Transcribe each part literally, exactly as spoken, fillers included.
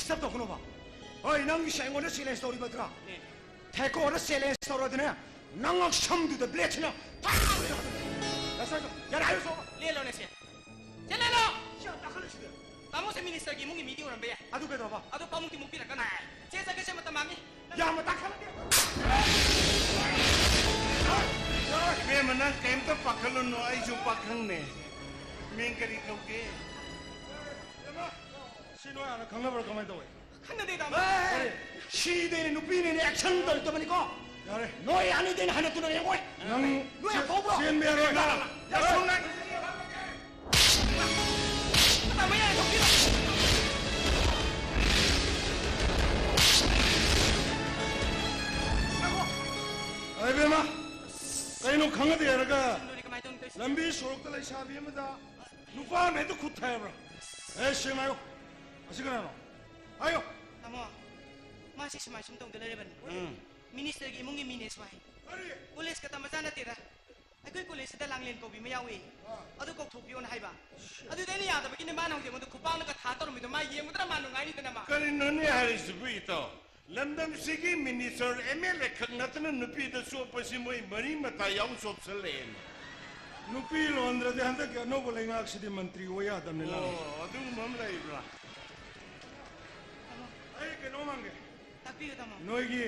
ꯗꯤꯁꯇꯔꯕ ꯇꯧꯒꯅꯣꯕ꯫ ꯍꯣꯏ, ꯅꯪꯒꯤꯁꯦ ꯑꯩꯉꯣꯟꯗ ꯆꯦꯂꯦꯟꯖ ꯇꯧꯔꯤꯕ ꯅꯠꯇ꯭ꯔꯥ? ꯅꯦ꯫ ꯊꯦꯀꯣꯗ ꯆꯦꯂꯦꯟꯖ ꯇꯧꯔꯗꯤꯅꯦ, ꯅꯪ ꯁꯝꯗꯨꯗ ꯕ꯭ꯂꯦꯗꯁꯤꯅ ꯐꯥꯛ! ꯌꯥꯔꯦ, ꯍꯥꯏꯔꯨ ꯆꯣ꯫ ꯂꯦꯜꯂꯣꯅꯦ ꯁꯦ꯫ ꯁꯦ ꯂꯦꯜꯂꯣ! ꯁꯤ ꯌꯥꯝ ꯇꯥꯈꯠꯂꯦ ꯁꯤꯗ꯫ ꯇꯥꯃꯣꯁꯦ ꯃꯤꯅꯤꯁꯇꯔꯒꯤ ꯏꯃꯨꯡꯒꯤ ꯃꯤꯗꯤ ꯑꯣꯏꯔꯝꯕ ꯌꯥꯏ꯫ ꯑꯗꯨ ꯀꯩꯗꯧꯕ? ꯑꯗꯣ ꯄꯥꯃꯨꯡꯗꯤ ꯃꯨꯛꯄꯤꯔꯛꯀꯅꯨ꯫ ꯆꯦ ꯆꯠꯀꯦ ꯁꯦ, ꯃꯇꯝ ꯃꯥꯡꯉꯤ꯫ ꯌꯥꯝꯅ ꯇꯥꯈꯠꯂꯒꯦ꯫ ꯏꯕꯦꯝꯃ, ꯅꯪ ꯀꯩꯝꯇ ꯄꯥꯈꯠꯂꯨꯅꯨ, ꯑꯩꯁꯨ ꯄꯥꯈꯪꯅꯦ꯫ ꯃꯤꯡ ꯀꯔꯤ ꯀꯧꯒꯦ? ꯁꯤ ꯅꯣꯏ ꯍꯥꯟꯅ ꯈꯪꯅꯕ꯭ꯔꯥ ꯀꯃꯥꯏꯅ ꯇꯧꯋꯦ? ꯈꯪꯅꯗꯦ, ꯇꯥꯃꯣ꯫ ꯑꯦ, ꯁꯤꯗꯩꯅ ꯅꯨꯄꯤꯅꯤꯅ ꯑꯦꯛꯁꯟ ꯇꯧꯔꯛꯇꯕꯅꯤꯀꯣ꯫ ꯌꯥꯔꯦ꯫ ꯅꯣꯏ ꯑꯅꯤꯗꯩꯅ ꯍꯟꯅ ꯇꯨꯅ ꯌꯦꯡꯉꯣꯏ꯫ ꯅꯪ ꯅꯣꯏ ꯆꯦ-, ꯍꯥꯠꯇꯣꯛꯄ꯭ꯔꯣ? ꯆꯦꯟꯕ ꯌꯥꯔꯣꯏ, ꯅꯪ꯫ ꯌꯥꯔꯦ꯫ ꯇꯥꯃꯣ, ꯌꯥꯔꯦ, ꯊꯣꯛꯄꯤꯔꯣ꯫ ꯑꯔꯦ ꯏꯕꯦꯝꯃ, ꯀꯩꯅꯣ ꯈꯪꯅꯗꯦ ꯍꯥꯏꯔꯒ ꯂꯣꯏꯔꯦ, ꯀꯃꯥꯏꯅ ꯇꯧꯅꯤ ꯇꯧꯔꯤꯁꯦ? ꯂꯝꯕꯤ ꯁꯣꯔꯣꯛꯇ ꯂꯩꯁꯥꯕꯤ ꯑꯃꯗ ꯅꯨꯄꯥ ꯑꯃ ꯍꯦꯛꯇ ꯈꯨꯠ ꯊꯥꯏꯕ꯭ꯔꯥ? ꯑꯦ, ꯁꯦꯡꯅ ꯍꯥꯏꯌꯣ꯫ ꯑꯁꯤ ꯀꯅꯥꯅꯣ? ꯍꯥꯏꯌꯣ꯫ ꯇꯥꯃꯣ, ꯃꯥꯁꯤ ꯁꯨꯃꯥꯏ ꯁꯨꯝ ꯇꯧꯗ ꯂꯩꯔꯕꯅꯤ꯫ ꯎꯝ꯫ ꯃꯤꯅꯤꯁꯇꯔꯒꯤ ꯏꯃꯨꯡꯒꯤ ꯃꯤꯅꯦꯁꯨ ꯍꯥꯏ꯫ ꯀꯔꯤ? ꯀꯣꯂꯦꯖꯀ ꯇꯝꯕꯖꯥꯠ ꯅꯠꯇꯦꯗ꯫ ꯑꯩꯈꯣꯏ ꯀꯣꯂꯦꯖꯁꯤꯗ ꯂꯥꯡꯂꯦꯟ ꯀꯧꯕꯤ ꯑꯃ ꯌꯥꯎꯏ꯫ ꯑꯥ꯫ ꯑꯗꯨ ꯀꯧꯊꯣꯛꯄꯤꯌꯣꯅ ꯍꯥꯏꯕ꯫ ꯑꯗꯨꯗ ꯑꯩꯅ ꯌꯥꯗꯕꯒꯤꯅꯦ ꯃꯥꯅ ꯍꯧꯖꯤꯛ ꯑꯩꯉꯣꯟꯗ ꯈꯨꯄꯥꯛꯅꯒ ꯊꯥ ꯇꯧꯔꯝꯃꯤꯗꯣ꯫ ꯃꯥ ꯌꯦꯡꯕꯗ ꯃꯥ ꯅꯨꯡꯉꯥꯏꯅꯤꯗꯅ ꯃꯥ꯫ ꯀꯔꯤꯅꯣꯅꯦ ꯍꯥꯏꯔꯤꯁꯤꯕꯨ, ꯏꯇꯥꯎ? ꯂꯝꯗꯝꯁꯤꯒꯤ ꯃꯤꯅꯤꯁꯇꯔ, ꯑꯦꯝ ꯑꯦꯜ ꯑꯦ ꯈꯛ ꯅꯠꯇꯅ ꯅꯨꯄꯤꯗ ꯆꯣꯞꯄꯁꯤ ꯃꯣꯏ ꯃꯔꯤ ꯃꯇꯥ ꯌꯥꯎ ꯆꯣꯞꯁꯜꯂꯛꯑꯦꯅꯦ꯫ ꯅꯨꯄꯤ ꯂꯣꯟꯗ꯭ꯔꯗꯤ ꯍꯟꯗꯛꯀꯤ ꯑꯅꯧꯕ ꯂꯩꯉꯥꯛꯁꯤꯗꯤ ꯃꯟꯇ꯭ꯔꯤ ꯑꯣꯏ ꯌꯥꯗꯕꯅꯤ, ꯂꯥꯛꯑꯣ꯫ ꯑꯣ, ꯑꯗꯨꯒꯨꯝꯕ ꯑꯃ ꯂꯩꯕ꯭ꯔꯥ? ꯑꯩ ꯀꯩꯅꯣꯝ ꯍꯪꯒꯦ꯫ ꯇꯥꯛꯄꯤꯌꯨ, ꯇꯥꯃꯣ꯫ ꯅꯣꯏꯒꯤ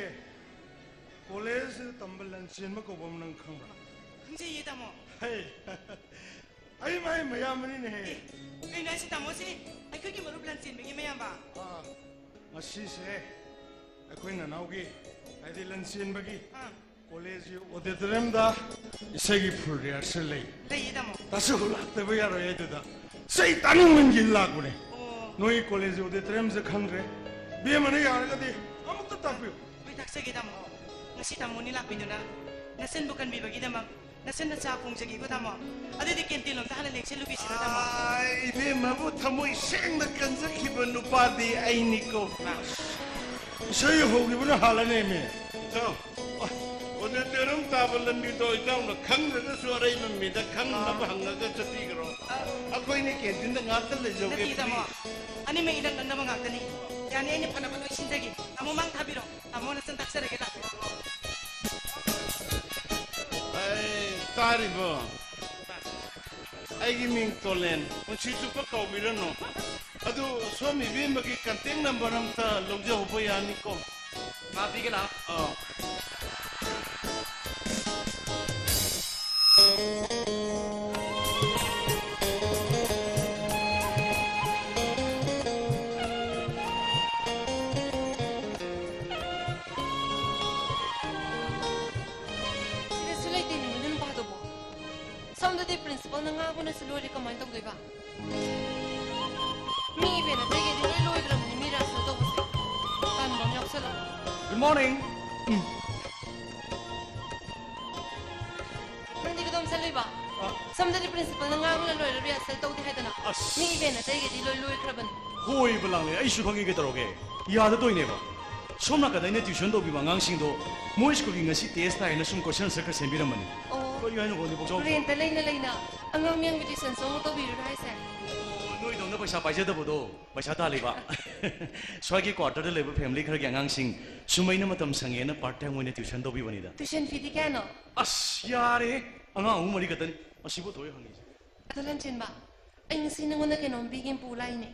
ꯀꯣꯂꯦꯖꯁꯤꯗ ꯇꯝꯕ ꯂꯟꯆꯦꯟꯕ ꯀꯧꯕ ꯑꯃ ꯅꯪ ꯈꯪꯕ꯭ꯔꯥ? ꯈꯪꯖꯩꯌꯦ, ꯇꯥꯃꯣ꯫ ꯍꯩ, ꯑꯩ ꯃꯥꯏ ꯃꯌꯥꯝꯕꯅꯤꯅꯦꯍꯦ꯫ ꯑꯦ, ꯀꯩꯅꯣ ꯍꯥꯏꯁꯤ, ꯇꯥꯃꯣꯁꯤ ꯑꯩꯈꯣꯏꯒꯤ ꯃꯔꯨꯞ ꯂꯟꯆꯦꯟꯕꯒꯤ ꯃꯌꯥꯝꯕ? ꯑꯥ, ꯉꯁꯤꯁꯦ ꯑꯩꯈꯣꯏ ꯅꯅꯥꯎꯒꯤ, ꯍꯥꯏꯗꯤ ꯂꯟꯆꯦꯟꯕꯒꯤ ꯑꯥ꯫ ꯀꯣꯂꯦꯖꯀꯤ ꯑꯣꯗꯤꯇꯣꯔꯤꯌꯝꯗ ꯏꯁꯩꯒꯤ ꯐꯨꯜ ꯔꯤꯍꯔꯁꯦꯜ ꯂꯩ꯫ ꯂꯩꯌꯦ, ꯇꯥꯃꯣ꯫ ꯇꯥꯁꯨ ꯂꯥꯛꯇꯕ ꯌꯥꯔꯣꯏ ꯑꯗꯨꯗ꯫ ꯏꯁꯩ ꯇꯥꯅꯤꯡꯃꯟꯒꯤ ꯂꯥꯛꯄꯅꯦ꯫ ꯑꯣ꯫ ꯅꯣꯏ ꯀꯣꯂꯦꯖꯀꯤ ꯑꯣꯗꯤꯇꯣꯔꯤꯌꯝꯁꯦ ꯈꯪꯗ꯭ꯔꯦ꯫ ꯕꯦꯝꯃꯅ ꯌꯥꯔꯒꯗꯤ ꯑꯃꯨꯛꯇ ꯇꯥꯛꯄꯤꯌꯨ꯫ ꯍꯣꯏ, ꯇꯥꯛꯆꯒꯦ, ꯇꯥꯃꯣ꯫ ꯉꯁꯤ ꯇꯥꯃꯣꯅꯤ ꯂꯥꯛꯄꯤꯗꯨꯅ ꯅꯆꯟꯕꯨ ꯀꯟꯕꯤꯕꯒꯤꯗꯃꯛ ꯅꯆꯟꯅ ꯆꯥ ꯐꯣꯡꯖꯒꯦꯀꯣ, ꯇꯥꯃꯣ꯫ ꯑꯗꯨꯗꯤ ꯀꯦꯟꯇꯤꯟ ꯂꯣꯝꯗ ꯍꯥꯟꯅ ꯂꯦꯡꯁꯤꯜꯂꯨꯈꯤꯁꯤꯔꯣ, ꯇꯥꯃꯣ? ꯑꯥ, ꯏꯕꯦꯝꯃꯕꯨ ꯊꯃꯣꯏ ꯁꯦꯡꯅ ꯀꯟꯖꯈꯤꯕ ꯅꯨꯄꯥꯗꯤ ꯑꯩꯅꯤꯀꯣ꯫ ꯃꯥ꯫ ꯏꯁꯩ ꯍꯧꯈꯤꯕꯅ ꯍꯥꯜꯂꯅꯦꯃꯤ꯫ ꯏꯇꯥꯎ, ꯑꯣꯗꯤꯇꯣꯔꯤꯌꯝ ꯇꯥꯕ ꯂꯝꯕꯤꯗꯣ ꯏꯇꯥꯎꯅ ꯈꯪꯗ꯭ꯔꯒꯁꯨ ꯑꯔꯩꯕ ꯃꯤꯗ ꯈꯪꯅꯕ ꯍꯪꯉꯒ ꯆꯠꯄꯤꯈ꯭ꯔꯣ꯫ ꯑꯩꯈꯣꯏꯅꯤ ꯀꯦꯟꯇꯤꯟꯗ ꯉꯥꯛꯇ ꯂꯩꯖꯧꯒꯦ, ꯅꯠꯇꯦ, ꯇꯥꯃꯣ꯫ Please꯫ ꯑꯅꯤꯃꯛ ꯏꯅꯛ ꯅꯛꯅꯕ ꯉꯥꯛꯇꯅꯤ꯫ ꯌꯥꯅꯤ, ꯑꯩꯅ ꯐꯅꯕ ꯂꯣꯏ ꯁꯤꯟꯖꯒꯦ꯫ ꯇꯥꯃꯣ ꯃꯥꯡ ꯊꯥꯕꯤꯔꯣ꯫ ꯇꯥꯃꯣ ꯅꯆꯟ ꯇꯥꯛꯆꯔꯒꯦ, ꯂꯥꯛꯄꯤꯔꯣ꯫ ꯑꯩ ꯇꯥꯔꯤꯕꯣ? ꯑꯩꯒꯤ ꯃꯤꯡ ꯇꯣꯂꯦꯟ꯫ ꯄꯨꯟꯁꯤ ꯆꯨꯞꯄ ꯀꯥꯎꯕꯤꯔꯅꯨ꯫ ꯑꯗꯨ ꯁꯣꯝ ꯏꯕꯦꯝꯃꯒꯤ contact number ꯑꯝꯇ ꯂꯧꯖꯍꯧꯕ ꯌꯥꯅꯤꯀꯣ? ꯃꯥ ꯄꯤꯒꯦ ꯂꯥꯛꯑꯣ꯫ ꯑꯥ꯫ ꯁꯤꯗꯁꯨ ꯂꯩꯇꯦ ꯅꯨꯃꯤꯠ ꯅꯨꯄꯥꯗꯨꯕꯣ꯫ ꯁꯣꯝꯗꯗꯤ principalꯅ ꯉꯥꯡꯕꯅꯁꯨ ꯂꯣꯏꯔꯦ, ꯀꯃꯥꯏꯅ ꯇꯧꯗꯣꯏꯕ? ꯃꯤ event ꯑꯇꯩꯒꯤꯗꯤ ꯂꯣꯏ ꯂꯣꯏꯈ꯭ꯔꯕꯅꯤ, ꯃꯤ rehearsal ꯇꯧꯕꯁꯦ꯫ ꯇꯟꯕ ꯑꯃ ꯌꯥꯎꯁꯜꯂꯛꯑꯦ꯫ Good morning. ꯅꯪꯗꯤ ꯀꯗꯣꯝ ꯆꯠꯂꯨꯏꯕ? ꯁꯣꯝꯗꯗꯤ principalꯅ ꯉꯥꯡꯕꯅ ꯂꯣꯏꯔꯦ, rehearsal ꯇꯧꯗꯦ ꯍꯥꯏꯗꯅ꯫ ꯑꯁ꯫ ꯃꯤ event ꯑꯇꯩꯒꯤꯗꯤ ꯂꯣꯏ ꯂꯣꯏꯈ꯭ꯔꯕꯅꯤ꯫ ꯍꯣꯏꯕ ꯂꯥꯡꯂꯦ, ꯑꯩꯁꯨ ꯈꯪꯉꯤ ꯀꯩꯗꯧꯔꯒꯦ꯫ ꯌꯥꯗꯗꯣꯏꯅꯦꯕ꯫ ꯁꯣꯝ ꯅꯥꯀꯟꯗ ꯑꯩꯅ tuition ꯇꯧꯕꯤꯕ ꯑꯉꯥꯡꯁꯤꯡꯗꯣ ꯃꯣꯏ schoolꯒꯤ ꯉꯁꯤ test ꯍꯥꯏꯅ ꯁꯨꯝ question answer ꯈꯔ ꯁꯦꯝꯕꯤꯔꯝꯕꯅꯤ꯫ ꯑꯣ꯫ ꯀꯔꯤ ꯍꯥꯏꯅꯣ ꯈꯪꯗꯦ, ꯄꯪꯁꯥꯎ ꯁꯥꯎ꯫ Rentꯇ ꯂꯩꯅ ꯂꯩꯅ ꯑꯉꯥꯡ ꯃꯌꯥꯝꯒꯤ tuition ꯁꯣꯝ ꯇꯧꯕꯤꯔꯤꯔꯣ ꯍꯥꯏꯁꯦ? ꯑꯣ, ꯅꯣꯏꯗꯧꯅ ꯄꯩꯁꯥ ꯄꯥꯏꯖꯗꯕꯗꯣ, ꯄꯩꯁꯥ ꯇꯥꯜꯂꯤꯕ꯫ ꯁ꯭ꯋꯥꯏꯒꯤ quarterꯗ ꯂꯩꯕ family ꯈꯔꯒꯤ ꯑꯉꯥꯡꯁꯤꯡ ꯁꯨꯝꯃꯩꯅ ꯃꯇꯝ ꯁꯪꯉꯦꯅ part time ꯑꯣꯏꯅ tuition ꯇꯧꯕꯤꯕꯅꯤꯗ꯫ Tuition feeꯗꯤ ꯀꯌꯥꯅꯣ? ꯑꯁ, ꯌꯥꯔꯦ꯫ ꯑꯉꯥꯡ ꯑꯍꯨꯝ ꯃꯔꯤ ꯈꯛꯇꯅꯤ꯫ ꯃꯁꯤꯕꯨ ꯊꯣꯛꯑꯦ ꯍꯪꯉꯤꯁꯦ꯫ ꯑꯗꯣ ꯂꯟꯆꯦꯟꯕ, ꯑꯩ ꯉꯁꯤ ꯅꯉꯣꯟꯗ ꯀꯩꯅꯣꯝ ꯄꯤꯒꯦꯅ ꯄꯨ ꯂꯥꯛꯏꯅꯦ꯫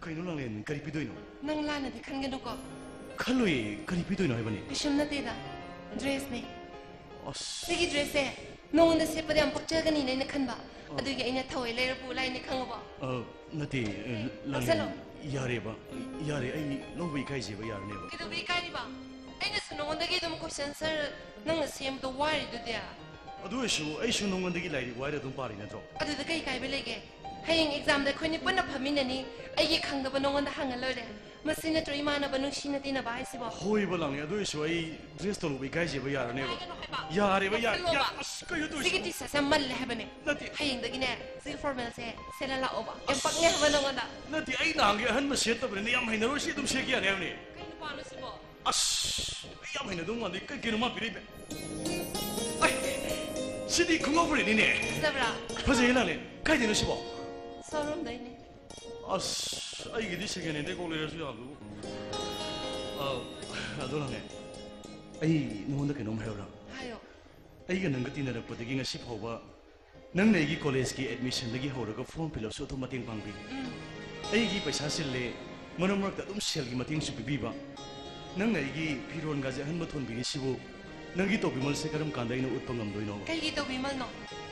ꯀꯩꯅꯣ ꯂꯥꯡꯂꯦꯟ, ꯀꯔꯤ ꯄꯤꯗꯣꯏꯅꯣ? ꯅꯪ ꯂꯥꯟꯅꯗꯤ ꯈꯟꯒꯅꯨꯀꯣ꯫ ꯈꯜꯂꯨꯏ, ꯀꯔꯤ ꯄꯤꯗꯣꯏꯅꯣ ꯍꯥꯏꯕꯅꯤ? ꯀꯩꯁꯨꯝ ꯅꯠꯇꯦꯗ, dressꯅꯦ꯫ ꯑꯁ꯫ ꯁꯤꯒꯤ dressꯁꯦ ꯅꯉꯣꯟꯗ ꯁꯦꯠꯄꯗ ꯌꯥꯝ ꯄꯛꯆꯒꯅꯤꯅ ꯑꯩꯅ ꯈꯟꯕ꯫ ꯑꯗꯨꯒꯤ ꯑꯩꯅ ꯊꯑꯣꯏ ꯂꯩꯔ ꯄꯨ ꯂꯥꯛꯏꯅꯦ, ꯈꯪꯉꯕꯣ? ꯑ, ꯅꯠꯇꯦ, ꯑ, ꯂꯥꯡꯂꯦꯟ, ꯂꯧꯁꯜꯂꯣ꯫ ꯌꯥꯔꯦꯕ, ꯌꯥꯔꯦ, ꯑꯩ ꯂꯧꯕ ꯏꯀꯥꯏꯖꯩꯕ, ꯌꯥꯔꯅꯦꯕ꯫ ꯀꯩꯗꯧꯕ ꯏꯀꯥꯏꯔꯤꯕ? ꯑꯩꯅꯁꯨ ꯅꯉꯣꯟꯗꯒꯤ ꯑꯗꯨꯝ question answer ꯅꯪꯅ ꯁꯦꯝꯕꯗꯣ ꯋꯥꯏꯔꯤꯗꯨꯗꯤ꯫ ꯑꯗꯨ ꯑꯣꯏꯔꯁꯨ ꯑꯩꯁꯨ ꯅꯉꯣꯟꯗꯒꯤ ꯂꯥꯏꯔꯤꯛ ꯋꯥꯏꯔ ꯑꯗꯨꯝ ꯄꯥꯔꯤ ꯅꯠꯇ꯭ꯔꯣ? ꯑꯗꯨꯗ ꯀꯩ ꯀꯥꯏꯕ ꯂꯩꯒꯦ? ꯍꯌꯦꯡ examꯗ ꯑꯩꯈꯣꯏꯅꯤ ꯄꯨꯟꯅ ꯐꯝꯃꯤꯟꯅꯅꯤ, ꯑꯩꯒꯤ ꯈꯪꯗꯕ ꯅꯉꯣꯟꯗ ꯍꯪꯉ ꯂꯣꯏꯔꯦ꯫ ꯃꯁꯤ ꯅꯠꯇ꯭ꯔꯣ ꯏꯃꯥꯟꯅꯕ ꯅꯨꯡꯁꯤꯅ ꯇꯤꯟꯅꯕ ꯍꯥꯏꯁꯤꯕꯣ? ꯍꯣꯏꯕ ꯂꯥꯡꯂꯦꯟ, ꯑꯗꯨ ꯑꯣꯏꯔꯁꯨ ꯑꯩ dress ꯇꯧꯔꯨꯕ ꯏꯀꯥꯏꯖꯩꯕ, ꯌꯥꯔꯅꯦꯕ꯫ ꯍꯥꯏꯒꯅꯨ ꯍꯥꯏꯕ꯫ ꯌꯥꯔꯦꯕ, ꯌꯥꯔꯦ, ꯂꯧꯁꯜꯂꯣꯕ꯫ ꯌꯥꯔꯦ꯫ ꯑꯁ, ꯀꯩꯅꯣ ꯁꯤꯒꯤ ꯇꯧꯔꯤꯁꯤꯕꯣ? T-shirtꯁꯦ ꯌꯥꯝ ꯃꯜꯂꯦ ꯍꯥꯏꯕꯅꯦ꯫ ꯅꯠꯇꯦ꯫ ꯍꯌꯦꯡꯗꯒꯤꯅꯦ ꯁꯤ formalꯁꯦ ꯁꯦꯠꯂ ꯂꯥꯛꯑꯣꯕ꯫ ꯌꯥꯝ ꯄꯛꯅꯦ ꯍꯥꯏꯕ ꯅꯉꯣꯟꯗ꯫ ꯅꯠꯇꯦ, ꯑꯩ ꯅꯍꯥꯟꯒꯤ ꯑꯍꯟꯕ ꯁꯦꯠꯇꯕꯅꯤꯅ ꯌꯥꯝ ꯍꯩꯅꯔꯣꯏ, ꯁꯤ ꯑꯗꯨꯝ ꯁꯦꯠꯀꯦ ꯌꯥꯅꯤ ꯍꯥꯏꯕꯅꯦ꯫ ꯀꯩ ꯅꯨꯄꯥꯅꯣ ꯁꯤꯕꯣ? ꯑꯁ, ꯑꯩ ꯌꯥꯝ ꯍꯩꯅꯗꯧ ꯃꯥꯟꯗꯦ꯫ ꯀꯩ ꯀꯩꯅꯣ ꯃꯥ ꯄꯤꯔꯛꯏꯕ? ꯑꯩ, ꯁꯤꯗꯤ ꯈꯣꯡꯒ꯭ꯔꯥꯎ ꯐꯨꯔꯤꯠꯅꯤꯅꯦ꯫ ꯐꯖꯕ꯭ꯔꯥ? ꯐꯖꯩꯌꯦ ꯂꯥꯡꯂꯦꯟ꯫ ꯀꯥꯏꯗꯩꯅꯣ ꯁꯤꯕꯣ? Showroomꯗꯩꯅꯦ꯫ ꯑꯁ, ꯑꯩꯒꯤꯗꯤ second hand ꯗꯩ ꯀꯣꯛ ꯂꯩꯔꯁꯨ ꯌꯥꯕꯗꯨꯕꯨ꯫ ꯑ, ꯑꯗꯨ ꯍꯪꯉꯦ꯫ ꯑꯩ ꯅꯉꯣꯟꯗ ꯀꯩꯅꯣꯝ ꯍꯥꯏꯔꯛꯎꯔꯥ? ꯍꯥꯏꯌꯣ꯫ ꯑꯩꯒ ꯅꯪꯒ ꯇꯤꯟꯅꯔꯛꯄꯗꯒꯤ ꯉꯁꯤ ꯐꯥꯎꯕ ꯅꯪꯅ ꯑꯩꯒꯤ college ꯀꯤ admission ꯗꯒꯤ ꯍꯧꯔꯒ form fill up ꯁꯨ ꯑꯗꯨꯝ ꯃꯇꯦꯡ ꯄꯥꯡꯕꯤ꯫ ꯎꯝ꯫ ꯑꯩꯒꯤ ꯄꯩꯁꯥ ꯆꯤꯜꯂꯦ, ꯃꯔꯛ ꯃꯔꯛꯇ ꯑꯗꯨꯝ ꯁꯦꯜꯒꯤ ꯃꯇꯦꯡꯁꯨ ꯄꯤꯕꯤꯕ꯫ ꯅꯪꯅ ꯑꯩꯒꯤ ꯐꯤꯔꯣꯟꯒꯁꯦ ꯑꯍꯟꯕ ꯊꯣꯟꯕꯤꯔꯤꯁꯤꯕꯨ ꯅꯪꯒꯤ ꯇꯧꯕꯤꯃꯜꯁꯦ ꯀꯔꯝ ꯀꯥꯟꯗ ꯑꯩꯅ ꯎꯠꯄ ꯉꯝꯗꯣꯏꯅꯣ? ꯀꯩꯒꯤ ꯇꯧꯕꯤꯃꯜꯅꯣ?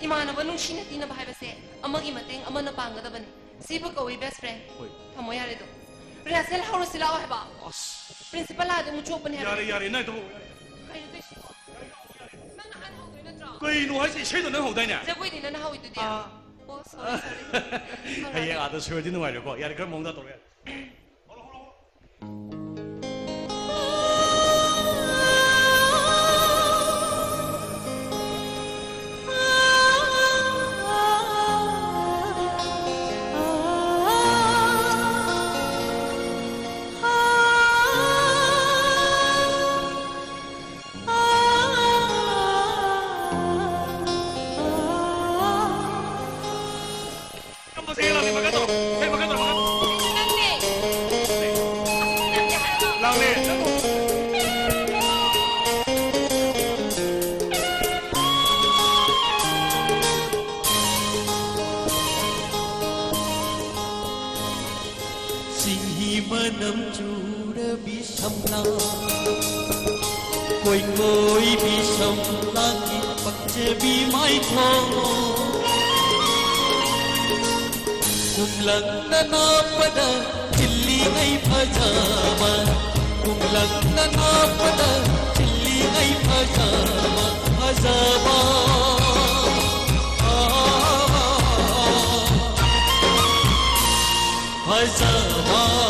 ꯏꯃꯥꯟꯅꯕ ꯅꯨꯡꯁꯤꯅ ꯇꯤꯟꯅꯕ ꯍꯥꯏꯕꯁꯦ ꯑꯃꯒꯤ ꯃꯇꯦꯡ ꯑꯃꯅ ꯄꯥꯡꯒꯗꯕꯅꯤ꯫ ꯁꯤꯕꯨ ꯀꯧꯏ best friend꯫ ꯍꯣꯏ꯫ ꯊꯝꯃꯣ ꯌꯥꯔꯦꯗꯣ꯫ Rehearsal ꯍꯧꯔꯁꯤ ꯂꯥꯛꯑꯣ ꯍꯥꯏꯕ꯫ ꯑꯁ꯫ Principal ꯂꯥꯛꯑꯗꯤ ꯑꯃꯨꯛ ꯆꯣꯞꯄꯅꯤ ꯍꯥꯏꯕ꯫ ꯌꯥꯔꯦ, ꯌꯥꯔꯦ, ꯅꯪ ꯇꯧ꯫ ꯀꯩꯅꯣ ꯇꯧꯏꯁꯤꯕꯣ? ꯅꯪꯅ ꯍꯥꯟꯅ ꯍꯧꯗꯣꯏ ꯅꯠꯇ꯭ꯔꯣ? ꯀꯩꯅꯣ ꯍꯥꯏꯁꯦ? ꯏꯁꯩꯗꯣ ꯅꯪ ꯍꯧꯗꯥꯏꯅꯦ? ꯖꯒꯣꯏꯗꯤ ꯅꯪꯅ ꯍꯧꯏꯗꯨꯗꯤ꯫ ꯑꯥ꯫ ꯑꯣ, sorry, sorry꯫ ꯍꯌꯦꯡ ꯑꯥꯗ ꯁꯣꯏꯔꯗꯤ ꯅꯨꯡꯉꯥꯏꯔꯣꯏꯀꯣ꯫ ꯌꯥꯔꯦ, ꯈꯔ ꯃꯑꯣꯡꯗ ꯇꯧꯔꯣ ꯌꯥꯔꯦ꯫ ꯅꯪꯅꯦ꯫ ꯅꯪꯅꯦ ꯍꯥꯏꯔꯒ꯫ ꯂꯥꯎꯅꯦ꯫ ꯆꯤꯡꯍꯤ ꯃꯅꯝ ꯆꯨꯔꯕꯤ ꯁꯝꯂꯥꯡ, ꯀꯣꯏ ꯀꯣꯏꯕꯤ ꯁꯝꯂꯥꯡꯒꯤ ꯄꯛꯆꯕꯤ ꯃꯥꯏꯊꯣꯡ꯫ ꯈꯨꯝꯂꯪꯅ ꯅꯥꯞꯄꯗ ꯊꯤꯜꯂꯤꯉꯩ ꯐꯖꯕ, ꯈꯨꯝꯂꯪꯅ ꯅꯥꯞꯄꯗ ꯊꯤꯜꯂꯤꯉꯩ ꯐꯖꯕ, ꯐꯖꯕ꯫ ꯐꯖꯕ꯫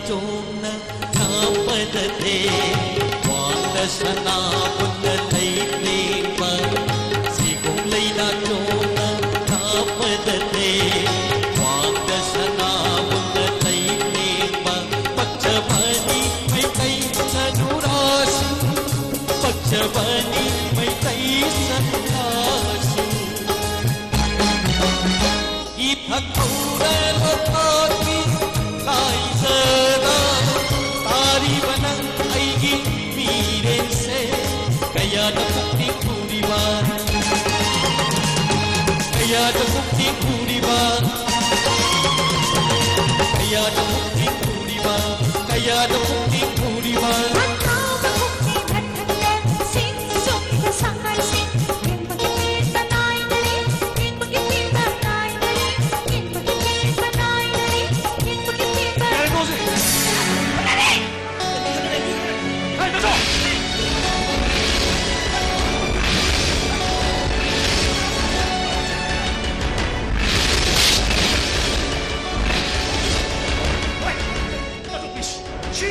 ꯆꯣꯡꯅ ꯀꯥꯞꯄꯗ ꯊꯦ, ꯋꯥꯡꯗ ꯁꯅꯥꯕꯨꯟꯗ ꯂꯩ ꯂꯦꯡꯕ, ꯁꯤꯒꯨꯝ ꯂꯩꯅꯥ ꯆꯣꯡꯅ ꯀꯥꯞꯄꯗ ꯊꯦ, ꯋꯥꯡꯗ ꯁꯅꯥꯕꯨꯟꯗ ꯂꯩ ꯂꯦꯡꯕ, ꯄꯛꯆꯕꯅꯤ ꯃꯩꯇꯩ ꯁꯅꯨꯔꯥꯁꯤꯡ, ꯄꯛꯆꯕꯅꯤ ꯃꯩꯇꯩ ꯁꯅꯨꯔꯥꯁꯤꯡ꯫ ꯏꯊꯛ ꯊꯧꯔ ꯂꯣꯛꯇꯥꯛꯀꯤ ꯂꯥꯏꯖꯗ ꯇꯥꯔꯤꯕ ꯅꯪ ꯑꯩꯒꯤ ꯃꯤꯔꯦꯜꯁꯦ꯫ ꯀꯌꯥꯗ ꯄꯨꯛꯅꯤꯡ ꯍꯨꯔꯤꯕ, ꯀꯌꯥꯗ ꯄꯨꯛꯅꯤꯡ ꯍꯨꯔꯤꯕ, ꯀꯌꯥꯗ ꯄꯨꯛꯅꯤꯡ ꯍꯨꯔꯤꯕ, ꯀꯌꯥꯗ ꯄꯨꯛꯅꯤꯡ ꯍꯨꯔꯤꯕ꯫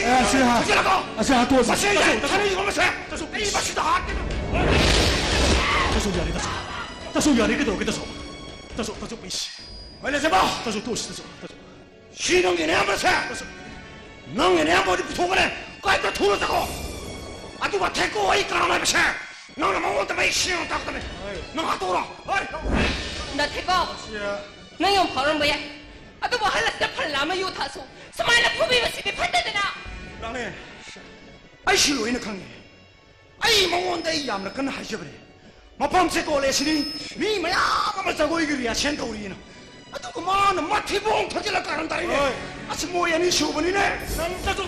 ꯑꯦ, ꯑꯁꯤ ꯍꯥ-, ꯑꯁꯤ ꯍꯥꯠꯇꯣꯛꯑꯁꯤ꯫ ꯃꯁꯤ ꯌꯥꯝ ꯊꯥꯅꯩꯀꯣ, ꯃꯁꯦ꯫ ꯑꯩ ꯃꯁꯤꯗ ꯍꯥꯠꯀꯦ꯫ ꯇꯥꯁꯣ, ꯌꯥꯔꯦ, ꯇꯥꯁꯣ꯫ ꯇꯥꯁꯣ, ꯌꯥꯔꯦ, ꯀꯩꯗꯧꯔꯒꯦ, ꯇꯥꯁꯣ? ꯇꯥꯁꯣ, ꯇꯥꯁꯣ, please꯫ ꯍꯣꯏ, ꯂꯩꯖꯕ꯫ ꯇꯥꯁꯣ, ꯇꯣꯛꯑꯁꯤ, ꯇꯥꯁꯣ, ꯇꯥꯁꯣ꯫ ꯁꯤ ꯅꯪꯒꯤ ꯅꯌꯥꯝꯕꯁꯦ? ꯇꯥꯁꯣ꯫ ꯅꯪꯒꯤ ꯅꯌꯥꯝꯕꯗꯤ ꯄꯨꯊꯣꯛꯈ꯭ꯔꯦ꯫ ꯀꯥꯏꯗ ꯊꯨꯅ ꯆꯠꯈꯣ꯫ ꯑꯗꯨꯒ ꯊꯦꯛꯀꯣ ꯑꯩ ꯀꯅꯥꯅꯣ ꯍꯥꯏꯕꯁꯦ ꯅꯪꯅ ꯃꯉꯣꯟꯗ ꯃꯌꯦꯛ ꯁꯦꯡꯅ ꯇꯥꯛꯀꯗꯕꯅꯤ꯫ ꯍꯣꯏ꯫ ꯅꯪ ꯍꯥꯠꯇꯣꯛꯑꯣꯔꯣ? ꯍꯣꯏ꯫ ꯅꯊꯦꯛꯀꯣ꯫ ꯁꯤ, ꯑ, ꯅꯪ ꯌꯥꯝ ꯐꯥꯎꯔꯝꯕ ꯌꯥꯏ꯫ ꯑꯗꯨꯕꯨ ꯑꯍꯜ ꯑꯁꯤꯗ ꯐꯜ ꯂꯥꯝꯃ ꯌꯨ ꯊꯛꯑꯁꯨ ꯁꯨꯃꯥꯏꯅ ꯐꯨꯕꯤꯕꯁꯤꯗꯤ ꯐꯠꯇꯦꯗꯅ꯫ ꯂꯥꯛꯂꯦ꯫ ꯑꯩ ꯁꯤ ꯂꯣꯏꯅ ꯈꯪꯉꯦ꯫ ꯑꯩ ꯃꯉꯣꯟꯗ ꯑꯩ ꯌꯥꯝꯅ ꯀꯟꯅ ꯍꯥꯏꯖꯕꯅꯦ꯫ ꯃꯐꯝꯁꯦ ꯀꯣꯂꯦꯖꯁꯤꯅꯤ, ꯃꯤ ꯃꯌꯥꯝ ꯑꯃ ꯖꯒꯣꯏꯒꯤ ꯔꯤꯍꯔꯁꯦꯜ ꯇꯧꯔꯤꯅ꯫ ꯑꯗꯨꯒ ꯃꯥꯅ ꯃꯊꯤꯕꯣꯡ ꯊꯛꯆꯤꯜꯂ ꯀꯥꯔꯟ ꯇꯥꯔꯤꯅꯦ꯫ ꯍꯣꯏ꯫ ꯑꯁ, ꯃꯣꯏ ꯑꯅꯤ ꯁꯨꯕꯅꯤꯅꯦ꯫ ꯅꯪ ꯇꯥꯁꯣ꯫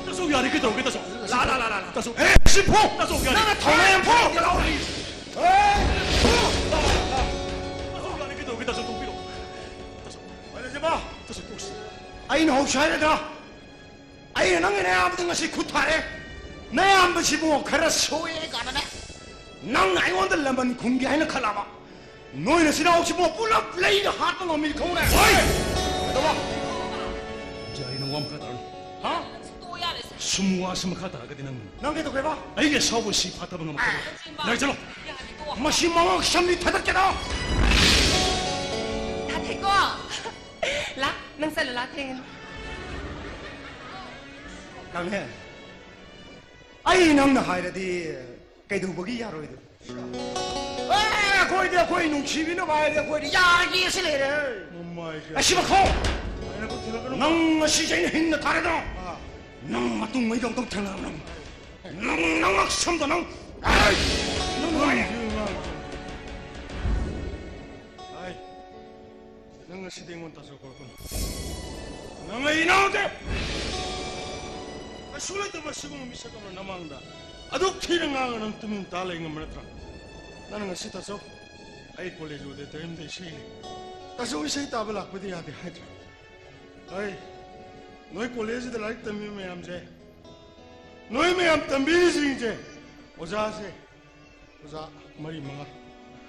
ꯇꯥꯁꯣ, ꯌꯥꯔꯦ, ꯀꯩꯗꯧꯔꯒꯦ, ꯇꯥꯁꯣ? ꯂꯥ, ꯂꯥ, ꯂꯥ, ꯂꯥ, ꯂꯥ꯫ ꯇꯥꯁꯣ꯫ ꯑꯦ, ꯁꯤ ꯐꯨ! ꯇꯥꯁꯣ, ꯌꯥꯔꯦ꯫ ꯅꯪꯅ ꯊꯧꯅꯥ ꯌꯥꯝ ꯐꯨ! ꯌꯥꯔꯦ꯫ ꯑꯦ, ꯐꯨ! ꯇꯥꯁꯣ, ꯌꯥꯔꯦ, ꯀꯩꯗꯧꯔꯒꯦ, ꯇꯥꯁꯣ, ꯇꯣꯛꯄꯤꯔꯣ꯫ ꯇꯥꯁꯣ꯫ ꯍꯣꯏ, ꯂꯩꯖꯕ꯫ ꯇꯥꯁꯣ, ꯇꯣꯛꯁꯤ꯫ ꯑꯩꯅ ꯍꯧꯁꯦ ꯍꯥꯏꯔꯗ꯭ꯔꯥ? ꯑꯩꯅ ꯅꯪꯒꯤ ꯅꯌꯥꯝꯕꯗ ꯉꯁꯤ ꯈꯨꯠ ꯊꯥꯔꯦ꯫ ꯅꯌꯥꯝꯕꯁꯤꯕꯨ ꯈꯔ ꯁꯣꯏꯑꯦ ꯀꯥꯏꯅꯅꯦ꯫ ꯅꯪꯅ ꯑꯩꯉꯣꯟꯗ ꯂꯃꯟ ꯈꯨꯝꯒꯦ ꯍꯥꯏꯅ ꯈꯜꯂꯕ? ꯅꯣꯏ ꯅꯆꯤꯟ ꯅꯅꯥꯎꯁꯤꯕꯨ ꯄꯨꯂꯞ ꯂꯩꯅ ꯍꯥꯠꯄ ꯉꯝꯃꯤ ꯈꯪꯉꯨꯅꯦ꯫ ꯍꯣꯏ! ꯀꯩꯗꯧꯕ? ꯌꯥꯔꯦ, ꯅꯪ ꯋꯥ ꯃꯈꯥ ꯇꯥꯔꯅꯨ꯫ ꯍꯥ? ꯁꯨꯝ ꯋꯥꯁꯤ ꯃꯈꯥ ꯇꯥꯔꯒꯗꯤ ꯅꯪ ꯅꯪ ꯀꯩꯗꯧꯒꯦꯕ? ꯑꯩꯒꯤ ꯑꯁꯥꯎꯕ ꯁꯤ ꯐꯥꯊꯕ ꯉꯝꯃꯛꯀꯅꯤ꯫ ꯅꯪ ꯆꯠꯂꯣ꯫ ꯃꯁꯤ ꯃꯉꯛ ꯁꯝꯅꯤ ꯊꯥꯗꯠꯀꯦꯗꯣ꯫ ꯂꯥꯊꯦꯡꯀꯣ꯫ ꯂꯥ, ꯅꯪ ꯆꯠꯂꯣ, ꯂꯥꯊꯦꯡꯉꯅꯨ꯫ ꯀꯥꯡꯍꯦꯟ, ꯑꯩ ꯅꯪꯅ ꯍꯥꯏꯔꯗꯤ ꯀꯩꯗꯧꯕꯒꯤ ꯌꯥꯔꯣꯏꯗꯣꯏꯅꯣ? ꯑꯦ, ꯑꯩꯈꯣꯏꯗꯤ, ꯑꯩꯈꯣꯏ ꯅꯨꯡꯁꯤꯕꯤꯅꯕ ꯍꯥꯏꯔꯗꯤ ꯑꯩꯈꯣꯏꯗꯤ ꯌꯥꯔꯒꯦ ꯑꯁꯤ ꯂꯩꯔꯦ꯫ ꯃꯃꯥꯏꯁꯦ꯫ ꯑꯁꯤ ꯃꯈꯣꯡ! ꯍꯥꯏꯅ ꯀꯨꯞꯊꯤꯜꯂꯛꯀꯅꯨ꯫ ꯅꯪ ꯉꯁꯤꯁꯦ ꯑꯩꯅ ꯍꯤꯡꯅ ꯊꯥꯔꯦꯗꯅ꯫ ꯑꯥ꯫ ꯅꯪ ꯃꯇꯨꯡ ꯃꯩꯗꯧ ꯇꯧ ꯊꯦꯡꯅꯔꯕ ꯅꯪ꯫ ꯅꯪ, ꯅꯪ ꯁꯝꯗ ꯅꯪ꯫ ꯑꯩ! ꯅꯪ ꯅꯨꯡꯉꯥꯏꯔꯦ꯫ ꯑꯩ, ꯅꯪ ꯉꯁꯤꯗꯤ ꯑꯩꯉꯣꯟꯗ ꯇꯥꯖꯧ ꯀꯧꯔꯛꯀꯅꯨ꯫ ꯅꯪ ꯑꯩ ꯏꯅꯥꯎꯗꯦ꯫ ꯀꯩꯁꯨ ꯂꯩꯇꯕ ꯁꯤꯒꯨꯝꯕ ꯃꯤꯁꯛ ꯑꯃ ꯅꯃꯥꯡꯗ ꯑꯗꯨꯛ ꯊꯤꯅ ꯉꯥꯡꯉ ꯅꯪ ꯇꯨꯃꯤꯟ ꯇꯥ ꯂꯩ ꯉꯝꯕ ꯅꯠꯇ꯭ꯔꯥ? ꯅꯪ ꯉꯁꯤ ꯇꯥꯖꯧ꯫ ꯑꯩ ꯀꯣꯂꯦꯖ ꯑꯣꯗꯤꯇꯣꯔꯤꯌꯝꯗ ꯏꯁꯩ ꯂꯩ꯫ ꯇꯥꯖꯧ, ꯏꯁꯩ ꯇꯥꯕ ꯂꯥꯛꯄꯗꯤ ꯌꯥꯗꯦ ꯍꯥꯏꯗ꯭ꯔꯥ? ꯑꯩ, ꯅꯣꯏ ꯀꯣꯂꯦꯖꯁꯤꯗ ꯂꯥꯏꯔꯤꯛ ꯇꯝꯃꯤꯕ ꯃꯌꯥꯝꯁꯦ, ꯅꯣꯏ ꯃꯌꯥꯝ ꯇꯝꯕꯤꯔꯤꯁꯤꯡꯁꯦ, ꯑꯣꯖꯥꯁꯦ, ꯑꯣꯖꯥ ꯃꯔꯤ ꯃꯉꯥ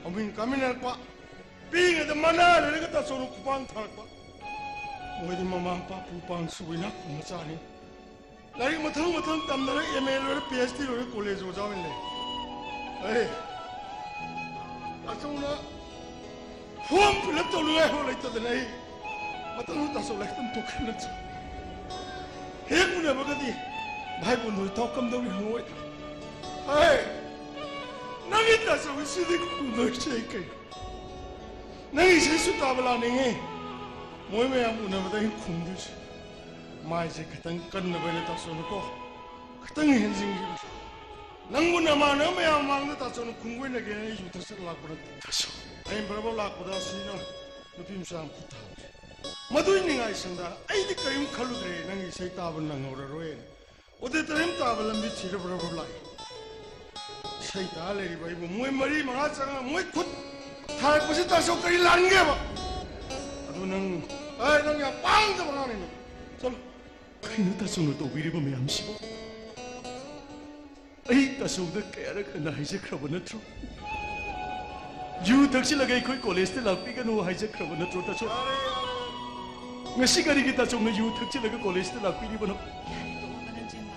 ꯍꯧꯃꯤꯟ ꯀꯥꯃꯤꯟꯅꯔꯛꯄ, ꯄꯤꯛꯏꯉꯩꯗ ꯃꯅꯥ ꯂꯩꯔꯒ ꯇꯥꯆꯧꯅ ꯈꯨꯄꯥꯡ ꯊꯥꯔꯛꯄ꯫ ꯃꯣꯏꯗꯤ ꯃꯃꯥ ꯃꯄꯥ ꯄꯨ ꯄꯥꯡ ꯁꯨꯕ ꯏꯅꯥꯛ ꯈꯨꯟꯕ ꯃꯆꯥꯅꯤ꯫ ꯂꯥꯏꯔꯤꯛ ꯃꯊꯪ ꯃꯊꯪ ꯇꯝꯗꯅ ꯑꯦꯝ ꯑꯦ ꯂꯣꯏꯔꯦ, ꯄꯤ ꯑꯩꯆ ꯗꯤ ꯂꯣꯏꯔꯦ, ꯀꯣꯂꯦꯖ ꯑꯣꯖꯥ ꯑꯣꯏꯅ ꯂꯩ꯫ ꯑꯩ, ꯇꯥꯆꯧꯅ ꯐꯣꯔꯝ ꯐꯤꯜ ꯑꯞ ꯇꯧꯅꯤꯡꯉꯥꯏ ꯍꯣ ꯂꯩꯇꯗꯅ ꯑꯩ ꯃꯇꯝꯗꯨ ꯇꯥꯆꯧ ꯂꯥꯏꯔꯤꯛ ꯇꯝ ꯇꯣꯛꯈꯤꯕ ꯅꯠꯇ꯭ꯔꯣ? ꯍꯦꯛ ꯎꯅꯕꯒꯗꯤ, "ꯚꯥꯏ ꯕꯣꯟꯗꯣ ꯏꯇꯥꯎ ꯀꯝꯗꯧꯔꯤ?" ꯍꯪꯉꯣꯏ꯫ ꯍꯥꯏ, ꯅꯪꯒꯤ ꯇꯥꯆꯧꯒꯤ ꯁꯤꯗꯤ ꯈꯨꯝꯗꯣꯏꯁꯦ ꯑꯩ ꯀꯩꯅꯣ? ꯅꯪꯒꯤ ꯏꯁꯩꯁꯨ ꯇꯥꯕ ꯂꯥꯛꯅꯤꯡꯉꯤ꯫ ꯃꯣꯏ ꯃꯌꯥꯝ ꯎꯅꯕꯗ ꯑꯩꯅ ꯈꯨꯝꯗꯣꯏꯁꯦ꯫ ꯃꯥꯏꯁꯦ ꯈꯤꯇꯪ ꯀꯟꯅꯕ ꯑꯩꯅ ꯇꯥꯆꯧꯅꯀꯣ꯫ ꯈꯤꯇꯪ ꯍꯦꯟꯖꯤꯟꯈꯤꯕ꯫ ꯅꯪꯕꯨ ꯅꯃꯥꯟꯅꯕ ꯃꯌꯥꯝ ꯃꯃꯥꯡꯗ ꯇꯥꯆꯧꯅ ꯈꯨꯡꯒꯣꯏꯅꯒꯦꯅ ꯑꯩ ꯌꯨ ꯊꯛꯆꯠ ꯂꯥꯛꯄ ꯅꯠꯇꯦ꯫ ꯇꯥꯆꯧ꯫ ꯑꯩꯅ ꯕꯔꯕꯔ ꯂꯥꯛꯄꯗ ꯑꯁꯤꯅ ꯅꯨꯄꯤ ꯃꯆꯥ ꯑꯃ ꯈꯨꯠ ꯊꯥꯕꯁꯦ꯫ ꯃꯗꯨꯏ ꯅꯤꯡꯉꯥꯏ ꯁꯪꯗ ꯑꯩꯗꯤ ꯀꯔꯤꯝ ꯈꯜꯂꯨꯗ꯭ꯔꯦ, ꯅꯪꯒꯤ ꯏꯁꯩ ꯇꯥꯕ ꯅꯪꯍꯧꯔꯔꯣꯏꯅ꯫ ꯑꯣꯗꯤꯇꯣꯔꯤꯌꯝ ꯇꯥꯕ ꯂꯝꯕꯤ ꯊꯤꯔ ꯕꯔꯕꯔ ꯂꯥꯛꯏ꯫ ꯏꯁꯩ ꯇꯥ ꯂꯩꯔꯤꯕ ꯑꯩꯕꯨ ꯃꯣꯏ ꯃꯔꯤ ꯃꯉꯥ ꯆꯪꯉꯒ ꯃꯣꯏ ꯈꯨꯠ ꯊꯥꯔꯛꯄꯁꯤ ꯇꯥꯆꯧ ꯀꯔꯤ ꯂꯥꯟꯒꯦꯕ? ꯑꯗꯨ ꯅꯪ, ꯑꯦ, ꯅꯪ ꯌꯥꯝ ꯄꯥꯡꯗꯕ ꯑꯉꯥꯡꯅꯤ ꯅꯪ꯫ ꯆꯠꯂꯣ꯫ ꯀꯩꯅꯣ ꯇꯥꯆꯧꯅ ꯇꯧꯕꯤꯔꯤꯕ ꯃꯌꯥꯝꯁꯤꯕꯣ? ꯑꯩ ꯇꯥꯆꯧꯗ ꯀꯌꯥꯔꯛ ꯍꯟꯅ ꯍꯥꯏꯖꯈ꯭ꯔꯕ ꯅꯠꯇ꯭ꯔꯣ? ꯌꯨ ꯊꯛꯆꯤꯜꯂꯒ ꯑꯩꯈꯣꯏ ꯀꯣꯂꯦꯖꯇ ꯂꯥꯛꯄꯤꯒꯅꯨ ꯍꯥꯏꯖꯈ꯭ꯔꯕ ꯅꯠꯇ꯭ꯔꯣ, ꯇꯥꯆꯧ? ꯌꯥꯔꯦ, ꯌꯥꯔꯦ꯫ ꯉꯁꯤ ꯀꯔꯤꯒꯤ ꯇꯥꯆꯧꯅ ꯌꯨ ꯊꯛꯆꯤꯜꯂꯒ ꯀꯣꯂꯦꯖꯇ ꯂꯥꯛꯄꯤꯔꯤꯕꯅꯣ? ꯌꯥꯔꯦ, ꯇꯣꯛꯑꯣꯗ, ꯂꯟꯆꯦꯟꯕ꯫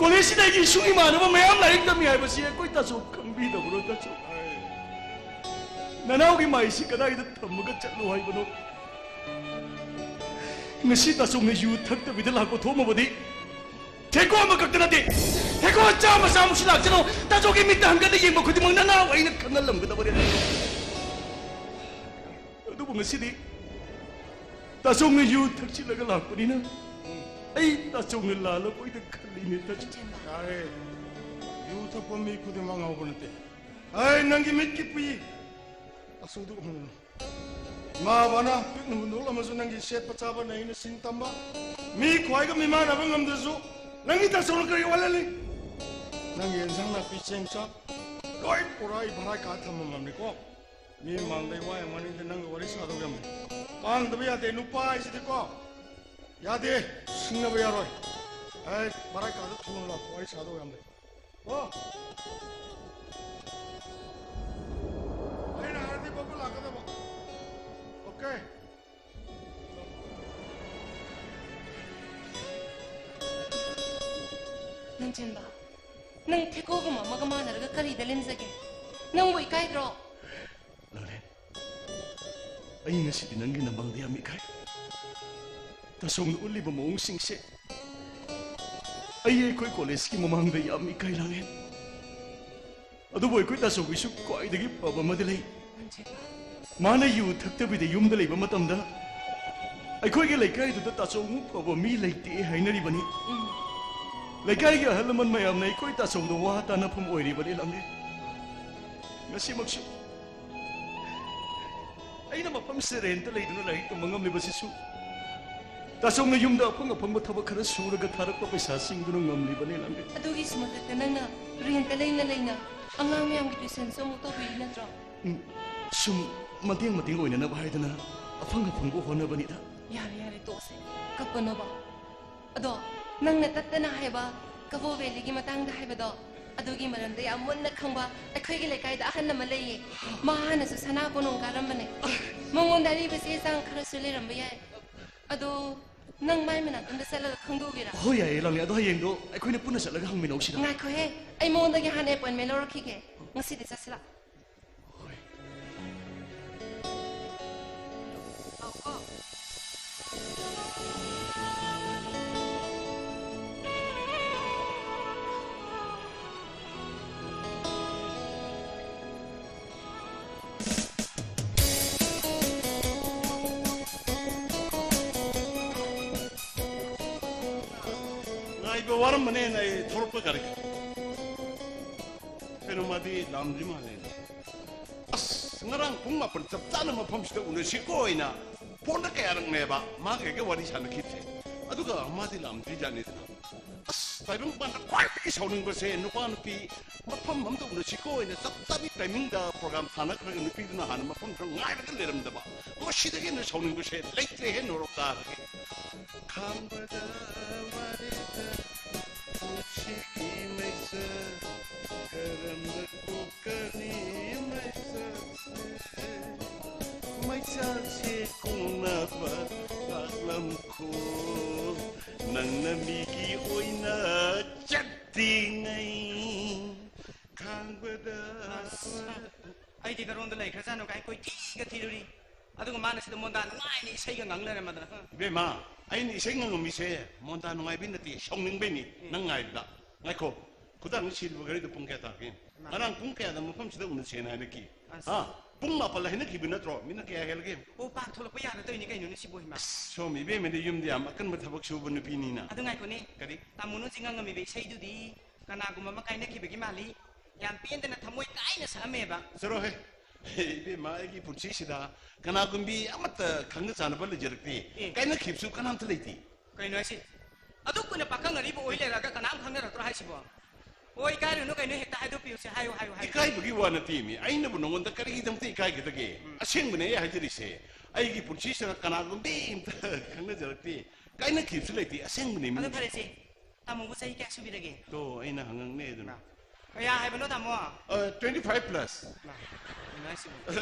ꯀꯣꯂꯦꯖꯁꯤꯗ ꯑꯩꯒꯤ ꯏꯁꯨꯡ ꯏꯃꯥꯟꯅꯕ ꯃꯌꯥꯝ ꯂꯥꯏꯔꯤꯛ ꯇꯝꯃꯤ ꯍꯥꯏꯕꯁꯤ ꯑꯩꯈꯣꯏ ꯇꯥꯆꯧ ꯈꯪꯕꯤꯗꯕ꯭ꯔꯣ, ꯇꯥꯆꯧ? ꯅꯅꯥꯎꯒꯤ ꯃꯥꯏꯁꯤ ꯀꯗꯥꯏꯗ ꯊꯝꯃꯒ ꯆꯠꯂꯣ ꯍꯥꯏꯕꯅꯣ? ꯉꯁꯤ ꯇꯥꯆꯧꯅ ꯌꯨ ꯊꯛꯇꯕꯤꯗ ꯂꯥꯛꯄ ꯊꯣꯛꯑꯝꯃꯕꯗꯤ ꯊꯦꯀꯣ ꯑꯃꯈꯛꯇ ꯅꯠꯇꯦ, ꯊꯦꯀꯣ ꯆꯥꯝꯃ ꯆꯥꯝꯃꯁꯨ ꯂꯥꯛꯆꯅꯣ, ꯇꯥꯆꯧꯒꯤ ꯃꯤꯠꯇ ꯍꯪꯒꯠꯅ ꯌꯦꯡꯕ ꯈꯨꯗꯤꯡꯃꯛ ꯅꯅꯥꯎ ꯑꯩꯅ ꯈꯪꯍꯜꯂꯝꯒꯗꯕꯅꯤ꯫ ꯑꯗꯨꯕꯨ ꯉꯁꯤꯗꯤ ꯇꯥꯆꯧꯅ ꯌꯨ ꯊꯛꯆꯤꯜꯂꯒ ꯂꯥꯛꯄꯅꯤꯅ ꯑꯩ ꯇꯥꯆꯧꯅ ꯂꯥꯜꯂꯕꯣꯏꯗ ꯈꯜꯂꯤꯅꯦ, ꯇꯥꯆꯧ꯫ ꯌꯥꯔꯦ, ꯌꯨ ꯊꯛꯄ ꯃꯤ ꯈꯨꯗꯤꯡꯃꯛ ꯉꯥꯎꯕ ꯅꯠꯇꯦ꯫ ꯑꯩ ꯅꯪꯒꯤ ꯃꯤꯠꯀꯤ ꯄꯨꯏ ꯑꯆꯧꯗꯨ ꯎꯍꯟꯒꯅꯨ꯫ ꯏꯃꯥ ꯕꯕꯥꯅ ꯄꯤꯛꯅ ꯍꯨꯟꯗꯣꯛꯂꯝꯃꯁꯨ ꯅꯪꯒꯤ ꯁꯦꯠꯄ ꯆꯥꯕ ꯅꯩꯅ ꯁꯤꯟ ꯇꯝꯕ, ꯃꯤ ꯈ꯭ꯋꯥꯏꯒ ꯃꯤꯃꯥꯟꯅꯕ ꯉꯝꯗ꯭ꯔꯁꯨ ꯅꯪꯒꯤ ꯇꯥꯆꯧꯅ ꯀꯔꯤ ꯋꯥꯠꯍꯜꯂꯤ? ꯅꯪꯒꯤ ꯑꯦꯟꯁꯥꯡ ꯅꯥꯄꯤ ꯆꯦꯡ ꯆꯥꯛ ꯂꯣꯏ ꯄꯨꯔꯥ ꯑꯩ ꯚꯔꯥ ꯀꯥ ꯊꯝꯃꯝꯃꯕꯅꯤꯀꯣ꯫ ꯃꯤ ꯃꯥꯡꯗꯩ ꯋꯥ ꯌꯥꯝ ꯉꯥꯡꯅꯤꯡꯗꯦ, ꯅꯪꯒ ꯋꯥꯔꯤ ꯁꯥꯗꯧ ꯌꯥꯝ ꯂꯩ꯫ ꯉꯥꯡꯗꯕ ꯌꯥꯗꯦ, ꯅꯨꯄꯥ ꯍꯥꯏꯁꯤꯗꯤꯀꯣ꯫ ꯌꯥꯗꯦ, ꯁꯤꯡꯅꯕ ꯌꯥꯔꯣꯏ꯫ ꯑꯩ ꯚꯔꯥ ꯀꯥꯗ ꯊꯨꯅ ꯂꯥꯛꯄ, ꯋꯥꯔꯤ ꯁꯥꯗꯧ ꯌꯥꯝ ꯂꯩ꯫ ꯑꯣ꯫ ꯑꯩꯅ ꯍꯥꯏꯔꯗꯤ ꯕꯕꯨ ꯂꯥꯛꯀꯗꯕ꯫ ꯑꯣꯀꯦ꯫ ꯅꯪ ꯆꯦꯟꯕ, ꯅꯪ ꯊꯦꯀꯣꯒꯨꯝꯕ ꯑꯃꯒ ꯃꯥꯟꯅꯔꯒ ꯀꯔꯤꯗ ꯂꯦꯝꯖꯒꯦ? ꯅꯪꯕꯨ ꯏꯀꯥꯏꯗ꯭ꯔꯣ? ꯂꯥꯡꯂꯦꯟ, ꯑꯩ ꯉꯁꯤꯗꯤ ꯅꯪꯒꯤ ꯅꯃꯥꯡꯗ ꯌꯥꯝ ꯏꯀꯥꯏ꯫ ꯇꯥꯆꯧꯅ ꯎꯠꯂꯤꯕ ꯃꯑꯣꯡꯁꯤꯡꯁꯦ ꯑꯩ ꯑꯩꯈꯣꯏ ꯀꯣꯂꯦꯖꯀꯤ ꯃꯃꯥꯡꯗ ꯌꯥꯝ ꯏꯀꯥꯏ, ꯂꯥꯡꯂꯦꯟ꯫ ꯑꯗꯨꯕꯨ ꯑꯩꯈꯣꯏ ꯇꯥꯆꯧꯒꯤꯁꯨ ꯈ꯭ꯋꯥꯏꯗꯒꯤ ꯐꯕ ꯑꯃꯗꯤ ꯂꯩ꯫ ꯃꯥꯅ ꯌꯨ ꯊꯛꯇꯕꯤꯗ ꯌꯨꯝꯗ ꯂꯩꯕ ꯃꯇꯝꯗ ꯑꯩꯈꯣꯏꯒꯤ ꯂꯩꯀꯥꯏꯗꯨꯗ ꯇꯥꯆꯧꯃꯨꯛ ꯐꯕ ꯃꯤ ꯂꯩꯇꯦ ꯍꯥꯏꯅꯔꯤꯕꯅꯤ꯫ ꯎꯝ꯫ ꯂꯩꯀꯥꯏꯒꯤ ꯑꯍꯜ ꯂꯃꯟ ꯃꯌꯥꯝꯅ ꯑꯩꯈꯣꯏ ꯇꯥꯆꯧꯗ ꯋꯥ ꯇꯥꯅꯐꯝ ꯑꯣꯏꯔꯤꯕꯅꯤ, ꯂꯥꯡꯂꯦꯟ꯫ ꯉꯁꯤꯃꯛꯁꯨ ꯑꯩꯅ ꯃꯐꯝꯁꯤꯗ ꯔꯦꯟꯇ ꯂꯩꯗꯨꯅ ꯂꯥꯏꯔꯤꯛ ꯇꯝꯕ ꯉꯝꯂꯤꯕꯁꯤꯁꯨ ꯇꯥꯆꯧꯅ ꯌꯨꯝꯗ ꯑꯐꯪ ꯑꯐꯪꯕ ꯊꯕꯛ ꯈꯔ ꯁꯨꯔꯒ ꯊꯥꯔꯛꯄ ꯄꯩꯁꯥꯁꯤꯡꯗꯨꯅ ꯉꯝꯂꯤꯕꯅꯤ, ꯂꯥꯡꯂꯦꯟ꯫ ꯑꯗꯨꯒꯤꯁꯨ ꯃꯊꯛꯇ ꯅꯪꯅ ꯔꯦꯟꯇ ꯂꯩꯅ ꯂꯩꯅ ꯑꯉꯥꯡ ꯃꯌꯥꯝꯒꯤ ꯇ꯭ꯌꯨꯁꯟꯁꯨ ꯑꯃꯨꯛ ꯇꯧꯕꯤꯔꯤ ꯅꯠꯇ꯭ꯔꯣ? ꯎꯝ, ꯁꯨꯝ ꯃꯇꯦꯡ ꯃꯇꯦꯡ ꯑꯣꯏꯅꯅꯕ ꯍꯥꯏꯗꯅ ꯑꯐꯪ ꯑꯐꯪꯕ ꯍꯣꯠꯅꯕꯅꯤꯗ꯫ ꯌꯥꯔꯦ, ꯌꯥꯔꯦ, ꯇꯣꯛꯑꯁꯦ꯫ ꯀꯞꯀꯅꯣꯕ꯫ ꯑꯗꯣ ꯅꯪꯅ ꯇꯠꯇꯅ ꯍꯥꯏꯕ ꯀꯕꯣ ꯚꯦꯂꯤꯒꯤ ꯃꯇꯥꯡꯗ ꯍꯥꯏꯕꯗꯣ, ꯑꯗꯨꯒꯤ ꯃꯔꯝꯗ ꯌꯥꯝ ꯃꯨꯟꯅ ꯈꯪꯕ ꯑꯩꯈꯣꯏꯒꯤ ꯂꯩꯀꯥꯏꯗ ꯑꯍꯜ ꯑꯃ ꯂꯩꯌꯦ꯫ ꯃꯥ ꯍꯥꯟꯅꯁꯨ ꯁꯅꯥ ꯀꯣꯅꯨꯡ ꯀꯥꯔꯝꯕꯅꯦ꯫ ꯃꯉꯣꯟꯗ ꯑꯔꯤꯕ ꯆꯦ ꯆꯥꯡ ꯈꯔꯁꯨ ꯂꯩꯔꯝꯕ ꯌꯥꯏ꯫ ꯑꯗꯣ ꯅꯪ ꯃꯥꯏ ꯃꯅꯥꯛꯇ ꯑꯝꯇ ꯆꯠꯂꯒ ꯈꯪꯗꯣꯛꯎꯒꯦꯔꯥ? ꯍꯣꯏ, ꯌꯥꯏꯌꯦ, ꯂꯥꯡꯂꯦ꯫ ꯑꯗꯣ ꯍꯌꯦꯡꯗꯣ ꯑꯩꯈꯣꯏꯅ ꯄꯨꯟꯅ ꯆꯠꯂꯒ ꯍꯪꯃꯤꯟꯅꯧꯁꯤꯔ? ꯉꯥꯏꯈꯣꯍꯦ, ꯑꯩ ꯃꯉꯣꯟꯗꯒꯤ ꯍꯥꯟꯅ ꯑꯦꯄꯣꯏꯟꯃꯦꯟ ꯂꯧꯔꯛꯈꯤꯒꯦ꯫ ꯉꯁꯤꯗꯤ ꯆꯠꯁꯤꯔꯥ? ꯉꯥꯏꯕ ꯋꯥꯔꯝꯕꯅꯦꯅ ꯑꯩ ꯊꯧꯔꯛꯄ ꯒꯥꯔꯤ꯫ ꯀꯩꯅꯣ, ꯃꯥꯗꯤ ꯂꯥꯛꯑꯝꯗ꯭ꯔꯤ ꯃꯥꯜꯂꯦꯅꯦ꯫ ꯑꯁ, ꯉꯔꯥꯡ ꯄꯨꯡ ꯃꯥꯄꯟ ꯆꯞ ꯆꯥꯅ ꯃꯐꯝꯁꯤꯗ ꯎꯅꯁꯤꯀꯣ ꯍꯥꯏꯅ ꯐꯣꯟꯗ ꯀꯌꯥꯔꯛꯅꯦꯕ ꯃꯥꯒ ꯑꯩꯒ ꯋꯥꯔꯤ ꯁꯥꯟꯅꯈꯤꯕꯁꯦ꯫ ꯑꯗꯨꯒ ꯃꯥꯗꯤ ꯂꯥꯛꯑꯝꯗ꯭ꯔꯤꯖꯥꯠꯅꯤꯗꯅ꯫ ꯑꯁ, ꯇꯥꯏꯕꯪꯄꯥꯟꯗ ꯈ꯭ꯋꯥꯏꯗꯒꯤ ꯁꯥꯎꯅꯤꯡꯕꯁꯦ ꯅꯨꯄꯥ ꯅꯨꯄꯤ ꯃꯐꯝ ꯑꯃꯗ ꯎꯅꯁꯤꯀꯣ ꯍꯥꯏꯅ ꯆꯞ ꯆꯥꯕꯤ ꯇꯥꯏꯃꯤꯡꯗ ꯄ꯭ꯔꯣꯒ꯭ꯔꯥꯝ ꯊꯥꯅꯈ꯭ꯔꯒ ꯅꯨꯄꯤꯗꯨꯅ ꯍꯥꯟꯅ ꯃꯐꯝꯗꯨꯗ ꯉꯥꯏꯔꯒ ꯂꯩꯔꯝꯗꯕ꯫ ꯃꯁꯤꯗꯒꯤ ꯍꯦꯟꯅ ꯁꯥꯎꯅꯤꯡꯕꯁꯦ ꯂꯩꯇ꯭ꯔꯦꯍꯦ ꯅꯣꯔꯣꯛ ꯇꯥꯔꯒꯦ꯫ ꯈꯥꯡꯕꯗ ꯋꯥꯔꯦꯗ ꯄꯨꯟꯁꯤꯒꯤ ꯃꯩꯁꯥ, ꯀꯔꯝꯅ ꯀꯣꯛꯀꯅꯤ ꯃꯩꯁꯥꯁꯦ? ꯃꯩꯁꯥꯁꯦ ꯀꯣꯡꯅꯕ ꯂꯥꯛꯂꯝꯈꯣ, ꯅꯪꯅ ꯃꯤꯒꯤ ꯑꯣꯏꯅ ꯆꯠꯇ꯭ꯔꯤꯉꯩ꯫ ꯈꯥꯡꯕꯗ ꯑꯁ, ꯑꯩꯗꯤ ꯀꯔꯣꯝꯗ ꯂꯩꯈ꯭ꯔꯖꯥꯠꯅꯣ ꯀꯥꯏ ꯀꯣꯏꯊꯤꯒ ꯊꯤꯔꯨꯔꯤ꯫ ꯑꯗꯨꯒ ꯃꯥꯅ ꯁꯤꯗ ꯃꯣꯟꯗꯥ ꯅꯨꯡꯉꯥꯏꯅ ꯏꯁꯩꯒ ꯉꯪ ꯂꯩꯔꯝꯃꯗꯅ, ꯍ? ꯏꯕꯦꯝꯃ, ꯑꯩꯅ ꯏꯁꯩ ꯉꯪꯉꯝꯃꯤꯁꯦ ꯃꯣꯟꯗꯥ ꯅꯨꯡꯉꯥꯏꯕꯩ ꯅꯠꯇꯦ, ꯁꯥꯎꯅꯤꯡꯕꯩꯅꯤ꯫ ꯎꯝ꯫ ꯅꯪ ꯉꯥꯏꯕꯗ꯫ ꯉꯥꯏꯈꯣ, ꯈꯨꯗꯥꯡ ꯁꯤꯜꯂꯤꯕ ꯘꯔꯤꯗꯣ ꯄꯨꯡ ꯀꯌꯥ ꯇꯥꯔꯒꯦ? ꯏꯃꯥ꯫ ꯉꯔꯥꯡ ꯄꯨꯡ ꯀꯌꯥꯗ ꯃꯐꯝꯁꯤꯗ ꯎꯅꯁꯦꯅ ꯍꯥꯏꯅꯈꯤ? ꯑꯁ꯫ ꯍꯥ? ꯄꯨꯡ ꯃꯥꯄꯜ ꯍꯥꯏꯅꯈꯤꯕ ꯅꯠꯇ꯭ꯔꯣ? ꯃꯤꯅꯠ ꯀꯌꯥ ꯍꯦꯜꯂꯒꯦ? ꯑꯣ, ꯄꯥꯛ ꯊꯣꯛꯂꯛꯄ ꯌꯥꯗ ꯇꯧꯔꯤꯅꯤ ꯀꯩꯅꯣꯅꯦ ꯁꯤꯕꯨ, ꯏꯃꯥ꯫ ꯑꯁ, ꯁꯣꯝ ꯏꯕꯦꯝꯃꯗꯤ ꯌꯨꯝꯗ ꯌꯥꯝ ꯑꯀꯟꯕ ꯊꯕꯛ ꯁꯨꯕ ꯅꯨꯄꯤꯅꯤꯅ꯫ ꯑꯗꯨ ꯉꯥꯏꯈꯣꯅꯦ꯫ ꯀꯔꯤ? ꯇꯥꯃꯣꯅ ꯍꯧꯖꯤꯛ ꯉꯪꯉꯝꯃꯤꯕ ꯏꯁꯩꯗꯨꯗꯤ ꯀꯅꯥꯒꯨꯝꯕ ꯑꯃ ꯀꯥꯏꯅꯈꯤꯕꯒꯤ ꯃꯥꯜꯂꯤ꯫ ꯌꯥꯝ ꯄꯦꯟꯗꯅ ꯊꯃꯣꯏ ꯀꯥꯏꯅ ꯁꯛꯑꯝꯃꯦꯕ꯫ ꯆꯠꯂꯣꯍꯦ꯫ ꯏꯕꯦꯝꯃ, ꯑꯩꯒꯤ ꯄꯨꯟꯁꯤꯁꯤꯗ ꯀꯅꯥꯒꯨꯝꯕꯤ ꯑꯃꯠꯇ ꯈꯪꯅ ꯆꯥꯟꯅꯕ ꯂꯩꯖꯔꯛꯇꯦ꯫ ꯑꯦ꯫ ꯀꯥꯏꯅꯈꯤꯕꯁꯨ ꯀꯅꯥꯝꯇ ꯂꯩꯇꯦ꯫ ꯀꯩꯅꯣ ꯍꯥꯏꯁꯤ? ꯑꯗꯨꯛ ꯀꯨꯏꯅ ꯄꯥꯈꯪ ꯑꯔꯤꯕ ꯑꯣꯏ ꯂꯩꯔꯒ ꯀꯅꯥꯝ ꯈꯪꯅꯔꯛꯇ꯭ꯔꯣ ꯍꯥꯏꯁꯤꯕꯣ? ꯑꯣ, ꯏꯀꯥꯏꯔꯨꯅꯨ ꯀꯩꯅꯣ, ꯍꯦꯛꯇ ꯍꯥꯏꯗꯣꯛꯄꯤꯌꯨꯁꯦ, ꯍꯥꯏꯌꯨ, ꯍꯥꯏꯌꯨ, ꯍꯥꯏꯌꯨ꯫ ꯏꯀꯥꯏꯕꯒꯤ ꯋꯥ ꯅꯠꯇꯦꯃꯤ, ꯑꯩꯅꯕꯨ ꯅꯉꯣꯟꯗ ꯀꯔꯤꯒꯤꯗꯃꯛꯇ ꯏꯀꯥꯏꯒꯗꯒꯦ? ꯎꯝ꯫ ꯑꯁꯦꯡꯕꯅꯦ ꯑꯩ ꯍꯥꯏꯖꯔꯤꯁꯦ꯫ ꯑꯩꯒꯤ ꯄꯨꯟꯁꯤꯁꯤꯗ ꯀꯅꯥꯒꯨꯝꯕꯤ ꯑꯝꯇ ꯈꯪꯅꯖꯔꯛꯇꯦ, ꯀꯥꯏꯅꯈꯤꯕꯁꯨ ꯂꯩꯇꯦ, ꯑꯁꯦꯡꯕꯅꯦ꯫ ꯑꯗꯣ ꯐꯔꯦꯁꯦ, ꯇꯥꯃꯣꯕꯨ ꯆꯍꯤ ꯀꯌꯥ ꯁꯨꯕꯤꯔꯒꯦ? ꯇꯣ, ꯑꯩꯅ ꯍꯪꯉꯛꯅꯦ ꯑꯗꯨꯅ꯫ ꯃꯥ꯫ ꯀꯌꯥ ꯍꯥꯏꯕꯅꯣ, ꯇꯥꯃꯣ? Twenty five plus. ꯀꯩꯅꯣ ꯍꯥꯏꯁꯤꯕꯣ?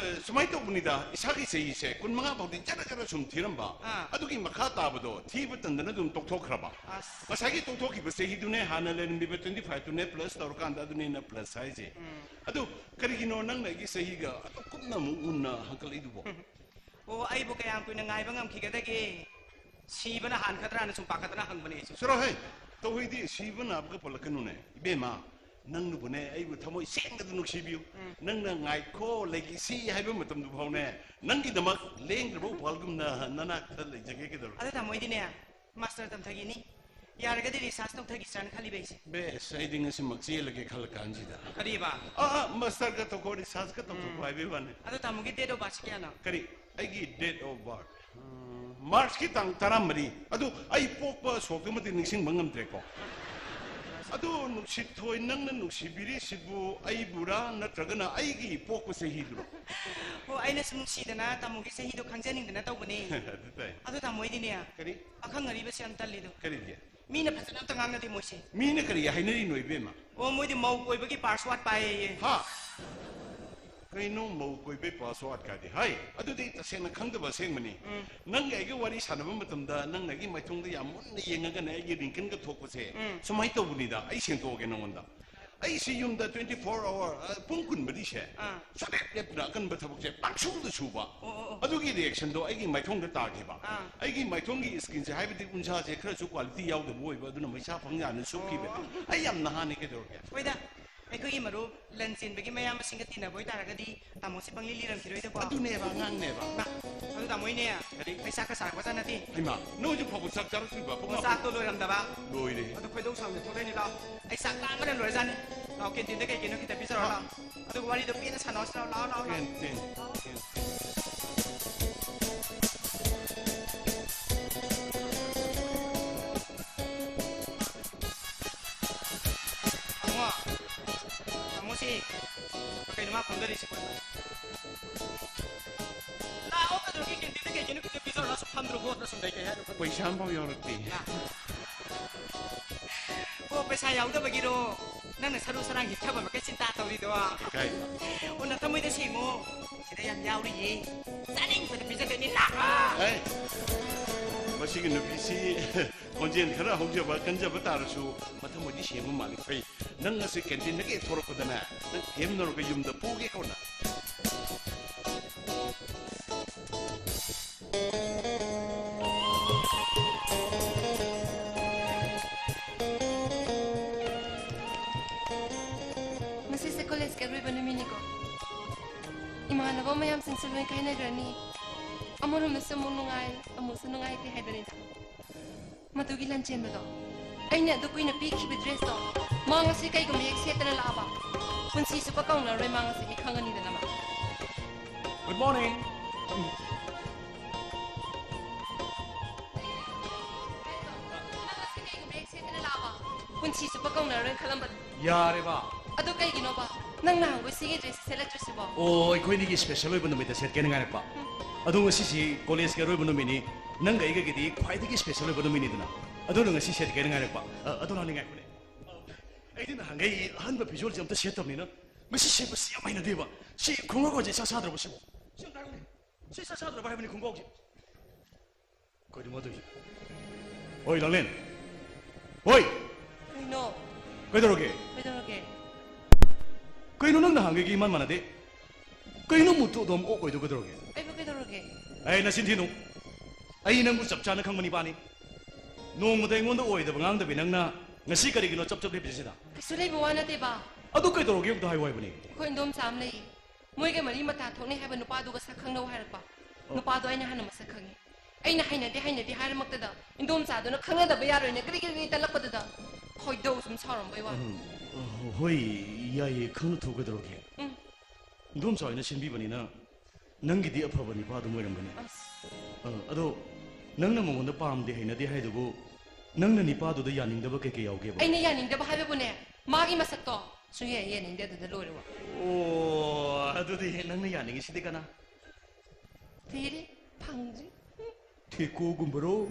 ꯁꯨꯃꯥꯏꯅ ꯇꯧꯕꯅꯤꯗ, ꯏꯁꯥꯒꯤ ꯆꯍꯤꯁꯦ ꯀꯨꯟ ꯃꯉꯥ ꯐꯥꯎꯗꯤ ꯖꯔ ꯖꯔ ꯁꯨꯝ ꯊꯤꯔꯝꯕ꯫ ꯑꯥ꯫ ꯑꯗꯨꯒꯤ ꯃꯈꯥ ꯇꯥꯕꯗꯣ ꯊꯤꯕ ꯇꯟꯗꯅ ꯑꯗꯨꯝ ꯇꯣꯛꯊꯣꯛꯈ꯭ꯔꯕ꯫ ꯑꯁ꯫ ꯉꯁꯥꯏꯒꯤ ꯇꯣꯛꯊꯣꯛꯈꯤꯕ ꯆꯍꯤꯗꯨꯅꯦ, ꯍꯥꯟꯅ ꯂꯩꯔꯝꯃꯤꯕ ꯇ꯭ꯋꯦꯟꯇꯤ ꯐꯥꯏꯚꯇꯨꯅꯦ ꯄ꯭ꯂꯁ ꯇꯧꯔꯀꯥꯟꯗ, ꯑꯗꯨꯅꯦꯅ ꯄ꯭ꯂꯁ ꯍꯥꯏꯁꯦ꯫ ꯑꯗꯨ ꯀꯔꯤꯒꯤꯅꯣ ꯅꯪꯅ ꯑꯩꯒꯤ ꯆꯍꯤꯒ ꯑꯗꯨꯛ ꯀꯨꯞꯅ ꯑꯃꯨꯛ ꯃꯨꯟꯅ ꯍꯪꯒꯠꯂꯛꯏꯗꯨꯕꯣ? ꯑꯣ, ꯑꯩꯕꯨ ꯀꯌꯥꯝ ꯀꯨꯏꯅ ꯉꯥꯏꯕ ꯉꯝꯈꯤꯒꯗꯒꯦ? ꯁꯤꯕꯅ ꯍꯥꯟꯒꯗ꯭ꯔꯥꯅ ꯁꯨꯝ ꯄꯥꯈꯠꯇꯅ ꯍꯪꯕꯅꯦ ꯑꯩꯁꯨ꯫ ꯆꯠꯂꯣꯍꯦ, ꯇꯧꯍꯩꯗꯤ, ꯁꯤꯕ ꯅꯥꯕꯒ ꯄꯜꯂꯛꯀꯅꯨꯅꯦ꯫ ꯏꯕꯦꯝꯃ, ꯅꯪꯅꯕꯨꯅꯦ ꯑꯩꯕꯨ ꯊꯃꯣꯏ ꯁꯦꯡꯅ ꯅꯨꯡꯁꯤꯕꯤꯌꯨ꯫ ꯅꯪꯅ ꯉꯥꯏꯈꯣ, ꯂꯩꯈꯤꯁꯤ ꯍꯥꯏꯕ ꯃꯇꯝꯗꯨ ꯐꯥꯎꯅꯦ, ꯅꯪꯒꯤꯗꯃꯛ ꯂꯦꯡꯗ꯭ꯔꯕ ꯎꯄꯥꯜꯒꯨꯝꯅ ꯅꯅꯥꯛꯇ ꯂꯩꯖꯒꯦ꯫ ꯀꯩꯗꯧꯔꯒꯦ? ꯑꯗꯣ ꯇꯥꯃꯣ, ꯑꯩꯗꯤꯅꯦ, ꯃꯥꯁꯇꯔ ꯇꯝꯊꯒꯤꯅꯤ꯫ ꯌꯥꯔꯒꯗꯤ ꯔꯤꯁꯥꯔꯁ ꯇꯧꯊꯈꯤꯁꯤꯔꯥꯅ ꯈꯜꯂꯤꯕ ꯑꯩꯁꯦ꯫ ꯕꯦꯁ, ꯑꯩꯗꯤ ꯉꯁꯤꯃꯛ ꯆꯦꯜꯂꯒꯦ ꯈꯜꯂ ꯀꯥꯟꯁꯤꯗ꯫ ꯀꯔꯤꯕ? ꯑꯥ, ꯑꯥ, ꯃꯥꯁꯇꯔꯒ ꯇꯧꯊꯣꯛ, ꯔꯤꯁꯥꯔꯁꯀ ꯇꯧꯊꯣꯛꯄ ꯍꯥꯏꯕꯒꯤ ꯋꯥꯅꯤ꯫ ꯑꯗꯣ ꯇꯥꯃꯣꯒꯤ ꯗꯦꯠ ꯑꯣꯐ ꯕꯥꯔꯠꯁꯤ ꯀꯌꯥꯅꯣ? ꯀꯔꯤ? ꯑꯩꯒꯤ ꯗꯦꯠ ꯑꯣꯐ ꯕꯥꯔꯠ ꯃꯥꯔꯆꯀꯤ ꯇꯥꯡ ꯇꯔꯥꯃꯔꯤ꯫ ꯑꯗꯨ ꯑꯩ ꯄꯣꯛꯄ ꯁꯣꯛꯇꯨꯃꯗꯤ ꯅꯤꯡꯁꯤꯡꯕ ꯉꯝꯗ꯭ꯔꯦꯀꯣ꯫ ꯑꯗꯨ ꯅꯨꯡꯁꯤꯠ ꯊꯣꯏ, ꯅꯪꯅ ꯅꯨꯡꯁꯤꯕꯤꯔꯤꯁꯤꯕꯨ ꯑꯩꯕꯨꯔꯥ, ꯅꯠꯇ꯭ꯔꯒꯅ ꯑꯩꯒꯤ ꯄꯣꯛꯄ ꯆꯍꯤꯗꯨꯔꯣ? ꯑꯣ, ꯑꯩꯅꯁꯨ ꯅꯨꯡꯁꯤꯗꯅ ꯇꯥꯃꯣꯒꯤ ꯆꯍꯤꯗꯣ ꯈꯪꯖꯅꯤꯡꯗꯅ ꯇꯧꯕꯅꯦ꯫ ꯑꯗꯨ ꯇꯥꯏ꯫ ꯑꯗꯣ ꯇꯥꯃꯣ, ꯑꯩꯗꯤꯅꯦ, ꯀꯔꯤ? ꯑꯈꯪ ꯑꯔꯤꯕꯁꯦ ꯌꯥꯝ ꯇꯜꯂꯤꯗꯣ꯫ ꯀꯔꯤꯒꯤ? ꯃꯤꯅ ꯐꯖꯅ ꯑꯝꯇ ꯉꯥꯡꯅꯗꯦ ꯃꯣꯏꯁꯦ꯫ ꯃꯤꯅ ꯀꯔꯤ ꯍꯥꯏꯅꯔꯤꯅꯣ, ꯏꯕꯦꯝꯃ? ꯑꯣ, ꯃꯣꯏꯗꯤ ꯃꯧ ꯀꯣꯏꯕꯒꯤ ꯄꯥꯁꯋꯥꯔꯗ ꯄꯥꯏꯌꯦꯌꯦ꯫ ꯍꯥ? ꯀꯩꯅꯣ ꯃꯧ ꯀꯣꯏꯕꯩ ꯄꯥꯁꯋꯥꯔꯗ ꯀꯥꯏꯗꯤ? ꯍꯥꯏ, ꯑꯗꯨꯗꯤ ꯇꯁꯦꯡꯅ ꯈꯪꯗꯕ ꯑꯁꯦꯡꯕꯅꯤ꯫ ꯅꯪꯒ ꯑꯩꯒ ꯋꯥꯔꯤ ꯁꯥꯟꯅꯕ ꯃꯇꯝꯗ ꯅꯪꯅ ꯑꯩꯒꯤ ꯃꯥꯏꯊꯣꯡꯗ ꯌꯥꯝ ꯃꯨꯟꯅ ꯌꯦꯡꯉꯒꯅꯦ ꯑꯩꯒꯤ ꯔꯤꯡꯀꯟꯒ ꯊꯣꯛꯄꯁꯦ, ꯁꯨꯃꯥꯏꯅ ꯇꯧꯕꯅꯤꯗ, ꯑꯩ ꯁꯦꯡꯗꯣꯛꯑꯒꯦ ꯅꯉꯣꯟꯗ꯫ ꯑꯩꯁꯤ ꯌꯨꯝꯗ twenty four hour, ꯑ, ꯄꯨꯡ ꯀꯨꯟꯃꯔꯤꯁꯦ ꯑꯥ꯫ ꯁꯨꯡꯂꯦꯞ ꯂꯦꯞꯇꯅ ꯑꯀꯟꯕ ꯊꯕꯛꯁꯦ ꯄꯪꯁꯨꯗ ꯁꯨꯕ꯫ ꯑꯣ, ꯑꯣ, ꯑꯣ꯫ ꯑꯗꯨꯒꯤ ꯔꯤꯌꯦꯛꯁꯟꯗꯣ ꯑꯩꯒꯤ ꯃꯥꯏꯊꯣꯡꯗ ꯇꯥꯈꯤꯕ꯫ ꯑꯥ꯫ ꯑꯩꯒꯤ ꯃꯥꯏꯊꯣꯡꯒꯤ ꯁ꯭ꯀꯤꯟꯁꯦ, ꯍꯥꯏꯕꯗꯤ ꯎꯟꯁꯥꯁꯦ ꯈꯔꯁꯨ ꯀ꯭ꯋꯥꯂꯤꯇꯤ ꯌꯥꯎꯗꯕ ꯑꯣꯏꯕ, ꯑꯗꯨꯅ ꯃꯩꯁꯥ ꯐꯪ ꯌꯥꯅ ꯁꯨꯞꯈꯤꯕ꯫ ꯑꯣ꯫ ꯑꯩ ꯌꯥꯝ ꯅꯍꯥꯅꯤ, ꯀꯩꯗꯧꯔꯒꯦ? ꯍꯣꯏꯗ, ꯑꯩꯈꯣꯏꯒꯤ ꯃꯔꯨꯞ ꯂꯟ ꯆꯦꯟꯕꯒꯤ ꯃꯌꯥꯝꯕꯁꯤꯡꯒ ꯇꯤꯟꯅꯕ ꯑꯣꯏꯇꯥꯔꯒꯗꯤ ꯇꯥꯃꯣꯁꯦ ꯄꯪꯂꯤ ꯂꯤꯔꯝꯈꯤꯔꯣꯏꯗꯀꯣ꯫ ꯑꯗꯨꯅꯦꯕ, ꯑꯉꯥꯡꯅꯦꯕ꯫ ꯃꯥ, ꯑꯗꯨ ꯇꯥꯃꯣ, ꯑꯩꯅꯦ, ꯀꯔꯤ? ꯑꯩ ꯆꯥꯛꯀ ꯆꯥꯔꯛꯄꯖꯥꯠ ꯅꯠꯇꯦ꯫ ꯏꯃꯥ, ꯅꯣꯏꯁꯨ ꯐꯥꯎꯕ ꯆꯥꯛ ꯆꯥꯔꯛꯇ꯭ꯔꯤꯕ? ꯄꯨꯡ ꯑꯣ, ꯆꯥꯛꯇꯣ ꯂꯣꯏꯔꯝꯗꯕ꯫ ꯂꯣꯏꯔꯦ꯫ ꯑꯗꯨ ꯈꯣꯏꯗꯧ ꯁꯥꯎꯅ ꯊꯣꯛꯂꯛꯏꯅꯤ, ꯂꯥꯛꯑꯣ꯫ ꯑꯩ ꯆꯥꯛ ꯂꯥꯝꯕꯅ ꯂꯣꯏꯔꯖꯥꯠꯅꯤ꯫ ꯂꯥꯛꯑꯣ, ꯀꯦꯟꯇꯤꯟꯗ ꯀꯩ ꯀꯩꯅꯣ ꯈꯤꯇ ꯄꯤꯖꯔꯣ, ꯂꯥꯛꯑꯣ꯫ ꯑꯗꯨꯒ ꯋꯥꯔꯤꯗꯣ ꯄꯦꯟꯅ ꯁꯥꯟꯅꯍꯧꯁꯤ, ꯂꯥꯛꯑꯣ, ꯂꯥꯛꯑꯣ, ꯂꯥꯛꯑꯣ꯫ Canteen, canteen. ꯇꯥꯃꯣ, ꯇꯥꯃꯣꯁꯤ ꯀꯩꯅꯣ ꯃꯥ ꯐꯝꯗꯔꯤꯁꯤꯕꯣ? ꯂꯥꯛꯑꯣ, ꯀꯩꯗꯧꯔꯒꯦ? ꯀꯦꯟꯇꯤꯟꯗ ꯀꯩ ꯀꯩꯅꯣ ꯈꯤꯇ ꯄꯤꯖꯔꯣ, ꯂꯥꯛꯑꯣ, ꯁꯨꯝ ꯐꯝꯗ꯭ꯔꯣ ꯈꯣꯠꯇ꯭ꯔꯣ ꯁꯨꯝ ꯂꯩ ꯀꯩ ꯍꯥꯏꯅꯣ ꯈꯪꯗꯦ꯫ ꯄꯩꯁꯥ ꯑꯃꯐꯥꯎ ꯌꯥꯎꯔꯛꯇꯦ꯫ ꯑꯣ, ꯄꯩꯁꯥ ꯌꯥꯎꯗꯕꯒꯤꯔꯣ? ꯅꯪꯅ ꯁꯔꯨ ꯁꯔꯥꯡ ꯍꯤꯞꯊꯕ ꯃꯈꯩ ꯆꯤꯟꯇꯥ ꯇꯧꯔꯤꯗꯣ꯫ ꯀꯥꯏꯗꯅꯣ? ꯑꯣ, ꯅꯊꯃꯣꯏꯗ ꯁꯦꯡꯉꯨ꯫ ꯁꯤꯗ ꯌꯥꯝ ꯌꯥꯎꯔꯤꯌꯦ꯫ ꯆꯥꯅꯤꯡꯕꯗ ꯄꯤꯖꯗꯣꯏꯅꯤ, ꯂꯥꯛꯑꯣ꯫ ꯑꯦ, ꯃꯁꯤꯒꯤ ꯅꯨꯄꯤꯁꯤ ꯈꯣꯟꯖꯦꯜ ꯈꯔ ꯍꯧꯖꯕ ꯀꯟꯖꯕ ꯇꯥꯔꯁꯨ ꯃꯊꯃꯣꯏꯗꯤ ꯁꯦꯡꯕ ꯃꯥꯜꯂꯤ꯫ ꯐꯩ, ꯅꯪ ꯉꯁꯤ ꯀꯦꯟꯇꯤꯟꯗꯒꯤ ꯍꯦꯛ ꯊꯣꯔꯛꯄꯗꯅꯦ, ꯅꯪ ꯊꯦꯝꯅꯔꯒ ꯌꯨꯝꯗ ꯄꯨꯒꯦ ꯀꯧꯅ꯫ ꯉꯁꯤꯁꯦ ꯀꯣꯂꯦꯖꯀꯤ ꯑꯔꯣꯏꯕ ꯅꯨꯃꯤꯠꯅꯤꯀꯣ꯫ ꯏꯃꯥꯟꯅꯕ ꯃꯌꯥꯝꯁꯤꯡꯁꯨ ꯂꯣꯏ ꯀꯥꯏꯅꯈ꯭ꯔꯅꯤ꯫ ꯑꯃꯔꯣꯝꯗꯁꯨ ꯑꯃꯨꯛ ꯅꯨꯡꯉꯥꯏ, ꯑꯃꯨꯛꯁꯨ ꯅꯨꯡꯉꯥꯏꯇꯦ ꯍꯥꯏꯗꯨꯅꯤꯗ꯫ ꯃꯗꯨꯒꯤ ꯂꯟꯆꯦꯟꯕꯗꯣ, ꯑꯩꯅ ꯑꯗꯨ ꯀꯨꯏꯅ ꯄꯤꯈꯤꯕ ꯗ꯭ꯔꯦꯁꯇꯣ, ꯃꯥ ꯉꯁꯤ ꯀꯩꯒꯨꯝꯕ ꯍꯦꯛ ꯁꯦꯠꯇꯅ ꯂꯥꯛꯑꯕ, ꯄꯨꯟꯁꯤ ꯆꯨꯞꯄ ꯀꯥꯎꯅꯔꯔꯣꯏ ꯃꯥ ꯉꯁꯤ, ꯑꯩ ꯈꯪꯉꯅꯤꯗꯅ ꯃꯥ꯫ Good morning. ꯅꯪ ꯉꯁꯤ ꯀꯩꯒꯨꯝꯕ ꯍꯦꯛ ꯁꯦꯠꯇꯅ ꯂꯥꯛꯑꯕ, ꯄꯨꯟꯁꯤ ꯆꯨꯞꯄ ꯀꯥꯎꯅꯔꯔꯣꯏ ꯈꯜꯂꯝꯕꯗꯣ꯫ ꯌꯥꯔꯦꯕ꯫ ꯑꯗꯨ ꯀꯩꯒꯤꯅꯣꯕ? ꯅꯪ ꯅꯍꯥꯟꯈꯣꯏ ꯁꯤꯒꯤ ꯗ꯭ꯔꯦꯁꯁꯦ ꯁꯦꯠꯂꯛꯇ꯭ꯔꯤꯁꯤꯕꯣ? ꯑꯣ, ꯑꯩꯈꯣꯏꯅꯤꯒꯤ ꯁ꯭ꯄꯦꯁꯦꯜ ꯑꯣꯏꯕ ꯅꯨꯃꯤꯠꯇ ꯁꯦꯠꯀꯦꯅ ꯉꯥꯏꯔꯛꯄ꯫ ꯎꯝ꯫ ꯑꯗꯣ ꯉꯁꯤꯁꯤ ꯀꯣꯂꯦꯖꯀꯤ ꯑꯔꯣꯏꯕ ꯅꯨꯃꯤꯠꯅꯤ꯫ ꯅꯪꯒ ꯑꯩꯒꯒꯤꯗꯤ ꯈ꯭ꯋꯥꯏꯗꯒꯤ ꯁ꯭ꯄꯦꯁꯦꯜ ꯑꯣꯏꯕ ꯅꯨꯃꯤꯠꯅꯤꯗꯅ꯫ ꯑꯗꯨꯅ ꯉꯁꯤ ꯁꯦꯠꯀꯦꯅ ꯉꯥꯏꯔꯛꯄ꯫ ꯑ, ꯑꯗꯣ ꯂꯥꯛꯅꯤꯡꯉꯥꯏꯈꯣꯅꯦ꯫ ꯑꯩꯗꯤ ꯅꯍꯥꯟꯈꯩ ꯑꯍꯟꯕ ꯐꯤꯖꯣꯜꯁꯦ ꯑꯝꯇ ꯁꯦꯠꯇꯕꯅꯤꯅ ꯉꯁꯤ ꯁꯦꯠꯄꯁꯤ ꯌꯥꯝ ꯍꯩꯅꯗꯦꯕ꯫ ꯁꯤ ꯈꯣꯡꯒ꯭ꯔꯥꯎꯒꯁꯦ ꯏꯁꯥ ꯁꯥꯗ꯭ꯔꯕ ꯁꯤꯕꯣ? ꯁꯤ ꯑꯝꯇ ꯍꯥꯏꯌꯨꯅꯦ꯫ ꯁꯤ ꯏꯁꯥ ꯁꯥꯗ꯭ꯔꯕ ꯍꯥꯏꯕꯅꯤ ꯈꯣꯡꯒ꯭ꯔꯥꯎꯁꯦ꯫ ꯀꯩꯅꯣ ꯃꯥ ꯇꯧꯔꯤꯁꯦ? ꯍꯣꯏ, ꯂꯥꯡꯂꯦꯟ꯫ ꯍꯣꯏ! ꯀꯩꯅꯣ? ꯀꯩꯗꯧꯔꯒꯦ? ꯀꯩꯗꯧꯔꯒꯦ? ꯀꯩꯅꯣ ꯅꯪ ꯅꯍꯥꯟꯈꯩꯒ ꯏꯃꯥꯟ ꯃꯥꯟꯅꯗꯦ? ꯀꯩꯅꯣ ꯃꯨꯠꯇꯨ ꯑꯗꯨꯝ ꯑꯣꯛ ꯑꯣꯏꯗꯣ ꯀꯩꯗꯧꯔꯒꯦ? ꯑꯩꯕꯨ ꯀꯩꯗꯧꯔꯒꯦ? ꯑꯩ ꯅꯆꯤꯟ ꯊꯤꯅꯨ꯫ ꯑꯩ ꯅꯪꯕꯨ ꯆꯞ ꯆꯥꯅ ꯈꯪꯕ ꯅꯤꯄꯥꯅꯤ꯫ ꯅꯣꯡꯃꯗ ꯑꯩꯉꯣꯟꯗ ꯑꯣꯏꯗꯕ ꯉꯥꯡꯗꯕꯤ ꯅꯪꯅ ꯉꯁꯤ ꯀꯔꯤꯒꯤꯅꯣ ꯆꯞ ꯆꯞ ꯂꯦꯞꯄꯤꯁꯤꯗ? ꯀꯩꯁꯨ ꯂꯩꯕ ꯋꯥ ꯅꯠꯇꯦꯕ꯫ ꯑꯗꯨ ꯀꯩꯗꯧꯔꯒꯦ ꯑꯝꯇ ꯍꯥꯏꯌꯨ ꯍꯥꯏꯕꯅꯤ꯫ ꯑꯩꯈꯣꯏ ꯏꯟꯗꯣꯝꯆꯥ ꯑꯃ ꯂꯩꯌꯦ꯫ ꯃꯣꯏꯒ ꯃꯔꯤ ꯃꯇꯥ ꯊꯣꯛꯅꯩ ꯍꯥꯏꯕ ꯅꯨꯄꯥꯗꯨꯒ ꯁꯛ ꯈꯪꯅꯧ ꯍꯥꯏꯔꯛꯄ꯫ ꯑꯣ꯫ ꯅꯨꯄꯥꯗꯣ ꯑꯩꯅ ꯍꯥꯟꯅ ꯃꯁꯛ ꯈꯪꯉꯤ꯫ ꯑꯩꯅ ꯍꯩꯅꯗꯦ, ꯍꯩꯅꯗꯦ ꯍꯥꯏꯔꯃꯛꯇꯗ ꯏꯟꯗꯣꯝꯆꯥꯗꯨꯅ ꯈꯪꯅꯗꯕ ꯌꯥꯔꯣꯏꯅ ꯀꯔꯤ ꯀꯔꯤ ꯀꯔꯤ ꯇꯜꯂꯛꯄꯗꯨꯗ ꯈꯣꯏꯗꯧ ꯁꯨꯝ ꯁꯥꯎꯔꯝꯕꯩ ꯋꯥꯅꯤ꯫ ꯎꯝ, ꯍꯣꯏ, ꯌꯥꯏꯌꯦ, ꯈꯪꯅ ꯊꯣꯛꯀꯗꯧꯔꯒꯦ꯫ ꯎꯝ꯫ ꯏꯟꯗꯣꯝꯆꯥ ꯍꯣꯏꯅ ꯁꯤꯟꯕꯤꯕꯅꯤꯅ ꯅꯪꯒꯤꯗꯤ ꯑꯐꯕ ꯅꯤꯄꯥ ꯑꯗꯨꯝ ꯑꯣꯏꯔꯝꯒꯅꯤ꯫ ꯑꯁ꯫ ꯑ, ꯑꯗꯣ ꯅꯪꯅ ꯃꯉꯣꯟꯗ ꯄꯥꯝꯗꯦ, ꯍꯩꯅꯗꯦ ꯍꯥꯏꯗꯨꯕꯨ ꯅꯪꯅ ꯅꯤꯄꯥꯗꯨꯗ ꯌꯥꯅꯤꯡꯗꯕ ꯀꯩꯀꯩ ꯌꯥꯎꯒꯦꯕ? ꯑꯩꯅ ꯌꯥꯅꯤꯡꯗꯕ ꯍꯥꯏꯕꯕꯨꯅꯦ, ꯃꯥꯒꯤ ꯃꯁꯛꯇꯣ ꯁꯨꯡꯌꯥ ꯌꯦꯡꯅꯤꯡꯗꯦ, ꯑꯗꯨꯗ ꯂꯣꯏꯔꯦ ꯋꯥ꯫ ꯑꯣ, ꯑꯗꯨꯗꯤ ꯅꯪꯅ ꯌꯥꯅꯤꯡꯉꯤꯁꯤꯗꯤ ꯀꯅꯥ? ꯊꯤꯔꯤ, ꯐꯪꯗ꯭ꯔꯤ꯫ ꯊꯦꯀꯣꯒꯨꯝꯕꯔꯣ?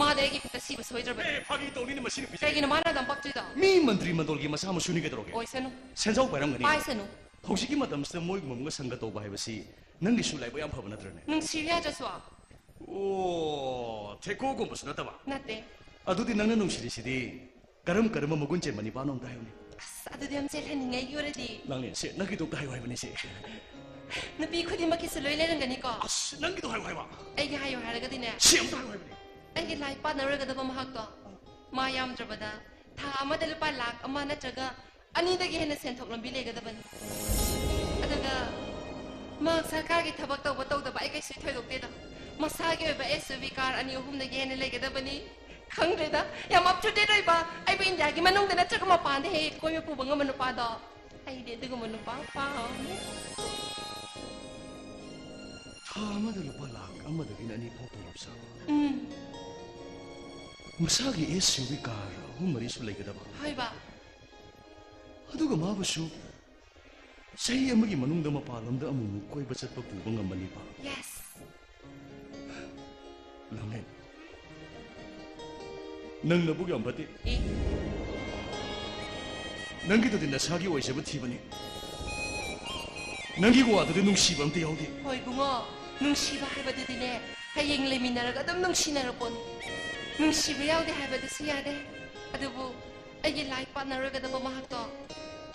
ꯃꯥꯗꯤ ꯑꯩꯒꯤ ꯈꯨꯠꯇ ꯁꯤꯕ ꯁꯣꯏꯗ꯭ꯔꯕꯅꯤ꯫ ꯑꯦ, ꯐꯥꯒꯤ ꯇꯧꯅꯤꯅꯦ ꯃꯁꯤ ꯅꯨꯄꯤꯁꯦ꯫ ꯀꯩꯒꯤꯅꯣ ꯃꯥꯅ ꯑꯗꯨꯝ ꯄꯛꯇꯣꯏꯗꯣ? ꯃꯤ ꯃꯟꯇ꯭ꯔꯤ ꯃꯟꯗꯣꯜꯒꯤ ꯃꯆꯥ ꯃꯁꯨꯅꯤ ꯀꯩꯗꯧꯔꯒꯦ? ꯑꯣꯏꯁꯅꯨ꯫ ꯁꯦꯟꯖꯥꯎ ꯄꯥꯏꯔꯝꯒꯅꯤ꯫ ꯄꯥꯏꯁꯅꯨ꯫ ꯍꯧꯖꯤꯛꯀꯤ ꯃꯇꯝꯁꯤꯗ ꯃꯣꯏꯒꯨꯝꯕ ꯑꯃꯒ ꯁꯪꯒ ꯇꯧꯕ ꯍꯥꯏꯕꯁꯤ ꯅꯪꯒꯤꯁꯨ ꯂꯥꯏꯕꯛ ꯌꯥꯝ ꯐꯕ ꯅꯠꯇ꯭ꯔꯅꯦ? ꯅꯨꯡꯁꯤꯕ ꯌꯥꯗ꯭ꯔꯁꯨ? ꯑꯣ, ꯊꯦꯀꯣꯒꯨꯝꯕꯁꯨ ꯅꯠꯇꯕ? ꯅꯠꯇꯦ꯫ ꯑꯗꯨꯗꯤ ꯅꯪꯅ ꯅꯨꯡꯁꯤꯔꯤꯁꯤꯗꯤ ꯀꯔꯝ ꯀꯔꯝꯕ ꯃꯒꯨꯟ ꯆꯦꯟꯕ ꯅꯤꯄꯥꯅꯣ ꯑꯝꯇ ꯍꯥꯏꯌꯨꯅꯦ꯫ ꯑꯁ, ꯑꯗꯨꯗꯤ ꯌꯥꯝ ꯆꯦꯜꯍꯟꯅꯤꯡꯉꯦ ꯑꯩꯒꯤ ꯑꯣꯏꯔꯗꯤ꯫ ꯂꯥꯡꯂꯦꯟ, ꯁꯦ, ꯅꯪꯒꯤꯗꯣ ꯑꯝꯇ ꯍꯥꯏꯌꯨ ꯍꯥꯏꯕꯅꯤ, ꯁꯦ꯫ ꯅꯨꯄꯤ ꯈꯨꯗꯤꯡꯃꯛꯀꯤꯁꯨ ꯂꯣꯏ ꯂꯩꯔꯝꯒꯅꯤꯀꯣ? ꯑꯁ, ꯅꯪꯒꯤꯗꯣ ꯍꯥꯏꯌꯨ ꯍꯥꯏꯕ꯫ ꯑꯩꯒꯤ ꯍꯥꯏꯌꯨ ꯍꯥꯏꯔꯒꯗꯤꯅꯦ, ꯁꯦ, ꯑꯝꯇ ꯍꯥꯏꯌꯨ ꯍꯥꯏꯕꯅꯤ꯫ ꯑꯩꯒꯤ ꯂꯥꯏꯐ ꯄꯥꯔꯠꯅꯔ ꯑꯣꯏꯒꯗꯕ ꯃꯍꯥꯛꯇꯣ, ꯃꯥ ꯌꯥꯝꯗ꯭ꯔꯕꯗ ꯊꯥ ꯑꯃꯗ ꯂꯨꯄꯥ ꯂꯥꯈ ꯑꯃ ꯅꯠꯇ꯭ꯔꯒ ꯑꯅꯤꯗꯒꯤ ꯍꯦꯟꯅ ꯁꯦꯟꯊꯣꯛ ꯂꯝꯕꯤ ꯂꯩꯒꯗꯕꯅꯤ꯫ ꯑꯗꯨꯒ ꯃꯍꯥꯛ ꯁꯔꯀꯥꯔꯒꯤ ꯊꯕꯛ ꯇꯧꯕ ꯇꯧꯗꯕ ꯑꯩ ꯀꯩꯁꯨ ꯊꯣꯏꯗꯣꯛꯇꯦꯗ꯫ ꯃꯁꯥꯒꯤ ꯑꯣꯏꯕ ꯑꯦꯁ ꯌꯨ ꯚꯤ ꯀꯥꯔ ꯑꯅꯤ ꯑꯍꯨꯝꯗꯒꯤ ꯍꯦꯟꯅ ꯂꯩꯒꯗꯕꯅꯤ꯫ ꯈꯪꯗ꯭ꯔꯦꯗ, ꯌꯥꯝ ꯑꯞ ꯇꯨ ꯗꯦꯠ ꯑꯣꯏꯕ꯫ ꯑꯩꯕꯨ ꯏꯟꯗꯤꯌꯥꯒꯤ ꯃꯅꯨꯡꯗ ꯅꯠꯇ꯭ꯔꯒ ꯃꯄꯥꯟꯗ ꯍꯦꯛ ꯍꯦꯛ ꯀꯣꯏꯕ ꯄꯨꯕ ꯉꯝꯕ ꯅꯨꯄꯥꯗꯣ, ꯑꯩꯗꯤ ꯑꯗꯨꯒꯨꯝꯕ ꯅꯨꯄꯥ ꯄꯥꯝꯃꯤ꯫ ꯊꯥ ꯑꯃꯗ ꯂꯨꯄꯥ ꯂꯥꯈ ꯑꯃꯗꯒꯤꯅ ꯑꯅꯤ ꯐꯥꯎ ꯇꯣꯂꯣꯞ ꯆꯥꯕ꯫ ꯎꯝ꯫ ꯃꯁꯥꯒꯤ ꯑꯦꯁ ꯌꯨ ꯚꯤ ꯀꯥꯔ ꯑꯍꯨꯝ ꯃꯔꯤꯁꯨ ꯂꯩꯒꯗꯕ꯫ ꯍꯣꯏꯕ꯫ ꯑꯗꯨꯒ ꯃꯥꯕꯨꯁꯨ ꯆꯍꯤ ꯑꯃꯒꯤ ꯃꯅꯨꯡꯗ ꯃꯄꯥꯟ ꯂꯝꯗ ꯑꯃꯨꯛꯃꯨꯛ ꯀꯣꯏꯕ ꯆꯠꯄ ꯄꯨꯕ ꯉꯝꯃꯅꯤꯕ꯫ ꯌꯦꯁ꯫ ꯂꯥꯡꯂꯦꯟ, ꯅꯪ ꯅꯕꯨꯛ ꯌꯥꯝ ꯐꯠꯇꯦ꯫ ꯑꯦ? ꯅꯪꯒꯤꯗꯨꯗꯤ ꯅꯁꯥꯒꯤ ꯑꯣꯏꯖꯕ ꯊꯤꯕꯅꯤ꯫ ꯅꯪꯒꯤ ꯋꯥꯗꯨꯗꯤ ꯅꯨꯡꯁꯤꯕ ꯑꯝꯇ ꯌꯥꯎꯗꯦ꯫ ꯍꯣꯏ ꯏꯕꯨꯡꯉꯣ, ꯅꯨꯡꯁꯤꯕ ꯍꯥꯏꯕꯗꯨꯗꯤꯅꯦ, ꯍꯌꯦꯡ ꯂꯩꯃꯤꯟꯅꯔꯒ ꯑꯗꯨꯝ ꯅꯨꯡꯁꯤꯅꯔꯛꯄꯣꯅꯤ꯫ ꯅꯨꯡꯁꯤꯕ ꯌꯥꯎꯗꯦ ꯍꯥꯏꯕꯗꯨꯁꯨ ꯌꯥꯗꯦ꯫ ꯑꯗꯨꯕꯨ ꯑꯩꯒꯤ ꯂꯥꯏꯐ ꯄꯥꯔꯠꯅꯔ ꯑꯣꯏꯒꯗꯕ ꯃꯍꯥꯛꯇꯣ,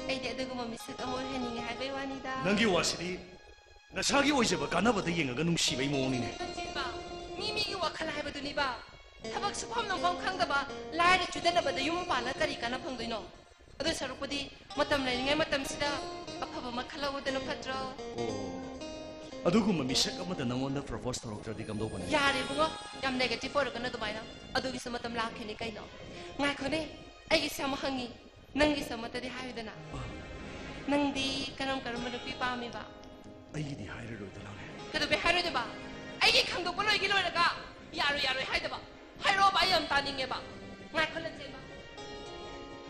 ꯑꯩꯗꯤ ꯑꯗꯨꯒꯨꯝꯕ ꯃꯤꯁꯛ ꯑꯃ ꯑꯣꯏꯍꯟꯅꯤꯡꯉꯦ ꯍꯥꯏꯕꯒꯤ ꯋꯥꯅꯤꯗ꯫ ꯅꯪꯒꯤ ꯋꯥꯁꯤꯗꯤ ꯅꯁꯥꯒꯤ ꯑꯣꯏꯖꯕ ꯀꯥꯟꯅꯕꯗ ꯌꯦꯡꯉꯒ ꯅꯨꯡꯁꯤꯕꯩ ꯃꯑꯣꯡꯅꯤꯅꯦ꯫ ꯅꯠꯇꯦꯕ, ꯃꯤ ꯃꯤꯒꯤ ꯋꯥꯈꯜ ꯍꯥꯏꯕꯗꯨꯅꯤꯕ꯫ ꯊꯕꯛ ꯁꯨꯐꯝ ꯅꯣꯝꯐꯝ ꯈꯪꯗꯕ ꯂꯥꯏꯔ ꯆꯨꯗꯅꯕꯗ ꯌꯨꯝ ꯄꯥꯜꯂ ꯀꯔꯤ ꯀꯥꯟꯅ ꯐꯪꯗꯣꯏꯅꯣ? ꯑꯗꯨ ꯁꯔꯨꯛꯄꯨꯗꯤ ꯃꯇꯝ ꯂꯩꯔꯤꯉꯩ ꯃꯇꯝꯁꯤꯗ ꯑꯐꯕ ꯑꯃ ꯈꯜꯍꯧꯕꯗꯨꯅ ꯐꯠꯇ꯭ꯔꯣ? ꯑꯣ, ꯑꯗꯨꯒꯨꯝꯕ ꯃꯤꯁꯛ ꯑꯃꯗ ꯅꯪꯉꯣꯟꯗ ꯄ꯭ꯔꯄꯣꯁ ꯇꯧꯔꯛꯇ꯭ꯔꯗꯤ ꯀꯝꯗꯧꯕꯅꯤ? ꯌꯥꯔꯦ ꯏꯕꯨꯡꯉꯣ, ꯌꯥꯝ ꯅꯦꯒꯦꯇꯤꯚ ꯑꯣꯏꯔꯛꯀꯅꯨ ꯑꯗꯨꯃꯥꯏꯅ꯫ ꯑꯗꯨꯒꯤꯁꯨ ꯃꯇꯝ ꯂꯥꯛꯈꯤꯅꯤ ꯀꯩꯅꯣ꯫ ꯉꯥꯏꯈꯣꯅꯦ, ꯑꯩꯒꯤꯁꯨ ꯑꯃ ꯍꯪꯉꯤ꯫ ꯅꯪꯒꯤꯁꯨ ꯑꯃꯠꯇꯗꯤ ꯍꯥꯏꯌꯨꯗꯅ꯫ ꯅꯪꯗꯤ ꯀꯔꯝ ꯀꯔꯝꯕ ꯅꯨꯄꯤ ꯄꯥꯝꯃꯤꯕ? ꯑꯩꯒꯤꯗꯤ ꯍꯥꯏꯔꯔꯣꯏꯗ ꯂꯥꯡꯂꯦꯟ꯫ ꯀꯩꯗꯧꯕꯩ ꯍꯥꯏꯔꯣꯏꯗꯕ? ꯑꯩꯒꯤ ꯈꯪꯗꯣꯛꯄ ꯂꯣꯏꯒꯤ ꯂꯣꯏꯔꯒ ꯌꯥꯔꯣꯏ ꯌꯥꯔꯣꯏ ꯍꯥꯏꯗꯕ? ꯍꯥꯏꯔꯛꯑꯣꯕ, ꯑꯩ ꯌꯥꯝ ꯇꯥꯅꯤꯡꯉꯦꯕ꯫ ꯉꯥꯏꯈꯣ ꯂꯟꯆꯦꯟꯕ꯫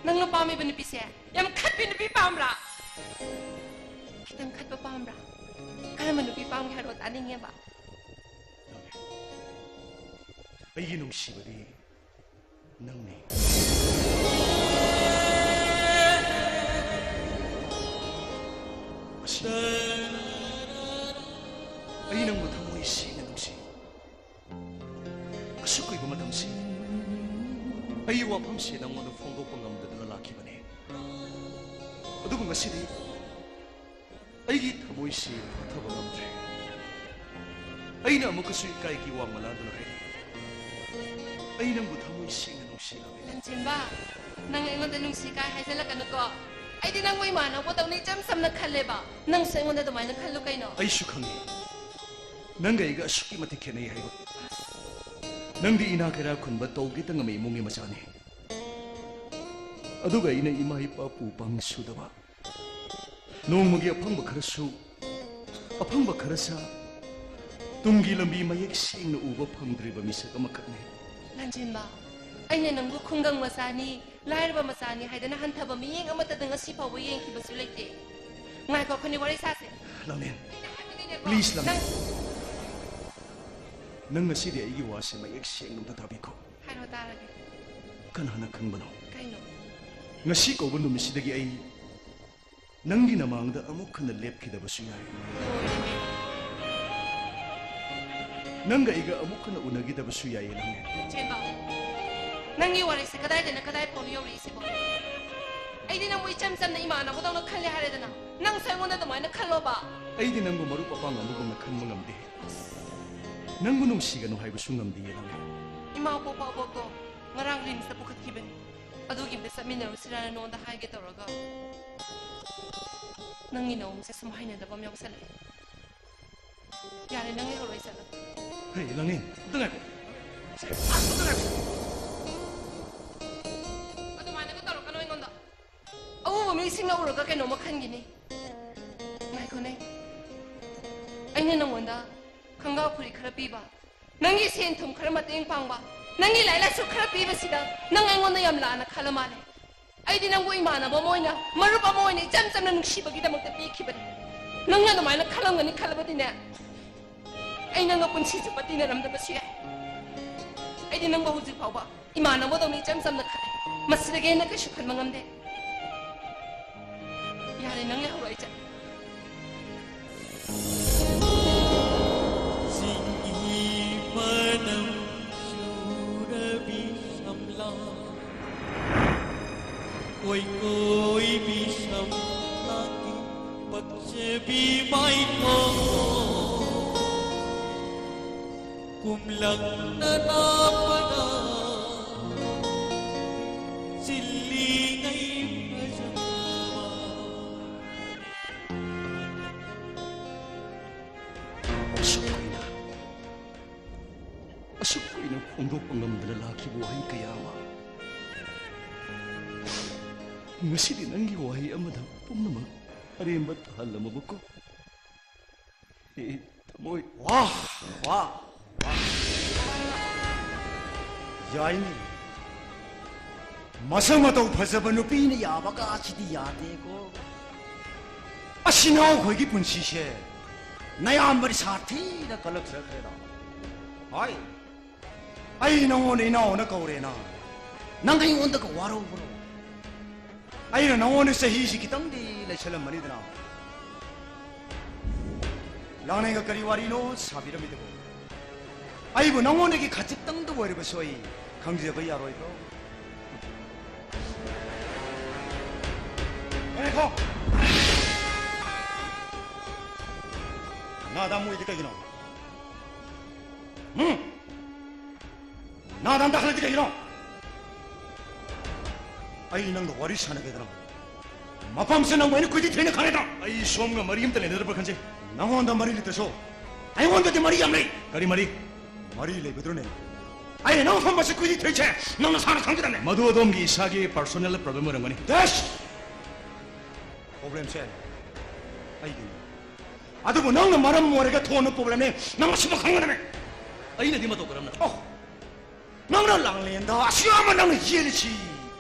ꯅꯪꯅ ꯄꯥꯝꯃꯤꯕ ꯅꯨꯄꯤꯁꯦ ꯌꯥꯝ ꯈꯠꯄꯤ ꯅꯨꯄꯤ ꯄꯥꯝꯕ꯭ꯔꯥ? ꯈꯤꯇꯪ ꯈꯠꯄ ꯄꯥꯝꯕ꯭ꯔꯥ? ꯀꯔꯝꯕ ꯅꯨꯄꯤ ꯄꯥꯝꯒꯦ ꯍꯥꯏꯔꯛꯑꯣ, ꯇꯥꯅꯤꯡꯉꯦꯕ꯫ ꯂꯥꯡꯂꯦꯟ꯫ ꯑꯩꯒꯤ ꯅꯨꯡꯁꯤꯕꯗꯤ ꯅꯪꯅꯤ꯫ ꯑꯁꯤ ꯑꯩ ꯅꯪꯕꯨ ꯊꯃꯣꯏ ꯁꯦꯡꯅ ꯅꯨꯡꯁꯤ꯫ ꯑꯁꯨꯛ ꯀꯨꯏꯕ ꯃꯇꯝꯁꯤ ꯑꯩ ꯋꯥꯐꯝꯁꯤ ꯅꯪꯉꯣꯟꯗ ꯐꯣꯡꯗꯣꯛꯄ ꯉꯝꯗꯗꯨꯅ ꯂꯥꯛꯈꯤꯕꯅꯤ꯫ ꯑꯗꯨꯕꯨ ꯉꯁꯤꯗꯤ ꯑꯩꯒꯤ ꯊꯃꯣꯏꯁꯤ ꯐꯥꯊꯕ ꯉꯝꯗ꯭ꯔꯦ꯫ ꯑꯩꯅ ꯑꯃꯨꯛꯀꯁꯨ ꯏꯀꯥꯏꯒꯤ ꯋꯥ ꯃꯂꯥꯗꯨꯅ ꯍꯥꯏꯔꯤ, ꯑꯩ ꯅꯪꯕꯨ ꯊꯃꯣꯏ ꯁꯦꯡꯅ ꯅꯨꯡꯁꯤꯔꯝꯃꯤ꯫ ꯂꯟꯆꯦꯟꯕ, ꯅꯪ ꯑꯩꯉꯣꯟꯗ ꯅꯨꯡꯁꯤ ꯀꯥꯏ ꯍꯥꯏꯖꯜꯂꯛꯀꯅꯨꯀꯣ꯫ ꯑꯩꯗꯤ ꯅꯪꯕꯨ ꯏꯃꯥꯟꯅꯕꯗꯧꯅ ꯏꯆꯝ ꯆꯝꯅ ꯈꯜꯂꯦꯕ꯫ ꯅꯪꯁꯨ ꯑꯩꯉꯣꯟꯗ ꯑꯗꯨꯃꯥꯏꯅ ꯈꯜꯂꯨ ꯀꯩꯅꯣ? ꯑꯩꯁꯨ ꯈꯪꯉꯤ, ꯅꯪꯒ ꯑꯩꯒ ꯑꯁꯨꯛꯀꯤ ꯃꯇꯤꯛ ꯈꯦꯠꯅꯩ ꯍꯥꯏꯕ꯫ ꯅꯪꯗꯤ ꯏꯅꯥ ꯀꯩꯔꯥ ꯈꯨꯟꯕ ꯇꯧꯒꯦꯇ ꯉꯝꯕ ꯏꯃꯨꯡꯒꯤ ꯃꯆꯥꯅꯤ, ꯑꯗꯨꯒ ꯑꯩꯅ ꯏꯃꯥ ꯏꯄꯥ ꯄꯨ ꯄꯥꯡ ꯁꯨꯗꯕ, ꯅꯣꯡꯃꯒꯤ ꯑꯐꯪꯕ ꯈꯔꯁꯨ, ꯑꯐꯪꯕ ꯈꯔ ꯁꯥ, ꯇꯨꯡꯒꯤ ꯂꯝꯕꯤ ꯃꯌꯦꯛ ꯁꯦꯡꯅ ꯎꯕ ꯐꯪꯗ꯭ꯔꯤꯕ ꯃꯤꯁꯛ ꯑꯃꯈꯛꯅꯤ꯫ ꯂꯟꯆꯦꯟꯕ, ꯑꯩꯅ ꯅꯪꯕꯨ ꯈꯨꯡꯒꯪ ꯃꯆꯥꯅꯤ, ꯂꯥꯏꯔꯕ ꯃꯆꯥꯅꯤ ꯍꯥꯏꯗꯅ ꯍꯟꯊꯕ ꯃꯤꯠꯌꯦꯡ ꯑꯃꯠꯇꯗ ꯉꯁꯤ ꯐꯥꯎꯕ ꯌꯦꯡꯈꯤꯕꯁꯨ ꯂꯩꯇꯦ꯫ ꯉꯥꯏꯈꯣ, ꯑꯩꯈꯣꯏꯅꯤ ꯋꯥꯔꯤ ꯁꯥꯁꯦ꯫ ꯂꯥꯡꯂꯦꯟ, ꯑꯩꯅ ꯍꯥꯏꯕꯗꯤꯅꯦꯀꯣ, please, ꯂꯥꯡꯂꯦꯟ꯫ ꯅꯪ ꯅꯪ ꯉꯁꯤꯗꯤ ꯑꯩꯒꯤ ꯋꯥꯁꯦ ꯃꯌꯦꯛ ꯁꯦꯡꯅ ꯑꯝꯇ ꯇꯥꯕꯤꯈꯣ꯫ ꯍꯥꯏꯔꯣ, ꯇꯥꯔꯒꯦ꯫ ꯀꯅꯥꯅ ꯈꯪꯕꯅꯣ? ꯀꯩꯅꯣ? ꯉꯁꯤ ꯀꯧꯕ ꯅꯨꯃꯤꯠꯁꯤꯗꯒꯤ ꯑꯩ ꯅꯪꯒꯤ ꯅꯃꯥꯡꯗ ꯑꯃꯨꯛ ꯍꯟꯅ ꯂꯦꯞꯈꯤꯗꯕꯁꯨ ꯌꯥꯏ꯫ ꯂꯣꯏꯔꯦꯍꯦ꯫ ꯅꯪꯒ ꯑꯩꯒ ꯑꯃꯨꯛ ꯍꯟꯅ ꯎꯅꯈꯤꯗꯕꯁꯨ ꯌꯥꯏꯌꯦ, ꯅꯪ꯫ ꯆꯦꯟꯕ, ꯅꯪꯒꯤ ꯋꯥꯔꯤꯁꯦ ꯀꯗꯥꯏꯗꯩꯅ ꯀꯗꯥꯏ ꯐꯥꯎꯅꯣ ꯌꯧꯔꯛꯏꯁꯤꯕꯣ? ꯑꯩꯗꯤ ꯅꯪꯕꯨ ꯏꯆꯝ ꯆꯝꯅ ꯏꯃꯥꯟꯅꯕꯗꯧꯅ ꯈꯜꯂꯦ ꯍꯥꯏꯔꯦꯗꯅ, ꯅꯪꯁꯨ ꯑꯩꯉꯣꯟꯗ ꯑꯗꯨꯃꯥꯏꯅ ꯈꯜꯂꯣꯕ꯫ ꯑꯩꯗꯤ ꯅꯪꯕꯨ ꯃꯔꯨꯞ ꯃꯄꯥꯡ ꯑꯃꯒꯨꯝꯅ ꯈꯟꯕ ꯉꯝꯗꯦ꯫ ꯅꯪꯕꯨ ꯅꯨꯡꯁꯤꯒꯅꯨ ꯍꯥꯏꯕꯁꯨ ꯉꯝꯗꯦ, ꯅꯪ꯫ ꯏꯃꯥ ꯄꯣꯛꯄ ꯑꯕꯣꯛꯇꯣ ꯉꯔꯥꯡ ꯔꯤꯝꯁꯇ ꯄꯨꯈꯠꯈꯤꯕꯅꯤ꯫ ꯑꯗꯨꯒꯤ ꯑꯝꯇ ꯆꯠꯃꯤꯟꯅꯔꯨꯁꯤꯔꯥꯅ ꯅꯉꯣꯟꯗ ꯍꯥꯏꯒꯦ ꯇꯧꯔꯒ, ꯅꯪꯒꯤ ꯅꯑꯣꯡꯁꯦ ꯁꯨꯝ ꯍꯩꯅꯗꯕ ꯑꯃ ꯌꯥꯎꯁꯜꯂꯛꯑꯦ꯫ ꯌꯥꯔꯦ, ꯅꯪ ꯂꯩꯍꯧꯔꯣ, ꯑꯩ ꯆꯠꯂꯒꯦ꯫ ꯍꯦ, ꯂꯥꯡꯂꯦꯟ, ꯑꯝꯇ ꯉꯥꯏꯈꯣ꯫ ꯑꯝꯇ ꯉꯥꯏꯈꯣ꯫ ꯑꯗꯨꯃꯥꯏꯅꯒ ꯇꯧꯔꯛꯀꯅꯣ ꯑꯩꯉꯣꯟꯗ꯫ ꯑꯎꯕ ꯃꯤꯁꯤꯡꯅ ꯎꯔꯒ ꯀꯩꯅꯣꯝꯃ ꯈꯟꯈꯤꯅꯤ꯫ ꯉꯥꯏꯈꯣꯅꯦ, ꯑꯩꯅ ꯅꯪꯉꯣꯟꯗ ꯈꯪꯒꯥꯎ ꯐꯨꯔꯤ ꯈꯔ ꯄꯤꯕ, ꯅꯪꯒꯤ ꯁꯦꯟ ꯊꯨꯝ ꯈꯔ ꯃꯇꯦꯡ ꯄꯥꯡꯕ, ꯅꯪꯒꯤ ꯂꯥꯏꯔꯤꯛ ꯂꯥꯏꯁꯨ ꯈꯔ ꯄꯤꯕꯁꯤꯗ ꯅꯪ ꯑꯩꯉꯣꯟꯗ ꯌꯥꯝ ꯂꯥꯟꯅ ꯈꯜꯂ ꯃꯥꯜꯂꯦ꯫ ꯑꯩꯗꯤ ꯅꯪꯕꯨ ꯏꯃꯥꯟꯅꯕ ꯑꯃ ꯑꯣꯏꯅ, ꯃꯔꯨꯞ ꯑꯃ ꯑꯣꯏꯅ ꯏꯆꯝ ꯆꯝꯅ ꯅꯨꯡꯁꯤꯕꯒꯤꯗꯃꯛꯇ ꯄꯤꯈꯤꯕꯅꯤ꯫ ꯅꯪꯅ ꯑꯗꯨꯃꯥꯏꯅ ꯈꯜꯂꯝꯒꯅꯤ ꯈꯜꯂꯕꯗꯤꯅꯦ, ꯑꯩ ꯅꯪꯒ ꯄꯨꯟꯁꯤ ꯆꯨꯞꯄ ꯇꯤꯟꯅꯔꯝꯗꯕꯁꯨ ꯌꯥꯏ꯫ ꯑꯩꯗꯤ ꯅꯪꯕꯨ ꯍꯧꯖꯤꯛ ꯐꯥꯎꯕ ꯏꯃꯥꯟꯅꯕꯗꯧꯅ ꯏꯆꯝ ꯆꯝꯅ ꯈꯜꯂꯦ꯫ ꯃꯁꯤꯗꯒꯤ ꯍꯦꯟꯅ ꯀꯩꯁꯨ ꯈꯟꯕ ꯉꯝꯗꯦ꯫ ꯌꯥꯔꯦ, ꯅꯪ ꯂꯩꯍꯧꯔꯣ, ꯑꯩ ꯆꯠ- ꯆꯤꯡꯍꯤ ꯃꯅꯝ ꯆꯨꯔꯕꯤ ꯁꯝꯂꯥꯡ, ꯀꯣꯏꯀꯣꯏꯕꯤ ꯁꯝꯂꯥꯡꯒꯤ ꯄꯛꯆꯕꯤ ꯃꯥꯏꯊꯣꯡ꯫ ꯀꯨꯝꯂꯛꯇꯅ ꯄꯗ ꯆꯤꯜꯂꯤꯉꯩ ꯐꯖꯕ꯫ ꯑꯁꯨꯛ ꯀꯨꯏꯅ, ꯑꯁꯨꯛ ꯀꯨꯏꯅ ꯐꯣꯡꯗꯣꯛꯄ ꯉꯝꯗꯅ ꯂꯥꯛꯈꯤꯕ ꯋꯥꯍꯩ ꯀꯌꯥ ꯑꯃ ꯉꯁꯤꯗꯤ ꯅꯪꯒꯤ ꯋꯥꯍꯩ ꯑꯃꯗ ꯄꯨꯝꯅꯃꯛ ꯑꯔꯦꯝꯕ ꯇꯥꯍꯜꯂꯝꯃꯕꯀꯣ꯫ ꯑꯦ, ꯊꯃꯣꯏ꯫ ꯋꯥ, ꯋꯥ, ꯋꯥ꯫ ꯌꯥꯏꯅꯦ꯫ ꯃꯁꯛ ꯃꯇꯧ ꯐꯖꯕ ꯅꯨꯄꯤꯅ ꯌꯥꯕ ꯀꯥꯁꯤꯗꯤ ꯌꯥꯗꯦꯀꯣ꯫ ꯑꯁꯤ ꯅꯅꯥꯎꯈꯣꯏꯒꯤ ꯄꯨꯟꯁꯤꯁꯦ ꯅꯌꯥꯝꯕꯗꯤ ꯁꯥꯊꯤꯅ ꯀꯜꯂꯛꯆꯈ꯭ꯔꯦꯗ꯫ ꯍꯣꯏ꯫ ꯑꯩ ꯅꯉꯣꯟꯗ ꯏꯅꯥꯎꯅ ꯀꯧꯔꯦꯅ ꯅꯪ ꯑꯩꯉꯣꯟꯗꯒ ꯋꯥꯔꯧꯕ꯭ꯔꯣ? ꯑꯩꯅ ꯅꯉꯣꯟꯗ ꯆꯍꯤꯁꯤ ꯈꯤꯇꯪꯗꯤ ꯂꯩꯁꯜꯂꯝꯃꯅꯤꯗꯅ꯫ ꯂꯥꯡꯂꯦꯟꯒ ꯀꯔꯤ ꯋꯥꯔꯤꯅꯣ ꯁꯥꯕꯤꯔꯝꯃꯤꯗꯨꯕꯣ? ꯑꯩꯕꯨ ꯅꯉꯣꯟꯗꯒꯤ ꯈꯖꯤꯛꯇꯪꯗ ꯑꯣꯏꯔꯕꯁꯨ ꯑꯩ ꯈꯪꯖꯕ ꯌꯥꯔꯣꯏꯗ꯭ꯔꯣ? ꯉꯥꯏꯈꯣ! ꯅꯥꯗꯥ ꯃꯣꯏꯗꯤ ꯀꯩꯒꯤꯅꯣ? ꯍꯨꯝ? ꯅꯥꯗꯥ ꯑꯝꯇ ꯍꯜꯂꯛꯇꯦ ꯀꯩꯒꯤꯅꯣ? ꯑꯩ ꯅꯪꯒ ꯋꯥꯔꯤ ꯁꯥꯟꯅꯒꯦꯗꯅ ꯃꯐꯝꯁꯦ ꯅꯪꯕꯨ ꯑꯩꯅ ꯀꯨꯏꯗꯤ ꯊꯦꯡꯅ ꯈꯪꯒꯗ꯭ꯔꯥ? ꯑꯩ ꯁꯣꯝꯒ ꯃꯔꯤ ꯑꯝꯇ ꯂꯩꯅꯗ꯭ꯔꯕ ꯈꯟꯖꯩ꯫ ꯅꯉꯣꯟꯗ ꯃꯔꯤ ꯂꯩꯇ꯭ꯔꯁꯨ ꯑꯩꯉꯣꯟꯗꯗꯤ ꯃꯔꯤ ꯌꯥꯝ ꯂꯩ꯫ ꯀꯔꯤ ꯃꯔꯤ? ꯃꯔꯤ ꯂꯩꯕꯗꯨꯅꯅꯦ ꯑꯩꯅ ꯅꯪ ꯐꯝꯕꯁꯦ ꯀꯨꯏꯗꯤ ꯊꯦꯡꯁꯦ ꯅꯪ ꯅꯁꯥꯅ ꯈꯪꯒꯗꯕꯅꯦ꯫ ꯃꯗꯨ ꯑꯗꯣꯝꯒꯤ ꯏꯁꯥꯒꯤ personal problem ꯑꯣꯏꯔꯝꯒꯅꯤ꯫ ꯗꯦꯁ! Problemꯁꯦ ꯑꯩꯒꯤꯅꯤ꯫ ꯑꯗꯨꯕꯨ ꯅꯪꯅ ꯃꯔꯝ ꯑꯣꯏꯔꯒ ꯊꯣꯛꯍꯟꯕ problemꯅꯦ꯫ ꯅꯪ ꯑꯁꯤꯃ ꯈꯪꯒꯗꯕꯅꯦ꯫ ꯑꯩꯅꯗꯤ ꯃꯇꯧ ꯀꯔꯝꯅ? ꯑꯣ! ꯅꯪꯅ ꯂꯥꯡꯂꯦꯟꯗ ꯑꯁꯤ ꯑꯃ ꯅꯪꯅ ꯌꯦꯜꯂꯤꯁꯤ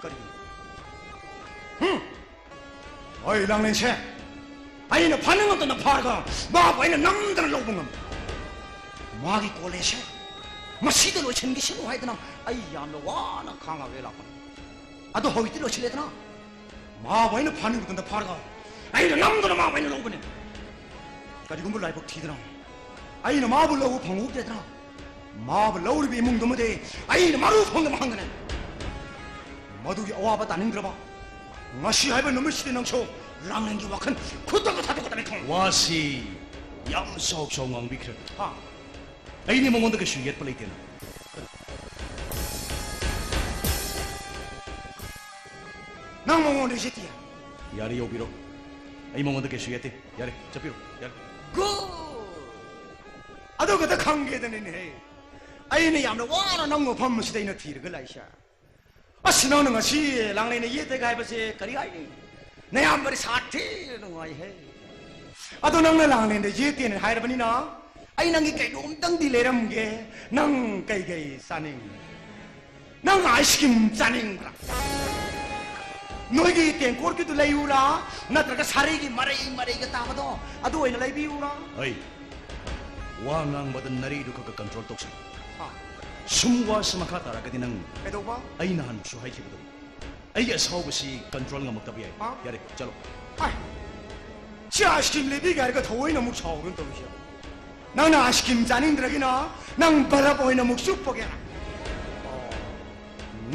ꯀꯔꯤꯒꯤꯅꯣ? ꯍꯨꯝ? ꯍꯣꯏ, ꯂꯥꯡꯂꯦꯟꯁꯦ ꯑꯩꯅ ꯐꯥꯅꯤꯡꯉꯛꯇꯅ ꯐꯥꯔꯒ ꯃꯥꯕꯨ ꯑꯩꯅ ꯅꯝꯗꯅ ꯂꯧꯕ ꯉꯝꯃꯤ꯫ ꯃꯥꯒꯤ ꯀꯣꯂꯦꯖꯁꯦ ꯃꯁꯤꯗ ꯂꯣꯏꯁꯤꯟꯈꯤꯁꯅꯨ ꯍꯥꯏꯗꯅ ꯑꯩ ꯌꯥꯝꯅ ꯋꯥꯅ ꯈꯥꯡꯉꯒ ꯂꯥꯛꯄꯅꯤ꯫ ꯑꯗꯣ ꯍꯧꯖꯤꯛꯇꯤ ꯂꯣꯏꯁꯤꯜꯂꯦꯗꯅ꯫ ꯃꯥꯕꯨ ꯑꯩꯅ ꯐꯥꯅꯤꯡꯕ ꯃꯇꯝꯗ ꯐꯥꯔꯒ ꯑꯩꯅ ꯅꯝꯗꯨꯅ ꯃꯥꯕꯨ ꯑꯩꯅ ꯂꯧꯕꯅꯦ꯫ ꯀꯔꯤꯒꯨꯝꯕ ꯂꯥꯏꯕꯛ ꯊꯤꯗꯅ ꯑꯩꯅ ꯃꯥꯕꯨ ꯂꯧꯕ ꯐꯪꯍꯧꯗ꯭ꯔꯦꯗꯅ, ꯃꯥꯕꯨ ꯂꯧꯔꯤꯕ ꯏꯃꯨꯡꯗꯨꯃꯗꯤ ꯑꯩꯅ ꯃꯔꯨ ꯐꯪꯗꯕ ꯍꯪꯒꯅꯤ꯫ ꯃꯗꯨꯒꯤ ꯑꯋꯥꯕ ꯇꯥꯅꯤꯡꯗ꯭ꯔꯕ ꯉꯁꯤ ꯍꯥꯏꯕ ꯅꯨꯃꯤꯠꯁꯤꯗꯤ ꯅꯪꯁꯨ ꯂꯥꯡꯂꯦꯟꯒꯤ ꯋꯥꯈꯜ ꯈꯨꯗꯛꯇ ꯊꯥꯗꯣꯛꯀꯗꯕꯅꯤ, ꯈꯪꯉꯨ꯫ ꯋꯥꯁꯤ ꯌꯥꯝ ꯆꯥꯎ ꯆꯥꯎ ꯉꯥꯡꯕꯤꯈ꯭ꯔꯦ꯫ ꯍꯥ? ꯑꯩꯗꯤ ꯃꯉꯣꯟꯗ ꯀꯩꯁꯨ ꯌꯦꯠꯄ ꯂꯩꯇꯦꯅ꯫ ꯅꯪ ꯃꯉꯣꯟꯗ ꯌꯦꯠꯇꯦ? ꯌꯥꯔꯦ, ꯌꯧꯕꯤꯔꯣ꯫ ꯑꯩ ꯃꯉꯣꯟꯗ ꯀꯩꯁꯨ ꯌꯦꯠꯇꯦ꯫ ꯌꯥꯔꯦ, ꯆꯠꯄꯤꯔꯣ꯫ ꯌꯥꯔꯦ꯫ ꯒꯨꯗ! ꯑꯗꯨ ꯈꯛꯇ ꯈꯪꯒꯦꯗꯅꯤꯅꯦꯍꯦ ꯑꯩꯅ ꯌꯥꯝꯅ ꯋꯥꯅ ꯅꯪ ꯃꯐꯝ ꯑꯁꯤꯗ ꯑꯩꯅ ꯊꯤꯔꯒ ꯂꯥꯛꯏꯁꯦ꯫ ꯑꯁ, ꯅꯪꯅ ꯉꯁꯤ ꯂꯥꯡꯂꯦꯟꯗ ꯌꯦꯠꯇꯦꯒ ꯍꯥꯏꯕꯁꯦ ꯀꯔꯤ ꯍꯥꯏꯅꯤ? ꯅꯌꯥꯝꯕꯗꯤ ꯁꯥꯊꯤꯅ ꯅꯨꯡꯉꯥꯏꯍꯦ꯫ ꯑꯗꯣ ꯅꯪꯅ ꯂꯥꯡꯂꯦꯟꯗ ꯌꯦꯠꯇꯦꯅ ꯍꯥꯏꯔꯕꯅꯤꯅ ꯑꯩ ꯅꯪꯒꯤ ꯀꯩꯅꯣꯝꯇꯪꯗꯤ ꯂꯩꯔꯝꯒꯦ꯫ ꯅꯪ ꯀꯩꯀꯩ ꯆꯥꯅꯤꯡ? ꯅꯪ ꯑꯥꯏꯁ ꯀ꯭ꯔꯤꯝ ꯆꯥꯅꯤꯡꯕ꯭ꯔꯥ? ꯅꯣꯏꯒꯤ ꯇꯦꯡꯀꯣꯠꯀꯤꯗꯨ ꯂꯩꯌꯨꯔꯥ? ꯅꯠꯇ꯭ꯔꯒ ꯁꯥꯔꯩꯒꯤ ꯃꯔꯩ ꯃꯔꯩꯒ ꯇꯥꯕꯗꯣ, ꯑꯗꯨ ꯑꯣꯏꯅ ꯂꯩꯕꯤꯌꯨꯔꯥ? ꯑꯩ ꯋꯥ ꯉꯥꯡꯕꯗ ꯅꯔꯤꯗꯨ ꯈꯛ ꯈꯛ ꯀꯟꯇ꯭ꯔꯣꯜ ꯇꯧꯁꯤ꯫ ꯑꯥ꯫ ꯁꯨꯝ ꯋꯥꯁꯤ ꯃꯈꯥ ꯇꯥꯔꯒꯗꯤ ꯅꯪ, ꯀꯩꯗꯧꯕ? ꯑꯩ ꯅꯍꯥꯟꯃꯨꯛꯁꯨ ꯍꯥꯏꯈꯤꯕꯗꯣ, ꯑꯩꯒꯤ ꯑꯁꯥꯎꯕꯁꯤ ꯀꯟꯇ꯭ꯔꯣꯜ ꯉꯝꯃꯛꯇꯕ ꯌꯥꯏ꯫ ꯑꯥ꯫ ꯌꯥꯔꯦ, ꯆꯠꯂꯣ꯫ ꯑꯥꯏ, ꯁꯤ ꯑꯥꯏꯁ ꯀ꯭ꯔꯤꯝ ꯂꯩꯕꯤꯒꯦ ꯍꯥꯏꯔꯒ ꯊꯑꯣꯏꯅ ꯑꯃꯨꯛ ꯁꯥꯎꯔꯨꯅ ꯇꯧꯔꯤꯁꯦ꯫ ꯅꯪꯅ ꯑꯥꯏꯁ ꯀ꯭ꯔꯤꯝ ꯆꯥꯅꯤꯡꯗ꯭ꯔꯒꯅ ꯅꯪ ꯕꯔꯞ ꯑꯣꯏꯅ ꯑꯃꯨꯛ ꯆꯨꯞꯄꯒꯦ꯫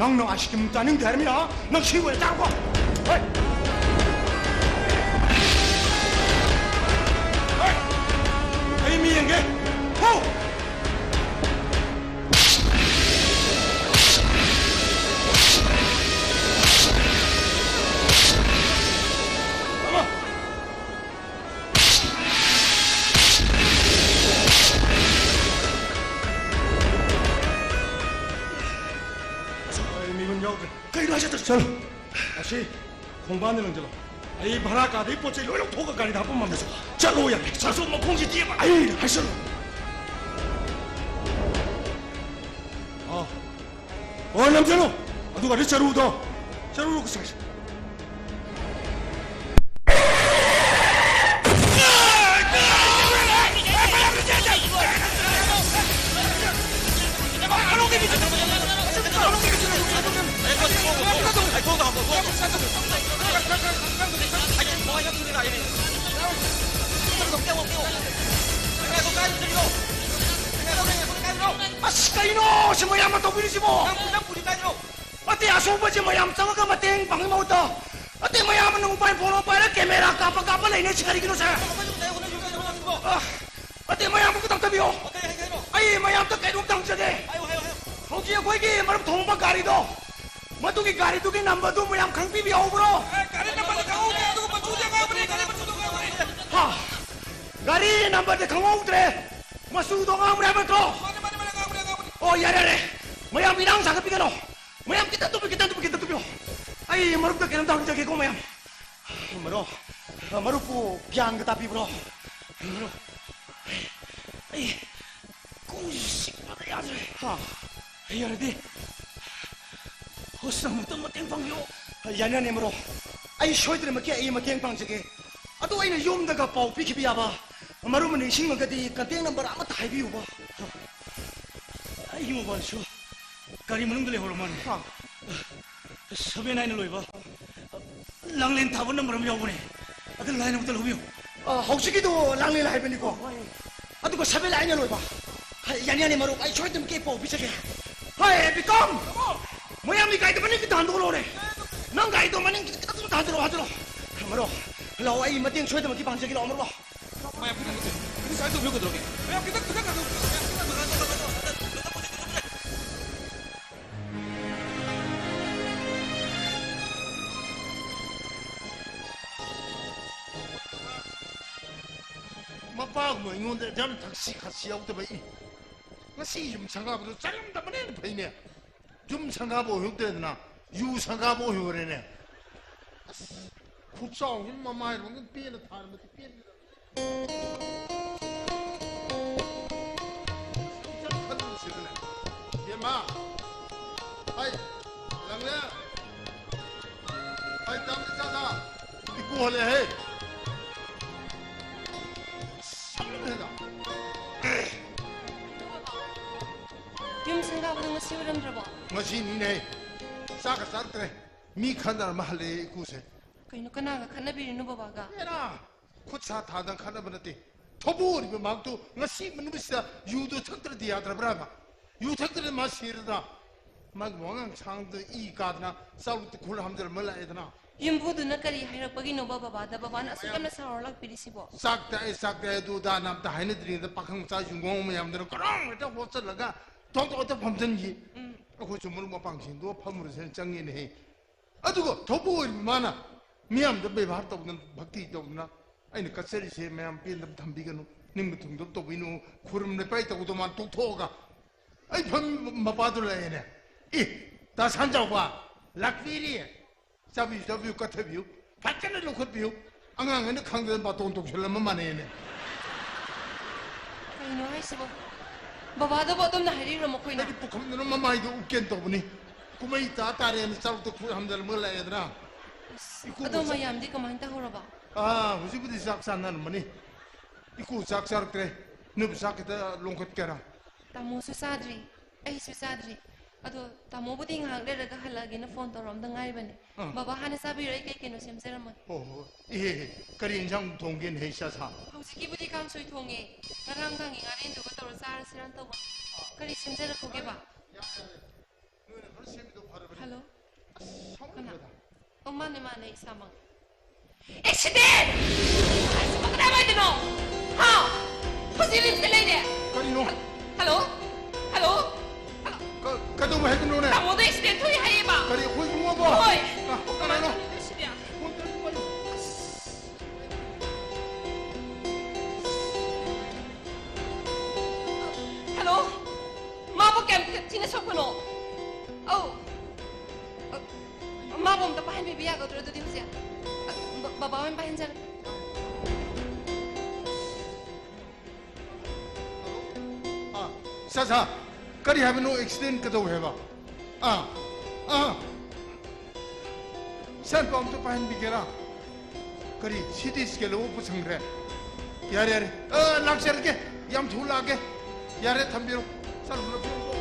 ꯅꯪꯅ ꯑꯥꯏꯁ ꯀ꯭ꯔꯤꯝ ꯆꯥꯅꯤꯡꯗꯦ ꯍꯥꯏꯔꯃꯤꯅ ꯅꯪ ꯁꯤ ꯑꯣꯏꯅ ꯆꯥꯔꯣꯀꯣ꯫ ꯍꯣꯏ꯫ ꯍꯣꯏ꯫ ꯑꯩ ꯃꯤ ꯌꯦꯡꯒꯦ꯫ ꯍꯣ! ꯑꯃ꯫ ꯑꯩ ꯃꯤꯍꯨꯟ ꯌꯥꯎꯗ꯭ꯔꯦ꯫ ꯀꯩꯅꯣ ꯍꯥꯏꯁꯦ? ꯆꯠꯂꯣ꯫ ꯑꯁꯤ ꯈꯣꯡꯕꯥꯟꯗ ꯂꯪꯁꯤꯜꯂꯣ꯫ ꯑꯩ ꯚꯔꯥ ꯀꯥꯗꯒꯤ ꯄꯣꯠ ꯆꯩ ꯂꯣꯏ ꯂꯧꯊꯣꯛꯑꯒ ꯒꯥꯔꯤꯗ ꯍꯥꯞꯄꯝꯃꯝꯃꯦ꯫ ꯆꯠꯂꯣ ꯌꯥꯔꯦ꯫ ꯁꯥꯁꯨ ꯃꯈꯣꯡꯁꯤ ꯇꯦꯛꯑꯕ꯫ ꯑꯩ ꯍꯥꯏꯁꯜꯂꯣ꯫ ꯑꯥ꯫ ꯑꯣ, ꯅꯝꯁꯤꯜꯂꯨ꯫ ꯑꯗꯨꯒ ꯑꯗꯨ ꯆꯔꯨꯗꯣ꯫ ꯆꯔꯨꯗꯣ ꯀꯁꯥꯏ꯫ ꯑꯁ, ꯀꯩꯅꯣ ꯁꯤ ꯃꯌꯥꯝꯅ ꯇꯧꯕꯤꯔꯤꯁꯤꯕꯣ? ꯑꯇꯩ ꯑꯁꯣꯛꯄꯁꯦ ꯃꯌꯥꯝ ꯆꯪꯉꯒ ꯃꯇꯦꯡ ꯄꯥꯡꯕꯒꯤ ꯃꯍꯨꯠꯇ, ꯑꯇꯩ ꯃꯌꯥꯝꯅ ꯃꯣꯕꯥꯏꯜ ꯐꯣꯟ ꯑꯃ ꯄꯥꯏꯔꯒ ꯀꯦꯃꯦꯔꯥ ꯀꯥꯞꯄ ꯀꯥꯞꯄ ꯂꯩꯅꯩꯁꯤ ꯀꯔꯤꯒꯤꯅꯣ ꯁꯦ? ꯑ, ꯑꯇꯩ ꯃꯌꯥꯝ ꯑꯝꯇ ꯇꯝꯕꯤꯌꯣ꯫ ꯑꯩ ꯃꯌꯥꯝꯗ ꯀꯩꯅꯣꯝꯇ ꯍꯪꯖꯒꯦ꯫ ꯍꯧꯖꯤꯛ ꯑꯩꯈꯣꯏꯒꯤ ꯃꯔꯨꯞ ꯊꯣꯡꯕ ꯒꯥꯔꯤꯗꯣ, ꯃꯗꯨꯒꯤ ꯒꯥꯔꯤꯗꯨꯒꯤ ꯅꯝꯕꯔꯗꯨ ꯃꯌꯥꯝ ꯈꯪꯕꯤꯕ ꯌꯥꯎꯕ꯭ꯔꯣ? ꯍꯥ? ꯒꯥꯔꯤ ꯅꯝꯕꯔꯗꯤ ꯈꯪꯍꯧꯗ꯭ꯔꯦ꯫ ꯃꯆꯨꯗꯣ ꯑꯉꯥꯡꯕꯅꯦ ꯍꯥꯏꯕ ꯅꯠꯇ꯭ꯔꯣ? ꯑꯣ, ꯌꯥꯔꯦ, ꯌꯥꯔꯦ꯫ ꯃꯌꯥꯝ ꯏꯔꯥꯡ ꯁꯥꯒꯠꯄꯤꯒꯅꯣ꯫ ꯃꯌꯥꯝ ꯈꯤꯇꯪ ꯇꯨꯝꯕꯤꯌꯨ, ꯈꯤꯇꯪ ꯇꯨꯝꯕꯤꯌꯨ, ꯈꯤꯇꯪ ꯇꯨꯝꯕꯤꯌꯨ꯫ ꯑꯩ ꯃꯔꯨꯞꯇ ꯀꯩꯅꯣꯝꯇ ꯍꯪꯖꯒꯦꯀꯣ, ꯃꯌꯥꯝ꯫ ꯃꯔꯨꯞ, ꯃꯔꯨꯞꯄꯨ ꯒ꯭ꯌꯥꯟꯒ ꯇꯥꯕꯤꯕ꯭ꯔꯣ? ꯃꯔꯨꯞ, ꯑꯩ ꯀꯣꯛꯁꯤ ꯆꯤꯛꯄꯗ ꯌꯥꯗ꯭ꯔꯦ꯫ ꯍꯥ? ꯌꯥꯔꯗꯤ ꯍꯣꯁ ꯑꯃꯨꯛꯇ ꯃꯇꯦꯡ ꯄꯥꯡꯕꯤꯌꯣ꯫ ꯌꯥꯅꯤ, ꯌꯥꯅꯤ, ꯃꯔꯨꯞ꯫ ꯑꯩ ꯁꯣꯏꯗꯅꯃꯛꯀꯤ ꯑꯩ ꯃꯇꯦꯡ ꯄꯥꯡꯖꯒꯦ꯫ ꯑꯗꯨ ꯑꯩꯅ ꯌꯨꯝꯗꯒ ꯄꯥꯎ ꯄꯤꯈꯤꯕ ꯌꯥꯕ, ꯃꯔꯨꯞꯅ ꯅꯤꯡꯁꯤꯡꯂꯒꯗꯤ ꯀꯟꯇꯦꯛ ꯅꯝꯕꯔ ꯑꯃꯠꯇ ꯍꯥꯏꯕꯤꯌꯨꯕ꯫ ꯑꯩꯒꯤ ꯃꯣꯕꯥꯏꯜꯁꯨ ꯒꯥꯔꯤ ꯃꯅꯨꯡꯗ ꯂꯩꯍꯧꯔ ꯃꯥꯜꯂꯦ꯫ ꯍꯥ꯫ ꯁꯚꯦꯟ ꯍꯥꯏꯅ ꯂꯣꯏꯕ ꯂꯥꯡꯂꯦꯟ ꯊꯥꯕ ꯅꯝꯕꯔ ꯑꯃ ꯌꯥꯎꯕꯅꯦ, ꯑꯗꯨ ꯂꯥꯏꯟ ꯑꯃꯨꯛꯇ ꯂꯧꯕꯤꯌꯨ꯫ ꯑ, ꯍꯧꯖꯤꯛꯀꯤꯗꯣ ꯂꯥꯡꯂꯦꯟ ꯍꯥꯏꯕꯅꯤꯀꯣ? ꯍꯣꯏ꯫ ꯑꯗꯨꯒ ꯁꯚꯦꯟ ꯍꯥꯏꯅ ꯂꯣꯏꯕ꯫ ꯍꯥꯏ, ꯌꯥꯅꯤ, ꯌꯥꯅꯤ, ꯃꯔꯨꯞ, ꯑꯩ ꯁꯣꯏꯗꯅꯃꯛꯀꯤ ꯄꯥꯎ ꯄꯤꯖꯒꯦ꯫ ꯍꯥꯏ, ꯕꯤꯀꯝ! ꯃꯌꯥꯝꯒꯤ ꯒꯥꯔꯤꯗꯣ ꯃꯅꯤꯡ ꯈꯤꯇ ꯍꯟꯗꯣꯛꯂꯛꯑꯣꯅꯦ꯫ ꯅꯪ ꯒꯥꯔꯤꯗꯣ ꯃꯅꯤꯡ ꯈꯤꯇ ꯍꯟꯗꯣꯛꯂꯛꯑꯣ, ꯍꯟꯗꯣꯛꯂꯛꯑꯣ꯫ ꯃꯔꯨꯞ, ꯂꯥꯛꯑꯣ, ꯑꯩ ꯃꯇꯦꯡ ꯁꯣꯏꯗꯅꯃꯛꯀꯤ ꯄꯥꯡꯖꯒꯦ, ꯂꯥꯛꯑꯣ, ꯃꯔꯨꯞ, ꯂꯥꯛꯑꯣ꯫ ꯃꯌꯥꯝ ꯈꯤꯇꯪ ꯈꯤꯇꯪ ꯁꯥꯏꯠ ꯇꯧꯕꯤꯌꯨ ꯀꯩꯗꯧꯔꯒꯦ? ꯃꯌꯥꯝ ꯈꯤꯇꯪ ꯈꯤꯇꯪ ꯈꯤꯇꯪ ꯃꯄꯥꯒꯨꯝꯕ ꯑꯩꯉꯣꯟꯗ ꯑꯗꯨꯌꯥꯝ ꯊꯛꯁꯤ ꯈꯥꯁꯤ ꯌꯥꯎꯗꯕ ꯑꯩ ꯉꯁꯤ ꯌꯨꯝ ꯁꯪꯒꯥꯕꯗꯣ ꯆꯠꯂꯝꯗꯕꯅ ꯍꯦꯟꯅ ꯐꯩꯅꯦ꯫ ꯌꯨꯝ ꯁꯪꯒꯥꯕ ꯑꯣꯏꯍꯧꯗ꯭ꯔꯦꯗꯅ ꯌꯨ ꯁꯪꯒꯥꯕ ꯑꯣꯏꯍꯧꯔꯦꯅꯦ꯫ ꯑꯁ, ꯈꯨꯠꯆꯥꯎꯁꯤꯅ ꯃꯃꯥꯏꯔꯣꯝꯗ ꯄꯦꯟꯅ ꯊꯥꯔꯝꯃꯗꯤ ꯄꯦꯟꯒꯗꯕꯅꯤ꯫ ꯏꯆꯠ ꯈꯜꯂꯨꯁꯤꯗꯅꯦ꯫ ꯏꯕꯦꯝꯃ! ꯍꯥꯏ, ꯂꯪꯂꯦ! ꯍꯥꯏ, ꯇꯥꯃꯣ ꯆꯥ ꯆꯥ! ꯏꯀꯣ ꯍꯜꯂꯦꯍꯦ! ꯁꯝꯂꯨ ꯍꯦꯟꯅ! ꯇꯨ ꯁꯪꯒꯥꯕꯗꯣ ꯉꯁꯤ ꯑꯣꯏꯔꯝꯗ꯭ꯔꯕꯣ? ꯉꯁꯤꯅꯤꯅꯦ꯫ ꯆꯥꯛꯀ ꯆꯥꯔꯛꯇ꯭ꯔꯦ꯫ ꯃꯤ ꯈꯠꯅꯔꯝꯃ ꯍꯜꯂꯛꯑꯦ ꯏꯀꯨꯁꯦ꯫ ꯀꯩꯅꯣ, ꯀꯅꯥꯒ ꯈꯠꯅꯕꯤꯔꯤꯅꯣ ꯕꯕꯥꯒ? ꯑꯦꯔꯥ! ꯈꯨꯠ ꯁꯥ ꯊꯥꯗꯅ ꯈꯠꯅꯕ ꯅꯠꯇꯦ꯫ ꯊꯧꯕꯨ ꯑꯣꯏꯔꯤꯕ ꯃꯍꯥꯛꯇꯨ ꯉꯁꯤ ꯅꯨꯃꯤꯠꯁꯤꯗ ꯌꯨꯗꯨ ꯊꯛꯇ꯭ꯔꯗꯤ ꯌꯥꯗ꯭ꯔꯕ꯭ꯔꯥ ꯍꯥꯏꯕ? ꯌꯨ ꯊꯛꯇ꯭ꯔꯗꯤ ꯃꯥ ꯁꯤꯔꯗ꯭ꯔꯥ? ꯃꯥꯒꯤ ꯋꯥꯉꯥꯡ ꯁꯉꯥꯡꯗꯨ ꯏ ꯀꯥꯗꯅ ꯆꯥꯎ ꯇꯨꯈꯨꯜ ꯍꯥꯝꯖꯜꯂꯝꯃ ꯂꯥꯛꯑꯦꯗꯅ꯫ ꯌꯨꯝꯕꯨꯗꯨꯅ ꯀꯔꯤ ꯍꯥꯏꯔꯛꯄꯒꯤꯅꯣꯕ ꯕꯕꯥꯗ ꯕꯕꯥꯅ ꯑꯁꯨꯛ ꯌꯥꯝꯅ ꯁꯥꯎꯔ ꯂꯥꯛꯄꯤꯔꯤꯁꯤꯕꯣ? ꯆꯥꯛ ꯇꯥꯛꯑꯦ, ꯆꯥꯛ ꯇꯥꯛꯑꯦ, ꯑꯗꯨ ꯑꯗꯥꯅ ꯑꯝꯇ ꯍꯥꯏꯅꯗ꯭ꯔꯤꯉꯩꯗ ꯄꯥꯈꯪ ꯃꯆꯥ ꯌꯨꯝꯒꯣꯡ ꯃꯌꯥꯝꯗꯨꯅ ꯀꯔꯣꯡ ꯍꯦꯛꯇ ꯍꯣꯠꯆꯜꯂꯒ ꯊꯣꯡ ꯊꯣꯛ ꯍꯦꯛꯇ ꯐꯝꯖꯟꯈꯤ꯫ ꯎꯝ꯫ ꯑꯩꯈꯣꯏꯁꯨ ꯃꯔꯨꯞ ꯃꯄꯥꯡꯁꯤꯡꯗꯣ ꯐꯝꯃꯨꯔꯁꯦꯅ ꯆꯪꯉꯦꯅꯦꯍꯦ꯫ ꯑꯗꯨꯒ ꯊꯧꯕꯨ ꯑꯣꯏꯔꯤꯕ ꯃꯥꯅ ꯃꯤꯌꯥꯝꯗ ꯕꯦꯕꯥꯔ ꯇꯧꯗꯅ, ꯚꯛꯇꯤ ꯇꯧꯗꯅ, ꯑꯩꯅ ꯀꯠꯆꯔꯤꯁꯦ ꯃꯌꯥꯝ ꯄꯦꯟꯗꯕ ꯊꯝꯕꯤꯒꯅꯨ, ꯅꯤꯡꯕ ꯊꯨꯡꯗꯕ ꯇꯧꯕꯤꯅꯨ, ꯈꯨꯔꯨꯝ ꯂꯦꯄꯥꯏ ꯇꯧꯕꯗꯣ ꯃꯥꯅ ꯇꯣꯛꯊꯣꯛꯑꯒ ꯑꯩ ꯐꯝ ꯃꯄꯥꯗꯨ ꯂꯩꯌꯦꯅꯦ꯫ "ꯑꯦ, ꯇꯥ ꯁꯟꯖꯥꯎꯕ, ꯂꯥꯛꯄꯤꯔꯤ꯫ ꯆꯥꯕꯤꯌꯨ, ꯆꯥꯕꯤꯌꯨ, ꯀꯠꯊꯕꯤꯌꯨ꯫ ꯐꯖꯅ ꯂꯧꯈꯠꯄꯤꯌꯨ꯫ ꯑꯉꯥꯡ ꯑꯩꯅ ꯈꯪꯗꯅ ꯕꯥꯇꯣꯟ ꯇꯧꯁꯤꯜꯂꯝꯕ ꯃꯥꯟꯅꯩꯅꯦ"꯫ ꯀꯩꯅꯣ ꯍꯥꯏꯁꯤꯕꯣ? ꯕꯕꯥꯗꯕꯨ ꯑꯗꯨꯝꯅ ꯍꯥꯏꯔꯤꯕ꯭ꯔꯣ ꯃꯈꯣꯏꯅ? ꯑꯩꯗꯤ ꯄꯨꯈꯝꯗꯨꯅ ꯃꯃꯥꯏꯗꯣ ꯎꯞꯀꯦꯅ ꯇꯧꯕꯅꯤ꯫ ꯀꯨꯝꯍꯩ ꯇꯥ ꯇꯥꯔꯦꯅ ꯆꯥꯛꯇ ꯈꯨꯠ ꯍꯥꯝꯖꯜꯂꯝꯃꯒ ꯂꯥꯛꯑꯦꯗꯅ꯫ ꯑꯁ, ꯏꯀꯨꯕ ꯑꯗꯣ ꯆꯥ- ꯃꯌꯥꯝꯗꯤ ꯀꯃꯥꯏꯅ ꯇꯧꯍꯧꯔꯕ? ꯑꯥ, ꯍꯧꯖꯤꯛꯄꯨꯗꯤ ꯆꯥꯛ ꯆꯥꯅꯔꯝꯃꯅꯤ꯫ ꯏꯀꯨ ꯆꯥꯛ ꯆꯥꯔꯛꯇ꯭ꯔꯦ꯫ ꯅꯣꯏꯕꯨ ꯆꯥꯛ ꯈꯤꯇ ꯂꯣꯡꯈꯠꯀꯦꯔꯥ? ꯇꯥꯃꯣꯁꯨ ꯆꯥꯗ꯭ꯔꯤ, ꯑꯩꯁꯨ ꯆꯥꯗ꯭ꯔꯤ꯫ ꯑꯗꯣ ꯇꯥꯃꯣꯕꯨꯗꯤ ꯉꯥꯏꯍꯥꯛ ꯂꯩꯔꯒ ꯍꯜꯂꯛꯑꯒꯦꯅ ꯐꯣꯟ ꯇꯧꯔꯛꯑꯝꯗ ꯉꯥꯏꯔꯤꯕꯅꯦ꯫ ꯑꯥ꯫ ꯕꯕꯥ ꯍꯥꯟꯅ ꯆꯥꯕꯤꯔꯣ, ꯑꯩ ꯀꯩ ꯀꯩꯅꯣ ꯁꯦꯝꯖꯔꯝꯃꯒꯦ꯫ ꯍꯣ, ꯍꯣ, ꯍꯣ꯫ ꯏꯍꯦ, ꯍꯦ, ꯀꯔꯤ ꯏꯟꯖꯥꯡ ꯊꯣꯡꯒꯦꯅ ꯍꯦ ꯏꯆꯥ ꯁꯥ? ꯍꯧꯖꯤꯛꯀꯤꯕꯨꯗꯤ ꯀꯥꯡꯁꯣꯏ ꯊꯣꯡꯉꯦ꯫ ꯉꯔꯥꯡ ꯊꯥꯡꯒꯤ ꯉꯥꯔꯦꯟꯗꯨꯒ ꯇꯧꯔ ꯆꯥꯔꯁꯤꯔꯅ ꯇꯧꯕ꯫ ꯀꯔꯤ ꯁꯦꯝꯖꯔꯛꯈꯣꯒꯦꯕ? ꯌꯥꯔꯦ, ꯌꯥꯔꯦ꯫ ꯅꯣꯏꯅ ꯈꯔ ꯁꯦꯝꯃꯤꯗꯣ ꯐꯔꯕꯅꯦ꯫ ꯍꯜꯂꯣ? ꯑꯁ, ꯀꯅꯥ? ꯁꯥꯎꯅꯤꯡꯈ꯭ꯔꯦꯗ꯫ ꯑꯣ, ꯃꯥꯅꯦ, ꯃꯥꯅꯦ, ꯏꯁꯥꯃꯛ꯫ ꯑꯦꯛꯁꯤꯗꯦꯟ! ꯑꯁ, ꯀꯗꯥꯏꯋꯥꯏꯗꯅꯣ? ꯍꯥ? ꯍꯧꯖꯤꯛ ꯔꯤꯝꯁꯇ ꯂꯩꯔꯦ꯫ ꯀꯔꯤꯅꯣ? ꯍꯜꯂꯣ? ꯍꯜꯂꯣ? ꯍꯜꯂꯣ? ꯀ-, ꯀꯩꯗꯧꯕ ꯍꯥꯏꯕꯅꯣꯅꯦ? ꯇꯥꯃꯣꯗꯣ ꯑꯦꯛꯁꯤꯗꯦꯟ ꯊꯣꯛꯏ ꯍꯥꯏꯌꯦꯕ꯫ ꯀꯔꯤ, ꯑꯩꯈꯣꯏ ꯏꯕꯨꯡꯉꯣꯕꯣ? ꯍꯣꯏ꯫ ꯑ, ꯀꯅꯥꯅꯣ? ꯀꯃꯥꯏꯅ ꯇꯧꯔꯤꯅꯣ ꯁꯤꯗꯤ? ꯐꯣꯟ ꯇꯧꯔꯤꯗꯣ ꯀꯔꯤ? ꯍꯜꯂꯣ? ꯃꯥꯕꯨ ꯀꯌꯥꯝ ꯊꯤꯅ ꯁꯣꯛꯄꯅꯣ? ꯑꯧ꯫ ꯑ, ꯃꯥꯕꯨ ꯑꯝꯇ ꯄꯥꯏꯍꯟꯕꯤꯕ ꯌꯥꯒꯗ꯭ꯔꯣ ꯑꯗꯨꯗꯤ ꯍꯧꯖꯤꯛ? ꯑ, ꯕ-, ꯕꯕꯥ ꯑꯣꯏꯅ ꯄꯥꯏꯍꯟꯖꯔꯒꯦ꯫ ꯑꯥ, ꯁꯥ, ꯁꯥ, ꯀꯔꯤ ꯍꯥꯏꯕꯅꯣ? ꯑꯦꯛꯁꯤꯗꯦꯟ ꯀꯩꯗꯧꯋꯦ ꯍꯥꯏꯕ? ꯑꯥ, ꯑꯥ꯫ ꯁꯥꯔ, ꯄꯥꯎ ꯑꯝꯇ ꯄꯥꯏꯍꯟꯕꯤꯒꯦꯔꯥ? ꯀꯔꯤ, ꯁꯤ ꯇꯤ ꯁ꯭ꯀꯦꯟ ꯂꯧꯕ ꯄꯨꯁꯟꯈ꯭ꯔꯦ? ꯌꯥꯔꯦ, ꯌꯥꯔꯦ꯫ ꯑ, ꯂꯥꯛꯆꯔꯒꯦ꯫ ꯌꯥꯝ ꯊꯨꯅ ꯂꯥꯛꯑꯒꯦ꯫ ꯌꯥꯔꯦ, ꯊꯝꯕꯤꯔꯣ꯫ ꯆꯠꯂꯨ, ꯂꯧꯊꯣꯛ, ꯂꯧꯊꯣꯛ꯫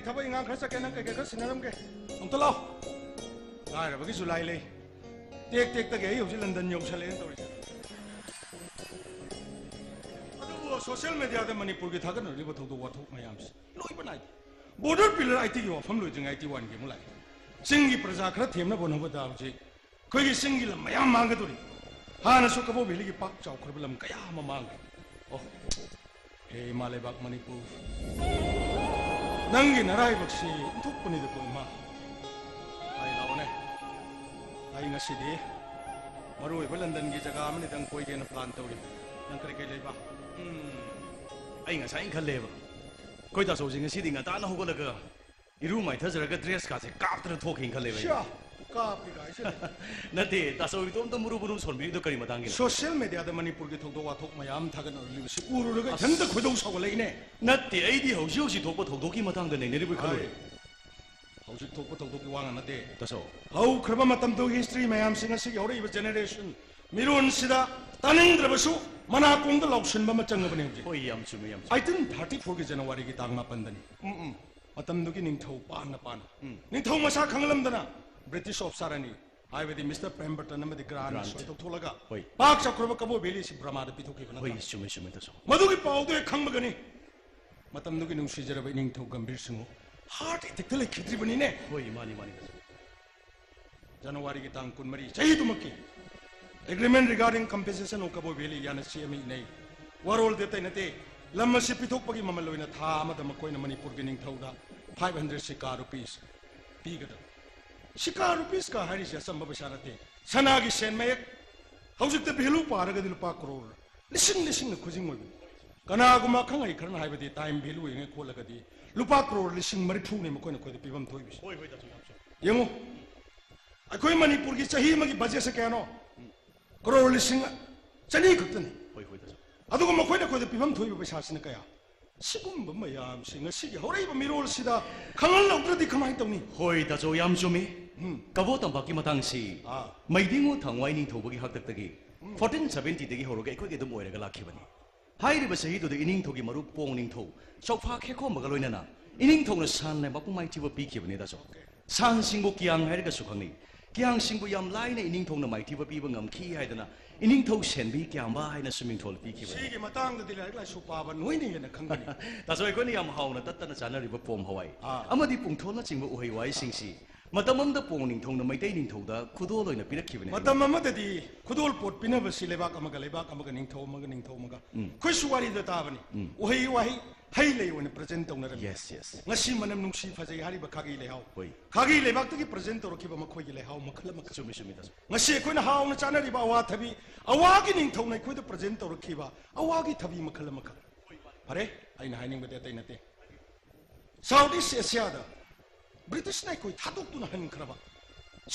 ꯊꯕꯛ ꯏꯪꯈꯥꯡ ꯈꯔ ꯆꯠꯀꯦ, ꯅꯪ ꯀꯩꯀꯩ ꯈꯔ ꯁꯤꯟꯅꯔꯝꯒꯦ꯫ ꯑꯝꯇ ꯂꯥꯎ꯫ ꯂꯥꯏꯔꯕꯒꯤ ꯖꯨꯂꯥꯏ ꯂꯩ꯫ ꯇꯦꯛ ꯇꯦꯛꯇꯒꯤ ꯑꯩ ꯍꯧꯖꯤꯛ ꯂꯟꯗꯟ ꯌꯧꯁꯜꯂꯛꯑꯦꯅ ꯇꯧꯔꯤꯁꯦ꯫ ꯑꯗꯨꯕꯨ ꯁꯣꯁꯤꯌꯦꯜ ꯃꯦꯗꯤꯌꯥꯗ ꯃꯅꯤꯄꯨꯔꯒꯤ ꯊꯥꯒꯠꯅꯔꯤꯕ ꯊꯧꯗꯣꯛ ꯋꯥꯊꯣꯛ ꯃꯌꯥꯝꯁꯦ ꯂꯣꯏꯕ ꯅꯥꯏꯗꯦ꯫ ꯕꯣꯔꯗꯔ ꯄꯤꯂꯔ ꯑꯥꯏꯇꯤꯒꯤ ꯋꯥꯐꯝ ꯂꯣꯏꯗ꯭ꯔꯤꯉꯩ ꯑꯥꯏꯇꯤ ꯋꯥꯟꯒꯤ ꯑꯃꯨꯛ ꯂꯥꯛꯑꯦ꯫ ꯆꯤꯡꯒꯤ ꯄ꯭ꯔꯖꯥ ꯈꯔ ꯊꯦꯝꯅꯕ ꯍꯣꯠꯅꯕꯗ ꯍꯧꯖꯤꯛ ꯑꯩꯈꯣꯏꯒꯤ ꯆꯤꯡꯒꯤ ꯂꯝ ꯃꯌꯥꯝ ꯃꯥꯡꯒꯗꯧꯔꯤ꯫ ꯍꯥꯟꯅꯁꯨ ꯀꯕꯣ ꯚꯦꯂꯤꯒꯤ ꯄꯥꯛ ꯆꯥꯎꯈ꯭ꯔꯕ ꯂꯝ ꯀꯌꯥ ꯑꯃ ꯃꯥꯡꯈ꯭ꯔꯦ꯫ ꯑꯣ, ꯍꯦ ꯏꯃꯥ ꯂꯩꯕꯥꯛ ꯃꯅꯤꯄꯨꯔ, ꯅꯪꯒꯤ ꯅꯔꯥꯏꯕꯛꯁꯤ ꯏꯟꯊꯣꯛꯄꯅꯤꯗꯀꯣ ꯏꯃꯥ꯫ ꯑꯩ ꯂꯥꯛꯑꯣꯅꯦ꯫ ꯑꯩ ꯉꯁꯤꯗꯤ ꯃꯔꯨ ꯑꯣꯏꯕ ꯂꯟꯗꯟꯒꯤ ꯖꯒꯥ ꯑꯃꯅꯤꯗꯪ ꯀꯣꯏꯒꯦꯅ ꯄ꯭ꯂꯥꯟ ꯇꯧꯔꯤ꯫ ꯅꯪ ꯀꯔꯤ ꯀꯔꯤ ꯂꯩꯕ? ꯎꯝ, ꯑꯩ ꯉꯁꯥꯏꯅ ꯈꯜꯂꯦꯕ, ꯑꯩꯈꯣꯏ ꯇꯥꯆꯧꯁꯦ ꯉꯁꯤꯗꯤ ꯉꯟꯇꯥꯅ ꯍꯧꯒꯠꯂꯒ ꯏꯔꯨ ꯃꯥꯏꯊꯖꯔꯒ ꯗ꯭ꯔꯦꯁ ꯀꯥꯁꯦ ꯀꯥꯞꯇꯅ ꯊꯣꯛꯈꯤꯅ ꯈꯜꯂꯦꯕ ꯑꯩ꯫ ꯁꯤꯌꯥ, ꯀꯥꯞꯄꯤ ꯀꯥꯏꯁꯦ꯫ ꯅꯠꯇꯦ, ꯇꯥꯆꯧ ꯏꯇꯣꯝꯇ ꯃꯨꯔꯨ ꯃꯨꯔꯨ ꯁꯣꯟꯕꯤꯔꯤꯗꯣ ꯀꯔꯤ ꯃꯇꯥꯡꯒꯤꯅꯣ? ꯁꯣꯁꯤꯌꯦꯜ ꯃꯦꯗꯤꯌꯥꯗ ꯃꯅꯤꯄꯨꯔꯒꯤ ꯊꯧꯗꯣꯛ ꯋꯥꯊꯣꯛ ꯃꯌꯥꯝ ꯊꯥꯒꯠꯅꯔꯤꯕꯁꯤ ꯎꯔꯨꯔꯒ ꯑꯁ, ꯏꯊꯟꯇ ꯈꯣꯏꯗꯧ ꯁꯥꯎꯒꯠꯂꯛꯏꯅꯦ꯫ ꯅꯠꯇꯦ, ꯑꯩꯗꯤ ꯍꯧꯖꯤꯛ ꯍꯧꯖꯤꯛ ꯊꯣꯛꯄ ꯊꯧꯗꯣꯛꯀꯤ ꯃꯇꯥꯡꯗ ꯅꯩꯅꯔꯤꯕꯣꯏ ꯈꯜꯂꯨꯔꯦ꯫ ꯍꯣꯏ꯫ ꯍꯧꯖꯤꯛ ꯊꯣꯛꯄ ꯊꯧꯗꯣꯛꯀꯤ ꯋꯥ ꯉꯥꯡ ꯅꯠꯇꯦ꯫ ꯇꯥꯆꯧ꯫ ꯍꯧꯈ꯭ꯔꯕ ꯃꯇꯝꯗꯨꯒꯤ ꯍꯤꯁꯇ꯭ꯔꯤ ꯃꯌꯥꯝꯁꯤ ꯉꯁꯤꯒꯤ ꯍꯧꯔꯛꯏꯕ ꯖꯦꯅꯦꯔꯦꯁꯟ ꯃꯤꯔꯣꯟꯁꯤꯗ ꯇꯥꯅꯤꯡꯗ꯭ꯔꯕꯁꯨ ꯃꯅꯥꯀꯣꯡꯗ ꯂꯥꯎꯁꯤꯟꯕ ꯑꯃ ꯆꯪꯉꯕꯅꯦ ꯍꯧꯖꯤꯛ꯫ ꯍꯣꯏ, ꯌꯥꯝ ꯆꯨꯝꯃꯤ, ꯌꯥꯝ ꯆꯨꯝꯃꯤ꯫ ꯑꯩꯇꯤꯟ ꯊꯥꯔꯇꯤ ꯐꯣꯔꯒꯤ ꯖꯅꯋꯥꯔꯤꯒꯤ ꯇꯥꯡ ꯃꯥꯄꯟꯗꯅꯤ꯫ ꯎꯝ, ꯎꯝ꯫ ꯃꯇꯝꯗꯨꯒꯤ ꯅꯤꯡꯊꯧ ꯄꯥꯟꯅ ꯄꯥꯟꯅ, ꯎꯝ꯫ ꯅꯤꯡꯊꯧ ꯃꯁꯥ ꯈꯪꯂꯝꯗꯅ ꯕ꯭ꯔꯤꯇꯤꯁ ꯑꯣꯐꯤꯁꯥꯔ ꯑꯅꯤ, ꯍꯥꯏꯕꯗꯤ ꯃꯤꯁꯇꯔ ꯄ꯭ꯔꯦꯝꯕꯔꯇꯟ ꯑꯃꯗꯤ ꯒ꯭ꯔꯥꯟ ꯒ꯭ꯔꯥꯟ꯫ ꯁꯣꯏ ꯇꯧꯊꯣꯛꯂꯒ ꯍꯣꯏ꯫ ꯄꯥꯛ ꯆꯥꯎꯈ꯭ꯔꯕ ꯀꯕꯣ ꯚꯦꯂꯤ ꯑꯁꯤ ꯕ꯭ꯔꯃꯥꯗ ꯄꯤꯊꯣꯛꯈꯤꯕ ꯅꯠꯇ꯭ꯔꯥ? ꯍꯣꯏ, ꯆꯨꯝꯃꯤ, ꯆꯨꯝꯃꯤ, ꯇꯥꯆꯧ꯫ ꯃꯗꯨꯒꯤ ꯄꯥꯎꯗꯨ ꯍꯦꯛ ꯈꯪꯕꯒꯅꯤ ꯃꯇꯝꯗꯨꯒꯤ ꯅꯨꯡꯁꯤꯖꯔꯕ ꯏꯅꯤꯡꯊꯧ ꯒꯝꯚꯤꯔ ꯁꯤꯡꯍ ꯍꯥꯔꯠ ꯑꯦꯇꯦꯛꯇ ꯂꯩꯈꯤꯗ꯭ꯔꯤꯕꯅꯤꯅꯦ꯫ ꯍꯣꯏ, ꯃꯥꯅꯤ, ꯃꯥꯅꯤ, ꯇꯥꯆꯧ꯫ ꯖꯅꯋꯥꯔꯤꯒꯤ ꯇꯥꯡ ꯀꯨꯟꯃꯔꯤ ꯆꯍꯤꯗꯨꯃꯛꯀꯤ Agreement regarding compensation of Kaboi Valley ꯍꯥꯏꯅ ꯆꯦ ꯑꯃ ꯏꯅꯩ꯫ ꯋꯥꯔꯣꯜꯗꯤ ꯑꯇꯩ ꯅꯠꯇꯦ, ꯂꯝ ꯑꯁꯤ ꯄꯤꯊꯣꯛꯄꯒꯤ ꯃꯃꯜ ꯑꯣꯏꯅ ꯊꯥ ꯑꯃꯗ ꯃꯈꯣꯏꯅ ꯃꯅꯤꯄꯨꯔꯒꯤ ꯅꯤꯡꯊꯧꯗ five hundred ꯁꯤꯀꯥ ꯔꯨꯄꯤꯁ ꯄꯤꯒꯗꯕ꯫ ꯁꯤꯀꯥ ꯔꯨꯄꯤꯁꯀ ꯍꯥꯏꯔꯤꯁꯦ ꯑꯆꯝꯕ ꯄꯩꯁꯥ ꯅꯠꯇꯦ, ꯁꯅꯥꯒꯤ ꯁꯦꯟ ꯃꯌꯦꯛ꯫ ꯍꯧꯖꯤꯛꯇ ꯚꯦꯂꯨ ꯄꯥꯔꯒꯗꯤ ꯂꯨꯄꯥ ꯀ꯭ꯔꯣꯔ ꯂꯤꯁꯤꯡ ꯂꯤꯁꯤꯡꯅ ꯈꯨꯖꯤꯡ ꯑꯣꯏꯕꯅꯤ꯫ ꯀꯅꯥꯒꯨꯝꯕ ꯑꯈꯪ ꯑꯍꯩ ꯈꯔꯅ ꯍꯥꯏꯕꯗꯤ ꯇꯥꯏꯝ ꯚꯦꯂꯨ ꯌꯦꯡꯉꯦ ꯈꯣꯠꯂꯒꯗꯤ ꯂꯨꯄꯥ ꯀ꯭ꯔꯣꯔ ꯂꯤꯁꯤꯡ ꯃꯔꯤꯐꯨꯅꯤ ꯃꯈꯣꯏꯅ ꯑꯩꯈꯣꯏꯗ ꯄꯤꯐꯝ ꯊꯣꯛꯏꯕꯁꯦ꯫ ꯍꯣꯏ, ꯍꯣꯏ, ꯇꯥꯆꯧ, ꯌꯥꯝ ꯆꯨꯝꯃꯤ꯫ ꯌꯦꯡꯉꯨ, ꯑꯩꯈꯣꯏ ꯃꯅꯤꯄꯨꯔꯒꯤ ꯆꯍꯤ ꯑꯃꯒꯤ ꯕꯖꯦꯠꯁꯦ ꯀꯌꯥꯅꯣ? ꯀ꯭ꯔꯣꯔ ꯂꯤꯁꯤꯡ ꯆꯅꯤ ꯈꯛꯇꯅꯤ꯫ ꯍꯣꯏ, ꯍꯣꯏ, ꯇꯥꯆꯧ꯫ ꯑꯗꯨꯒ ꯃꯈꯣꯏꯅ ꯑꯩꯈꯣꯏꯗ ꯄꯤꯐꯝ ꯊꯣꯛꯏꯕ ꯄꯩꯁꯥꯁꯤꯅ ꯀꯌꯥ? ꯁꯤꯒꯨꯝꯕ ꯃꯌꯥꯝꯁꯤ ꯉꯁꯤꯒꯤ ꯍꯧꯔꯛꯏꯕ ꯃꯤꯔꯣꯜꯁꯤꯗ ꯈꯪꯍꯜꯍꯧꯗ꯭ꯔꯗꯤ ꯀꯃꯥꯏꯅ ꯇꯧꯅꯤ? ꯍꯣꯏ, ꯇꯥꯆꯧ, ꯌꯥꯝ ꯆꯨꯝꯃꯤ꯫ ꯎꯝ꯫ ꯀꯕꯣ ꯇꯝꯄꯥꯛꯀꯤ ꯃꯇꯥꯡꯁꯤ ꯑꯥ꯫ ꯃꯩꯗꯤꯡꯉꯨ ꯊꯥꯡꯋꯥꯏ ꯅꯤꯡꯊꯧꯕꯒꯤ ꯍꯥꯛꯇꯛꯇꯒꯤ ꯎꯝ꯫ Fourteen seventy ꯗꯒꯤ ꯍꯧꯔꯒ ꯑꯩꯈꯣꯏꯒꯤ ꯑꯗꯨꯝ ꯑꯣꯏꯔꯒ ꯂꯥꯛꯈꯤꯕꯅꯤ꯫ ꯍꯥꯏꯔꯤꯕ ꯆꯍꯤꯗꯨꯗ ꯏꯅꯤꯡꯊꯧꯒꯤ ꯃꯔꯨꯞ ꯄꯣꯡ ꯅꯤꯡꯊꯧ ꯆꯧꯐꯥ ꯈꯦꯈꯣꯝꯕꯒ ꯂꯣꯏꯅꯅ ꯏꯅꯤꯡꯊꯧꯅ ꯁꯥꯟ ꯂꯩꯕꯥꯛꯄꯨ ꯃꯥꯏꯊꯤꯕ ꯄꯤꯈꯤꯕꯅꯤ, ꯗꯥꯆꯧ꯫ ꯁꯥꯟꯁꯤꯡꯕꯨ ꯀꯤꯌꯥꯡ ꯍꯥꯏꯔꯒꯁꯨ ꯈꯪꯅꯩ꯫ ꯀꯤꯌꯥꯡꯁꯤꯡꯕꯨ ꯌꯥꯝ ꯂꯥꯏꯅ ꯏꯅꯤꯡꯊꯧꯅ ꯃꯥꯏꯊꯤꯕ ꯄꯤꯕ ꯉꯝꯈꯤ ꯍꯥꯏꯗꯅ ꯏꯅꯤꯡꯊꯧ ꯁꯦꯟꯕꯤ ꯀꯤꯌꯥꯝꯕ ꯍꯥꯏꯅꯁꯨ ꯃꯤꯡꯊꯣꯜ ꯄꯤꯈꯤꯕꯅꯤ꯫ ꯁꯤꯒꯤ ꯃꯇꯥꯡꯗꯗꯤ ꯂꯥꯏꯔꯤꯛ ꯂꯥꯏꯁꯨ ꯄꯥꯕ ꯅꯣꯏꯅ ꯍꯦꯟꯅ ꯈꯪꯒꯅꯤ꯫ ꯗꯥꯆꯧ, ꯑꯩꯈꯣꯏꯅ ꯌꯥꯝ ꯍꯥꯎꯅ ꯇꯠꯇꯅ ꯆꯥꯅꯔꯤꯕ ꯄꯣꯝ ꯍꯋꯥꯏ ꯑꯥ꯫ ꯑꯃꯗꯤ ꯄꯨꯡꯊꯣꯜꯅꯆꯤꯡꯕ ꯎꯍꯩ ꯋꯥꯍꯩꯁꯤꯡꯁꯤ ꯃꯇꯝ ꯑꯃꯗ ꯄꯣꯡ ꯅꯤꯡꯊꯧꯅ ꯃꯩꯇꯩ ꯅꯤꯡꯊꯧꯗ ꯈꯨꯗꯣꯜ ꯑꯣꯏꯅ ꯄꯤꯔꯛꯈꯤꯕꯅꯤ ꯍꯥꯏꯕ꯫ ꯃꯇꯝ ꯑꯃꯗꯗꯤ ꯈꯨꯗꯣꯜ ꯄꯣꯠ ꯄꯤꯅꯕꯁꯤ ꯂꯩꯕꯥꯛ ꯑꯃꯒ ꯂꯩꯕꯥꯛ ꯑꯃꯒ, ꯅꯤꯡꯊꯧ ꯑꯃꯒ ꯅꯤꯡꯊꯧ ꯑꯃꯒ, ꯎꯝ꯫ ꯑꯩꯈꯣꯏꯁꯨ ꯋꯥꯔꯤꯗ ꯇꯥꯕꯅꯤ꯫ ꯎꯝ꯫ ꯎꯍꯩ ꯋꯥꯍꯩ, ꯍꯩ ꯂꯩ ꯑꯣꯏꯅ present ꯇꯧꯅꯔꯝꯃꯤ꯫ Yes, yes꯫ ꯉꯁꯤ ꯃꯅꯝ ꯅꯨꯡꯁꯤ ꯐꯖꯩ ꯍꯥꯏꯔꯤꯕ ꯈꯥꯒꯤ ꯂꯩꯍꯥꯎ, ꯍꯣꯏ꯫ ꯈꯥꯒꯤ ꯂꯩꯕꯥꯛꯇꯒꯤ present ꯇꯧꯔꯛꯈꯤꯕ ꯃꯈꯣꯏꯒꯤ ꯂꯩꯍꯥꯎ ꯃꯈꯜ ꯑꯃꯈꯛ꯫ ꯆꯨꯝꯃꯤ, ꯆꯨꯝꯃꯤ, ꯗꯥꯆꯧ꯫ ꯉꯁꯤ ꯑꯩꯈꯣꯏꯅ ꯍꯥꯎꯅ ꯆꯥꯅꯔꯤꯕ ꯑꯋꯥꯊꯕꯤ, ꯑꯋꯥꯒꯤ ꯅꯤꯡꯊꯧꯅ ꯑꯩꯈꯣꯏꯗ present ꯇꯧꯔꯛꯈꯤꯕ ꯑꯋꯥꯒꯤ ꯊꯕꯤ ꯃꯈꯜ ꯑꯃꯈꯛ꯫ ꯐꯔꯦ, ꯑꯩꯅ ꯍꯥꯏꯅꯤꯡꯕꯗꯤ ꯑꯇꯩ ꯅꯠꯇꯦ꯫ South East Asiaꯗ Britishꯅ ꯑꯩꯈꯣꯏ ꯊꯥꯗꯣꯛꯇꯨꯅ ꯍꯟꯈ꯭ꯔꯕ,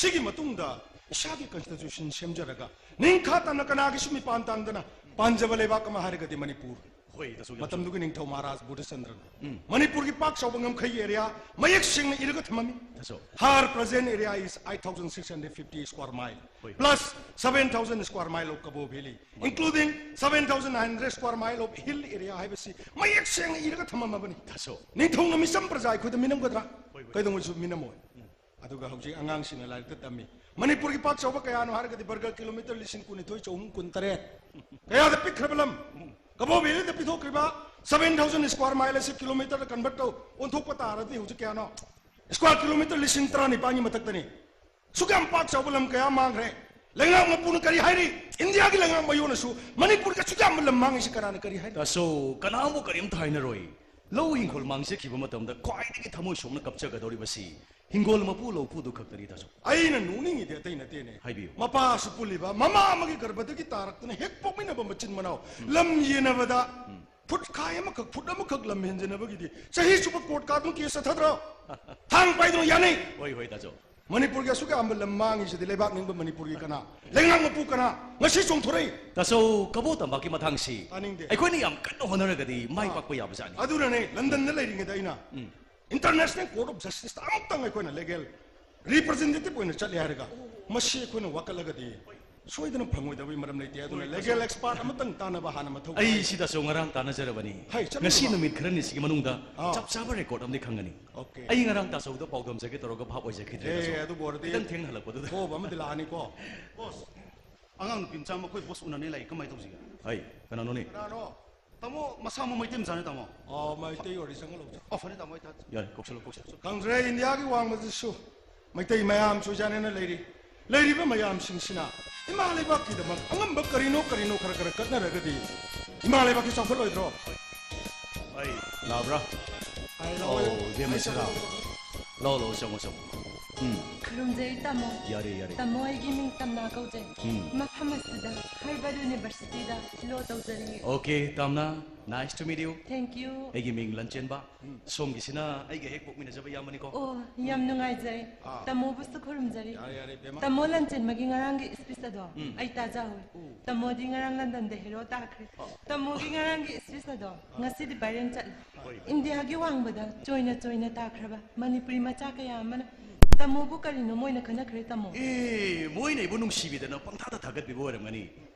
ꯁꯤꯒꯤ ꯃꯇꯨꯡꯗ ꯏꯁꯥꯒꯤ constitution ꯁꯦꯝꯖꯔꯒ ꯅꯤꯡꯈꯥ ꯇꯝꯅ ꯀꯅꯥꯒꯤꯁꯨ ꯃꯤꯄꯥꯟ ꯇꯥꯡꯗꯅ ꯄꯥꯟꯖꯕ ꯂꯩꯕꯥꯛ ꯑꯃ ꯍꯥꯏꯔꯒꯗꯤ ꯃꯅꯤꯄꯨꯔ꯫ ꯍꯣꯏ, ꯗꯥꯆꯧ, ꯌꯥꯝ ꯃꯇꯝꯗꯨꯒꯤ ꯅꯤꯡꯊꯧ ꯃꯍꯥꯔꯥꯖ ꯕꯨꯙꯆꯟꯗ꯭ꯔꯅ꯫ ꯎꯝ꯫ ꯃꯅꯤꯄꯨꯔꯒꯤ ꯄꯥꯛ ꯆꯥꯎꯕ ꯉꯝꯈꯩꯒꯤ area ꯃꯌꯦꯛ ꯁꯦꯡꯅ ꯏꯔꯒ ꯊꯝꯃꯝꯃꯤ꯫ ꯗꯥꯆꯧ꯫ Her present area is eight thousand six hundred fifty square mile, ꯍꯣꯏ꯫ Plus seven thousand square mile of Kabo Valley, ꯃꯥꯅꯤ꯫ Including seven thousand nine hundred square mile of hill area ꯍꯥꯏꯕꯁꯤ ꯃꯌꯦꯛ ꯁꯦꯡꯅ ꯏꯔꯒ ꯊꯝꯃꯝꯃꯕꯅꯤ꯫ ꯗꯥꯆꯧ꯫ ꯅꯤꯡꯊꯧꯅ ꯃꯤꯆꯝ ꯄ꯭ꯔꯖꯥ ꯑꯩꯈꯣꯏꯗ ꯃꯤꯅꯝꯒꯗ꯭ꯔꯥ? ꯍꯣꯏ, ꯍꯣꯏ꯫ ꯀꯩꯗꯧꯉꯩꯁꯨ ꯃꯤꯅꯝꯃꯣꯏ꯫ ꯎꯝ꯫ ꯑꯗꯨꯒ ꯍꯧꯖꯤꯛ ꯑꯉꯥꯡꯁꯤꯡꯅ ꯂꯥꯏꯔꯤꯛꯇ ꯇꯝꯃꯤ꯫ ꯃꯅꯤꯄꯨꯔꯒꯤ ꯄꯥꯛ ꯆꯥꯎꯕ ꯀꯌꯥꯅꯣ ꯍꯥꯏꯔꯒꯗꯤ ꯕꯔꯒ ꯀꯤꯂꯣꯃꯤꯇꯔ ꯂꯤꯁꯤꯡ ꯀꯨꯟꯅꯤꯊꯣꯏ ꯆꯍꯨꯝ ꯀꯨꯟꯇꯔꯦꯠ꯫ ꯀꯌꯥꯗ ꯄꯤꯛꯈ꯭ꯔꯕ ꯂꯝ? ꯀꯕꯣ valid ꯄꯤꯊꯣꯛꯈ꯭ꯔꯤꯕ seven thousand square mile ꯑꯁꯤ ꯀꯤꯂꯣꯃꯤꯇꯔꯗ convert ꯇꯧ, ꯑꯣꯟꯊꯣꯛꯄ ꯇꯥꯔꯗꯤ ꯍꯧꯖꯤꯛ ꯀꯌꯥꯅꯣ? Square kilometre ꯂꯤꯁꯤꯡ ꯇꯔꯥꯅꯤꯄꯥꯟꯒꯤ ꯃꯊꯛꯇꯅꯤ꯫ ꯁꯨꯛ ꯌꯥꯝ ꯄꯥꯛ ꯆꯥꯎꯕ ꯂꯝ ꯀꯌꯥ ꯃꯥꯡꯈ꯭ꯔꯦ꯫ ꯂꯩꯉꯥꯛ ꯃꯄꯨꯅ ꯀꯔꯤ ꯍꯥꯏꯔꯤ? ꯏꯟꯗꯤꯌꯥꯒꯤ ꯂꯩꯉꯥꯛ ꯃꯌꯣꯟꯅꯁꯨ ꯃꯅꯤꯄꯨꯔꯒꯤ ꯑꯁꯨꯛ ꯌꯥꯝꯕ ꯂꯝ ꯃꯥꯡꯉꯤꯁꯤ ꯀꯅꯥꯅ ꯀꯔꯤ ꯍꯥꯏꯔꯤ? ꯗꯥꯆꯧ, ꯀꯅꯥꯕꯨ ꯀꯔꯤꯝꯇ ꯍꯥꯏꯅꯔꯣꯏ꯫ ꯂꯧ ꯍꯤꯡꯈꯣꯜ ꯃꯥꯡꯖꯈꯤꯕ ꯃꯇꯝꯗ ꯈ꯭ꯋꯥꯏꯗꯒꯤ ꯊꯃꯣꯏ ꯁꯣꯛꯅ ꯀꯞꯆꯒꯗꯧꯔꯤꯕꯁꯤ ꯍꯤꯡꯒꯣꯜ ꯃꯄꯨ ꯂꯧꯄꯨꯗꯨ ꯈꯛꯇꯅꯤ, ꯗꯥꯆꯧ꯫ ꯑꯩꯅ ꯅꯣꯛꯅꯤꯡꯉꯤꯗꯤ ꯑꯇꯩ ꯅꯠꯇꯦꯅꯦ꯫ ꯍꯥꯏꯕꯤꯌꯨ꯫ ꯃꯄꯥꯁꯨ ꯄꯨꯜꯂꯤꯕ, ꯃꯃꯥ ꯑꯃꯒꯤ ꯒꯔꯚꯗꯒꯤ ꯇꯥꯔꯛꯇꯨꯅ ꯍꯦꯛ ꯄꯣꯛꯃꯤꯟꯅꯕ ꯃꯆꯤꯟ ꯃꯅꯥꯎ, ꯎꯝ꯫ ꯂꯝ ꯌꯦꯟꯅꯕꯗ ꯎꯝ꯫ ꯐꯨꯠ ꯈꯥꯏ ꯑꯃꯈꯛ, ꯐꯨꯠ ꯑꯃꯈꯛ ꯂꯝ ꯍꯦꯟꯖꯤꯟꯅꯕꯒꯤꯗꯤ ꯆꯍꯤ ꯆꯨꯞꯄ court ꯀꯥꯗꯨꯅ case ꯆꯠꯊꯗ꯭ꯔꯣ? ꯊꯥꯡ ꯄꯥꯏꯗꯨꯅ ꯌꯥꯅꯩ꯫ ꯍꯣꯏ, ꯍꯣꯏ, ꯗꯥꯆꯧ꯫ ꯃꯅꯤꯄꯨꯔꯒꯤ ꯑꯁꯨꯛ ꯌꯥꯝꯕ ꯂꯝ ꯃꯥꯡꯉꯤꯁꯤꯗꯤ ꯂꯩꯕꯥꯛ ꯅꯤꯡꯕ ꯃꯅꯤꯄꯨꯔꯒꯤ ꯀꯅꯥ? ꯂꯩꯉꯥꯛ ꯃꯄꯨ ꯀꯅꯥ? ꯉꯁꯤ ꯆꯣꯡꯊꯣꯔꯛꯏ꯫ ꯗꯥꯆꯧ, ꯀꯕꯣ ꯇꯝꯄꯥꯛꯀꯤ ꯃꯇꯥꯡꯁꯤ ꯇꯥꯅꯤꯡꯗꯦ꯫ ꯑꯩꯈꯣꯏꯅ ꯌꯥꯝ ꯀꯟꯅ ꯍꯣꯠꯅꯔꯒꯗꯤ ꯃꯥꯏ ꯑꯥ꯫ ꯄꯥꯛꯄ ꯌꯥꯕꯖꯥꯠꯅꯤ꯫ ꯑꯗꯨꯅꯅꯦ, ꯂꯟꯗꯟꯗ ꯂꯩꯔꯤꯉꯩꯗ ꯑꯩꯅ ꯎꯝ꯫ International Court of Justiceꯇ ꯑꯃꯨꯛꯇꯪ ꯑꯩꯈꯣꯏꯅ legal representative ꯑꯣꯏꯅ ꯆꯠꯂꯦ ꯍꯥꯏꯔꯒ, ꯃꯁꯤ ꯑꯩꯈꯣꯏꯅ ꯋꯥꯀꯠꯂꯒꯗꯤ ꯁꯣꯏꯗꯅ ꯐꯪꯉꯣꯏꯗꯕꯒꯤ ꯃꯔꯝ ꯂꯩꯇꯦ꯫ ꯑꯗꯨꯅ ꯍꯣꯏ, ꯂꯤꯒꯦꯜ ꯑꯦꯛꯁꯄꯥꯔꯠ ꯑꯃꯇꯪ ꯇꯥꯟꯅꯕ ꯍꯥꯟꯅ ꯃꯊꯧ ꯇꯥꯏ꯫ ꯑꯩ ꯁꯤꯗꯁꯨ ꯉꯔꯥꯡ ꯇꯥꯟꯅꯖꯔꯕꯅꯤ꯫ ꯍꯩ, ꯆꯠꯂꯨꯕ꯫ ꯉꯁꯤ ꯅꯨꯃꯤꯠ ꯈꯔꯅꯤꯁꯤꯒꯤ ꯃꯅꯨꯡꯗ ꯑꯥ꯫ ꯆꯞ ꯆꯥꯕ ꯔꯦꯀꯣꯔꯗ ꯑꯃꯗꯤ ꯈꯪꯒꯅꯤ꯫ ꯑꯣꯀꯦ꯫ ꯑꯩ ꯉꯔꯥꯡ ꯇꯥꯆꯧꯗ ꯄꯥꯎꯗꯝꯖꯒꯦ ꯇꯧꯔꯒ ꯚꯥꯞ ꯑꯣꯏꯖꯈꯤꯗ꯭ꯔꯦ, ꯑꯦ, ꯇꯥꯆꯧ꯫ ꯑꯗꯨꯕꯨ ꯑꯣꯏꯔꯗꯤ ꯈꯤꯇꯪ ꯊꯦꯡꯅ ꯍꯜꯂꯛꯄꯗꯨꯗ꯫ ꯊꯣꯛꯑꯕ ꯑꯃꯗꯤ ꯂꯥꯛꯑꯅꯤꯀꯣ꯫ ꯕꯣꯁ, ꯑꯉꯥꯡ ꯅꯨꯄꯤ ꯃꯆꯥ ꯑꯃ ꯑꯩꯈꯣꯏ ꯕꯣꯁ ꯎꯅꯅꯤ ꯂꯥꯛꯏ, ꯀꯃꯥꯏꯅ ꯇꯧꯁꯤꯒꯦ? ꯍꯩ, ꯀꯅꯥꯅꯣꯅꯦ? ꯀꯅꯥꯅꯣ? ꯇꯥꯃꯣ, ꯃꯁꯥꯃꯛ ꯃꯩꯇꯩ ꯃꯆꯥꯅꯤ, ꯇꯥꯃꯣ꯫ ꯑꯣ, ꯃꯩꯇꯩ ꯑꯣꯏꯔꯗꯤ ꯆꯪꯍꯜꯂꯧꯁꯦ꯫ ꯑꯣ, ꯐꯅꯤ, ꯇꯥꯃꯣ, ꯑꯩ ꯊꯥ- ꯌꯥꯔꯦ, ꯀꯧꯁꯜꯂꯣ, ꯀꯧꯁꯜꯂꯣ꯫ ꯈꯪꯗ꯭ꯔꯦ, ꯏꯟꯗꯤꯌꯥꯒꯤ ꯋꯥꯡꯃꯗꯁꯨ ꯃꯩꯇꯩ ꯃꯌꯥꯝ ꯆꯣꯏꯖꯥꯅꯅ ꯂꯩꯔꯤ꯫ ꯂꯩꯔꯤꯕ ꯃꯌꯥꯝꯁꯤꯡꯁꯤꯅ ꯏꯃꯥ ꯂꯩꯕꯥꯛꯀꯤꯗꯃꯛ ꯑꯉꯝꯕ ꯀꯔꯤꯅꯣ ꯀꯔꯤꯅꯣ ꯈꯔ ꯈꯔ ꯀꯠꯅꯔꯒꯗꯤ ꯏꯃꯥ ꯂꯩꯕꯥꯛꯀꯤ ꯆꯥꯎꯈꯠꯂꯣꯏꯗ꯭ꯔꯣ? ꯑꯩ ꯂꯥꯛꯑꯕ꯭ꯔꯥ? ꯑꯩ ꯑꯧ, ꯂꯥꯛꯑꯣ꯫ ꯏꯕꯦꯝꯃ ꯑꯩ ꯁꯔꯥ꯫ ꯂꯥꯛꯑꯣ, ꯂꯥꯛꯑꯣ, ꯆꯪꯉꯣ, ꯆꯪꯉꯣ꯫ ꯎꯝ꯫ ꯈꯨꯔꯨꯝꯖꯔꯤ, ꯇꯥꯃꯣ꯫ ꯌꯥꯔꯦ, ꯌꯥꯔꯦ꯫ ꯇꯥꯃꯣ, ꯑꯩꯒꯤ ꯃꯤꯡ ꯇꯝꯅꯥ ꯀꯧꯖꯩ꯫ ꯎꯝ꯫ ꯃꯐꯝ ꯑꯁꯤꯗ ꯍꯔꯕꯔꯠ ꯌꯨꯅꯤꯚꯔꯁꯤꯇꯤꯗ ꯂꯣ ꯇꯧꯖꯔꯤ꯫ ꯑꯣꯀꯦ, ꯇꯥꯝꯅꯥ, nice to meet you꯫ Thank you꯫ ꯑꯩꯒꯤ ꯃꯤꯡ ꯂꯟꯆꯦꯟꯕ꯫ ꯎꯝ꯫ ꯁꯣꯝꯒꯤꯁꯤꯅ ꯑꯩꯒ ꯍꯦꯛ ꯄꯣꯛꯃꯤꯟꯅꯖꯕ ꯏꯌꯥꯝꯕꯅꯤꯀꯣ꯫ ꯑꯣ, ꯌꯥꯝ ꯅꯨꯡꯉꯥꯏꯖꯔꯦ꯫ ꯑꯥ꯫ ꯇꯥꯃꯣꯕꯨꯁꯨ ꯈꯨꯔꯨꯝꯖꯔꯤ꯫ ꯌꯥꯔꯦ, ꯌꯥꯔꯦ, ꯏꯕꯦꯝꯃ꯫ ꯇꯥꯃꯣ ꯂꯟꯆꯦꯟꯕꯒꯤ ꯉꯔꯥꯡꯒꯤ ꯏꯁꯄꯤꯁ ꯑꯗꯣ ꯎꯝ꯫ ꯑꯩ ꯇꯥꯖꯍꯧꯏ꯫ ꯎꯝ꯫ ꯇꯥꯃꯣꯗꯤ ꯉꯔꯥꯡ ꯂꯟꯗꯟꯗ ꯍꯦꯔꯣ ꯇꯥꯈ꯭ꯔꯦ꯫ ꯑꯥ꯫ ꯇꯥꯃꯣꯒꯤ ꯉꯔꯥꯡꯒꯤ ꯏꯁꯄꯤꯁ ꯑꯗꯣ ꯉꯁꯤꯗꯤ ꯚꯥꯏꯔꯦꯜ ꯆꯠꯂꯦ꯫ ꯍꯣꯏ, ꯍꯣꯏ꯫ ꯏꯟꯗꯤꯌꯥꯒꯤ ꯋꯥꯡꯃꯗ ꯆꯣꯏꯅ ꯆꯣꯏꯅ ꯇꯥꯈ꯭ꯔꯕ ꯃꯅꯤꯄꯨꯔꯤ ꯃꯆꯥ ꯀꯌꯥ ꯑꯃꯅ ꯇꯥꯃꯣꯕꯨ ꯀꯔꯤꯅꯣ ꯃꯣꯏꯅ ꯈꯟꯅꯈ꯭ꯔꯦ, ꯇꯥꯃꯣ꯫ ꯑꯦ, ꯃꯣꯏꯅ ꯑꯩꯕꯨ ꯅꯨꯡꯁꯤꯕꯤꯗꯅ ꯄꯪꯊꯥꯗ ꯊꯥꯒꯠꯄꯤꯕ ꯑꯣꯏꯔꯝꯒꯅꯤ꯫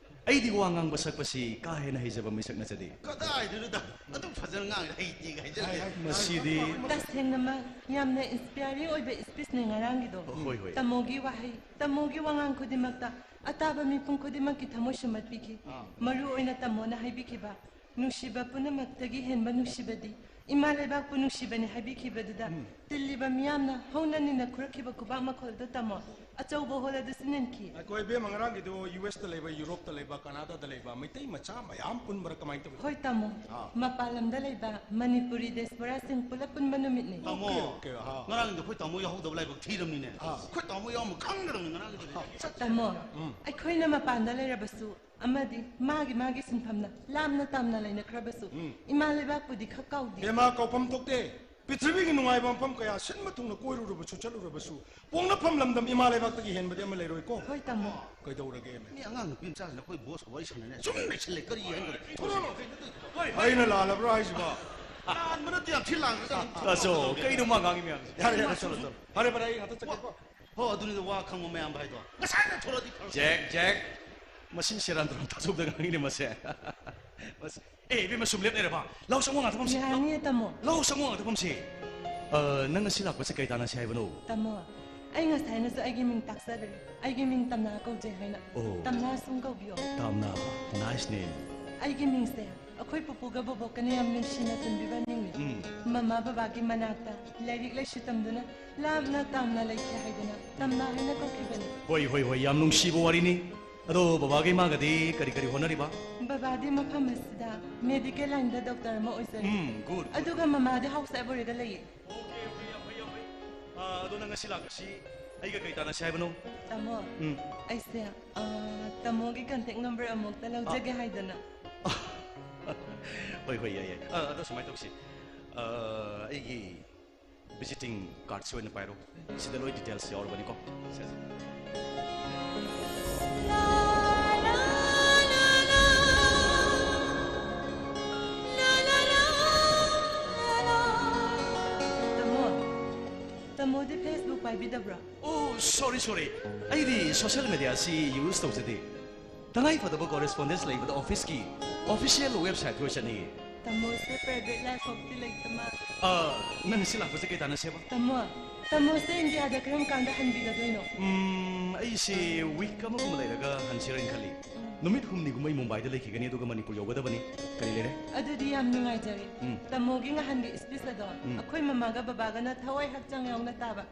ꯑꯩꯗꯤ ꯋꯥ ꯉꯥꯡꯕ ꯁꯛꯄꯁꯤ ꯀꯥ ꯍꯦꯟꯅ ꯍꯩꯖꯕ ꯃꯤꯁꯛ ꯅꯠꯆꯗꯦ꯫ ꯀꯗꯥꯏꯗꯩꯅꯣꯗ? ꯑꯗꯨꯝ ꯐꯖꯅ ꯉꯥꯡꯉꯦ, ꯍꯩꯇꯦꯒ ꯍꯥꯏꯖꯜꯂꯦ꯫ ꯍꯥꯏ, ꯍꯥꯏ, ꯃꯁꯤꯗꯤ ꯇꯁꯦꯡꯅꯃꯛ ꯌꯥꯝꯅ ꯏꯟꯁꯄꯤꯌꯥꯔꯤꯡ ꯑꯣꯏꯕ ꯏꯁꯄꯤꯁꯅꯦ ꯉꯔꯥꯡꯒꯤꯗꯣ꯫ ꯍꯣꯏ, ꯍꯣꯏ꯫ ꯇꯥꯃꯣꯒꯤ ꯋꯥꯍꯩ, ꯇꯥꯃꯣꯒꯤ ꯋꯥꯉꯥꯡ ꯈꯨꯗꯤꯡꯃꯛꯇ ꯑꯇꯥꯕ ꯃꯤꯄꯨꯝ ꯈꯨꯗꯤꯡꯃꯛꯀꯤ ꯊꯃꯣꯏ ꯁꯨꯝꯍꯠꯄꯤꯈꯤ꯫ ꯑꯥ꯫ ꯃꯔꯨ ꯑꯣꯏꯅ ꯇꯥꯃꯣꯅ ꯍꯥꯏꯕꯤꯈꯤꯕ, "ꯅꯨꯡꯁꯤꯕ ꯄꯨꯝꯅꯃꯛꯇꯒꯤ ꯍꯦꯟꯕ ꯅꯨꯡꯁꯤꯕꯗꯤ ꯏꯃꯥ ꯂꯩꯕꯥꯛꯄꯨ ꯅꯨꯡꯁꯤꯕꯅꯤ" ꯍꯥꯏꯕꯤꯈꯤꯕꯗꯨꯗ ꯎꯝ꯫ ꯇꯤꯜꯂꯤꯕ ꯃꯤꯌꯥꯝꯅ ꯍꯧꯅ ꯅꯤꯡꯅ ꯈꯨꯔꯛꯈꯤꯕ ꯈꯨꯕꯥꯛ ꯃꯈꯣꯜꯗꯨ ꯇꯥꯃꯣ ꯑꯆꯧꯕ ꯍꯣꯜ ꯑꯗꯨ ꯁꯤꯟꯍꯟꯈꯤ꯫ ꯑꯩꯈꯣꯏ ꯏꯕꯦꯝꯃ, ꯉꯔꯥꯡꯒꯤꯗꯣ ꯌꯨ ꯑꯦꯁꯇ ꯂꯩꯕ, ꯌꯨꯔꯣꯞꯇ ꯂꯩꯕ, ꯀꯅꯥꯗꯥꯗ ꯂꯩꯕ ꯃꯩꯇꯩ ꯃꯆꯥ ꯃꯌꯥꯝ ꯄꯨꯟꯕꯔꯥ ꯀꯃꯥꯏꯅ ꯇꯧꯏ? ꯍꯣꯏ ꯇꯥꯃꯣ, ꯑꯥ꯫ ꯃꯄꯥꯟ ꯂꯝꯗ ꯂꯩꯕ ꯃꯅꯤꯄꯨꯔꯤ ꯗꯤꯌꯥꯁꯄꯣꯔꯥꯁꯤꯡ ꯄꯨꯂꯞ ꯄꯨꯟꯕ ꯅꯨꯃꯤꯠꯅꯤ꯫ ꯇꯥꯃꯣ, ꯑꯣꯀꯦ, ꯑꯣꯀꯦ, ꯑꯥ꯫ ꯉꯔꯥꯡꯗꯣ ꯑꯩꯈꯣꯏ ꯇꯥꯃꯣ ꯌꯥꯎꯍꯧꯗꯕ ꯂꯥꯏꯕꯛ ꯊꯤꯔꯕꯅꯤꯅꯦ꯫ ꯑꯥ꯫ ꯑꯩꯈꯣꯏ ꯇꯥꯃꯣ ꯌꯥꯎꯔꯝꯕ ꯈꯪꯒꯗꯕꯅꯤ ꯉꯔꯥꯡꯒꯤꯗꯨꯗꯤ꯫ ꯑꯥ꯫ ꯇꯥꯃꯣ, ꯎꯝ꯫ ꯑꯩꯈꯣꯏꯅ ꯃꯄꯥꯟꯗ ꯂꯩꯔꯕꯁꯨ ꯑꯃꯗꯤ ꯃꯥꯒꯤ ꯃꯥꯒꯤ ꯁꯤꯟꯐꯝꯅ ꯂꯥꯞꯅ ꯇꯥꯝꯅ ꯂꯩꯅꯈ꯭ꯔꯕꯁꯨ ꯎꯝ꯫ ꯏꯃꯥ ꯂꯩꯕꯥꯛꯄꯨꯗꯤ ꯈꯛ ꯀꯥꯎꯗꯦ꯫ ꯍꯦꯃꯥ, ꯀꯥꯎꯐꯝ ꯊꯣꯛꯇꯦ꯫ ꯄ꯭ꯔꯤꯊꯤꯕꯤꯒꯤ ꯅꯨꯡꯉꯥꯏꯕ ꯃꯐꯝ ꯀꯌꯥ ꯁꯤꯟꯕ ꯊꯨꯡꯅ ꯀꯣꯏꯔꯨꯔꯕꯁꯨ, ꯆꯠꯂꯨꯔꯕꯁꯨ, ꯄꯣꯛꯅꯐꯝ ꯂꯝꯗꯝ ꯏꯃꯥ ꯂꯩꯕꯥꯛꯇꯒꯤ ꯍꯦꯟꯕꯗꯤ ꯑꯃ ꯂꯩꯔꯣꯏꯀꯣ꯫ ꯍꯣꯏ, ꯇꯥꯃꯣ꯫ ꯀꯩꯗꯧꯔꯒꯦ? ꯃꯤ ꯑꯉꯥꯡ ꯅꯨꯄꯤ ꯃꯆꯥꯁꯤꯅ ꯑꯩꯈꯣꯏ ꯕꯣꯁꯀ ꯋꯥꯔꯤ ꯁꯥꯟꯅꯔꯦ꯫ ꯁꯨꯝ ꯂꯩꯁꯜꯂꯦ꯫ ꯀꯔꯤ ꯍꯥꯏꯅꯣ? ꯑꯩꯅ ꯂꯥꯜꯂꯕ꯭ꯔꯥ ꯍꯥꯏꯁꯤꯕꯣ? ꯂꯥꯟꯕ ꯅꯠꯇꯦ, ꯌꯥꯝ ꯊꯤ ꯂꯥꯟꯈ꯭ꯔꯖꯥꯠꯅꯤ꯫ ꯇꯥꯆꯧ, ꯀꯩꯅꯣ ꯃꯥ ꯉꯥꯡꯉꯤ ꯃꯌꯥꯝꯁꯦ? ꯌꯥꯔꯦ, ꯌꯥꯔꯦ, ꯆꯠꯂꯣ, ꯆꯠꯂꯣ꯫ ꯐꯔꯦ, ꯐꯔꯦ, ꯑꯩ ꯉꯥꯛꯇ ꯆꯠꯀꯦꯀꯣ꯫ ꯍꯣ, ꯑꯗꯨꯅꯤꯗ ꯋꯥ ꯈꯪꯕ ꯃꯌꯥꯝꯕ ꯍꯥꯏꯗꯣ꯫ ꯉꯁꯥꯏꯅ ꯊꯣꯔꯛꯑꯗꯤ ꯐꯔꯛ꯫ ꯖꯦꯛ, ꯖꯦꯛ꯫ ꯃꯁꯤ ꯁꯦꯔꯥꯟ ꯇꯨꯔꯥꯟ ꯊꯥꯖꯧꯗ ꯉꯥꯡꯉꯤꯅꯦ ꯃꯁꯦ꯫ ꯃꯁꯤ-, ꯑꯦ, ꯏꯕꯦꯝꯃ, ꯁꯨꯝ ꯂꯦꯞ ꯂꯩꯔꯕ? ꯂꯧ ꯁꯪꯉꯣ, ꯉꯥꯛꯇ ꯐꯝꯁꯤ꯫ ꯌꯥꯅꯤꯌꯦ, ꯇꯥꯃꯣ꯫ ꯂꯧ ꯁꯪꯉꯣ, ꯉꯥꯛꯇ ꯐꯝꯁꯤ꯫ ꯑ, ꯅꯪ ꯉꯁꯤ ꯂꯥꯛꯄꯁꯦ ꯀꯩ ꯇꯥꯟꯅꯁꯤ ꯍꯥꯏꯕꯅꯣ? ꯇꯥꯃꯣ, ꯑꯩ ꯉꯁꯥꯏꯅꯁꯨ ꯑꯩꯒꯤ ꯃꯤꯡ ꯇꯥꯛꯆꯈ꯭ꯔꯦ꯫ ꯑꯩꯒꯤ ꯃꯤꯡ ꯇꯝꯅꯥ ꯀꯧꯖꯩ ꯍꯥꯏꯅ꯫ ꯑꯣ꯫ ꯇꯝꯅꯥ ꯁꯨꯝ ꯀꯧꯕꯤꯌꯣ꯫ ꯇꯝꯅꯥ, nice name꯫ ꯑꯩꯒꯤ ꯃꯤꯡꯁꯦ ꯑꯩꯈꯣꯏ ꯄꯨꯄꯨꯒ ꯕꯣꯕꯣꯛꯀꯅ ꯌꯥꯝ ꯅꯨꯡꯁꯤꯅ ꯊꯣꯟꯕꯤꯕ ꯃꯤꯡꯅꯤ꯫ ꯎꯝ꯫ ꯃꯃꯥ ꯕꯕꯥꯒꯤ ꯃꯅꯥꯛꯇ ꯂꯥꯏꯔꯤꯛ ꯂꯥꯏꯁꯨ ꯇꯝꯗꯨꯅ ꯂꯥꯞꯅ ꯇꯥꯝꯅ ꯂꯩꯈꯤ ꯍꯥꯏꯗꯨꯅ ꯇꯝꯅꯥ ꯍꯥꯏꯅ ꯀꯧꯈꯤꯕꯅꯤ꯫ ꯍꯣꯏ, ꯍꯣꯏ, ꯍꯣꯏ, ꯌꯥꯝ ꯅꯨꯡꯁꯤꯕ ꯋꯥꯔꯤꯅꯤ꯫ ꯑꯗꯣ ꯕꯕꯥꯒ ꯏꯃꯥꯒꯗꯤ ꯀꯔꯤ ꯀꯔꯤ ꯍꯣꯠꯅꯔꯤꯕ? ꯕꯕꯥꯗꯤ ꯃꯐꯝ ꯑꯁꯤꯗ medical line ꯗ doctor ꯑꯃ ꯑꯣꯏꯖꯔꯤ꯫ ꯎꯝ, good, good꯫ ꯑꯗꯨꯒ ꯃꯃꯥꯗꯤ house wife ꯑꯣꯏꯔꯒ ꯂꯩꯌꯦ꯫ Okay, okay, ꯌꯥꯝ ꯐꯩ, ꯌꯥꯝ ꯐꯩ꯫ ꯑ, ꯑꯗꯣ ꯅꯪ ꯉꯁꯤ ꯂꯥꯛꯄꯁꯤ ꯑꯩꯒ ꯀꯩ ꯇꯥꯟꯅꯁꯤ ꯍꯥꯏꯕꯅꯣ? ꯇꯥꯃꯣ, ꯎꯝ꯫ ꯑꯩꯁꯦ, ꯑ, ꯇꯥꯃꯣꯒꯤ contact number ꯑꯃꯨꯛꯇ ꯂꯧꯖꯒꯦ ꯍꯥꯏꯗꯅ꯫ ꯍꯣꯏ, ꯍꯣꯏ, ꯌꯥꯏ, ꯌꯥꯏ꯫ ꯑ, ꯑꯗꯣ ꯁꯨꯃꯥꯏꯅ ꯇꯧꯁꯤ꯫ ꯑ, ꯑꯩꯒꯤ visiting card ꯁꯤ ꯑꯣꯏꯅ ꯄꯥꯏꯔꯣ꯫ ꯁꯤꯗ ꯂꯣꯏ details ꯌꯥꯎꯔꯕꯅꯤꯀꯣ꯫ ꯁꯦ, ꯁꯦ꯫ ꯇꯥꯃꯣ, ꯇꯥꯃꯣꯗꯤ Facebook ꯄꯥꯏꯕꯤꯗꯕ꯭ꯔꯣ? ꯑꯣ, sorry, sorry꯫ ꯑꯩꯗꯤ social media ꯁꯤ use ꯇꯧꯖꯗꯦ꯫ ꯇꯉꯥꯏ ꯐꯗꯕ correspondence ꯂꯩꯕꯗ office ꯀꯤ official website ꯇ ꯆꯠꯅꯩꯌꯦ꯫ ꯇꯥꯃꯣꯁꯦ private life ꯐꯥꯎꯗꯤ ꯂꯩꯇ ꯃꯥꯜꯂꯦ꯫ ꯑ, ꯅꯪ ꯉꯁꯤ ꯂꯥꯛꯄꯁꯦ ꯀꯩ ꯇꯥꯟꯅꯁꯦꯕ? ꯇꯥꯃꯣ, ꯇꯥꯃꯣꯁꯦ ꯏꯟꯗꯤꯌꯥꯗ ꯀꯔꯝ ꯀꯥꯟꯗ ꯍꯟꯕꯤꯒꯗꯣꯏꯅꯣ? ꯎꯝ, ꯑꯩꯁꯦ week ꯑꯃꯒꯨꯝꯕ ꯂꯩꯔꯒ ꯍꯟꯁꯤꯔꯅ ꯈꯜꯂꯤ꯫ ꯎꯝ꯫ ꯅꯨꯃꯤꯠ ꯍꯨꯝꯅꯤꯒꯨꯝꯕ ꯑꯩ ꯃꯨꯝꯕꯥꯏꯗ ꯂꯩꯈꯤꯒꯅꯤ, ꯑꯗꯨꯒ ꯃꯅꯤꯄꯨꯔ ꯌꯧꯒꯗꯕꯅꯤ꯫ ꯀꯔꯤ ꯂꯩꯔꯦ? ꯑꯗꯨꯗꯤ ꯌꯥꯝ ꯅꯨꯡꯉꯥꯏꯖꯔꯦ꯫ ꯎꯝ꯫ ꯇꯥꯃꯣꯒꯤ ꯉꯍꯥꯟꯒꯤ speech ꯑꯗꯣ ꯎꯝ꯫ ꯑꯩꯈꯣꯏ ꯃꯃꯥꯒ ꯕꯕꯥꯒꯅ ꯊꯋꯥꯏ ꯍꯛꯆꯥꯡ ꯌꯥꯎꯅ ꯇꯥꯕ꯫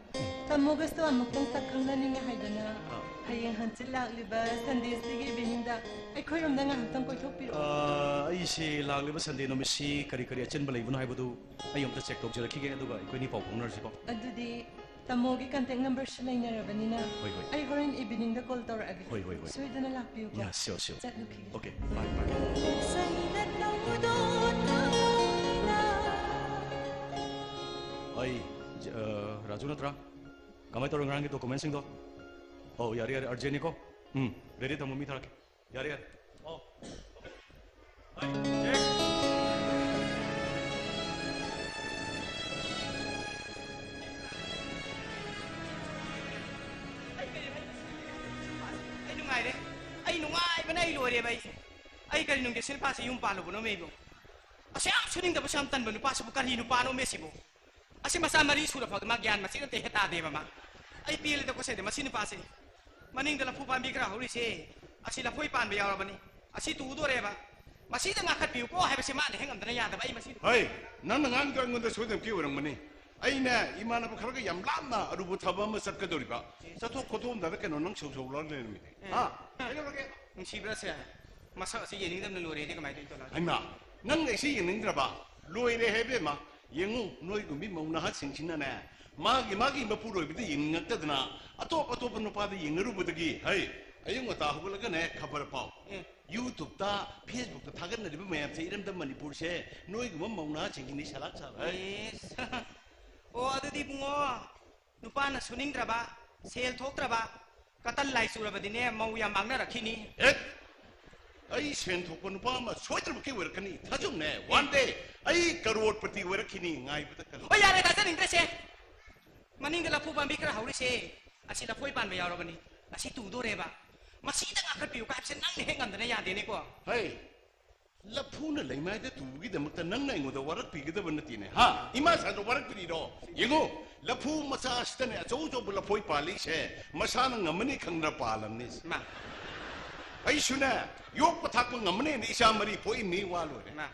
ꯇꯥꯃꯣꯒꯁꯨ ꯑꯃꯨꯛꯇꯪ ꯁꯛ ꯈꯪꯅꯅꯤꯡꯉꯦ ꯍꯥꯏꯗꯅ ꯑꯥ꯫ ꯍꯌꯦꯡ ꯍꯪꯆꯤꯠ ꯂꯥꯛꯂꯤꯕ Sunday ꯁꯤꯒꯤ evening ꯗ ꯑꯩꯈꯣꯏꯔꯣꯝꯗ ꯉꯥꯏꯍꯥꯛꯇꯪ ꯀꯣꯏꯊꯣꯛꯄꯤꯔꯛꯑꯣ꯫ ꯑꯥ, ꯑꯩꯁꯦ ꯂꯥꯛꯂꯤꯕ Sunday ꯅꯨꯃꯤꯠꯁꯤ ꯀꯔꯤ ꯀꯔꯤ ꯑꯆꯤꯟꯕ ꯂꯩꯕꯅꯣ ꯍꯥꯏꯕꯗꯨ ꯑꯩ ꯑꯝꯇ check ꯇꯧꯖꯔꯛꯈꯤꯒꯦ, ꯑꯗꯨꯒ ꯑꯩꯈꯣꯏꯅꯤ ꯄꯥꯎ ꯐꯥꯎꯅꯔꯁꯤꯀꯣ꯫ ꯑꯗꯨꯗꯤ ꯇꯥꯃꯣꯒꯤ contact number ꯁꯨ ꯂꯩꯅꯔꯕꯅꯤꯅ ꯍꯣꯏ, ꯍꯣꯏ꯫ ꯑꯩ ꯍꯣꯔꯦꯟ evening ꯗ call ꯇꯧꯔꯛꯑꯒꯦ꯫ ꯍꯣꯏ, ꯍꯣꯏ, ꯍꯣꯏ꯫ ꯁꯣꯏꯗꯅ ꯂꯥꯛꯄꯤꯌꯨꯀꯣ꯫ Yeah, sure, sure꯫ ꯆꯠꯂꯨꯈꯤꯒꯦ꯫ Okay, bye, bye꯫ ꯑꯩ, ꯖ-, ꯑ, ꯔꯥꯖꯨ ꯅꯠꯇ꯭ꯔꯥ? ꯀꯃꯥꯏꯅ ꯇꯧꯔꯦ ꯉꯔꯥꯡꯒꯤ document ꯁꯤꯡꯗꯣ? ꯑꯧ, ꯌꯥꯔꯦ, ꯌꯥꯔꯦ, urgent ꯅꯤꯀꯣ꯫ ꯎꯝ, ready ꯊꯝꯃꯣ, ꯃꯤ ꯊꯥꯔꯛꯀꯦ꯫ ꯌꯥꯔꯦ, ꯌꯥꯔꯦ꯫ ꯑꯧ꯫ ꯍꯣꯏ, check꯫ ꯑꯦ ꯚꯥꯏ, ꯑꯩ ꯀꯔꯤ ꯅꯨꯡꯒꯤ ꯁꯤ ꯅꯨꯄꯥꯁꯤ ꯌꯨꯝ ꯄꯥꯜꯂꯨꯕꯅꯣ ꯃꯤꯕꯨ? ꯑꯁꯤ ꯌꯥꯝ ꯁꯨꯅꯤꯡꯗꯕꯁꯨ ꯌꯥꯝ ꯇꯟꯕ ꯅꯨꯄꯥꯁꯤꯕꯨ ꯀꯔꯤ ꯅꯨꯄꯥꯅꯣ ꯃꯦꯁꯤꯕꯨ? ꯑꯁꯤ ꯃꯆꯥ ꯃꯔꯤ ꯁꯨꯔ ꯐꯥꯎꯗ ꯃꯥ ꯒ꯭ꯌꯥꯟ ꯃꯆꯦꯠ ꯑꯝꯇ ꯍꯦꯛ ꯇꯥꯗꯦꯕ ꯃꯥ꯫ ꯑꯩ ꯄꯦꯜꯂꯦꯗ ꯀꯣꯁꯦꯗ ꯃꯁꯤ ꯅꯨꯄꯥꯁꯦ꯫ ꯃꯅꯤꯡꯗ ꯂꯐꯨ ꯄꯥꯝꯕꯤ ꯈꯔ ꯍꯧꯔꯤꯁꯦ, ꯑꯁꯤ ꯂꯐꯣꯏ ꯄꯥꯟꯕ ꯌꯥꯎꯔꯕꯅꯤ꯫ ꯑꯁꯤ ꯇꯨꯗꯣꯔꯦꯕ꯫ ꯃꯁꯤꯗ ꯉꯥꯈꯠꯄꯤꯌꯨꯀꯣ ꯍꯥꯏꯕꯁꯦ ꯃꯥꯅ ꯍꯦꯛ ꯉꯝꯗꯅ ꯌꯥꯗꯕ ꯑꯩ ꯃꯁꯤ ꯅꯨꯄꯥ꯫ ꯍꯩ, ꯅꯪꯅ ꯉꯥꯡꯗꯣ ꯑꯩꯉꯣꯟꯗ ꯁꯣꯏꯗꯅ ꯑꯣꯏꯔꯝꯒꯅꯤ꯫ ꯑꯩꯅ ꯏꯃꯥꯟꯅꯕ ꯈꯔꯒ ꯌꯥꯝ ꯂꯥꯞꯅ ꯑꯔꯨꯕ ꯊꯕꯛ ꯑꯃ ꯆꯠꯀꯗꯧꯔꯤꯕ꯫ ꯆꯠꯊꯣꯛ ꯈꯣꯠꯇꯣꯛꯑꯝꯗꯥꯏꯗ ꯀꯩꯅꯣ ꯅꯪ ꯁꯧ ꯁꯧ ꯂꯥꯎꯔ ꯂꯩꯔꯝꯃꯤꯅꯦ꯫ ꯍꯥ? ꯀꯩꯗꯧꯔꯒꯦ? ꯅꯨꯡꯁꯤꯕ꯭ꯔꯥꯁꯦ? ꯃꯁꯛ ꯑꯁꯤ ꯌꯦꯡꯅꯤꯡꯗꯕꯅ ꯂꯣꯏꯔꯦꯅꯦ, ꯀꯃꯥꯏꯅ ꯇꯧꯔꯤꯅꯣ ꯇꯣꯂꯥ? ꯍꯩꯃꯥ, ꯅꯪ ꯑꯩꯁꯤ ꯌꯦꯡꯅꯤꯡꯗ꯭ꯔꯕ? ꯂꯣꯏꯔꯦ ꯍꯦ ꯏꯕꯦꯝꯃ꯫ ꯌꯦꯡꯉꯨ, ꯅꯣꯏꯒꯨꯝꯕꯤ ꯃꯧ ꯅꯍꯥꯁꯤꯡꯁꯤꯅꯅꯦ, ꯃꯥꯒꯤ, ꯃꯥꯒꯤ ꯃꯄꯨꯔꯣꯏꯕꯗ ꯌꯦꯡꯅꯤꯡꯉꯛꯇꯗꯅ ꯑꯇꯣꯞ ꯑꯇꯣꯞꯄ ꯅꯨꯄꯥꯗ ꯌꯦꯡꯅꯔꯨꯕꯗꯒꯤ, ꯍꯩ, ꯑꯌꯨꯛ ꯉꯟꯇꯥ ꯍꯧꯒꯠꯂꯒꯅꯦ ꯈꯕꯔ ꯄꯥꯎ꯫ ꯎꯝ꯫ YouTube-ꯇ, Facebook-ꯇ ꯊꯥꯒꯠꯅꯔꯤꯕ ꯃꯌꯥꯝꯁꯦ ꯏꯔꯝꯗꯝ ꯃꯅꯤꯄꯨꯔꯁꯦ ꯅꯣꯏꯒꯨꯝꯕ ꯃꯧ ꯅꯍꯥꯁꯤꯡꯒꯤꯅꯤ ꯁꯂꯥꯛ ꯁꯥꯕ꯫ ꯍꯩ꯫ ꯏꯁ꯫ ꯑꯣ, ꯑꯗꯨꯗꯤ ꯏꯕꯨꯡꯉꯣ, ꯅꯨꯄꯥꯅ ꯁꯨꯅꯤꯡꯗ꯭ꯔꯕ, ꯁꯦꯜ ꯊꯣꯛꯇ꯭ꯔꯕ, ꯀꯇꯟ ꯂꯥꯏ ꯆꯨꯔꯕꯗꯤꯅꯦ, ꯃꯧ ꯌꯥꯝ ꯃꯥꯡꯅꯔꯛꯈꯤꯅꯤ꯫ ꯑꯦꯠ! ꯑꯩ ꯁꯦꯟ ꯊꯣꯛꯄ ꯅꯨꯄꯥ ꯑꯃ ꯁꯣꯏꯗꯅꯃꯛꯀꯤ ꯑꯣꯏꯔꯛꯀꯅꯤ꯫ ꯊꯥꯖꯧꯅꯦ, one day ꯑꯩ ꯀꯔꯣꯔꯄꯇꯤ ꯑꯣꯏꯔꯛꯈꯤꯅꯤ, ꯉꯥꯏꯕꯗ ꯀꯜꯂꯨ꯫ ꯍꯣꯏ, ꯌꯥꯔꯦ, ꯊꯥꯖꯅꯤꯡꯗ꯭ꯔꯦꯁꯦ꯫ ꯃꯅꯤꯡꯗ ꯂꯐꯨ ꯄꯥꯝꯕꯤ ꯈꯔ ꯍꯧꯔꯤꯁꯦ, ꯑꯁꯤ ꯂꯐꯣꯏ ꯄꯥꯟꯕ ꯌꯥꯎꯔꯕꯅꯤ꯫ ꯑꯁꯤ ꯇꯨꯗꯣꯔꯦꯕ꯫ ꯃꯁꯤꯗ ꯉꯥꯈꯠꯄꯤꯌꯨ ꯍꯥꯏꯕꯁꯦ ꯅꯪꯅ ꯍꯦꯛ ꯉꯝꯗꯅ ꯌꯥꯗꯦꯅꯦꯀꯣ꯫ ꯍꯩ! ꯂꯐꯨꯅ ꯂꯩꯃꯥꯏꯗ ꯇꯨꯕꯒꯤꯗꯃꯛꯇ ꯅꯪꯅ ꯑꯩꯉꯣꯟꯗ ꯋꯥꯔꯛꯄꯤꯒꯗꯕ ꯅꯠꯇꯦꯅꯦ, ꯍꯥ? ꯏꯃꯥ ꯁꯥꯗꯣ ꯋꯥꯔꯛꯄꯤꯔꯤꯔꯣ? ꯌꯦꯡꯉꯨ, ꯂꯐꯨ ꯃꯆꯥ ꯑꯁꯤꯗꯅꯦ ꯑꯆꯧ ꯑꯆꯧꯕ ꯂꯐꯣꯏ ꯄꯥꯜꯂꯤꯁꯦ ꯃꯁꯥꯅ ꯉꯝꯃꯅꯤ ꯈꯪꯗꯅ ꯄꯥꯜꯂꯝꯅꯤ꯫ ꯃꯥ꯫ ꯑꯩꯁꯨꯅꯦ, ꯌꯣꯛꯄ ꯊꯥꯛꯄ ꯉꯝꯃꯅꯦꯅ ꯏꯆꯥ ꯃꯔꯤ ꯄꯣꯛꯏ, ꯃꯤ ꯋꯥ ꯂꯣꯏꯔꯦ꯫ ꯃꯥ꯫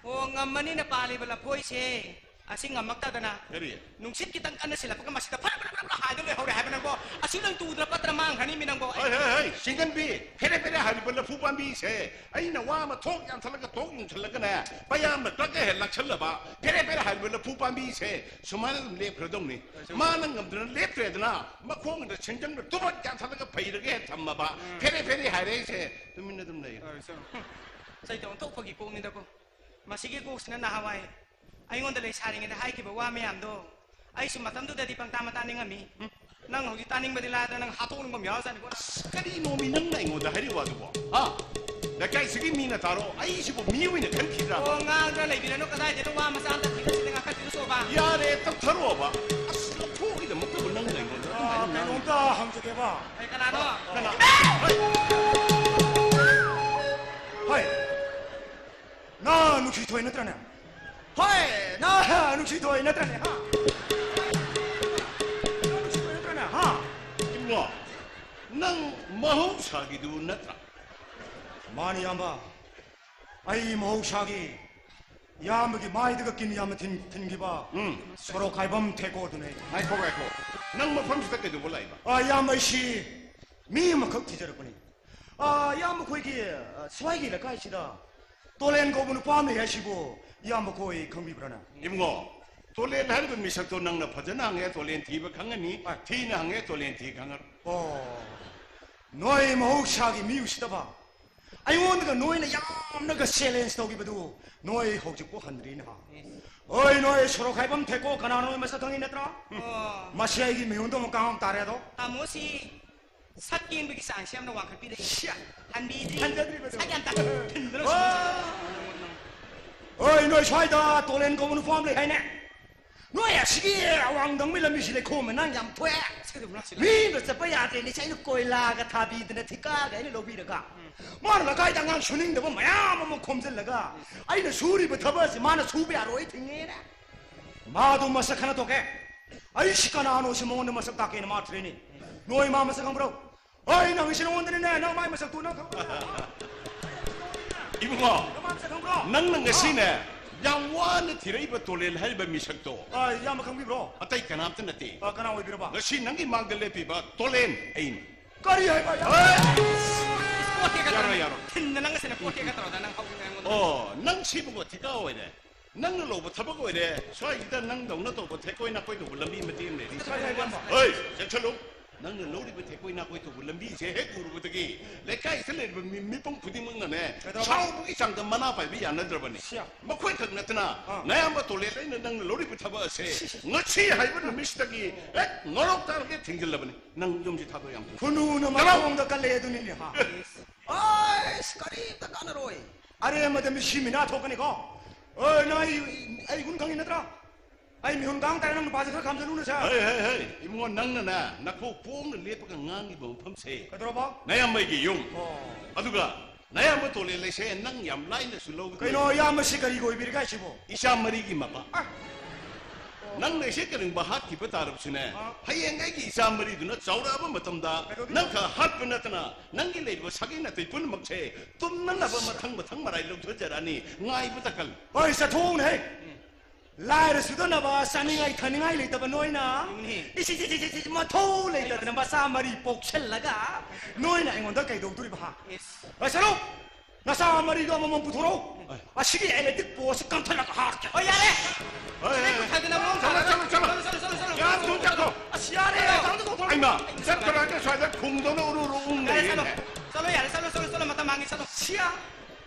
ꯑꯣ, ꯉꯝꯃꯅꯤꯅ ꯄꯥꯜꯂꯤꯕ ꯂꯐꯣꯏꯁꯦ ꯑꯁꯤ ꯉꯝꯃꯛꯇꯗꯅ ꯀꯔꯤ? ꯅꯨꯡꯁꯤꯠ ꯈꯤꯇꯪ ꯀꯟꯅ ꯁꯤꯜꯂꯛꯄꯒ ꯃꯁꯤꯗ ꯐꯔ ꯐꯔ ꯐꯔ ꯐꯔ ꯍꯥꯏꯗ ꯂꯣꯏꯍꯧꯔꯦ ꯍꯥꯏꯕ ꯅꯪꯕꯣ? ꯑꯁꯤ ꯅꯪ ꯇꯨꯗꯅ ꯄꯠꯇꯅ ꯃꯥꯡꯈ꯭ꯔꯅꯤ ꯃꯤ ꯅꯪꯕꯣ꯫ ꯍꯩ, ꯍꯩ, ꯍꯩ, ꯆꯤꯡꯒꯟꯕꯤ, ꯐꯦꯔꯦ ꯐꯦꯔꯦ ꯍꯥꯏꯔꯤꯕ ꯂꯐꯨ ꯄꯥꯝꯕꯤꯁꯦ ꯑꯩꯅ ꯋꯥ ꯑꯃ ꯊꯣꯛ ꯌꯥꯟꯊꯠꯂꯒ ꯊꯣꯛ ꯌꯨꯡꯁꯜꯂꯒꯅꯦ, ꯄꯩꯌꯥꯝꯅ ꯇꯛꯀ ꯍꯦꯛ ꯂꯥꯛꯁꯜꯂꯕ, ꯐꯦꯔꯦ ꯐꯦꯔꯦ ꯍꯥꯏꯔꯤꯕ ꯂꯐꯨ ꯄꯥꯝꯕꯤꯁꯦ ꯁꯨꯃꯥꯏꯅ ꯑꯗꯨꯝ ꯂꯦꯞꯈ꯭ꯔꯗꯧꯅꯤ꯫ ꯃꯥꯅ ꯉꯝꯗꯅ ꯂꯦꯞꯇ꯭ꯔꯦꯗꯅ, ꯃꯈꯣꯡꯗ ꯁꯦꯡꯖꯪꯗ ꯇꯨꯕꯠ ꯌꯥꯟꯊꯠꯂꯒ ꯐꯩꯔꯒ ꯍꯦꯛ ꯊꯝꯃꯕ, ꯎꯝ꯫ ꯐꯦꯔꯦ ꯐꯦꯔꯦ ꯍꯥꯏꯔꯦ ꯑꯩꯁꯦ ꯇꯨꯃꯤꯟꯅ ꯑꯗꯨꯝ ꯂꯩ꯫ ꯍꯣꯏ, ꯁꯨꯝ꯫ ꯆꯩꯇ ꯑꯣꯟꯊꯣꯛꯄꯒꯤ ꯀꯣꯛꯅꯤꯗꯀꯣ꯫ ꯃꯁꯤꯒꯤ ꯀꯣꯛꯁꯤꯅ ꯅꯍꯥꯟꯋꯥꯏ ꯑꯩꯉꯣꯟꯗ ꯂꯩꯁꯥꯔꯤꯉꯩꯗ ꯍꯥꯏꯈꯤꯕ ꯋꯥ ꯃꯌꯥꯝꯗꯣ ꯑꯩꯁꯨ ꯃꯇꯝꯗꯨꯗꯗꯤ ꯄꯪꯇꯥ ꯃꯇꯥ ꯅꯤꯡꯉꯝꯃꯤ꯫ ꯅꯪ ꯍꯧꯖꯤꯛ ꯇꯥꯅꯤꯡꯕꯗꯤ ꯂꯥꯏꯗꯅ ꯅꯪ ꯍꯥꯠꯇꯣꯛꯅꯤꯡꯕ ꯑꯃ ꯌꯥꯎꯔꯖꯥꯠꯅꯤꯀꯣ꯫ ꯑꯁ, ꯀꯔꯤꯅꯣꯃꯤ ꯅꯪꯅ ꯑꯩꯉꯣꯟꯗ ꯍꯥꯏꯔꯤꯕ ꯋꯥꯗꯨꯕꯣ? ꯍꯥ? ꯂꯩꯀꯥꯏꯁꯤꯒꯤ ꯃꯤꯅ ꯇꯥꯔꯣ, ꯑꯩꯁꯤꯕꯨ ꯃꯤ ꯑꯣꯏꯅ ꯈꯟꯈꯤꯗ꯭ꯔꯥ? ꯑꯣ, ꯉꯥꯡꯗꯅ ꯂꯩꯕꯤꯔꯅꯨ, ꯀꯗꯥꯏꯗꯅꯣ ꯋꯥ ꯃꯆꯥ ꯑꯝꯇ ꯊꯤꯒꯠꯁꯤꯗ ꯉꯥꯡꯈꯠꯄꯤꯔꯨ ꯁꯣꯕ꯫ ꯌꯥꯔꯦ, ꯇꯞꯊꯔꯣꯕ꯫ ꯑꯁ, ꯂꯐꯨꯒꯤꯗꯃꯛꯇꯕꯨ ꯅꯪꯅ ꯑꯩꯉꯣꯟꯗ ꯑꯗꯨꯃꯥꯏꯅ ꯉꯥꯡ- ꯀꯩꯅꯣꯝꯇ ꯍꯪꯖꯒꯦꯕ꯫ ꯑꯦ, ꯀꯅꯥꯅꯣ? ꯀꯅꯥ? ꯍꯩ! ꯅꯨꯡꯁꯤꯊꯣꯏ ꯅꯠꯇ꯭ꯔꯅꯦ? ꯍꯣꯏ, ꯅ ꯅꯨꯡꯁꯤꯊꯣꯏ ꯅꯠꯇ꯭ꯔꯅꯦ? ꯍꯥ? ꯅ ꯅꯨꯡꯁꯤꯊꯣꯏ ꯅꯠꯇ꯭ꯔꯅꯦ? ꯍꯥ? ꯏꯕꯨꯡꯉꯣ, ꯅꯪ ꯃꯍꯧꯁꯥꯒꯤꯗꯨ ꯅꯠꯇ꯭ꯔꯥ? ꯃꯥꯅꯤ, ꯏꯌꯥꯝꯕ꯫ ꯑꯩ ꯃꯍꯧꯁꯥꯒꯤ ꯏꯌꯥꯝꯕꯒꯤ ꯃꯥꯏꯗꯒ ꯀꯤꯟ ꯌꯥꯝꯅ ꯊꯤꯟ-, ꯊꯤꯟꯈꯤꯕ ꯎꯝ꯫ ꯁꯣꯔꯣꯛ ꯈꯥꯏꯕꯝ ꯊꯦꯀꯣꯗꯨꯅꯦ꯫ ꯉꯥꯏꯈꯣ, ꯉꯥꯏꯈꯣ꯫ ꯅꯪ ꯃꯐꯝꯁꯤꯗ ꯀꯩꯗꯧꯕ ꯂꯥꯛꯏꯕ? ꯑ, ꯏꯌꯥꯝꯕ, ꯑꯩꯁꯤ ꯃꯤ ꯑꯃꯈꯛ ꯊꯤꯖꯔꯛꯄꯅꯤ꯫ ꯑ, ꯏꯌꯥꯝꯕ, ꯑꯩꯈꯣꯏꯒꯤ, ꯑ, ꯁ꯭ꯋꯥꯏꯒꯤ ꯂꯩꯀꯥꯏꯁꯤꯗ ꯇꯣꯂꯦꯟ ꯀꯧꯕ ꯅꯨꯄꯥ ꯑꯃ ꯂꯩ ꯍꯥꯏꯁꯤꯕꯨ ꯏꯌꯥꯝꯕ ꯈꯣꯏ ꯈꯪꯕꯤꯕ꯭ꯔꯥꯅ? ꯏꯕꯨꯡꯉꯣ, ꯇꯣꯂꯦꯟ ꯍꯥꯏꯔꯤꯕ ꯃꯤꯁꯛꯇꯣ ꯅꯪꯅ ꯐꯖꯅ ꯍꯪꯉꯦ, ꯇꯣꯂꯦꯟ ꯊꯤꯕ ꯈꯪꯉꯅꯤ, ꯑ꯫ ꯊꯤꯅ ꯍꯪꯉꯦ, ꯇꯣꯂꯦꯟ ꯊꯤ ꯈꯪꯉꯔꯣꯏ꯫ ꯑꯣ, ꯅꯣꯏ ꯃꯍꯧꯁꯥꯒꯤ ꯃꯤ ꯎꯁꯤꯠꯇꯕ, ꯑꯩꯉꯣꯟꯗꯒ ꯅꯣꯏꯅ ꯌꯥꯝꯅꯒ challenge ꯇꯧꯈꯤꯕꯗꯨ ꯅꯣꯏ ꯍꯧꯖꯤꯛꯄꯨ ꯍꯟꯗ꯭ꯔꯤꯅ? ꯍꯣꯏ, ꯅꯣꯏ ꯁꯣꯔꯣꯛ ꯈꯥꯏꯕꯝ ꯊꯦꯀꯣ ꯀꯅꯥꯅꯣ ꯅꯣꯏ ꯃꯁꯛ ꯈꯪꯉꯤ ꯅꯠꯇ꯭ꯔꯣ? ꯑꯣ꯫ ꯃꯁꯤ ꯑꯩꯒꯤ ꯃꯤꯍꯨꯟꯗꯣ ꯑꯃꯨꯛ ꯀꯥꯡ ꯇꯥꯔꯦ ꯑꯗꯣ꯫ ꯇꯥꯃꯣꯁꯤ ꯁꯛ ꯌꯦꯡꯕꯒꯤ ꯆꯥꯡꯁꯦ ꯌꯥꯝꯅ ꯋꯥꯡꯈꯠꯄꯤꯔꯦ꯫ ꯁꯤꯌꯥ꯫ ꯍꯟꯕꯤꯗ꯭ꯔꯤ꯫ ꯍꯟꯖꯗ꯭ꯔꯤꯕꯗꯣ꯫ ꯁꯛ ꯌꯥꯝ ꯇꯥ-, ꯊꯤꯟꯗꯅ ꯑꯣ꯫ ꯍꯣꯏ, ꯅꯣꯏ ꯁ꯭ꯋꯥꯏꯗ ꯇꯣꯂꯦꯟ ꯀꯧꯕ ꯅꯨꯄꯥ ꯑꯃ ꯂꯩ ꯍꯥꯏꯅꯦ? ꯅꯣꯏ ꯑꯁꯤꯒꯤ ꯑꯋꯥꯡꯗꯪꯒꯤ ꯂꯝꯕꯤꯁꯤ ꯂꯩꯈꯣꯝ ꯃꯅꯥꯡ ꯌꯥꯝ ꯊꯣꯛꯑꯦ꯫ ꯁꯤꯗ ꯃꯅꯥꯛꯁꯤꯗ꯫ ꯃꯤ ꯑꯃ ꯆꯠꯄ ꯌꯥꯗ꯭ꯔꯦꯅꯦ꯫ ꯑꯩꯅ ꯀꯣꯏꯂꯥꯒ ꯊꯥꯕꯤꯗꯅ ꯊꯤꯀꯥꯒ ꯑꯩꯅ ꯂꯧꯕꯤꯔꯒ, ꯎꯝ꯫ ꯃꯥꯅ ꯂꯩꯀꯥꯏꯗ ꯑꯉꯥꯡ ꯁꯨꯅꯤꯡꯗꯕ ꯃꯌꯥꯝ ꯑꯃ ꯈꯣꯝꯖꯤꯜꯂꯒ, ꯎꯝ꯫ ꯑꯩꯅ ꯁꯨꯔꯤꯕ ꯊꯕꯛ ꯑꯁꯤ ꯃꯥꯅ ꯁꯨꯕ ꯌꯥꯔꯣꯏ ꯊꯤꯡꯉꯦꯅꯦ꯫ ꯃꯥꯗꯨ ꯃꯁꯛ ꯈꯪꯅ ꯊꯣꯛꯀꯦ꯫ ꯑꯩꯁꯤ ꯀꯅꯥꯅꯣ ꯁꯤ ꯃꯉꯣꯟꯗ ꯃꯁꯛ ꯇꯥꯛꯀꯦꯅ ꯃꯥ ꯊꯤꯔꯛꯏꯅꯦ꯫ ꯅꯣꯏ ꯃꯥ ꯃꯁꯛ ꯈꯪꯕ꯭ꯔꯣ? ꯍꯣꯏ, ꯅꯪ ꯁꯤ ꯅꯉꯣꯟꯗꯅꯤꯅꯦ, ꯅꯪ ꯃꯥꯏ ꯃꯁꯛꯇꯨ ꯅꯪ ꯈꯪꯕ꯭ꯔꯣ? ꯏꯕꯨꯡꯉꯣ, ꯅꯪ ꯃꯥ ꯃꯁꯛ ꯈꯪꯕ꯭ꯔꯣ? ꯅꯪꯅ ꯉꯁꯤꯅꯦ, ꯌꯥꯝ ꯋꯥꯅ ꯊꯤꯔꯛꯏꯕ ꯇꯣꯂꯦꯟ ꯍꯥꯏꯔꯤꯕ ꯃꯤꯁꯛꯇꯣ ꯑ, ꯏꯌꯥꯝꯕ ꯈꯪꯕꯤꯕ꯭ꯔꯣ? ꯑꯇꯩ ꯀꯅꯥꯝꯇ ꯅꯠꯇꯦ꯫ ꯑ, ꯀꯅꯥ ꯑꯣꯏꯕꯤꯔꯕ? ꯉꯁꯤ ꯅꯪꯒꯤ ꯃꯥꯡꯗ ꯂꯦꯞꯄꯤꯕ ꯇꯣꯂꯦꯟ ꯑꯩꯅꯤ꯫ ꯀꯔꯤ ꯍꯥꯏꯕ? ꯌꯥꯝ ꯍꯣꯏ! ꯏꯁꯄꯣꯔꯠꯀꯤꯒ ꯌꯥꯔꯣꯏ, ꯇꯧꯔꯒ ꯌꯥꯔꯣꯏ꯫ ꯊꯤꯟꯗ ꯅꯪꯒꯁꯤꯅ ꯏꯁꯄꯣꯔꯠꯀꯤꯒ ꯇꯧꯔꯒ ꯅꯪ ꯍꯧꯖꯤꯛ ꯑꯩꯉꯣꯟꯗ ꯑꯣ, ꯅꯪ ꯁꯤꯕꯨ ꯊꯤꯀꯥ ꯑꯣꯏꯔꯦ꯫ ꯅꯪꯅ ꯂꯧꯕ ꯊꯕꯛ ꯑꯣꯏꯔꯦ꯫ ꯁ꯭ꯋꯥꯏꯁꯤꯗ ꯅꯪꯗꯧꯅ ꯇꯧꯕ ꯊꯦꯛꯀꯣꯏ ꯅꯥꯀꯣꯏ ꯇꯧꯕ ꯂꯝꯕꯤ ꯃꯇꯦꯛ ꯑꯃ ꯂꯩꯔꯤ꯫ ꯀꯔꯤ ꯍꯥꯏꯕ? ꯍꯣꯏ, ꯆꯦꯛꯁꯤꯜꯂꯨ꯫ ꯅꯪꯅ ꯂꯧꯔꯤꯕ ꯊꯦꯛꯀꯣꯏ ꯅꯥꯀꯣꯏ ꯇꯧꯕ ꯂꯝꯕꯤꯁꯦ ꯍꯦꯛ ꯎꯔꯨꯕꯗꯒꯤ ꯂꯩꯀꯥꯏꯁꯤꯗ ꯂꯩꯔꯤꯕ ꯃꯤ-, ꯃꯤꯄꯨꯝ ꯈꯨꯗꯤꯡꯃꯛꯅꯅꯦ, ꯀꯩꯗꯧꯔꯕ? ꯁꯥꯎꯕꯒꯤ ꯆꯥꯡꯗ ꯃꯅꯥ ꯄꯥꯏꯕ ꯌꯥꯅꯗ꯭ꯔꯕꯅꯤ꯫ ꯁꯤꯌꯥ꯫ ꯃꯈꯣꯏꯈꯛ ꯅꯠꯇꯅ ꯑꯥ꯫ ꯅꯌꯥꯝꯕ ꯇꯣꯂꯦꯟ ꯑꯩꯅ ꯅꯪꯅ ꯂꯧꯔꯤꯕ ꯊꯕꯛ ꯑꯁꯦ ꯁꯤ, ꯁꯤ, ꯁꯤ꯫ ꯉꯁꯤ ꯍꯥꯏꯕ ꯅꯨꯃꯤꯠꯁꯤꯗꯒꯤ ꯍꯦꯛ ꯉꯔꯣꯛ ꯇꯥꯔꯒ ꯊꯤꯡꯖꯤꯜꯂꯕꯅꯤ꯫ ꯅꯪ ꯌꯨꯝꯁꯤ ꯊꯥꯗꯣꯛ ꯌꯥꯝ ꯊꯨ-, ꯈꯨꯅꯨꯅ ꯆꯠꯂꯣ! ꯃꯈꯣꯡꯗ ꯀꯜꯂꯦ ꯑꯗꯨꯅꯤꯅꯦ, ꯍꯥ? ꯑꯁ, ꯀꯔꯤꯝꯇ ꯀꯥꯟꯅꯔꯣꯏ꯫ ꯑꯔꯦꯝꯕꯗ ꯃꯤꯁꯤ ꯃꯤꯅꯥ ꯊꯣꯛꯀꯅꯤꯀꯣ꯫ ꯑꯣꯏ, ꯅꯪ ꯑꯩ, ꯑꯩ ꯒꯨꯟ ꯈꯪꯉꯤ ꯅꯠꯇ꯭ꯔꯥ? ꯑꯩ ꯃꯤꯍꯨꯟ ꯀꯥꯡ ꯇꯥꯔꯦ, ꯅꯪ ꯅꯨꯄꯥꯁꯦ ꯈꯔ ꯈꯥꯝꯖꯜꯂꯨꯅꯦ, ꯁꯦ꯫ ꯍꯩ, ꯍꯩ, ꯍꯩ, ꯏꯕꯨꯡꯉꯣ, ꯅꯪꯅꯅꯦ, ꯅꯈꯣꯛ ꯄꯣꯡꯅ ꯂꯦꯞꯄꯒ ꯉꯥꯡꯉꯤꯕ ꯃꯐꯝꯁꯦ ꯀꯩꯗꯧꯔꯕ? ꯅꯌꯥꯝꯕꯒꯤ ꯌꯨꯝ꯫ ꯑꯣ꯫ ꯑꯗꯨꯒ ꯅꯌꯥꯝꯕ ꯇꯣꯂꯦꯟ ꯂꯩꯁꯦ ꯅꯪ ꯌꯥꯝ ꯂꯥꯏꯅꯁꯨ ꯂꯧꯒꯅꯤ꯫ ꯀꯩꯅꯣ, ꯏꯌꯥꯝꯕꯁꯤ ꯀꯔꯤꯒꯤ ꯑꯣꯏꯕꯤꯔꯒꯦ ꯍꯥꯏꯁꯤꯕꯣ? ꯏꯆꯥ ꯃꯔꯤꯒꯤ ꯃꯄꯥ꯫ ꯑ꯫ ꯅꯪ ꯂꯩꯁꯦ ꯀꯔꯤꯒꯨꯝꯕ ꯍꯥꯠꯈꯤꯕ ꯇꯥꯔꯕꯁꯨꯅꯦ, ꯑ꯫ ꯍꯌꯦꯡ ꯑꯩꯒꯤ ꯏꯆꯥ ꯃꯔꯤꯗꯨꯅ ꯆꯥꯎꯔꯛꯑꯕ ꯃꯇꯝꯗ ꯀꯩꯗꯧꯗꯣꯏꯅꯣ? ꯅꯪ ꯈꯛ ꯍꯥꯠꯄ ꯅꯠꯇꯅ ꯅꯪꯒꯤ ꯂꯩꯔꯤꯕ ꯁꯥꯒꯩ ꯅꯥꯇꯩ ꯄꯨꯝꯅꯃꯛꯁꯦ ꯇꯨꯝꯅꯅꯕ ꯃꯊꯪ ꯃꯊꯪ ꯃꯔꯥꯏ ꯂꯧꯊꯣꯛꯆꯔꯛꯑꯅꯤ꯫ ꯉꯥꯏꯕꯇ ꯀꯜꯂꯨ꯫ ꯍꯣꯏ, ꯆꯠꯊꯣꯛꯎꯅꯦꯍꯦ꯫ ꯂꯥꯏꯔ ꯁꯨꯗꯅꯕ ꯆꯥꯅꯤꯡꯉꯥꯏ ꯊꯛꯅꯤꯡꯉꯥꯏ ꯂꯩꯇꯕ ꯅꯣꯏꯅ ꯏꯁ, ꯏꯁ, ꯏꯁ, ꯏꯁ, ꯃꯊꯧ ꯂꯩꯇꯗꯅ ꯃꯆꯥ ꯃꯔꯤ ꯄꯣꯛꯁꯜꯂꯒ ꯅꯣꯏꯅ ꯑꯩꯉꯣꯟꯗ ꯀꯩꯗꯧꯗꯣꯔꯤꯕ, ꯍꯥ? ꯏꯁ꯫ ꯍꯣꯏ, ꯁꯔꯨꯛ! ꯅꯆꯥ ꯃꯔꯤꯗꯣ ꯑꯃꯃꯝ ꯄꯨꯊꯣꯔꯛꯎ꯫ ꯑꯁꯤꯒꯤ electric post ꯀꯟꯊꯠꯂꯒ ꯍꯥꯠꯀꯦ꯫ ꯍꯣꯏ, ꯌꯥꯔꯦ! ꯍꯣꯏ, ꯍꯣꯏ, ꯍꯣꯏ꯫ ꯆꯠꯂꯣ, ꯆꯠꯂꯣ, ꯆꯠꯂꯣ꯫ ꯆꯠꯂꯣ, ꯆꯠꯂꯣ, ꯆꯠꯂꯣ, ꯆꯠꯂꯣ꯫ ꯌꯥꯝ ꯊꯨꯅ ꯆꯠꯈ꯭ꯔꯣ꯫ ꯑꯁ, ꯌꯥꯔꯦ! ꯆꯠꯂꯣ, ꯆꯠꯂꯣ, ꯆꯠꯂꯣ꯫ ꯑꯩꯃ, ꯆꯠꯈ꯭ꯔꯣ ꯍꯥꯏꯔꯒ ꯁ꯭ꯋꯥꯏꯗ ꯈꯨꯡꯗꯧꯅ ꯎꯔꯨ ꯎꯔꯨ ꯎꯪ ꯌꯥꯔꯦ, ꯆꯠꯂꯣ꯫ ꯂꯩꯌꯦꯅꯦ꯫ ꯆꯠꯂꯣ, ꯌꯥꯔꯦ, ꯆꯠꯂꯣ, ꯆꯠꯂꯣ, ꯆꯠꯂꯣ, ꯃꯇꯝ ꯃꯥꯡꯉꯦ, ꯆꯠꯂꯣ꯫ ꯁꯤꯌꯥ!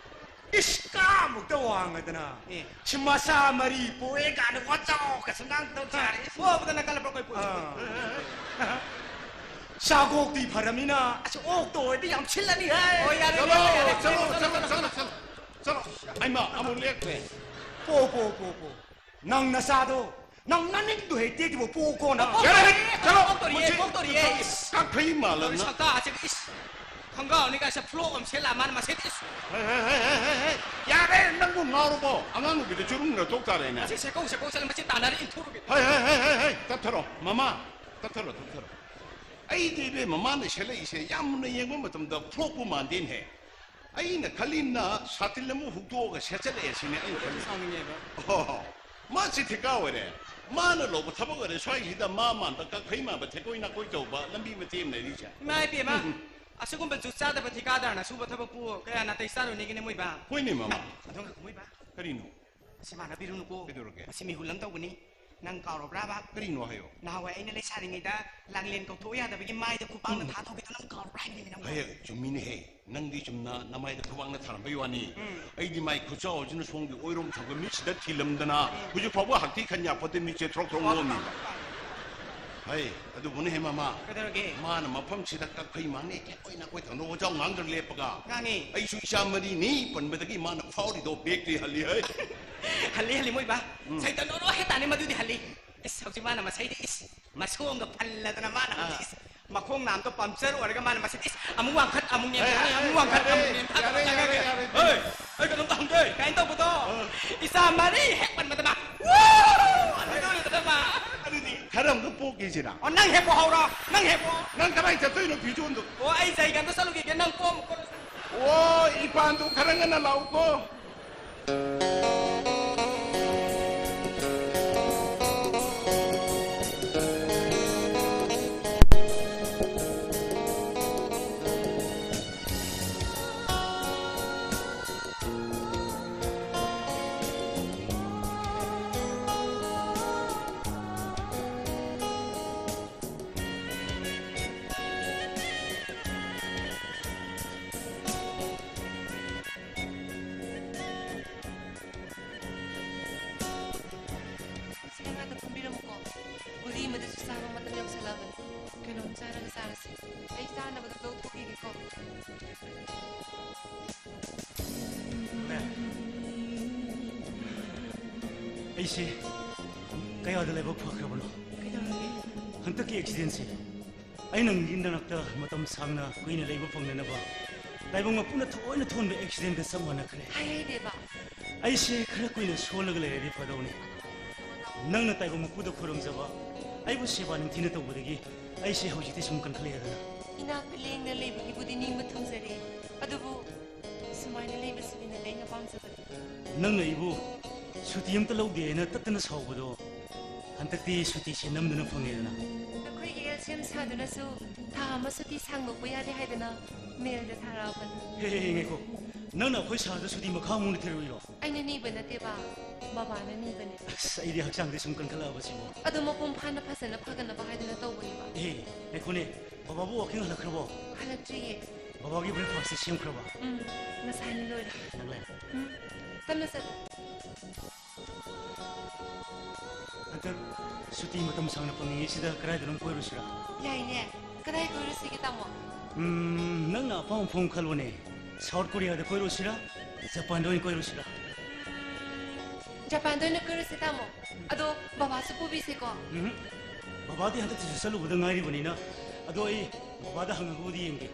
ꯏꯁ, ꯀꯥꯃꯨꯛꯇ ꯋꯥꯡꯉꯗꯅ꯫ ꯑꯦ꯫ ꯁꯤ ꯃꯆꯥ ꯃꯔꯤ ꯄꯣꯛꯑꯦ ꯀꯥꯏꯅ ꯋꯥꯆꯥꯎꯒꯁꯨ ꯉꯥꯡꯗꯧ ꯁꯥꯔꯦ꯫ ꯄꯣꯛꯑꯕꯗ ꯅꯪ ꯀꯜꯂ ꯄꯣꯛꯄ ꯄꯣꯛ꯫ ꯑꯥ꯫ ꯆꯥꯒꯣꯛꯇꯤ ꯐꯔꯃꯤꯅ, ꯑꯁ, ꯑꯣꯛꯇꯣ ꯑꯣꯏꯔꯗꯤ ꯌꯥꯝ ꯁꯤꯜꯂꯅꯤ ꯍꯦ꯫ ꯑꯣ, ꯌꯥꯔꯦ, ꯆꯠꯂꯣ, ꯌꯥꯔꯦ, ꯌꯥꯔꯦ, ꯆꯠꯂꯣ, ꯆꯠꯂꯣ, ꯆꯠꯂꯣ, ꯆꯠꯂꯣ, ꯆꯠꯂꯣ, ꯆꯠꯂꯣ꯫ ꯑꯩꯃ ꯑꯃꯨꯛ ꯂꯦꯞꯈ꯭ꯔꯦ꯫ ꯄꯣ, ꯄꯣ, ꯄꯣ, ꯄꯣ꯫ ꯅꯪ ꯅꯆꯥꯗꯣ, ꯅꯪ ꯅꯅꯤꯡꯗꯣ ꯍꯦꯛ ꯇꯦꯛꯇ꯭ꯔꯤꯕꯣ, ꯄꯣ ꯀꯣꯟꯅ꯫ ꯌꯥꯔꯦ, ꯆꯠꯂꯣ꯫ ꯄꯣꯛꯇꯣꯔꯤꯌꯦ, ꯃꯁꯤ ꯄꯣꯛꯇꯣꯔꯤꯌꯦ꯫ ꯏꯁ, ꯀꯥꯡꯈꯩ ꯃꯥꯜꯂꯅ꯫ ꯁꯛꯇꯥꯁꯤꯒ, ꯏꯁ꯫ ꯈꯪꯒꯥꯎꯅꯤ ꯀꯥꯏꯁꯦ ꯐ꯭ꯂꯣꯛ ꯑꯃ ꯁꯦꯠꯂ ꯃꯥꯅ ꯃꯁꯦꯠ, ꯏꯁ꯫ ꯍꯦ, ꯍꯦ, ꯍꯦ, ꯍꯦ, ꯍꯦ, ꯍꯦ꯫ ꯌꯥꯔꯦ, ꯅꯪꯕꯨ ꯉꯥꯎꯔꯕꯣ? ꯑꯉꯥꯡ ꯅꯨꯄꯤꯗ ꯆꯨꯔꯨꯝꯅ ꯇꯣꯛ ꯇꯥꯔꯦꯅꯦ꯫ ꯃꯁꯤ ꯁꯦꯀꯧ, ꯁꯦꯀꯧ ꯆꯠꯂ ꯃꯁꯤ ꯇꯥꯟꯅꯔ ꯏꯟꯊꯣꯛꯑꯒꯦ꯫ ꯍꯦ, ꯍꯦ, ꯍꯦ, ꯍꯦ, ꯍꯦ, ꯇꯞꯊꯔꯣ, ꯃꯃꯥ, ꯇꯞꯊꯔꯣ, ꯇꯞꯊꯔꯣ꯫ ꯑꯩꯗꯤ ꯏꯕꯦꯝꯃ, ꯃꯥꯅ ꯁꯦꯠꯂꯛꯏꯁꯦ ꯌꯥꯝꯅ ꯌꯦꯡꯕ ꯃꯇꯝꯗ ꯐ꯭ꯂꯣꯛꯄꯨ ꯃꯥꯟꯗꯦꯅꯦꯍꯦ꯫ ꯑꯩꯅ ꯈꯜꯂꯤꯅ ꯁꯥꯇꯤꯟ ꯑꯃ ꯍꯨꯛꯇꯣꯛꯑꯒ ꯁꯦꯠꯆꯜꯂꯛꯑꯦ ꯁꯤꯅꯦ ꯑꯩꯅ ꯈꯜꯂꯤꯁꯦ꯫ ꯁꯥꯎꯅꯤꯡꯉꯦꯕ꯫ ꯑꯣ, ꯃꯥꯁꯤ ꯊꯤꯀꯥ ꯑꯣꯏꯔꯦ꯫ ꯃꯥꯅ ꯂꯧꯕ ꯊꯕꯛ ꯑꯣꯏꯔꯦ꯫ ꯁ꯭ꯋꯥꯏꯁꯤꯗ ꯃꯥ ꯃꯥꯟꯕ ꯀꯛꯐꯩ ꯃꯥꯟꯕ ꯊꯦꯛꯀꯣꯏ ꯅꯥꯀꯣꯏ ꯇꯧꯕ ꯂꯝꯕꯤ ꯃꯇꯦꯛ ꯑꯃ ꯂꯩꯔꯤꯁꯦ꯫ ꯏꯃꯥ ꯏꯕꯦꯝꯃ, ꯎꯝ꯫ ꯑꯁꯤꯒꯨꯝꯕ ꯖꯨꯠ ꯆꯥꯗꯕ ꯊꯤꯀꯥꯗꯥꯔꯅ ꯁꯨꯕ ꯊꯕꯛꯄꯨ ꯀꯌꯥ ꯅꯥꯇꯩ ꯆꯥꯔꯨꯅꯤꯒꯤꯅꯦ ꯃꯣꯏꯕꯥ? ꯍꯣꯏꯅꯦ, ꯃꯃꯥ꯫ ꯑꯗꯣ ꯉꯥꯏꯈꯣ, ꯃꯣꯏꯕꯥ꯫ ꯀꯔꯤꯅꯣ? ꯑꯁꯤ ꯃꯥꯟꯅꯕꯤꯔꯨꯅꯨꯀꯣ꯫ ꯀꯩꯗꯧꯔꯒꯦ? ꯑꯁꯤ ꯃꯤꯍꯨꯜ ꯑꯃ ꯇꯧꯕꯅꯤ꯫ ꯅꯪ ꯀꯥꯎꯔꯕ꯭ꯔꯥꯕ? ꯀꯔꯤꯅꯣ ꯍꯥꯏꯌꯣ꯫ ꯅꯍꯥꯟꯋꯥꯏ ꯑꯩꯅ ꯂꯩꯁꯥꯔꯤꯉꯩꯗ ꯂꯥꯡꯂꯦꯟ ꯀꯧꯊꯣꯛꯎ ꯌꯥꯗꯕꯒꯤ ꯃꯥꯏꯗ ꯈꯨꯄꯥꯛꯅ ꯎꯝ꯫ ꯊꯥ ꯊꯧꯈꯤꯗꯣ ꯅꯪ ꯀꯥꯎꯔꯕ꯭ꯔꯥ ꯍꯥꯏꯕꯅꯤꯅꯦ ꯅꯪꯕꯣ? ꯍꯦ, ꯆꯨꯝꯃꯤꯅꯦꯍꯦ꯫ ꯅꯪꯗꯤ ꯆꯨꯝꯅ ꯅꯃꯥꯏꯗ ꯈꯨꯕꯥꯛꯅ ꯊꯥꯔꯝꯕꯩ ꯋꯥꯅꯤ꯫ ꯎꯝ꯫ ꯑꯩꯗꯤ ꯃꯥꯏ ꯈꯨꯆꯥꯎꯁꯤꯅ ꯁꯣꯝꯒꯤ ꯑꯣꯏꯔꯣꯝ ꯊꯪꯕ ꯃꯤꯠꯁꯤꯗ ꯊꯤꯜꯂꯝꯗꯅ ꯎꯝ꯫ ꯍꯧꯖꯤꯛ ꯐꯥꯎꯕ ꯍꯛꯊꯤ ꯈꯟ ꯌꯥꯄꯣꯠꯇꯦ, ꯃꯤꯠꯁꯦ ꯊ꯭ꯔꯣꯛ ꯊ꯭ꯔꯣꯛ ꯅꯣꯝꯃꯤ꯫ ꯍꯩ, ꯑꯗꯨꯕꯨꯅꯦ ꯍꯦ ꯃꯃꯥ꯫ ꯀꯩꯗꯧꯔꯒꯦ? ꯃꯥꯅ ꯃꯐꯝꯁꯤꯗ ꯀꯛꯐꯩ ꯃꯥꯡꯅꯦ ꯀꯦꯛ ꯑꯣꯏꯅ ꯑꯩꯈꯣꯏ ꯊꯪꯅ ꯋꯥꯖꯥꯎ ꯉꯥꯡꯗꯅ ꯂꯦꯞꯄꯒ꯫ ꯉꯥꯡꯉꯤ꯫ ꯑꯩꯁꯨ ꯏꯆꯥ ꯃꯔꯤꯅꯤ ꯄꯟꯕꯗꯒꯤ ꯃꯥꯅ ꯐꯥꯎꯔꯤꯗꯣ ꯕꯦꯛꯇꯤ ꯍꯜꯂꯤ ꯍꯩ꯫ ꯍꯜꯂꯤ, ꯍꯜꯂꯤ, ꯃꯣꯏꯕꯥ꯫ ꯎꯝ꯫ ꯁꯩꯇ ꯅꯣꯔꯣ ꯍꯦ ꯇꯥꯅꯤ ꯃꯗꯨꯗꯤ ꯍꯜꯂꯤ꯫ ꯏꯁ, ꯍꯧꯖꯤꯛ ꯃꯥꯅ ꯃꯁꯩꯗꯤ ꯏꯁ, ꯃꯁꯣꯡꯒ ꯐꯜꯂꯗꯅ ꯃꯥꯅ ꯍꯧꯖꯤꯛ ꯑꯥ꯫ ꯏꯁ, ꯃꯈꯣꯡ ꯅꯥꯝꯗꯣ ꯄꯝꯆꯔ ꯑꯣꯏꯔꯒ ꯃꯥꯅ ꯃꯁꯤꯗꯤ, ꯏꯁ, ꯑꯃꯨꯛ ꯋꯥꯡꯈꯠ, ꯑꯃꯨꯛ ꯅꯦꯝꯊ, ꯑꯦ, ꯑꯦ, ꯑꯃꯨꯛ ꯋꯥꯡꯈꯠ, ꯌꯥꯔꯦ, ꯑꯃꯨꯛ ꯅꯦꯝꯊ, ꯌꯥꯔꯦ, ꯌꯥꯔꯦ, ꯌꯥꯔꯦ, ꯌꯥꯔꯦ꯫ ꯍꯣꯏ, ꯑꯩ ꯀꯩꯅꯣꯝꯇ ꯍꯪꯒꯦ ꯀꯥꯏꯅ ꯇꯧꯕꯗꯣ꯫ ꯑ꯫ ꯏꯆꯥ ꯃꯔꯤ ꯍꯦꯛ ꯄꯟꯕꯗ ꯃꯥ, "ꯋꯥꯎ!" ꯑꯗꯨꯗ ꯃꯥ꯫ ꯑꯗꯨꯗꯤ ꯈꯔ ꯑꯃꯨꯛ ꯄꯣꯛꯀꯦꯁꯤꯔꯥ? ꯑꯣ, ꯅꯪ ꯍꯦꯛ ꯄꯣꯛꯍꯧꯔꯣ, ꯅꯪ ꯍꯦꯛ ꯄꯣꯛ꯫ ꯅꯪ ꯀꯃꯥꯏꯅ ꯆꯠꯇꯣꯏꯅꯣ ꯐꯤꯖꯣꯟꯗꯣ? ꯑꯣ, ꯑꯩ ꯖꯩꯒ ꯑꯝꯇ ꯆꯠꯂꯨꯈꯤꯒꯦ, ꯅꯪ ꯄꯣꯛ ꯑꯃꯨꯛ ꯀꯣꯜꯂꯁꯤ꯫ ꯑꯣ, ꯏꯄꯥꯟꯗꯨ ꯈꯔ ꯉꯟꯅ ꯂꯥꯛꯎꯀꯣ꯫ ꯁꯤ ꯉꯥꯛꯇ ꯐꯝꯕꯤꯔꯝꯃꯨꯀꯣ꯫ ꯒꯨꯂꯤ ꯑꯃꯗꯨꯁꯨ ꯆꯥꯕ ꯃꯇꯝ ꯌꯧꯁꯜꯂꯛꯑꯕꯅꯤ꯫ ꯀꯩꯅꯣꯝ ꯆꯥꯔꯒ ꯆꯥꯔꯁꯤ꯫ ꯑꯩ ꯆꯥꯅꯕꯗꯣ ꯂꯧꯊꯣꯛꯈꯤꯒꯦꯀꯣ꯫ ꯃꯦꯝ, ꯑꯩꯁꯦ ꯀꯌꯥꯗ ꯂꯥꯏꯕꯛ ꯐꯈ꯭ꯔꯕꯅꯣ? ꯀꯩꯗꯧꯔꯒꯦ? ꯍꯟꯗꯛꯀꯤ ꯑꯦꯛꯁꯤꯗꯦꯟꯁꯦ ꯑꯩ ꯅꯪꯒꯤ ꯅꯥꯛꯇ ꯃꯇꯝ ꯁꯥꯡꯅ ꯀꯨꯏꯅ ꯂꯩꯕ ꯐꯪꯅꯅꯕ ꯇꯥꯏꯕꯪ ꯃꯄꯨꯅ ꯊꯑꯣꯏꯅ ꯊꯣꯟꯕ ꯑꯦꯛꯁꯤꯗꯦꯟꯒ ꯆꯞ ꯃꯥꯟꯅꯈ꯭ꯔꯦ꯫ ꯍꯥꯏ ꯍꯩꯗꯦꯕ꯫ ꯑꯩꯁꯦ ꯈꯔ ꯀꯨꯏꯅ ꯁꯣꯜꯂꯒ ꯂꯩꯔꯗꯤ ꯐꯗꯧꯅꯤ꯫ ꯅꯪꯅ ꯇꯥꯏꯕꯪ ꯃꯄꯨꯗ ꯈꯨꯔꯨꯝꯖꯕ, ꯑꯩꯕꯨ ꯁꯦꯕꯥ ꯅꯤꯡꯊꯤꯅ ꯇꯧꯕꯗꯒꯤ ꯑꯩꯁꯦ ꯍꯧꯖꯤꯛꯇꯤ ꯁꯨꯝ ꯀꯟꯈꯠꯂꯛꯑꯦꯗꯅ꯫ ꯏꯅꯥꯛꯇ ꯂꯦꯡꯗꯅ ꯂꯩꯕꯒꯤꯕꯨꯗꯤ ꯅꯤꯡꯕ ꯊꯨꯡꯖꯔꯦ, ꯑꯗꯨꯕꯨ ꯁꯨꯃꯥꯏꯅ ꯂꯩꯕꯁꯤꯗꯤ ꯅꯠꯇꯦ ꯑꯩꯅ ꯄꯥꯝꯖꯕꯗꯤ꯫ ꯅꯪꯅ ꯑꯩꯕꯨ ꯁꯨꯇꯤ ꯑꯝꯇ ꯂꯧꯗꯦ ꯍꯥꯏꯅ ꯇꯠꯇꯅ ꯁꯥꯎꯕꯗꯣ ꯍꯟꯗꯛꯇꯤ ꯁꯨꯇꯤꯁꯦ ꯅꯝꯗꯨꯅ ꯐꯪꯉꯦꯗꯅ꯫ ꯑꯩꯈꯣꯏꯒꯤ ꯑꯦꯜꯁꯤꯌꯝ ꯁꯥꯗꯨꯅꯁꯨ ꯊꯥ ꯑꯃ ꯁꯨꯇꯤ ꯁꯥꯡꯗꯣꯛꯄ ꯌꯥꯗꯦ ꯍꯥꯏꯗꯅ ꯃꯦꯜꯗ ꯊꯥꯔꯛꯑꯕꯅꯤ꯫ ꯍꯦ, ꯍꯦ, ꯍꯦ, ꯉꯥꯏꯈꯣ꯫ ꯅꯪꯅ ꯑꯩꯈꯣꯏ ꯁꯥꯔꯗ ꯁꯨꯇꯤ ꯃꯈꯥ ꯑꯃꯨꯛ ꯊꯤꯔꯨꯏꯔꯣ? ꯑꯩꯅ ꯅꯤꯕ ꯅꯠꯇꯦꯕ, ꯕꯕꯥꯅ ꯅꯤꯕꯅꯦ꯫ ꯑꯁ, ꯑꯩꯗꯤ ꯍꯛꯆꯥꯡꯗꯤ ꯁꯨꯝ ꯀꯟꯈꯠꯂꯛꯑꯕ ꯁꯤꯕꯣ꯫ ꯑꯗꯣ ꯃꯄꯨꯡ ꯐꯥꯅ ꯐꯖꯅ ꯐꯒꯠꯅꯕ ꯍꯥꯏꯗꯅ ꯇꯧꯕꯅꯦꯕ꯫ ꯑꯦ, ꯉꯥꯏꯈꯣꯅꯦ, ꯕꯕꯥꯕꯨ ꯋꯥꯀꯤꯡ ꯍꯜꯂꯛꯈ꯭ꯔꯕꯣ? ꯍꯜꯂꯛꯇ꯭ꯔꯤꯌꯦ꯫ ꯕꯕꯥꯒꯤ ꯕ꯭ꯔꯦꯛꯐꯥꯁꯇꯤ ꯁꯦꯝꯈ꯭ꯔꯕ? ꯎꯝ, ꯉꯁꯥꯏꯅ ꯂꯣꯏꯔꯦ꯫ ꯅꯪ ꯂꯩ꯫ ꯎꯝ, ꯇꯞꯅ ꯆꯠꯂꯣ꯫ ꯍꯟꯗꯛ ꯁꯨꯇꯤ ꯃꯇꯝ ꯁꯥꯡꯅ ꯐꯪꯉꯤꯉꯩꯁꯤꯗ ꯀꯗꯥꯏꯗꯅꯣꯝ ꯀꯣꯏꯔꯨꯁꯤꯔꯥ? ꯌꯥꯏꯅꯦ꯫ ꯀꯗꯥꯏ ꯀꯣꯏꯔꯨꯁꯤꯒꯦ, ꯇꯥꯃꯣ? ꯎꯝ, ꯅꯪꯅ ꯑꯄꯥꯝꯕ ꯃꯐꯝ ꯈꯜꯂꯣꯅꯦ꯫ ꯁꯥꯎꯠ ꯀꯣꯔꯤꯌꯥꯗ ꯀꯣꯏꯔꯨꯁꯤꯔꯥ? ꯖꯄꯥꯟꯗ ꯑꯣꯏꯅ ꯀꯣꯏꯔꯨꯁꯤꯔꯥ? ꯎꯝ, ꯖꯄꯥꯟꯗ ꯑꯣꯏꯅ ꯀꯣꯏꯔꯨꯁꯦ, ꯇꯥꯃꯣ꯫ ꯑꯗꯣ ꯕꯕꯥꯁꯨ ꯄꯨꯕꯤꯁꯦꯀꯣ꯫ ꯎꯝ, ꯕꯕꯥꯗꯤ ꯍꯟꯗꯛꯇꯁꯨ ꯆꯠꯂꯨꯕꯗ ꯉꯥꯏꯔꯤꯕꯅꯤꯅ ꯑꯗꯣ ꯑꯩ ꯕꯕꯥꯗ ꯍꯪꯉꯒꯕꯨꯗꯤ ꯌꯦꯡꯒꯦ꯫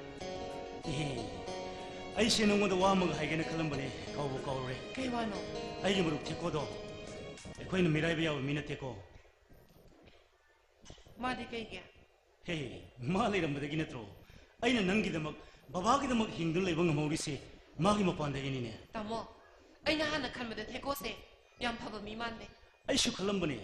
ꯑꯦꯍꯦ, ꯑꯩꯁꯦ ꯅꯉꯣꯟꯗ ꯋꯥ ꯑꯃꯒ ꯍꯥꯏꯒꯦꯅ ꯈꯜꯂꯝꯕꯅꯦ, ꯀꯥꯎꯕꯨ ꯀꯥꯎꯔꯦ꯫ ꯀꯩ ꯋꯥꯅꯣ? ꯑꯩꯒꯤ ꯃꯔꯨꯞ ꯊꯦꯀꯣꯗꯣ ꯑꯩꯈꯣꯏꯅ ꯃꯤꯔꯥꯏꯕ ꯌꯥꯕ ꯃꯤ ꯅꯠꯇꯦꯀꯣ꯫ ꯃꯥꯗꯤ ꯀꯩꯒꯤ? ꯍꯦ, ꯃꯥ ꯂꯩꯔꯝꯕꯗꯒꯤ ꯅꯠꯇ꯭ꯔꯣ ꯑꯩꯅ ꯅꯪꯒꯤꯗꯃꯛ, ꯕꯕꯥꯒꯤꯗꯃꯛ ꯍꯤꯡꯗꯨꯅ ꯂꯩꯕ ꯉꯝꯍꯧꯔꯤꯁꯦ? ꯃꯥꯒꯤ ꯃꯄꯥꯟꯗꯒꯤꯅꯤꯅꯦ꯫ ꯇꯥꯃꯣ, ꯑꯩꯅ ꯍꯥꯟꯅ ꯈꯟꯕꯗ ꯊꯦꯀꯣꯁꯦ ꯌꯥꯝ ꯐꯕ ꯃꯤ ꯃꯥꯟꯗꯦ꯫ ꯑꯩꯁꯨ ꯈꯜꯂꯝꯕꯅꯦ,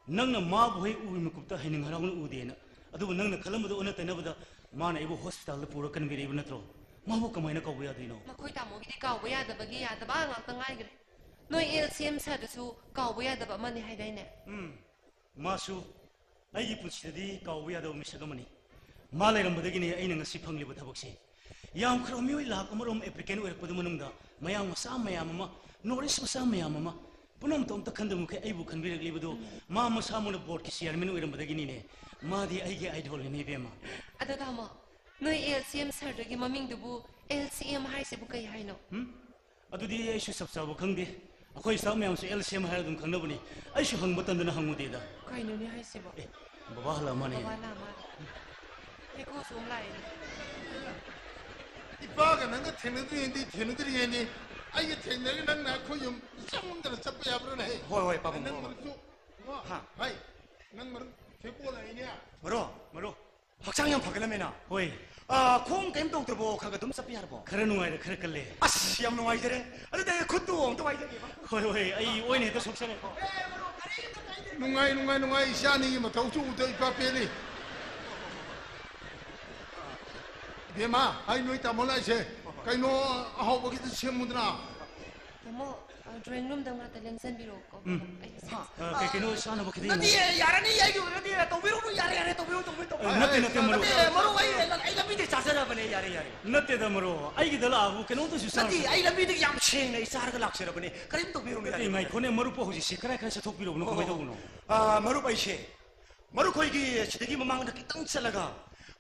ꯅꯪꯅ ꯃꯥꯕꯨ ꯍꯦꯛ ꯎꯕ ꯃꯤꯀꯨꯞꯇ ꯍꯩꯅꯤꯡ ꯍꯔꯥꯎꯅ ꯎꯗꯦꯅ꯫ ꯑꯗꯨꯕꯨ ꯅꯪꯅ ꯈꯜꯂꯝꯕꯗ ꯑꯣꯟꯅ ꯇꯩꯅꯕꯗ ꯃꯥꯅ ꯑꯩꯕꯨ ꯍꯣꯁꯄꯤꯇꯥꯜꯗ ꯄꯨꯔ ꯀꯟꯕꯤꯔꯛꯏꯕ ꯅꯠꯇ꯭ꯔꯣ? ꯃꯥꯕꯨ ꯀꯃꯥꯏꯅ ꯀꯥꯎꯕ ꯌꯥꯗꯣꯏꯅꯣ? ꯃꯈꯣꯏ ꯇꯥꯃꯣꯒꯤꯗꯤ ꯀꯥꯎꯕ ꯌꯥꯗꯕꯒꯤ ꯌꯥꯗꯕ ꯉꯥꯛꯇ ꯉꯥꯏꯈ꯭ꯔꯦ꯫ ꯅꯣꯏ ꯑꯦꯜ ꯁꯤ ꯑꯦꯝ ꯁꯥꯔꯗꯨꯁꯨ ꯀꯥꯎꯕ ꯌꯥꯗꯕ ꯑꯃꯅꯤ ꯍꯥꯏꯗꯥꯏꯅꯦ? ꯎꯝ, ꯃꯥꯁꯨ ꯑꯩꯒꯤ ꯄꯨꯟꯁꯤꯗꯗꯤ ꯀꯥꯎꯕ ꯌꯥꯗꯕ ꯃꯤꯁꯛ ꯑꯃꯅꯤ꯫ ꯃꯥ ꯂꯩꯔꯝꯕꯗꯒꯤꯅꯦ ꯑꯩꯅ ꯉꯁꯤ ꯐꯪꯂꯤꯕ ꯊꯕꯛꯁꯦ꯫ ꯌꯥꯝꯈ꯭ꯔꯕ ꯃꯤꯑꯣꯏ ꯂꯥꯈ ꯑꯃꯔꯣꯝ ꯑꯦꯄ꯭ꯂꯤꯀꯦꯟ ꯑꯣꯏꯔꯛꯄꯗꯨ ꯃꯅꯨꯡꯗ ꯃꯌꯥꯡ ꯃꯆꯥ ꯃꯌꯥꯝ ꯑꯃ, ꯅꯣꯔꯠ ꯏꯁ ꯃꯆꯥ ꯃꯌꯥꯝ ꯑꯃ, ꯄꯨꯝꯅꯃꯛꯇ ꯑꯝꯇ ꯈꯟꯗꯕ ꯃꯈꯩ ꯑꯩꯕꯨ ꯈꯟꯕꯤꯔꯛꯂꯤꯕꯗꯨ ꯃꯥ ꯃꯁꯥꯃꯛꯅ ꯕꯣꯔꯗꯀꯤ ꯆꯤꯌꯥꯔꯃꯦꯟ ꯑꯣꯏꯔꯝꯕꯗꯒꯤꯅꯤꯅꯦ꯫ ꯃꯥꯗꯤ ꯑꯩꯒꯤ ꯑꯥꯏꯗꯣꯜꯅꯤꯅꯦ, ꯏꯕꯦꯝꯃ꯫ ꯑꯗꯣ ꯇꯥꯃꯣ, ꯅꯣꯏ ꯑꯦꯜ ꯁꯤ ꯑꯦꯝ ꯁꯥꯔꯗꯨꯒꯤ ꯃꯃꯤꯡꯗꯨꯕꯨ ꯑꯦꯜ ꯁꯤ ꯑꯦꯝ ꯍꯥꯏꯁꯤꯕꯨ ꯀꯩ ꯍꯥꯏꯅꯣ? ꯎꯝ? ꯑꯗꯨꯗꯤ ꯑꯩꯁꯨ ꯆꯞ ꯆꯥꯕ ꯈꯪꯗꯦ꯫ ꯑꯩꯈꯣꯏ ꯁ꯭ꯇꯥꯐ ꯃꯌꯥꯝꯁꯨ ꯑꯦꯜ ꯁꯤ ꯑꯦꯝ ꯍꯥꯏꯔ ꯑꯗꯨꯝ ꯈꯪꯅꯕꯅꯤ꯫ ꯑꯩꯁꯨ ꯍꯪꯕ ꯇꯟꯗꯅ ꯍꯪꯉꯨꯗꯦꯗ꯫ ꯀꯩꯅꯣꯅꯦ ꯍꯥꯏꯁꯤꯕꯣ? ꯑꯦ, ꯕꯕꯥ ꯍꯜꯂꯛꯑ ꯃꯥꯅꯦ꯫ ꯕꯕꯥ ꯂꯥꯛꯑ ꯃꯥꯅꯦ꯫ ꯊꯦꯀꯣꯁꯨ ꯑꯃꯨꯛ ꯂꯥꯛꯑꯦꯅꯦ꯫ ꯏꯄꯥꯒ ꯅꯪꯒ ꯊꯦꯡꯅꯗ꯭ꯔꯤꯉꯩꯗꯤ ꯊꯦꯡꯅꯗ꯭ꯔꯤꯉꯩꯗꯤ ꯑꯩꯒ ꯊꯦꯡꯅꯔꯒ ꯅꯪꯅ ꯑꯩꯈꯣꯏ ꯌꯨꯝ ꯆꯪꯉꯝꯗꯅ ꯆꯠꯄ ꯌꯥꯕ꯭ꯔꯥꯅꯦ? ꯍꯣꯏ, ꯍꯣꯏ, ꯄꯥꯕꯨꯡ, ꯅꯪ ꯍꯣꯏ, ꯍꯣꯏ꯫ ꯃꯔꯨꯞꯁꯨ, ꯍꯥ? ꯍꯥꯏ, ꯅꯪ ꯃꯔꯨꯞ ꯊꯦꯀꯣ ꯂꯥꯛꯏꯅꯦ꯫ ꯃꯔꯣ, ꯃꯔꯣ꯫ ꯍꯛꯆꯥꯡ ꯌꯥꯝ ꯐꯒꯠꯂꯝꯃꯦꯅ꯫ ꯍꯣꯏ꯫ ꯑꯥ, ꯈꯣꯡ ꯀꯩꯝ ꯇꯧꯗ꯭ꯔꯕꯣ? ꯈꯔ ꯈꯔ ꯑꯗꯨꯝ ꯆꯠꯄ ꯌꯥꯔꯕꯣ? ꯈꯔ ꯅꯨꯡꯉꯥꯏꯔꯦ, ꯈꯔ ꯀꯜꯂꯦ꯫ ꯑꯁ, ꯌꯥꯝ ꯅꯨꯡꯉꯥꯏꯖꯔꯦ꯫ ꯑꯗꯨꯗꯤ ꯑꯩ ꯈꯨꯠꯇꯨ ꯑꯝꯇ ꯋꯥꯏꯖꯒꯦꯕ꯫ ꯍꯣꯏ, ꯍꯣꯏ, ꯑꯩ ꯑꯣꯏꯅ ꯍꯦꯛꯇ ꯁꯣꯛꯆꯔꯦꯀꯣ꯫ ꯅꯨꯡꯉꯥꯏ, ꯅꯨꯡꯉꯥꯏ, ꯅꯨꯡꯉꯥꯏ, ꯏꯆꯥ ꯑꯅꯤꯒꯤ ꯃꯊꯧꯁꯨ ꯎꯗ ꯏꯄꯥ ꯄꯦꯜꯂꯤ꯫ ꯏꯕꯦꯝꯃ, ꯑꯩ ꯅꯣꯏ ꯇꯥꯃꯣ ꯂꯥꯛꯏꯁꯦ ꯀꯩꯅꯣ ꯑꯍꯥꯎꯕꯒꯤꯗ ꯁꯦꯝꯃꯨꯗꯅ꯫ ꯇꯥꯃꯣ, ꯑ, ꯗ꯭ꯔꯣꯌꯤꯡ ꯔꯨꯝꯗ ꯉꯥꯛꯇ ꯂꯦꯡꯁꯤꯟꯕꯤꯔꯛꯑꯣꯀꯣ꯫ ꯎꯝ꯫ ꯑꯩ ꯍꯥ, ꯑ, ꯀꯩ ꯀꯩꯅꯣ ꯆꯥꯅꯕ ꯈꯤꯇ ꯅꯠꯇꯦ, ꯌꯦꯡꯉꯣ꯫ ꯌꯥꯔꯅꯤ, ꯑꯩꯒꯤ ꯑꯣꯏꯔꯗꯤ ꯇꯧꯕꯤꯔꯨꯅꯨ, ꯌꯥꯔꯦ, ꯌꯥꯔꯦ, ꯇꯧꯕꯤꯔꯨ, ꯇꯧꯕꯤꯔꯨ, ꯇꯧꯕꯤꯔꯨ꯫ ꯑ, ꯅꯠꯇꯦ, ꯅꯠꯇꯦ, ꯃꯔꯨꯞ꯫ ꯅꯠꯇꯦ, ꯃꯔꯨꯞ, ꯑꯩ, ꯑꯩ ꯂꯝꯕꯤꯗꯩ ꯆꯥꯖꯔꯕꯅꯦ, ꯌꯥꯔꯦ, ꯌꯥꯔꯦ꯫ ꯅꯠꯇꯦꯗ, ꯃꯔꯨꯞ, ꯑꯩꯒꯤꯗ ꯂꯥꯛꯑꯕꯨ ꯀꯩꯅꯣꯝꯇꯁꯨ ꯆꯥꯔꯨ꯫ ꯅꯠꯇꯦ, ꯑꯩ ꯂꯝꯕꯤꯗꯒꯤ ꯌꯥꯝ ꯁꯦꯡꯅ ꯑꯩ ꯆꯥꯔꯒ ꯂꯥꯛꯆꯔꯕꯅꯦ, ꯀꯔꯤꯝ ꯇꯧꯕꯤꯔꯨꯅꯨ, ꯅꯠꯇꯦ, ꯌꯥꯔꯦ, ꯌꯥꯔꯦ꯫ ꯉꯥꯏꯈꯣꯅꯦ, ꯃꯔꯨꯞꯄꯨ ꯍꯧꯖꯤꯛꯁꯤ ꯀꯔꯥꯏ ꯀꯔꯥꯏ ꯆꯠꯊꯣꯛꯄꯤꯔꯨꯕꯅꯣ, ꯀꯃꯥꯏ ꯑꯣ꯫ ꯇꯧꯕꯅꯣ? ꯑ, ꯃꯔꯨꯞ, ꯑꯩꯁꯦ ꯃꯔꯨꯞ ꯈꯣꯏꯒꯤ ꯁꯤꯗꯒꯤ ꯃꯃꯥꯡꯗ ꯈꯤꯇꯪ ꯆꯠꯂꯒ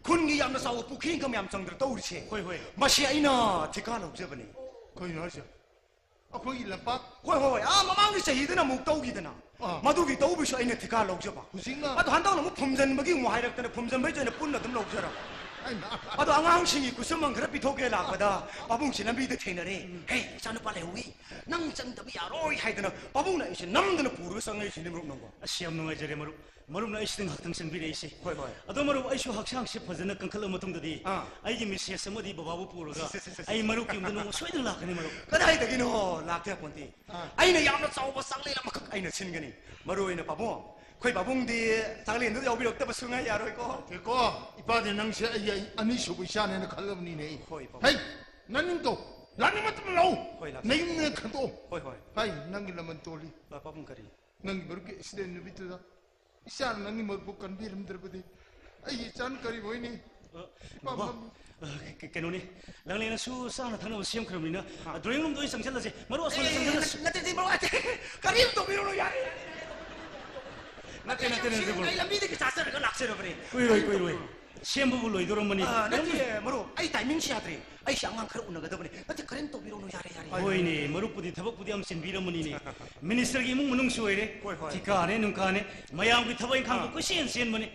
ꯈꯨꯟꯒꯤ ꯌꯥꯝꯅ ꯆꯥꯎꯕ ꯄꯨꯈ꯭ꯔꯤ ꯑꯃ ꯌꯥꯝ ꯆꯪꯗꯅ ꯇꯧꯔꯤꯁꯦ꯫ ꯍꯣꯏ, ꯍꯣꯏ꯫ ꯃꯁꯤ ꯑꯩꯅ ꯊꯤꯀꯥ ꯂꯧꯖꯕꯅꯤ꯫ ꯀꯩꯅꯣ ꯍꯥꯏꯁꯦ? ꯑꯩꯈꯣꯏꯒꯤ ꯂꯝꯄꯥꯛ? ꯍꯣꯏ, ꯍꯣꯏ, ꯍꯣꯏ꯫ ꯑꯥ, ꯃꯃꯥꯡꯒꯤ ꯆꯍꯤꯗꯅ ꯑꯃꯨꯛ ꯇꯧꯈꯤꯗꯅ꯫ ꯑꯥ꯫ ꯃꯗꯨꯒꯤ ꯇꯧꯕꯩꯁꯨ ꯑꯩꯅ ꯊꯤꯀꯥ ꯂꯧꯖꯕ꯫ ꯍꯧꯖꯤꯛꯅ? ꯑꯗꯣ ꯍꯟꯗꯛꯅ ꯑꯃꯨꯛ ꯐꯨꯝꯖꯤꯟꯕꯒꯤ ꯑꯃꯨꯛ ꯍꯥꯏꯔꯛꯇꯅ ꯐꯨꯝꯖꯤꯟꯕꯩꯁꯨ ꯑꯩꯅ ꯄꯨꯟꯅ ꯑꯗꯨꯝ ꯂꯧꯖꯔꯕ꯫ ꯑꯩꯅ ꯑꯗꯣ ꯑꯉꯥꯡꯁꯤꯡꯒꯤ ꯈꯨꯠꯁꯨꯃꯟ ꯈꯔ ꯄꯤꯊꯣꯛꯀꯦ ꯂꯥꯛꯄꯗ ꯄꯥꯕꯨꯡꯁꯤ ꯂꯝꯕꯤꯗ ꯊꯦꯡꯅꯔꯦ꯫ "ꯍꯦ, ꯏꯆꯥꯅꯨꯄꯥ ꯂꯩꯍꯧꯏ, ꯅꯪ ꯆꯪꯗꯕ ꯌꯥꯔꯣꯏ" ꯍꯥꯏꯗꯅ ꯄꯥꯕꯨꯡꯅ ꯑꯩꯁꯦ ꯅꯝꯗꯅ ꯄꯨꯔꯒ ꯆꯪꯉꯛꯏꯁꯤꯅꯦ ꯃꯔꯨꯞ ꯅꯪꯕꯣ꯫ ꯑꯁ, ꯌꯥꯝ ꯅꯨꯡꯉꯥꯏꯖꯔꯦ ꯃꯔꯨꯞ꯫ ꯃꯔꯨꯞꯅ ꯑꯩꯁꯤꯗ ꯉꯥꯏꯍꯥꯛꯇꯪ ꯆꯪꯕꯤꯔꯛꯏꯁꯦ꯫ ꯍꯣꯏ, ꯍꯣꯏ꯫ ꯑꯗꯣ ꯃꯔꯨꯞ, ꯑꯩꯁꯨ ꯍꯛꯆꯥꯡꯁꯦ ꯐꯖꯅ ꯀꯟꯈꯠꯂꯕ ꯃꯇꯨꯡꯗꯗꯤ ꯑꯥ꯫ ꯑꯩꯒꯤ ꯃꯤꯁꯦꯁ ꯑꯃꯗꯤ ꯕꯕꯥꯕꯨ ꯄꯨꯔꯒ ꯁꯦ, ꯁꯦ, ꯁꯦ, ꯁꯦ꯫ ꯑꯩ ꯃꯔꯨꯞꯀꯤ ꯌꯨꯝꯗ ꯅꯣꯡꯃ ꯁꯣꯏꯗꯅ ꯂꯥꯛꯀꯅꯤ ꯃꯔꯨꯞ꯫ ꯀꯗꯥꯏꯗꯒꯤꯅꯣ? ꯂꯥꯛꯇꯦ ꯄꯣꯟꯇꯦ꯫ ꯑꯥ꯫ ꯑꯩꯅ ꯌꯥꯝꯅ ꯆꯥꯎꯕ ꯆꯥꯛꯂꯦꯟ ꯑꯃꯈꯛ ꯑꯩꯅ ꯁꯤꯟꯒꯅꯤ꯫ ꯃꯔꯨ ꯑꯣꯏꯅ ꯄꯥꯕꯨꯡ, ꯑꯩꯈꯣꯏ ꯄꯥꯕꯨꯡꯗꯤ ꯆꯥꯛꯂꯦꯟꯗꯨ ꯌꯥꯎꯕꯤꯔꯛꯇꯕ ꯁꯨꯡꯌꯥ ꯌꯥꯔꯣꯏꯀꯣ꯫ ꯅꯠꯇꯦꯀꯣ, ꯏꯄꯥꯗꯤ ꯅꯪꯁꯦ ꯑꯩ, ꯑꯩ ꯑꯅꯤꯁꯨꯕ ꯏꯆꯥꯅꯦꯅ ꯈꯜꯂꯕꯅꯤꯅꯦ꯫ ꯍꯣꯏ, ꯄꯥꯕꯨꯡ꯫ ꯍꯩ, ꯅꯅꯤꯡ ꯇꯧ, ꯂꯥꯛꯅꯤꯡ ꯃꯇꯝ ꯂꯥꯛꯎ꯫ ꯍꯣꯏ, ꯂꯥꯛꯀꯦ꯫ ꯅꯌꯨꯝꯅ ꯈꯟꯗꯣꯛꯎ꯫ ꯍꯣꯏ, ꯍꯣꯏ꯫ ꯍꯩ, ꯅꯪꯒꯤ ꯂꯃꯟ ꯇꯣꯜꯂꯤ꯫ ꯑ, ꯄꯥꯕꯨꯡ ꯀꯔꯤ? ꯅꯪꯒꯤ ꯃꯔꯨꯞꯀꯤ ꯑꯦꯛꯁꯤꯗꯦꯟ ꯅꯨꯃꯤꯠꯇꯨꯗ ꯏꯆꯥꯅ ꯅꯪꯒꯤ ꯃꯔꯨꯞꯄꯨ ꯀꯟꯕꯤꯔꯝꯗ꯭ꯔꯕꯗꯤ ꯑꯩꯒꯤ ꯏꯆꯥꯅ ꯀꯔꯤ ꯑꯣꯏꯅꯤ? ꯑ, ꯏꯄꯥ ꯕꯕꯥ, ꯃꯝꯃꯤ꯫ ꯑ, ꯀ-, ꯀꯩꯅꯣꯅꯤ, ꯂꯥꯡꯂꯦꯟꯅꯁꯨ ꯆꯥꯅ ꯊꯛꯅꯕ ꯁꯦꯝꯈ꯭ꯔꯕꯅꯤꯅ, ꯑ꯫ ꯗ꯭ꯔꯣꯌꯤꯡ ꯔꯨꯝꯗ ꯑꯣꯏꯅ ꯆꯪꯁꯤꯜꯂꯁꯦ꯫ ꯃꯔꯨꯞ, ꯑꯁꯣꯝꯗ ꯑꯦ, ꯆꯪꯁꯤꯜꯂꯁꯤ꯫ ꯅꯠꯇꯦ, ꯅꯠꯇꯦ, ꯃꯔꯨꯞ, ꯅꯠꯇꯦ꯫ ꯀꯔꯤꯝ ꯇꯧꯕꯤꯔꯨꯅꯨ, ꯌꯥꯔꯦ, ꯌꯥꯔꯦ, ꯌꯥꯔꯦ꯫ ꯅꯠꯇꯦ, ꯅꯠꯇꯦ, ꯅꯠꯇꯦ, ꯃꯔꯨꯞ꯫ ꯑꯩ ꯂꯝꯕꯤꯗꯒꯤ ꯆꯥꯖꯔꯒ ꯂꯥꯛꯆꯔꯕꯅꯦ꯫ ꯀꯨꯏꯔꯣꯏ, ꯀꯨꯏꯔꯣꯏ꯫ ꯁꯦꯝꯕꯕꯨ ꯂꯣꯏꯗꯧꯔꯝꯃꯅꯤ꯫ ꯑ, ꯅꯠꯇꯦ, ꯃꯔꯨꯞ, ꯑꯩ ꯇꯥꯏꯃꯤꯡꯁꯤ ꯌꯥꯗ꯭ꯔꯦ꯫ ꯑꯩꯁꯦ ꯑꯉꯥꯡ ꯈꯔ ꯎꯅꯒꯗꯕꯅꯤ꯫ ꯅꯠꯇꯦ, ꯀꯔꯤꯝ ꯇꯧꯕꯤꯔꯨꯅꯨ, ꯌꯥꯔꯦ, ꯌꯥꯔꯦ꯫ ꯍꯣꯏꯅꯦ, ꯃꯔꯨꯞꯄꯨꯗꯤ ꯊꯕꯛꯄꯨꯗꯤ ꯌꯥꯝ ꯆꯤꯟꯕꯤꯔꯝꯃꯅꯤꯅꯦ꯫ ꯃꯤꯅꯤꯁꯇꯔꯒꯤ ꯏꯃꯨꯡ ꯃꯅꯨꯡꯁꯨ ꯑꯣꯏꯔꯦ꯫ ꯍꯣꯏ, ꯍꯣꯏ꯫ ꯊꯤꯀꯥꯅꯦ ꯅꯨꯡꯀꯥꯅꯦ꯫ ꯃꯌꯥꯝꯒꯤ ꯊꯕꯛ ꯏꯪꯈꯥꯡꯕꯨ ꯑꯥ꯫ ꯀꯣꯏꯆꯦꯟ ꯆꯦꯟꯕꯅꯤ꯫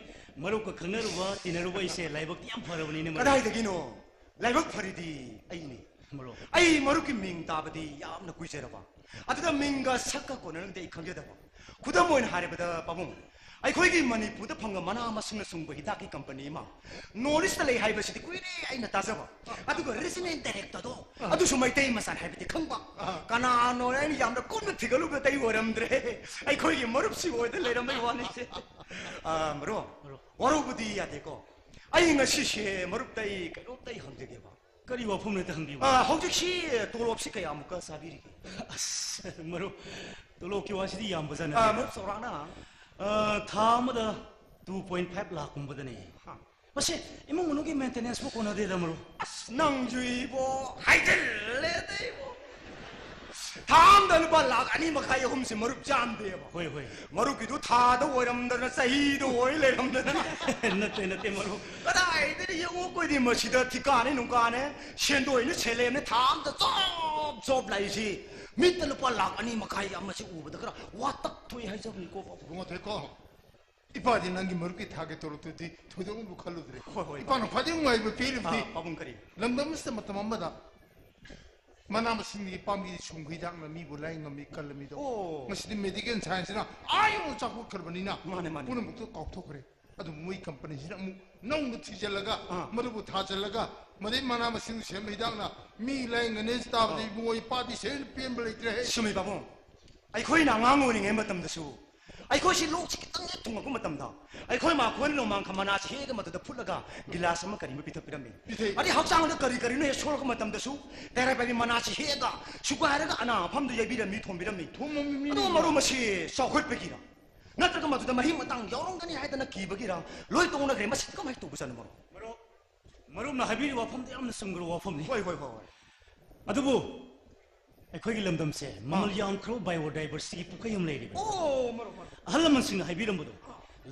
ꯃꯔꯨꯞꯀ ꯈꯪꯅꯔꯨꯕ, ꯇꯤꯟꯅꯔꯨꯕ ꯑꯩꯁꯦ ꯂꯥꯏꯕꯛꯇꯤ ꯌꯥꯝ ꯐꯔꯕꯅꯤꯅꯦ, ꯃꯔꯨꯞ꯫ ꯀꯗꯥꯏꯗꯒꯤꯅꯣ? ꯂꯥꯏꯕꯛ ꯐꯔꯤꯗꯤ ꯑꯩꯅꯤ꯫ ꯃꯔꯨꯞ꯫ ꯑꯩ ꯃꯔꯨꯞꯀꯤ ꯃꯤꯡ ꯇꯥꯕꯗꯤ ꯌꯥꯝꯅ ꯀꯨꯏꯖꯔꯕ꯫ ꯑꯗꯨꯗ ꯃꯤꯡꯒ ꯁꯛꯀ ꯀꯣꯟꯅꯔꯝꯗꯦ ꯑꯩ ꯈꯪꯖꯗꯕ꯫ ꯈꯨꯗꯝ ꯑꯣꯏꯅ ꯍꯥꯏꯔꯕꯗ, ꯄꯥꯕꯨꯡ, ꯑꯩꯈꯣꯏꯒꯤ ꯃꯅꯤꯄꯨꯔꯗ ꯐꯪꯕ ꯃꯅꯥ ꯃꯁꯤꯡꯅ ꯁꯨꯡꯕ ꯍꯤꯗꯥꯛꯀꯤ ꯀꯝꯄꯅꯤ ꯑꯃ ꯅꯣꯔꯠ ꯏꯁꯇ ꯂꯩ ꯍꯥꯏꯕꯁꯤꯗꯤ ꯀꯨꯏꯔꯦ ꯑꯩꯅ ꯇꯥꯖꯕ꯫ ꯑꯗꯨꯒ ꯔꯤꯖꯅꯦꯜ ꯗꯥꯏꯔꯦꯛꯇꯔꯗꯣ, ꯑꯥ꯫ ꯑꯗꯨꯁꯨ ꯃꯩꯇꯩ ꯃꯆꯥꯅꯤ ꯍꯥꯏꯕꯗꯤ ꯈꯪꯕ꯫ ꯑꯥ꯫ ꯀꯅꯥꯅꯣ ꯑꯩꯅ ꯌꯥꯝꯅ ꯀꯨꯞꯅ ꯊꯤꯒꯠꯂꯨꯕꯗ ꯑꯩ ꯑꯣꯏꯔꯝꯗ꯭ꯔꯦ꯫ ꯑꯩꯈꯣꯏꯒꯤ ꯃꯔꯨꯞꯁꯤ ꯑꯣꯏꯗ ꯂꯩꯔꯝꯕꯩ ꯋꯥꯅꯤꯁꯦ꯫ ꯑꯥ, ꯃꯔꯨꯞ, ꯃꯔꯨꯞ꯫ ꯋꯥꯔꯧꯕꯗꯤ ꯌꯥꯗꯦꯀꯣ꯫ ꯑꯩ ꯉꯁꯤꯁꯦ ꯃꯔꯨꯞꯇ ꯑꯩ ꯀꯩꯅꯣꯝꯇ ꯑꯩ ꯍꯪꯖꯒꯦꯕ꯫ ꯀꯔꯤ ꯋꯥꯐꯝꯅꯣ ꯍꯦꯛꯇ ꯍꯪꯕꯤꯌꯨ꯫ ꯑꯥ, ꯍꯧꯖꯤꯛꯁꯤ ꯇꯣꯂꯣꯞꯁꯤ ꯀꯌꯥꯃꯨꯛꯀ ꯆꯥꯕꯤꯔꯤꯒꯦ? ꯑꯁ, ꯃꯔꯨꯞ, ꯇꯣꯂꯣꯞꯀꯤ ꯋꯥꯁꯤꯗꯤ ꯌꯥꯝꯕꯖꯥꯠ ꯅꯠꯇꯦ꯫ ꯑꯥ, ꯃꯔꯨꯞ, ꯆꯥꯎꯔꯥꯛꯅ? ꯑꯥ, ꯊꯥ ꯑꯃꯗ two point five ꯂꯥꯈꯀꯨꯝꯕꯗꯅꯦ꯫ ꯍꯥ꯫ ꯃꯁꯤ ꯏꯃꯨꯡ ꯃꯅꯨꯡꯒꯤ ꯃꯦꯟꯇꯦꯅꯦꯟꯁꯄꯨ ꯀꯣꯟꯅꯗꯦꯗ, ꯃꯔꯨꯞ꯫ ꯑꯁ, ꯅꯪꯁꯨ ꯏꯕꯣ, ꯍꯥꯏꯖꯤꯜꯂꯦꯗ ꯏꯕꯣ꯫ ꯊꯥ ꯑꯝꯗ ꯂꯨꯄꯥ ꯂꯥꯈ ꯑꯅꯤ ꯃꯈꯥꯏ, ꯑꯍꯨꯝꯁꯦ ꯃꯔꯨꯞ ꯆꯥꯝꯗꯦꯕ꯫ ꯍꯣꯏ, ꯍꯣꯏ꯫ ꯃꯔꯨꯞꯀꯤꯗꯨ ꯊꯥꯗ ꯑꯣꯏꯔꯝꯗꯅ ꯆꯍꯤꯗ ꯑꯣꯏ ꯂꯩꯔꯝꯗꯅ꯫ ꯅꯠꯇꯦ, ꯅꯠꯇꯦ, ꯃꯔꯨꯞ꯫ ꯀꯗꯥꯏꯗꯩ ꯌꯦꯡꯉꯨ, ꯑꯩꯈꯣꯏꯗꯤ ꯃꯁꯤꯗ ꯊꯤꯀꯥꯅꯦ ꯅꯨꯡꯀꯥꯅꯦ, ꯁꯦꯟꯗꯣꯏꯅꯦ ꯁꯦꯂꯦꯞꯅꯦ, ꯊꯥ ꯑꯝꯗ ꯖꯣꯞ ꯖꯣꯞ ꯂꯥꯛꯏꯁꯤ꯫ ꯃꯤꯠꯇ ꯂꯨꯄꯥ ꯂꯥꯈ ꯑꯅꯤ ꯃꯈꯥꯏ ꯑꯃꯁꯤ ꯎꯕꯗ ꯈꯔ ꯋꯥꯇꯛ ꯊꯣꯛꯏ ꯍꯥꯏꯖꯕꯅꯤꯀꯣ, ꯄꯥꯕꯨꯡ꯫ ꯏꯕꯨꯡꯉꯣ ꯊꯣꯏꯀꯣ, ꯏꯄꯥꯗꯤ ꯅꯪꯒꯤ ꯃꯔꯨꯞꯀꯤ ꯊꯥꯒꯤ ꯇꯣꯂꯣꯞꯇꯨꯗꯤ ꯊꯣꯏꯗꯣꯛꯅꯕꯨ ꯈꯜꯂꯨꯗ꯭ꯔꯦ꯫ ꯍꯣꯏ, ꯍꯣꯏ, ꯏꯄꯥꯅ ꯈ꯭ꯋꯥꯏꯗꯒꯤ ꯅꯨꯡꯉꯥꯏꯕ ꯄꯤꯔꯤꯕꯗꯤ ꯑꯥ, ꯄꯥꯕꯨꯡ, ꯀꯔꯤ? ꯂꯝꯗꯝ ꯑꯁꯤꯗ ꯃꯇꯝ ꯑꯃꯗ ꯃꯅꯥ ꯃꯁꯤꯡꯒꯤ ꯄꯥꯝꯕꯤ ꯁꯨꯝ ꯍꯤꯗꯥꯛꯅ ꯃꯤꯕꯨ ꯂꯥꯏ ꯉꯝꯃꯤ, ꯀꯜꯂꯝꯃꯤꯗꯣ꯫ ꯑꯣ꯫ ꯉꯁꯤꯗꯤ medical science ꯅ ꯑꯥ ꯌꯧꯅ ꯆꯥꯎꯈꯠꯈ꯭ꯔꯕꯅꯤꯅ ꯃꯥꯅꯦ, ꯃꯥꯅꯦ꯫ ꯄꯨꯝꯅꯃꯛꯇꯣ ꯀꯥꯎꯊꯣꯛꯈ꯭ꯔꯦ꯫ ꯑꯗꯨꯕꯨ ꯃꯣꯏ company ꯁꯤꯅ ꯑꯃꯨꯛ ꯅꯧꯅ ꯊꯤꯖꯤꯜꯂꯒ ꯑꯥ꯫ ꯃꯗꯨꯕꯨ ꯊꯥꯖꯤꯜꯂꯒ ꯃꯗꯩ ꯃꯅꯥ ꯃꯁꯤꯡ ꯁꯦꯝꯕ ꯍꯤꯗꯥꯛꯅ ꯃꯤ ꯂꯥꯏꯌꯦꯡꯒꯅꯤ ꯇꯥꯕꯗ ꯑꯥ꯫ ꯏꯕꯨꯡꯉꯣ, ꯏꯄꯥꯗꯤ ꯁꯦꯜ ꯄꯦꯟꯕ ꯂꯩꯇ꯭ꯔꯦꯍꯦ꯫ ꯆꯨꯝꯃꯤ ꯄꯥꯕꯨꯡ, ꯑꯩꯈꯣꯏꯅ ꯑꯉꯥꯡ ꯑꯣꯏꯔꯤꯉꯩ ꯃꯇꯝꯗꯁꯨ ꯑꯩꯈꯣꯏꯁꯤ ꯂꯣꯛꯁꯤ ꯈꯤꯇꯪ ꯍꯦꯛ ꯊꯨꯡꯉꯛꯄ ꯃꯇꯝꯗ ꯑꯩꯈꯣꯏ ꯃꯥꯈꯣꯏꯅ ꯅꯣꯡꯃꯥꯡꯈꯥ ꯃꯅꯥꯁꯤ ꯍꯦꯛꯑꯒ ꯃꯗꯨꯗ ꯐꯨꯠꯂꯒ ꯒꯤꯂꯥꯁ ꯑꯃ ꯀꯔꯤ ꯑꯃ ꯄꯤꯊꯛꯄꯤꯔꯝꯃꯤ꯫ ꯄꯤꯊꯛꯏ꯫ ꯑꯗꯩ ꯍꯛꯆꯥꯡꯗ ꯀꯔꯤ ꯀꯔꯤꯅꯣ ꯍꯦꯛ ꯁꯣꯛꯂꯛꯄ ꯃꯇꯝꯗꯁꯨ ꯇꯦꯔꯥꯏ ꯄꯥꯏꯕꯤ ꯃꯅꯥꯁꯤ ꯍꯦꯛꯑꯒ ꯁꯨꯒꯥꯏꯔꯒ ꯑꯅꯥ ꯃꯐꯝꯗ ꯌꯩꯕꯤꯔꯝꯃꯤ, ꯊꯣꯝꯕꯤꯔꯝꯃꯤ꯫ ꯊꯣꯝꯃꯝꯃꯤ꯫ ꯑꯗꯣ ꯃꯔꯨꯞ, ꯃꯁꯤ ꯆꯥꯎꯈꯠꯄꯒꯤꯔ? ꯅꯠꯇ꯭ꯔꯒ ꯃꯗꯨꯗ ꯃꯍꯤꯛ ꯃꯇꯥꯡ ꯌꯥꯎꯔꯝꯒꯅꯤ ꯍꯥꯏꯗꯅ ꯀꯤꯕꯒꯤꯔ? ꯂꯣꯏ ꯇꯣꯛꯅꯈ꯭ꯔꯦ꯫ ꯃꯁꯤ ꯀꯃꯥꯏꯅ ꯇꯧꯕꯖꯥꯠꯅꯣ, ꯃꯔꯨꯞ? ꯃꯔꯨꯞ, ꯃꯔꯨꯞꯅ ꯍꯥꯏꯕꯤꯔꯤꯕ ꯋꯥꯐꯝꯗꯨ ꯌꯥꯝꯅ ꯆꯨꯝꯈ꯭ꯔꯕ ꯋꯥꯐꯝꯅꯤ꯫ ꯍꯣꯏ, ꯍꯣꯏ, ꯍꯣꯏ, ꯍꯣꯏ꯫ ꯑꯗꯨꯕꯨ ꯑꯩꯈꯣꯏꯒꯤ ꯂꯝꯗꯝꯁꯦ ꯃꯃꯜ ꯑꯥ꯫ ꯌꯥꯝꯈ꯭ꯔꯕ biodiversity ꯒꯤ ꯄꯨꯈ꯭ꯔꯤ ꯑꯃ ꯂꯩꯔꯤꯕꯅꯤ꯫ ꯑꯣ, ꯃꯔꯨꯞ, ꯃꯔꯨꯞ꯫ ꯑꯍꯜ ꯂꯃꯟꯁꯤꯡꯅ ꯍꯥꯏꯕꯤꯔꯝꯕꯗꯣ,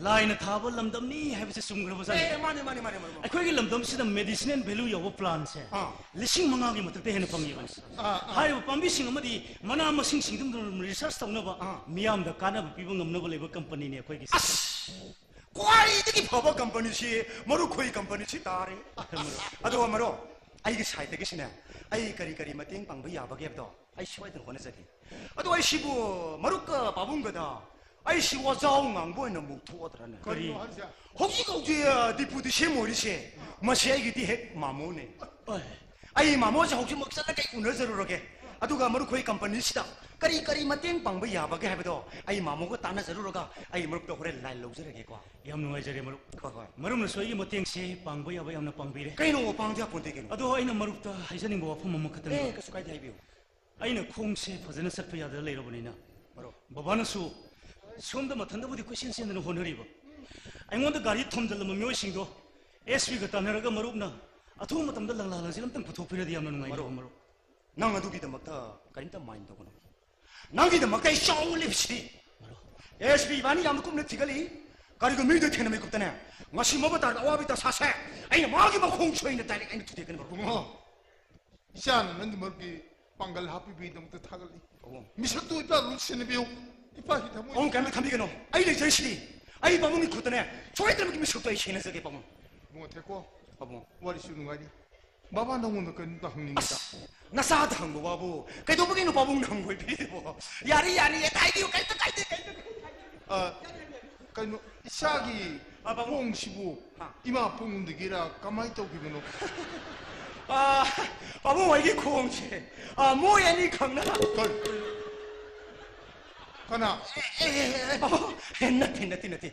ꯂꯥꯏꯅ ꯊꯥꯕ ꯂꯝꯗꯝꯅꯤ ꯍꯥꯏꯕꯁꯦ ꯆꯨꯝꯈ꯭ꯔꯕ ꯖꯥꯠꯅꯤ꯫ ꯑꯦ, ꯃꯥꯅꯦ, ꯃꯥꯅꯦ, ꯃꯥꯅꯦ, ꯃꯔꯨꯞ, ꯃꯔꯨꯞ꯫ ꯑꯩꯈꯣꯏꯒꯤ ꯂꯝꯗꯝꯁꯤꯗ medicinal value ꯌꯥꯎꯕ plant ꯁꯦ ꯑꯥ꯫ ꯂꯤꯁꯤꯡ ꯃꯉꯥꯒꯤ ꯃꯊꯛꯇ ꯍꯦꯟꯅ ꯐꯪꯉꯦꯕꯅꯤ꯫ ꯑꯥ, ꯑꯥ꯫ ꯍꯥꯏꯔꯤꯕ ꯄꯥꯝꯕꯤꯁꯤꯡ ꯑꯃꯗꯤ ꯃꯅꯥ ꯃꯁꯤꯡꯁꯤꯡꯗꯨ research ꯇꯧꯅꯕ ꯑꯥ꯫ ꯃꯤꯌꯥꯝꯗ ꯀꯥꯟꯅꯕ ꯄꯤꯕ ꯉꯝꯅꯕ ꯂꯩꯕ company ꯅꯤ ꯑꯩꯈꯣꯏꯒꯤꯁꯦ꯫ ꯑꯁ! ꯈ꯭ꯋꯥꯏꯗꯒꯤ ꯐꯕ company ꯁꯤ ꯃꯔꯨꯞ ꯈꯣꯏ company ꯁꯤ ꯇꯥꯔꯦ꯫ ꯑꯗꯨꯒ ꯃꯔꯨꯞ, ꯑꯩꯒꯤ side ꯇꯒꯤꯁꯨꯅꯦ, ꯑꯩ ꯀꯔꯤ ꯀꯔꯤ ꯃꯇꯦꯡ ꯄꯥꯡꯕ ꯌꯥꯕꯒꯦ ꯍꯥꯏꯕꯗꯣ ꯑꯩ ꯁꯣꯏꯗꯅ ꯍꯣꯠꯅꯖꯒꯦ꯫ ꯑꯗꯣ ꯑꯩꯁꯤꯕꯨ ꯃꯔꯨꯞꯀ ꯄꯥꯕꯨꯡꯒꯗ ꯑꯩꯁꯤ ꯋꯥꯖꯥꯎ ꯉꯥꯡꯕ ꯑꯣꯏꯅ ꯑꯃꯨꯛ ꯊꯣꯛꯑꯗ꯭ꯔꯅꯦ? ꯀꯔꯤꯅꯣ ꯍꯥꯏꯁꯦ? ꯍꯧꯖꯤꯛ ꯍꯧꯖꯤꯛ, ꯑ, deputy C M ꯑꯣꯏꯔꯤꯁꯦ, ꯃꯁꯤ ꯑꯩꯒꯤꯗꯤ ꯍꯦꯛ ꯃꯥꯃꯣꯅꯦ꯫ ꯑꯣꯏ꯫ ꯑꯩ ꯃꯥꯃꯣꯁꯦ ꯍꯧꯖꯤꯛꯃꯛ ꯆꯠꯂꯒ ꯑꯩ ꯎꯅꯖꯔꯨꯔꯒꯦ꯫ ꯑꯗꯨꯒ ꯃꯔꯨꯞ ꯈꯣꯏ company ꯁꯤꯗ ꯀꯔꯤ ꯀꯔꯤ ꯃꯇꯦꯡ ꯄꯥꯡꯕ ꯌꯥꯕꯒꯦ ꯍꯥꯏꯕꯗꯣ ꯑꯩ ꯃꯥꯃꯣꯒ ꯇꯥꯟꯅꯖꯔꯨꯔꯒ ꯑꯩ ꯃꯔꯨꯞꯇ ꯍꯣꯔꯦꯟ line ꯂꯧꯖꯔꯒꯦꯀꯣ꯫ ꯌꯥꯝ ꯅꯨꯡꯉꯥꯏꯖꯔꯦ, ꯃꯔꯨꯞ꯫ ꯍꯣꯏ, ꯍꯣꯏ꯫ ꯃꯔꯨꯞꯅꯁꯨ ꯑꯩꯒꯤ ꯃꯇꯦꯡꯁꯦ ꯄꯥꯡꯕ ꯌꯥꯕ ꯌꯥꯝꯅ ꯄꯥꯡꯕꯤꯔꯦ꯫ ꯀꯩꯅꯣ, ꯄꯥꯡꯗ ꯌꯥꯄꯣꯟꯇꯦ ꯀꯩꯅꯣ꯫ ꯑꯗꯣ ꯑꯩꯅ ꯃꯔꯨꯞꯇ ꯍꯥꯏꯖꯅꯤꯡꯕ ꯋꯥꯐꯝ ꯑꯃꯈꯛꯇꯪ ꯑꯦ, ꯂꯩ꯫ ꯀꯩꯁꯨ ꯀꯥꯏꯗꯦ, ꯍꯥꯏꯕꯤꯌꯨ꯫ ꯑꯩꯅ ꯈꯣꯡꯁꯦ ꯐꯖꯅ ꯆꯠꯄ ꯌꯥꯗꯅ ꯂꯩꯔꯕꯅꯤꯅ, ꯃꯔꯨꯞ꯫ ꯕꯕꯥꯅꯁꯨ ꯁꯣꯝꯗ ꯃꯊꯟꯇꯕꯨꯗꯤ ꯀꯣꯏꯆꯦꯟ ꯆꯦꯟꯗꯅ ꯍꯣꯠꯅꯔꯤꯕ, ꯑꯩꯉꯣꯟꯗ ꯒꯥꯔꯤ ꯊꯣꯝꯖꯤꯜꯂꯝꯕ ꯃꯤꯑꯣꯏꯁꯤꯡꯗꯣ S P ꯒ ꯇꯥꯟꯅꯔꯒ ꯃꯔꯨꯞꯅ ꯑꯊꯨꯕ ꯃꯇꯝꯗ ꯂꯪꯂꯥ ꯂꯪꯖꯦꯜ ꯑꯝꯇꯪ ꯄꯨꯊꯣꯛꯄꯤꯔꯗꯤ ꯌꯥꯝꯅ ꯅꯨꯡꯉꯥꯏꯅꯤ, ꯃꯔꯨꯞ꯫ ꯃꯔꯨꯞ꯫ ꯅꯪ ꯑꯗꯨꯒꯤꯗꯃꯛꯇ ꯀꯔꯤꯝꯇ mind ꯇꯧꯒꯅꯨ꯫ ꯅꯪꯒꯤꯗꯃꯛꯇ ꯑꯩ ꯆꯥꯎꯅ ꯂꯦꯞꯄꯤꯁꯤꯗꯤ꯫ ꯃꯔꯨꯞ꯫ S P ꯏꯕꯥꯅꯤ ꯌꯥꯝꯅ ꯀꯨꯞꯅ ꯊꯤꯒꯠꯂꯤ꯫ ꯀꯔꯤꯒꯨꯝꯕ ꯃꯤꯗꯨ ꯊꯦꯡꯅꯕ ꯃꯤꯀꯨꯞꯇꯅꯦ, ꯉꯁꯤ ꯃꯃ ꯇꯥꯔꯗ ꯑꯋꯥꯕ ꯇꯁꯥꯁꯦ ꯑꯩꯅ ꯃꯥꯒꯤ ꯃꯈꯣꯡ ꯁꯣꯏꯅ direct ꯑꯩꯅ ꯊꯨꯗꯦꯛꯀꯅꯤ, ꯃꯔꯨꯞ꯫ ꯏꯕꯨꯡꯉꯣ, ꯏꯆꯥꯅ ꯅꯪꯒꯤ ꯃꯔꯨꯞꯀꯤ ꯄꯥꯡꯒꯜ ꯍꯥꯞꯄꯤꯕꯒꯤꯗꯃꯛꯇ ꯊꯥꯒꯠꯂꯤ꯫ ꯄꯥꯕꯨꯡ꯫ ꯃꯤꯁꯛꯇꯨ ꯏꯄꯥ ꯂꯣꯏ ꯁꯦꯟꯅꯕꯤꯌꯨ꯫ ꯏꯄꯥꯒꯤ ꯊꯃꯣꯏ꯫ ꯄꯥꯕꯨꯡ, ꯀꯩꯝꯇ ꯈꯟꯕꯤꯒꯅꯨ꯫ ꯑꯩ ꯂꯩꯖꯔꯤꯁꯤꯗꯤ꯫ ꯑꯩ ꯄꯥꯕꯨꯡꯒꯤ ꯈꯨꯠꯇꯅꯦ, ꯁꯣꯏꯗꯅꯃꯛꯀꯤ ꯃꯤꯁꯛꯇꯣ ꯑꯩ ꯁꯦꯟꯅꯖꯒꯦ, ꯄꯥꯕꯨꯡ꯫ ꯏꯕꯨꯡꯉꯣ ꯊꯦꯀꯣ꯫ ꯄꯥꯕꯨꯡ꯫ ꯋꯥꯔꯤꯁꯨ ꯅꯨꯡꯉꯥꯏꯔꯤ꯫ ꯕꯥꯕꯥ, ꯅꯪꯉꯣꯟꯗ ꯀꯔꯤꯝꯇ ꯍꯪꯅꯤꯡꯉꯤꯗ꯫ ꯑꯁ, ꯅꯆꯥꯗ ꯍꯪꯕ ꯋꯥꯕꯨ꯫ ꯀꯩꯗꯧꯕꯒꯤꯅꯣ ꯄꯥꯕꯨꯡꯅ ꯍꯪꯒꯣꯏꯕꯤꯔꯤꯕꯣ? ꯌꯥꯔꯦ, ꯌꯥꯔꯦ, ꯌꯥꯔꯦ, ꯍꯥꯏꯕꯤꯌꯨ, ꯀꯩꯝꯇ ꯀꯥꯏꯗꯦ, ꯀꯩꯝꯇ ꯀꯥꯏꯗꯦ꯫ ꯑ, ꯀꯩꯅꯣ, ꯏꯆꯥꯒꯤ ꯑ, ꯄꯥꯕꯨꯡ꯫ ꯈꯣꯡꯁꯤꯕꯨ ꯍꯥ꯫ ꯏꯃꯥ ꯄꯣꯛꯅꯨꯡꯗꯒꯤꯔ ꯀꯃꯥꯏꯅ ꯇꯧꯈꯤꯕꯅꯣ? ꯑ, ꯄꯥꯕꯨꯡ ꯍꯣꯏꯒꯤ ꯈꯣꯡꯁꯦ, ꯑ, ꯃꯣꯏ ꯑꯅꯤ ꯈꯪꯅ꯫ ꯀꯔꯤ? ꯀꯅꯥ? ꯑꯦ, ꯑꯦ, ꯑꯦ, ꯑꯦ, ꯄꯥꯕꯨꯡ, ꯑꯦ, ꯅꯠꯇꯦ, ꯅꯠꯇꯦ, ꯅꯠꯇꯦ꯫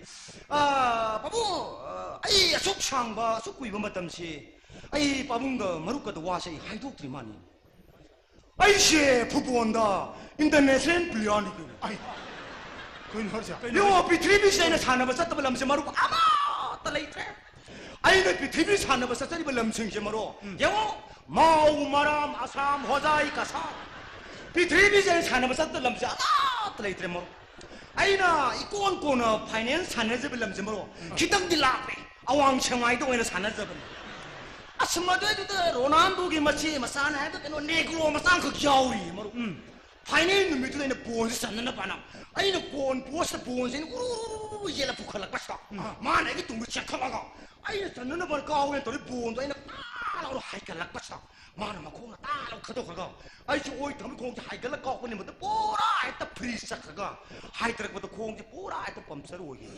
ꯑ, ꯄꯥꯕꯨꯡ, ꯑ, ꯑꯩ ꯑꯁꯨꯛ ꯁꯥꯡꯕ, ꯑꯁꯨꯛ ꯀꯨꯏꯕ ꯃꯇꯝꯁꯤ ꯑꯩ ꯄꯥꯕꯨꯡꯒ ꯃꯔꯨꯞꯀꯗ ꯋꯥꯁꯦ ꯑꯩ ꯍꯥꯏꯗꯣꯛꯇ꯭ꯔꯤ ꯃꯥꯅꯤ꯫ ꯑꯩꯁꯦ ꯐꯨꯠꯕꯣꯜꯗ international playerꯅꯤ ꯀꯩꯅꯣ꯫ ꯑꯩ, ꯀꯩꯅꯣ ꯍꯥꯏꯁꯦ? ꯀꯩꯅꯣ ꯌꯦꯡꯉꯣ, ꯍꯥꯏꯁꯦ? ꯄ꯭ꯔꯤꯊꯤꯕꯤꯁꯤꯗ ꯑꯩꯅ ꯁꯥꯟꯅꯕ ꯆꯠꯇꯕ ꯂꯝꯁꯦ ꯃꯔꯨꯞ ꯑꯃꯠꯇ ꯂꯩꯇ꯭ꯔꯦ꯫ ꯑꯩꯅ ꯄ꯭ꯔꯤꯊꯤꯕꯤ ꯁꯥꯟꯅꯕ ꯆꯠꯆꯔꯤꯕ ꯂꯝꯁꯤꯡꯁꯦ ꯃꯔꯨꯞ, ꯎꯝ꯫ ꯌꯦꯡꯉꯣ, ꯃꯥꯎ, ꯃꯔꯥꯝ, ꯑꯁꯥꯝ, ꯍꯣꯖꯥꯏ, ꯀꯁꯥꯔ, ꯄ꯭ꯔꯤꯊꯤꯕꯤꯁꯤꯗ ꯑꯩꯅ ꯁꯥꯟꯅꯕ ꯆꯠꯇꯕ ꯂꯝꯁꯦ ꯑꯃꯠꯇ ꯂꯩꯇ꯭ꯔꯦ ꯃꯔꯨꯞ꯫ ꯑꯩꯅ ꯏꯀꯣꯟ ꯀꯣꯟꯅ final ꯁꯥꯟꯅꯖꯕ ꯂꯝꯁꯦ ꯃꯔꯨꯞ, ꯎꯝ꯫ ꯈꯤꯇꯪꯗꯤ ꯂꯥꯞꯄꯦ꯫ ꯑꯋꯥꯡ ꯁꯦꯡꯃꯥꯏꯗ ꯑꯣꯏꯅ ꯁꯥꯟꯅꯖꯕꯅꯤ꯫ ꯑꯁ, ꯃꯗꯨꯏꯗꯨꯗ ꯔꯣꯅꯥꯜꯗꯣꯒꯤ ꯃꯆꯦ ꯃꯆꯥꯅ ꯍꯥꯏꯕ ꯀꯩꯅꯣ ꯅꯦꯒ꯭ꯔꯣ ꯃꯆꯥ ꯑꯃꯈꯛ ꯌꯥꯎꯔꯤ ꯃꯔꯨꯞ꯫ ꯎꯝ꯫ Final ꯅꯨꯃꯤꯠꯇꯨꯗ ꯑꯩꯅ ꯕꯣꯜꯁꯦ ꯆꯟꯅꯅꯕꯅ ꯑꯩꯅ ꯒꯣꯜ ꯄꯣꯁꯇ ꯕꯣꯜꯁꯦ ꯑꯩꯅ ꯎꯔꯨ ꯎꯔꯨ ꯎꯔꯨ ꯌꯦꯜꯂ ꯄꯨꯈꯠꯂꯛꯄꯁꯤꯗ, ꯎꯝ꯫ ꯃꯥꯅ ꯑꯩꯒꯤ ꯇꯨꯡꯗ ꯆꯦꯟꯈꯠꯂꯒ ꯑꯩꯅ ꯆꯟꯅꯅꯕ ꯀꯥꯎꯒꯦꯅ ꯇꯧꯔꯤ ꯕꯣꯜꯗꯣ ꯑꯩꯅ ꯇꯥ ꯂꯥꯎꯅ ꯍꯥꯏꯒꯠꯂꯛꯄꯁꯤꯗ ꯃꯥꯅ ꯃꯈꯣꯡꯅ ꯇꯥ ꯂꯥꯎ ꯊꯥꯗꯣꯛꯈ꯭ꯔꯒ ꯑꯩꯁꯦ ꯑꯣꯏ ꯊꯪꯕ ꯈꯣꯡꯁꯦ ꯍꯥꯏꯒꯠꯂ ꯀꯥꯎꯄꯅꯤ, ꯃꯗꯨ ꯄꯨꯔꯥ ꯍꯦꯛꯇ freeze ꯆꯠꯈ꯭ꯔꯒ ꯍꯥꯏꯊꯔꯛꯄꯗ ꯈꯣꯡꯁꯦ ꯄꯨꯔꯥ ꯍꯦꯛꯇ puncture ꯑꯣꯏꯈꯤ꯫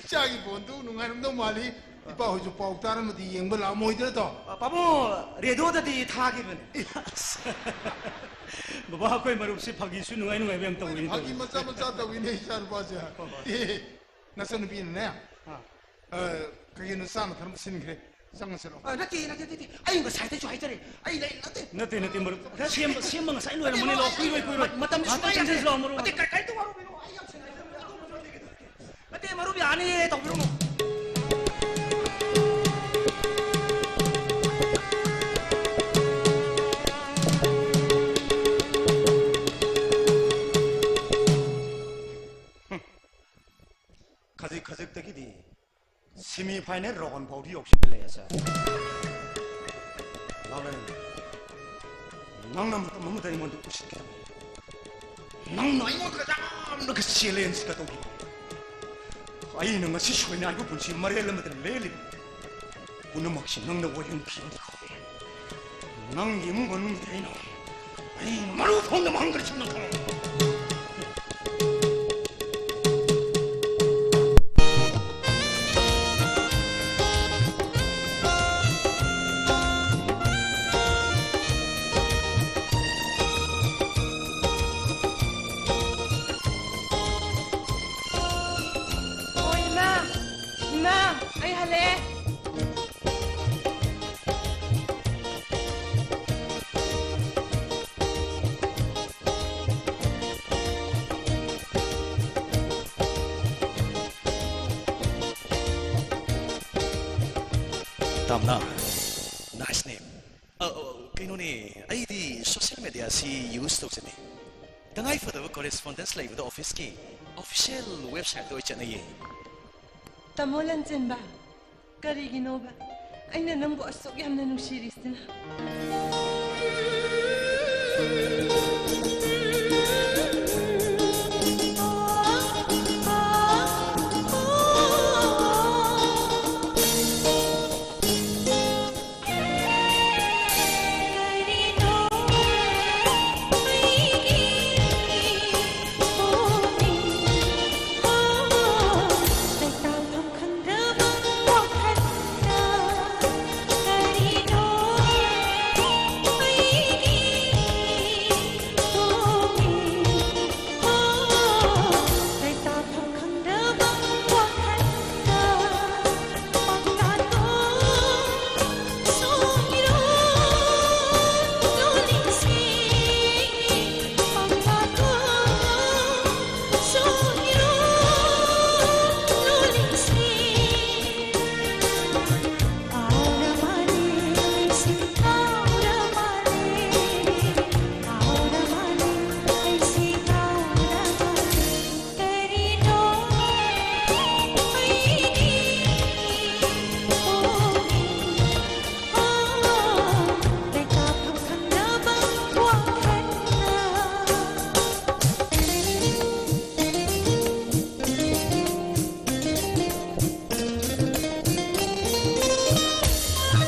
ꯏꯆꯥꯒꯤ ꯕꯣꯟꯗꯨ ꯅꯨꯡꯉꯥꯏꯔꯝꯗꯧ ꯃꯥꯜꯂꯤ꯫ ꯏꯄꯥ ꯍꯣꯏꯁꯨ ꯄꯥꯎ ꯇꯥꯔꯝꯃꯗꯤ ꯌꯦꯡꯕ ꯂꯥꯛꯑꯝꯃꯣꯏꯗ꯭ꯔꯥ ꯇꯣ? ꯑ, ꯄꯥꯕꯨꯡ, ꯔꯦꯗꯤꯑꯣꯗꯗꯤ ꯊꯥꯈꯤꯕꯅꯦ꯫ ꯕꯕꯥ, ꯑꯩꯈꯣꯏ ꯃꯔꯨꯞꯁꯤ ꯐꯥꯒꯤꯁꯨ ꯅꯨꯡꯉꯥꯏ ꯅꯨꯡꯉꯥꯏꯕ ꯌꯥꯝ ꯇꯧꯏꯅꯦ꯫ ꯐꯥꯒꯤ ꯃꯆꯥ ꯃꯆꯥ ꯇꯧꯏꯅꯦ ꯏꯆꯥ ꯅꯨꯄꯥꯁꯦ꯫ ꯍꯣꯏ, ꯍꯣꯏ꯫ ꯑꯦ, ꯅꯆꯟꯅꯨꯄꯤꯅꯅꯦ, ꯑꯥ꯫ ꯑ, ꯀꯩꯒꯤꯅꯣ ꯆꯥꯅ ꯊꯛꯅꯕ ꯁꯤꯟꯈ꯭ꯔꯦ꯫ ꯆꯪꯉꯁꯤꯔꯣ? ꯑ, ꯅꯠꯇꯦ, ꯅꯠꯇꯦ, ꯅꯠꯇꯦ꯫ ꯑꯩ ꯉꯁꯥꯏꯗꯩꯁꯨ ꯍꯥꯏꯖꯔꯦ꯫ ꯑꯩ ꯂꯩ, ꯅꯠꯇꯦ꯫ ꯅꯠꯇꯦ, ꯅꯠꯇꯦ, ꯃꯔꯨꯞ꯫ ꯁꯦꯝꯕ, ꯁꯦꯝꯕ ꯉꯁꯥꯏ ꯂꯣꯏꯔꯝꯃꯅꯤ꯫ ꯂꯥꯛꯑꯣ, ꯀꯨꯏꯔꯣꯏ, ꯀꯨꯏꯔꯣꯏ꯫ ꯃ-, ꯃꯇꯝꯁꯨ ꯉꯥꯛꯇꯪ ꯁꯨꯃꯥꯏꯅ ꯆꯪꯁꯤꯟꯁꯤ ꯂꯥꯛꯑꯣ, ꯃꯔꯨꯞ꯫ ꯅꯠꯇꯦ, ꯀ-, ꯀꯔꯤꯝꯇ ꯋꯥꯔꯧꯕꯤꯅꯨ꯫ ꯑꯩ ꯌꯥꯝ ꯁꯦꯡꯅ ꯍꯥꯏꯖꯔꯕꯅꯦ꯫ ꯑꯗꯨꯒꯨꯝꯕ ꯅꯠꯇꯦ, ꯅꯠꯇꯦ꯫ ꯅꯠꯇꯦ, ꯃꯔꯨꯞ, ꯌꯥꯅꯤꯌꯦ, ꯇꯧꯕꯤꯔꯝꯃꯣ꯫ ꯈꯖꯤꯛ ꯈꯖꯤꯛꯇꯒꯤꯗꯤ semi final round ꯐꯥꯎꯗꯤ ꯌꯧꯁꯤꯜꯂꯛꯑꯦ, sir꯫ ꯂꯥꯎꯂꯦ꯫ ꯅꯪꯅ ꯃꯇꯝ ꯑꯃꯗ ꯑꯩꯉꯣꯟꯗ ꯎꯁꯤꯠꯈꯤꯗꯕ, ꯅꯪꯅ ꯑꯩꯉꯣꯟꯗ ꯌꯥꯝꯅꯒ ꯆꯦꯂꯦꯟꯖꯀ ꯇꯧꯈꯤꯕ, ꯑꯩꯅ ꯉꯁꯤ ꯁꯣꯏꯅꯥꯏꯕ ꯄꯨꯟꯁꯤ ꯃꯔꯦꯜ ꯑꯃꯗ ꯂꯦꯜꯂꯤꯕ ꯄꯨꯝꯅꯃꯛꯁꯤ ꯅꯪꯅ ꯑꯣꯏꯍꯟꯈꯤꯕꯅꯤꯀꯣ꯫ ꯅꯪꯒꯤ ꯏꯃꯨꯡ ꯃꯅꯨꯡꯗꯤ ꯑꯩꯅ, ꯑꯩꯅ ꯃꯔꯨ ꯐꯥꯎꯅ ꯃꯥꯡꯈ꯭ꯔꯁꯅꯨꯀꯣ꯫ ꯑꯣ, ꯏꯃꯥ! ꯏꯃꯥ! ꯑꯩ ꯍꯜꯂꯛꯑꯦ! Tamna, nice name. ꯑ, ꯑ, ꯀꯩꯅꯣꯅꯦ, ꯑꯩꯗꯤ social mediaꯁꯤ use ꯇꯧꯖꯗꯦ꯫ ꯇꯉꯥꯏ ꯐꯗꯕ correspondence ꯂꯩꯕꯗ officeꯀꯤ official websiteꯇ ꯑꯣꯏ ꯆꯠꯅꯩꯌꯦ꯫ ꯇꯥꯃꯣ ꯂꯟꯆꯦꯟꯕ, ꯀꯔꯤꯒꯤꯅꯣꯕ ꯑꯩꯅ ꯅꯪꯕꯨ ꯑꯁꯨꯛ ꯌꯥꯝꯅ ꯅꯨꯡꯁꯤꯔꯤꯁꯤꯅ?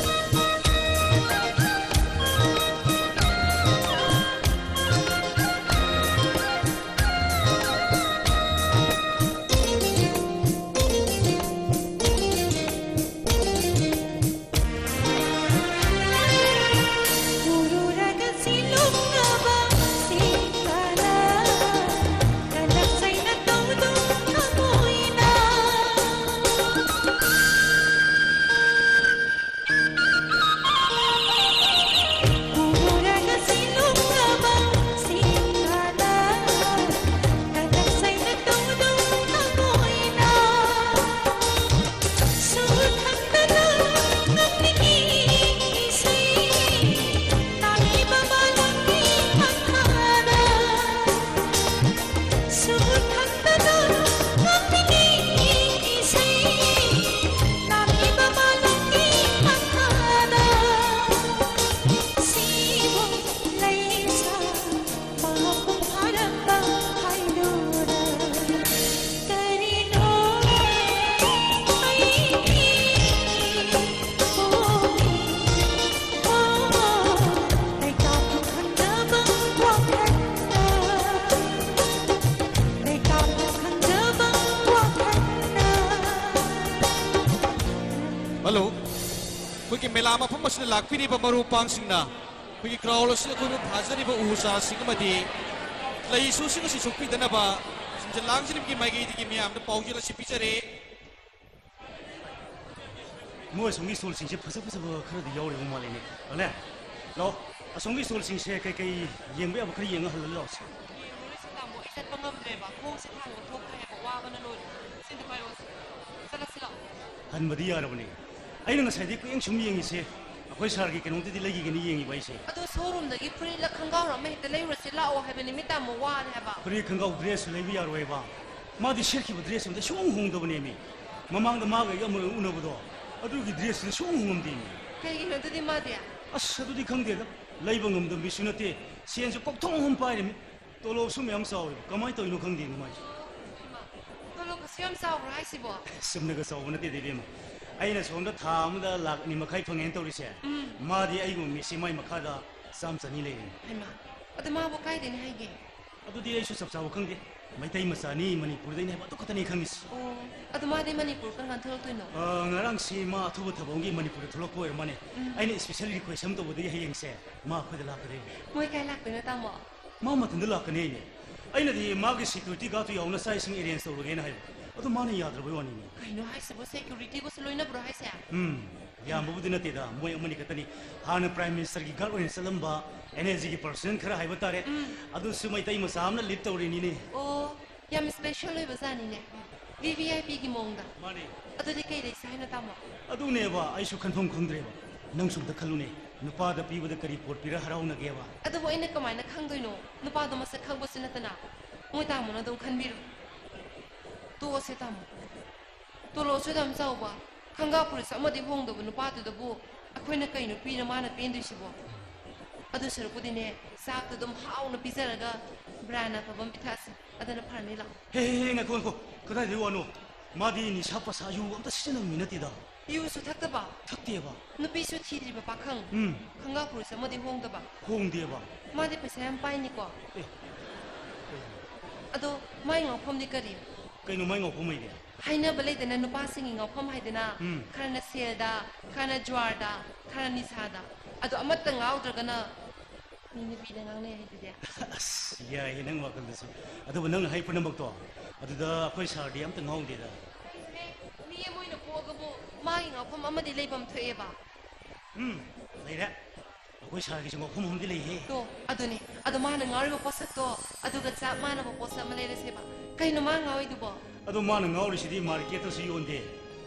ꯍꯜꯂꯣ꯫ ꯑꯩꯈꯣꯏꯒꯤ ꯃꯦꯂꯥ ꯃꯐꯝ ꯑꯁꯤꯗ ꯂꯥꯛꯄꯤꯔꯤꯕ ꯃꯔꯨꯞ ꯃꯄꯥꯡꯁꯤꯡꯅ ꯑꯩꯈꯣꯏꯒꯤ ꯀ꯭ꯔꯥꯎꯜ ꯑꯁꯤꯗ ꯑꯩꯈꯣꯏꯕꯨ ꯐꯥꯖꯔꯤꯕ ꯎ ꯆꯥꯁꯤꯡ ꯑꯃꯗꯤ ꯂꯩ ꯏꯁꯨꯁꯤꯡ ꯑꯁꯤ ꯁꯣꯛꯄꯤꯗꯅꯕ ꯁꯤꯟꯖ ꯂꯥꯡꯖꯔꯤꯕꯒꯤ ꯃꯥꯏꯀꯩꯗꯒꯤ ꯃꯤꯌꯥꯝꯗ ꯄꯥꯎꯖꯦꯜ ꯑꯁꯤ ꯄꯤꯖꯔꯤ꯫ ꯃꯣꯏ ꯑꯁꯣꯝꯒꯤ ꯁ꯭ꯇꯣꯜꯁꯤꯡꯁꯦ ꯐꯖ ꯐꯖꯕ ꯈꯔꯗꯤ ꯌꯥꯎꯔꯤꯕ ꯃꯥꯜꯂꯤꯅꯦ꯫ ꯑꯂꯦ, ꯂꯥꯛꯑꯣ, ꯑꯁꯣꯝꯒꯤ ꯁ꯭ꯇꯣꯜꯁꯤꯡꯁꯦ ꯀꯩꯀꯩ ꯌꯦꯡꯕ ꯌꯥꯕ ꯈꯔ ꯌꯦꯡꯉ ꯍꯜꯂ ꯂꯥꯛꯑꯣꯁꯦ꯫ ꯌꯦꯡꯉꯨꯔꯁꯤ ꯇꯥꯃꯣ, ꯑꯩ ꯆꯠꯄ ꯉꯝꯗ꯭ꯔꯦꯕ, ꯈꯣꯡꯁꯦ ꯊꯥꯡꯕ ꯊꯣꯛꯇ꯭ꯔꯦꯕ, ꯋꯥꯕꯅ ꯂꯣꯏꯔꯦ꯫ ꯁꯤꯗ ꯄꯥꯏꯔꯛꯑꯣꯁꯦ, ꯆꯠꯂꯁꯤ ꯂꯥꯛꯑꯣ꯫ ꯍꯟꯕꯗꯤ ꯌꯥꯔꯕꯅꯦ꯫ ꯑꯩꯅ ꯉꯁꯥꯏꯗꯤ ꯀꯨꯌꯦꯡ ꯁꯨꯝ ꯌꯦꯡꯉꯤꯁꯦ, ꯑꯩꯈꯣꯏ ꯁꯥꯔꯒꯤ ꯀꯩꯅꯣꯝꯇꯗꯤ ꯂꯩꯈꯤꯒꯅꯤ ꯌꯦꯡꯉꯤꯕ ꯑꯩꯁꯦ꯫ ꯑꯗꯣ ꯁꯣꯔꯨꯝꯗꯒꯤ ꯐꯨꯔꯤꯠꯂ ꯈꯪꯒꯥꯎꯔ ꯑꯃ ꯍꯦꯛꯇ ꯂꯩꯔꯨꯔꯁꯤ ꯂꯥꯛꯑꯣ ꯍꯥꯏꯕꯅꯤ ꯃꯤ ꯇꯥꯃꯣ, ꯋꯥꯔꯦ ꯍꯥꯏꯕ꯫ ꯐꯨꯔꯤꯠ ꯈꯪꯒꯥꯎ ꯗ꯭ꯔꯦꯁꯁꯨ ꯂꯩꯕ ꯌꯥꯔꯣꯏꯕ꯫ ꯃꯥꯗꯤ ꯁꯦꯠꯈꯤꯕ ꯗ꯭ꯔꯦꯁ ꯑꯝꯇ ꯁꯨꯡꯍꯣꯡ ꯍꯣꯡꯗꯕꯅꯦꯃꯤ꯫ ꯃꯃꯥꯡꯗ ꯃꯥꯒ ꯑꯩꯒ ꯑꯃꯨꯛ ꯎꯅꯕꯗꯣ, ꯑꯗꯨꯒꯤ ꯗ꯭ꯔꯦꯁꯇꯨꯗꯤ ꯁꯨꯡꯍꯣꯡ ꯍꯣꯡꯉꯝꯗꯦꯃꯤ꯫ ꯀꯩꯒꯤꯅꯣ ꯑꯗꯨꯗꯤ ꯃꯥꯗꯤ? ꯑꯁ, ꯑꯗꯨꯗꯤ ꯈꯪꯗꯦꯗ꯫ ꯂꯩꯕ ꯉꯝꯗꯕ ꯃꯤꯁꯨ ꯅꯠꯇꯦ, ꯁꯦꯟꯁꯨ ꯀꯣꯛꯊꯣꯡ ꯑꯃ ꯄꯥꯏꯔꯤꯃꯤ꯫ ꯇꯣꯂꯣꯞꯁꯨ ꯃꯌꯥꯝ ꯆꯥꯎꯋꯦꯕ, ꯀꯃꯥꯏꯅ ꯇꯧꯔꯤꯅꯣ ꯈꯪꯗꯦꯅꯦ ꯃꯥꯏꯁꯦ꯫ ꯇꯣꯂꯣꯞ ꯀꯩꯁꯨ ꯌꯥꯝ ꯆꯥꯎꯕ꯭ꯔꯣ ꯍꯥꯏꯁꯤꯕꯣ? ꯆꯨꯝꯅꯒ ꯆꯥꯎꯕ ꯅꯠꯇꯦꯗ ꯏꯕꯦꯝꯃ, ꯑꯩꯅ ꯁꯣꯝꯗ ꯊꯥ ꯑꯃꯗ ꯂꯥꯛ ꯑꯅꯤ ꯃꯈꯥꯏ ꯐꯪꯉꯦꯅ ꯇꯧꯔꯤꯁꯦ꯫ ꯎꯝ꯫ ꯃꯥꯗꯤ ꯑꯩꯒꯨꯝꯕ ꯃꯤꯁꯤ ꯃꯥꯏ ꯃꯈꯥꯗ ꯆꯥꯝ ꯆꯅꯤ ꯂꯩꯔꯤꯅꯤ꯫ ꯍꯩꯃꯥ, ꯑꯗꯨ ꯃꯥꯕꯨ ꯀꯥꯏꯗꯩꯅ ꯍꯥꯏꯒꯦ? ꯑꯗꯨꯗꯤ ꯑꯩꯁꯨ ꯆꯞ ꯆꯥꯕ ꯈꯪꯗꯦ꯫ ꯃꯩꯇꯩ ꯃꯆꯥꯅꯤ, ꯃꯅꯤꯄꯨꯔꯗꯩꯅꯤ ꯍꯥꯏꯕ ꯑꯗꯨ ꯈꯛꯇꯅꯤ ꯈꯪꯉꯤꯁꯤ꯫ ꯑꯣ, ꯑꯗꯨ ꯃꯥꯗꯤ ꯃꯅꯤꯄꯨꯔ ꯀꯔꯝ ꯀꯥꯟ ꯊꯣꯛꯂꯛꯇꯣꯏꯅꯣ? ꯑ, ꯉꯔꯥꯡꯁꯤ ꯃꯥ ꯑꯊꯨꯕ ꯊꯕꯛ ꯑꯃꯒꯤ ꯃꯅꯤꯄꯨꯔꯗ ꯊꯣꯛꯂꯛꯄ ꯑꯣꯏꯔ ꯃꯥꯅꯦ꯫ ꯎꯝ꯫ ꯑꯩꯅ special request ꯑꯃ ꯇꯧꯕꯗꯒꯤ ꯍꯌꯦꯡꯁꯦ ꯃꯥ ꯑꯩꯈꯣꯏꯗ ꯂꯥꯛꯀꯗꯣꯏꯅꯤ꯫ ꯃꯣꯏ ꯀꯥꯏ ꯂꯥꯛꯇꯣꯏꯅꯣ ꯇꯥꯃꯣ? ꯃꯥ ꯃꯊꯟꯇ ꯂꯥꯛꯀꯅꯤ ꯍꯥꯏꯅꯦ꯫ ꯑꯩꯅꯗꯤ ꯃꯥꯒꯤ security guardꯇꯨ ꯌꯥꯎꯅ ꯆꯥꯛ ꯏꯁꯤꯡ arrange ꯇꯧꯔꯒꯦꯅ ꯍꯥꯏꯕ꯫ ꯑꯗꯨ ꯃꯥꯅ ꯌꯥꯗ꯭ꯔꯕꯩ ꯋꯥꯅꯤꯅꯦ꯫ ꯀꯩꯅꯣ ꯍꯥꯏꯁꯤꯕꯣ, securityꯒꯁꯨ ꯂꯣꯏꯅꯕ꯭ꯔꯣ ꯍꯥꯏꯁꯦ? ꯎꯝ, ꯌꯥꯝꯕꯕꯨꯗꯤ ꯅꯠꯇꯦꯗ, ꯃꯣꯏ ꯑꯃꯅꯤ ꯈꯛꯇꯅꯤ꯫ ꯍꯥꯟꯅ Prime Ministerꯒꯤ guard ꯑꯣꯏꯅ ꯆꯠꯂꯝꯕ NSGꯒꯤ personnel ꯈꯔ ꯍꯥꯏꯕ ꯇꯥꯔꯦ꯫ ꯎꯝ꯫ ꯑꯗꯨꯁꯨ ꯃꯩꯇꯩ ꯃꯆꯥ ꯑꯃꯅ lead ꯇꯧꯔꯤꯅꯤꯅꯦ꯫ ꯑꯣ, ꯌꯥꯝ special ꯑꯣꯏꯕ ꯖꯥꯠꯅꯤꯅꯦ꯫ VVIPꯒꯤ ꯃꯑꯣꯡꯗ꯫ ꯃꯥꯅꯦ꯫ ꯑꯗꯨꯗꯤ ꯀꯩ ꯂꯩꯁꯦ ꯍꯥꯏꯅꯣ ꯇꯥꯃꯣ? ꯑꯗꯨꯅꯦꯕ ꯑꯩꯁꯨ ꯈꯟꯐꯝ ꯈꯪꯗ꯭ꯔꯦꯕ꯫ ꯅꯪꯁꯨ ꯑꯝꯇ ꯈꯜꯂꯨꯅꯦ, ꯅꯨꯄꯥꯗ ꯄꯤꯕꯗ ꯀꯔꯤ ꯄꯣꯠ ꯄꯤꯔ ꯍꯔꯥꯎꯅꯒꯦꯕ? ꯑꯗꯨꯕꯨ ꯑꯩꯅ ꯀꯃꯥꯏꯅ ꯈꯪꯗꯣꯏꯅꯣ? ꯅꯨꯄꯥꯗꯣ ꯃꯁꯛ ꯈꯪꯕꯁꯨ ꯅꯠꯇꯅ꯫ ꯃꯣꯏ ꯇꯥꯃꯣꯅ ꯑꯗꯨꯝ ꯈꯟꯕꯤꯔꯣ꯫ ꯇꯣꯛꯑꯁꯦ ꯇꯥꯃꯣ꯫ ꯇꯣꯂꯣꯞꯁꯨ ꯑꯗꯨꯝ ꯆꯥꯎꯕ, ꯈꯪꯒꯥ ꯐꯨꯔꯤꯠꯁꯨ ꯑꯃꯗꯤ ꯍꯣꯡꯗꯕ ꯅꯨꯄꯥꯗꯨꯗꯕꯨ ꯑꯩꯈꯣꯏꯅ ꯀꯩꯅꯣ ꯄꯤꯔ ꯃꯥꯅ ꯄꯦꯟꯗꯣꯏꯁꯤꯕꯣ? ꯑꯗꯨ ꯁꯔꯨꯛꯄꯨꯗꯤꯅꯦ, ꯆꯥꯛꯇꯨ ꯑꯗꯨꯝ ꯍꯥꯎꯅ ꯄꯤꯖꯔꯒ brand ꯑꯐꯕ ꯑꯃ ꯄꯤꯊꯛꯑꯁꯤ꯫ ꯑꯗꯨꯅ ꯐꯔꯅꯤ, ꯂꯥꯛꯑꯣ꯫ ꯍꯦ, ꯍꯦ, ꯍꯦ, ꯉꯥꯏꯈꯣ, ꯉꯥꯏꯈꯣ꯫ ꯀꯗꯥꯏꯗꯩ ꯋꯥꯅꯣ? ꯃꯥꯗꯤ ꯅꯤꯁꯥ ꯄꯁꯥ ꯌꯨ ꯑꯝꯇ ꯁꯤꯖꯤꯟꯅꯕ ꯃꯤ ꯅꯠꯇꯦꯗ꯫ ꯌꯨꯁꯨ ꯊꯛꯇꯕ? ꯊꯛꯇꯦꯕ꯫ ꯅꯨꯄꯤꯁꯨ ꯊꯤꯗ꯭ꯔꯤꯕ ꯄꯥꯈꯪ? ꯎꯝ꯫ ꯈꯪꯒꯥ ꯐꯨꯔꯤꯠꯁꯨ ꯑꯃꯗꯤ ꯍꯣꯡꯗꯕ? ꯍꯣꯡꯗꯦꯕ꯫ ꯃꯥꯗꯤ ꯄꯩꯁꯥ ꯌꯥꯝ ꯄꯥꯏꯅꯤꯀꯣ? ꯑꯦ꯫ ꯑꯗꯣ ꯃꯥꯏ ꯉꯥꯎꯐꯝꯗꯤ ꯀꯔꯤ? ꯀꯩꯅꯣ ꯃꯥꯏ ꯉꯥꯎꯐꯝ ꯍꯩꯗꯤ? ꯍꯥꯏꯅꯕ ꯂꯩꯗꯅ, ꯅꯨꯄꯥꯁꯤꯡꯒꯤ ꯉꯥꯎꯐꯝ ꯍꯥꯏꯗꯅ, ꯎꯝ꯫ ꯈꯔꯅ ꯁꯦꯜꯗ, ꯈꯔꯅ ꯖ꯭ꯋꯥꯔꯗ, ꯈꯔ ꯅꯤꯁꯥꯗ꯫ ꯑꯗꯣ ꯑꯃꯠꯇ ꯉꯥꯎꯗ꯭ꯔꯒꯅ ꯃꯤ ꯅꯨꯄꯤꯗ ꯉꯥꯎꯅꯩ ꯍꯥꯏꯗꯨꯗꯤ꯫ ꯑꯁ, ꯌꯥꯏꯌꯦ ꯅꯪ ꯋꯥꯈꯜꯗꯨꯁꯨ꯫ ꯑꯗꯨꯕꯨ ꯅꯪꯅ ꯍꯥꯏ ꯄꯨꯝꯅꯃꯛꯇꯣ, ꯑꯗꯨꯗ ꯑꯩꯈꯣꯏ ꯁꯥꯔꯗꯤ ꯑꯝꯇ ꯉꯥꯎꯗꯦꯗ꯫ ꯃꯤ ꯑꯃ ꯑꯣꯏꯅ ꯄꯣꯛꯑꯒꯕꯨ ꯃꯥꯒꯤ ꯉꯥꯎꯐꯝ ꯑꯃꯗꯤ ꯂꯩꯐꯝ ꯊꯣꯛꯑꯦꯕ꯫ ꯎꯝ, ꯂꯩꯔꯦ꯫ ꯑꯩꯈꯣꯏ ꯁꯥꯔꯒꯤꯁꯨ ꯉꯥꯎꯐꯝ ꯑꯃꯗꯤ ꯂꯩꯍꯦ꯫ ꯇꯣ, ꯑꯗꯨꯅꯦ꯫ ꯑꯗꯣ ꯃꯥꯅ ꯉꯥꯎꯔꯤꯕ ꯄꯣꯠꯁꯛꯇꯣ, ꯑꯗꯨꯒ ꯆꯞ ꯃꯥꯟꯅꯕ ꯄꯣꯠꯁꯛ ꯑꯃ ꯂꯩꯔꯁꯦꯕ꯫ ꯀꯩꯅꯣ ꯃꯥ ꯉꯥꯎꯔꯤꯗꯨꯕꯣ? ꯑꯗꯣ ꯃꯥꯅ ꯉꯥꯎꯔꯤꯁꯤꯗꯤ ꯃꯥꯔꯀꯦꯠꯇꯁꯨ ꯌꯣꯟꯗꯦ,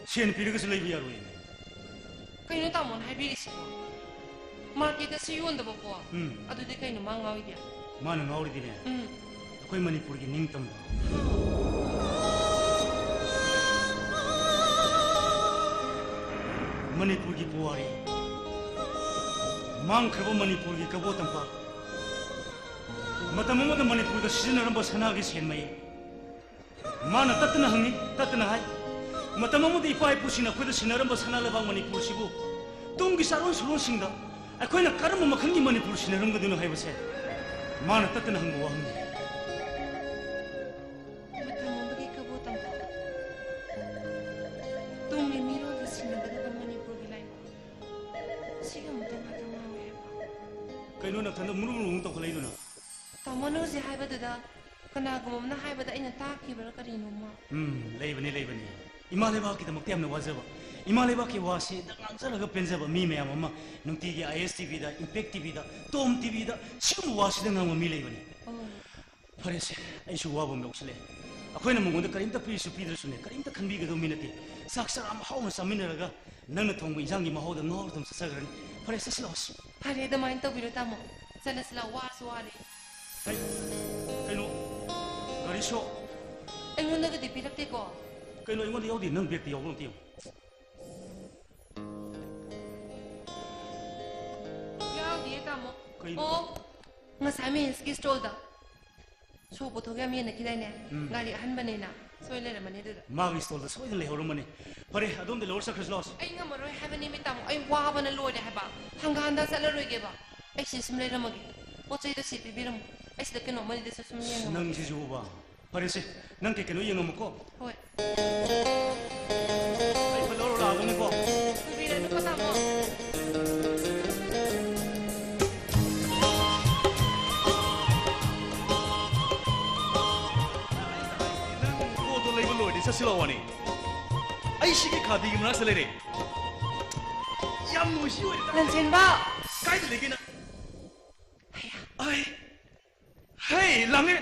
ꯁꯦꯟ ꯄꯤꯔꯒꯁꯨ ꯂꯩꯕ ꯌꯥꯔꯣꯏ꯫ ꯀꯩꯅꯣ ꯇꯥꯃꯣꯅ ꯍꯥꯏꯕꯤꯔꯤꯁꯤꯕꯣ? ꯃꯥꯔꯀꯦꯠꯇꯁꯨ ꯌꯣꯟꯗꯕꯀꯣ? ꯎꯝ꯫ ꯑꯗꯨꯗꯤ ꯀꯩꯅꯣ ꯃꯥ ꯉꯥꯎꯔꯤꯗꯤ? ꯃꯥꯅ ꯉꯥꯎꯔꯤꯗꯤꯅꯦ, ꯎꯝ꯫ ꯑꯩꯈꯣꯏ ꯃꯅꯤꯄꯨꯔꯒꯤ ꯅꯤꯡꯇꯝꯕ, ꯃꯅꯤꯄꯨꯔꯒꯤ ꯄꯨꯋꯥꯔꯤ, ꯃꯥꯡꯈ꯭ꯔꯕ ꯃꯅꯤꯄꯨꯔꯒꯤ ꯀꯕꯣ ꯇꯝꯄꯥꯛ, ꯃꯇꯝ ꯑꯃꯗ ꯃꯅꯤꯄꯨꯔꯗ ꯁꯤꯖꯤꯟꯅꯔꯝꯕ ꯁꯅꯥꯒꯤ ꯁꯦꯟꯃꯩ, ꯃꯥꯅ ꯇꯠꯇꯅ ꯍꯪꯉꯤ, ꯇꯠꯇꯅ ꯍꯥꯏ, ꯃꯇꯝ ꯑꯃꯗ ꯏꯄꯥ ꯏꯄꯨꯁꯤꯡꯅ ꯑꯩꯈꯣꯏꯗ ꯁꯤꯟꯅꯔꯝꯕ ꯁꯅꯥ ꯂꯩꯕꯥꯛ ꯃꯅꯤꯄꯨꯔꯁꯤꯕꯨ ꯇꯨꯡꯒꯤ ꯆꯥꯔꯣꯟ ꯁꯨꯔꯣꯟꯁꯤꯡꯗ ꯑꯩꯈꯣꯏꯅ ꯀꯔꯝꯕ ꯃꯈꯜꯒꯤ ꯃꯅꯤꯄꯨꯔ ꯁꯤꯟꯅꯔꯝꯒꯗꯣꯏꯅꯣ ꯍꯥꯏꯕꯁꯦ ꯃꯥꯅ ꯇꯠꯇꯅ ꯍꯪꯕ ꯋꯥꯍꯪꯅꯤ꯫ ꯃꯇꯝ ꯑꯃꯒꯤ ꯀꯕꯣ ꯇꯝꯄꯥꯛ, ꯇꯨꯡꯒꯤ ꯃꯤꯔꯣꯜꯗ ꯁꯤꯟꯅꯒꯗꯕ ꯃꯅꯤꯄꯨꯔꯒꯤ ꯂꯥꯏꯕꯛ, ꯁꯤꯒꯤ ꯑꯃꯨꯛꯇ ꯉꯥꯛꯇ ꯉꯥꯎꯔꯦ ꯍꯥꯏꯕ꯫ ꯀꯩꯅꯣ ꯅꯊꯟꯗ ꯃꯨꯔꯨ ꯃꯨꯔꯨ ꯑꯃꯨꯛ ꯇꯧꯈꯠꯂꯛꯏꯗꯨꯅ? ꯇꯥꯃꯣꯅ ꯍꯧꯖꯤꯛ ꯍꯥꯏꯕꯗꯨꯗ ꯀꯅꯥꯒꯨꯝꯕ ꯑꯃꯅ ꯍꯥꯏꯕꯗ ꯑꯩꯅ ꯇꯥꯈꯤꯕ꯭ꯔꯥ ꯀꯔꯤꯅꯣꯃ? ꯎꯝ, ꯂꯩꯕꯅꯤ, ꯂꯩꯕꯅꯤ꯫ ꯏꯃꯥ ꯂꯩꯕꯥꯛꯀꯤꯗꯃꯛꯇ ꯌꯥꯝꯅ ꯋꯥꯖꯕ, ꯏꯃꯥ ꯂꯩꯕꯥꯛꯀꯤ ꯋꯥꯁꯤꯗ ꯉꯥꯡꯖꯔꯒ ꯄꯦꯟꯖꯕ ꯃꯤ ꯃꯌꯥꯝ ꯑꯃ ꯅꯨꯡꯇꯤꯒꯤ ꯑꯥꯏ ꯑꯦꯁ ꯇꯤ ꯚꯤꯗ, ꯏꯝꯄꯦꯛ ꯇꯤ ꯚꯤꯗ, ꯇꯣꯝ ꯇꯤ ꯚꯤꯗ ꯁꯤꯒꯨꯝꯕ ꯋꯥꯁꯤꯗ ꯉꯥꯡꯕ ꯃꯤ ꯂꯩꯕꯅꯤ꯫ ꯑꯣ꯫ ꯐꯔꯦꯁꯦ, ꯑꯩꯁꯨ ꯋꯥꯕ ꯑꯃ ꯌꯥꯎꯁꯜꯂꯛꯑꯦ꯫ ꯑꯩꯈꯣꯏꯅ ꯃꯉꯣꯟꯗ ꯀꯔꯤꯝꯇ ꯄꯤꯔꯁꯨ ꯄꯤꯗ꯭ꯔꯁꯨꯅꯦ, ꯀꯔꯤꯝꯇ ꯈꯟꯕꯤꯒꯗꯧ ꯃꯤ ꯅꯠꯇꯦ꯫ ꯆꯥꯛ ꯆꯔꯥ ꯑꯃ ꯍꯥꯎꯅ ꯆꯥꯃꯤꯟꯅꯔꯒ ꯅꯪꯅ ꯊꯣꯡꯕ ꯏꯟꯖꯥꯡꯒꯤ ꯃꯍꯥꯎꯗ ꯉꯥꯎꯔ ꯑꯗꯨꯝ ꯆꯠꯆꯈ꯭ꯔꯅꯤ꯫ ꯐꯔꯦ, ꯆꯠꯁꯤ ꯂꯥꯛꯑꯣꯁꯤ꯫ ꯐꯔꯦ, ꯑꯗꯨꯃꯥꯏꯅ ꯇꯧꯕꯤꯔꯣ ꯇꯥꯃꯣ꯫ ꯆꯠꯂꯁꯤ ꯂꯥꯛꯑꯣ, ꯋꯥꯁꯨ ꯋꯥꯔꯦ꯫ ꯍꯩ, ꯀꯩꯅꯣ? ꯒꯥꯔꯤ ꯁꯣ? ꯑꯩꯉꯣꯟꯗꯒꯗꯤ ꯄꯤꯔꯛꯇꯦꯀꯣ? ꯀꯩꯅꯣ ꯑꯩꯉꯣꯟꯗ ꯌꯥꯎꯗꯦ? ꯅꯪ ꯕꯦꯛꯇ ꯌꯥꯎꯕ꯭ꯔꯣ ꯑꯝꯇ ꯌꯦꯡꯉꯨ꯫ ꯌꯥꯎꯗꯤꯌꯦ ꯇꯥꯃꯣ꯫ ꯀꯩꯅꯣ? ꯑꯣ, ꯉꯁꯥꯏ ꯃꯍꯦꯁꯀꯤ ꯁ꯭ꯇꯣꯜꯗ ꯁꯣ ꯄꯣꯠꯊꯣꯛ ꯌꯥꯝ ꯌꯦꯟꯅꯈꯤꯗꯥꯏꯅꯦ? ꯎꯝ꯫ ꯒꯥꯔꯤ ꯑꯍꯟꯕꯅꯦꯅ꯫ ꯁꯣꯏ ꯂꯩꯔꯝꯃꯅꯤ ꯑꯗꯨꯗ꯫ ꯃꯥꯒꯤ ꯁ꯭ꯇꯣꯜꯗ ꯁꯣꯏꯗꯅ ꯂꯩꯍꯧꯔꯝꯃꯅꯤ꯫ ꯐꯔꯦ, ꯑꯗꯣꯝꯗ ꯂꯧꯔ ꯆꯠꯈ꯭ꯔꯁꯤ ꯂꯥꯛꯑꯣꯁꯦ꯫ ꯑꯩ ꯉꯝꯃꯔꯣꯏ ꯍꯥꯏꯕꯅꯦꯃꯤ ꯇꯥꯃꯣ, ꯑꯩ ꯋꯥꯕꯅ ꯂꯣꯏꯔꯦ ꯍꯥꯏꯕ꯫ ꯍꯪꯒꯥꯟꯗ ꯆꯠꯂꯔꯣꯏꯒꯦꯕ꯫ ꯑꯩ ꯁꯤ ꯁꯨꯝ ꯂꯩꯔꯝꯃꯒꯦ꯫ ꯄꯣꯠ ꯆꯩꯗꯣ ꯁꯤ ꯄꯤꯕꯤꯔꯝꯃꯣ꯫ ꯑꯩ ꯁꯤꯗ ꯀꯩꯅꯣꯝꯃꯅꯤꯗꯁꯨ ꯁꯨꯝ ꯌꯦꯡꯉꯝꯃꯒꯦ꯫ ꯅꯪꯁꯤꯁꯨꯕ꯫ ꯐꯔꯦꯁꯦ, ꯅꯪ ꯀꯩ ꯀꯩꯅꯣ ꯌꯦꯡꯉꯝꯃꯨꯀꯣ꯫ ꯍꯣꯏ꯫ ꯑꯩ ꯐꯠ ꯂꯧꯔ ꯂꯥꯛꯑꯗꯧꯅꯤꯀꯣ꯫ ꯄꯨꯕꯤꯔꯅꯨꯀꯣ, ꯇꯥꯃꯣ꯫ ꯅꯪ ꯄꯣꯠꯇꯣ ꯂꯩꯕ ꯂꯣꯏꯔꯗꯤ ꯆꯠꯁꯤ ꯂꯥꯛꯑꯣꯅꯦ꯫ ꯑꯩ ꯁꯤꯒꯤ ꯈꯥꯗꯤꯒꯤ ꯃꯅꯥꯛꯇ ꯂꯩꯔꯦ꯫ ꯌꯥꯝ ꯅꯣꯏꯁꯤ ꯑꯣꯏꯔꯦ꯫ ꯂꯟꯆꯦꯟꯕ! ꯀꯥꯏꯗ ꯂꯩꯒꯦ ꯅꯪ? ꯑꯩ, ꯍꯦ, ꯂꯥꯡꯉꯦ꯫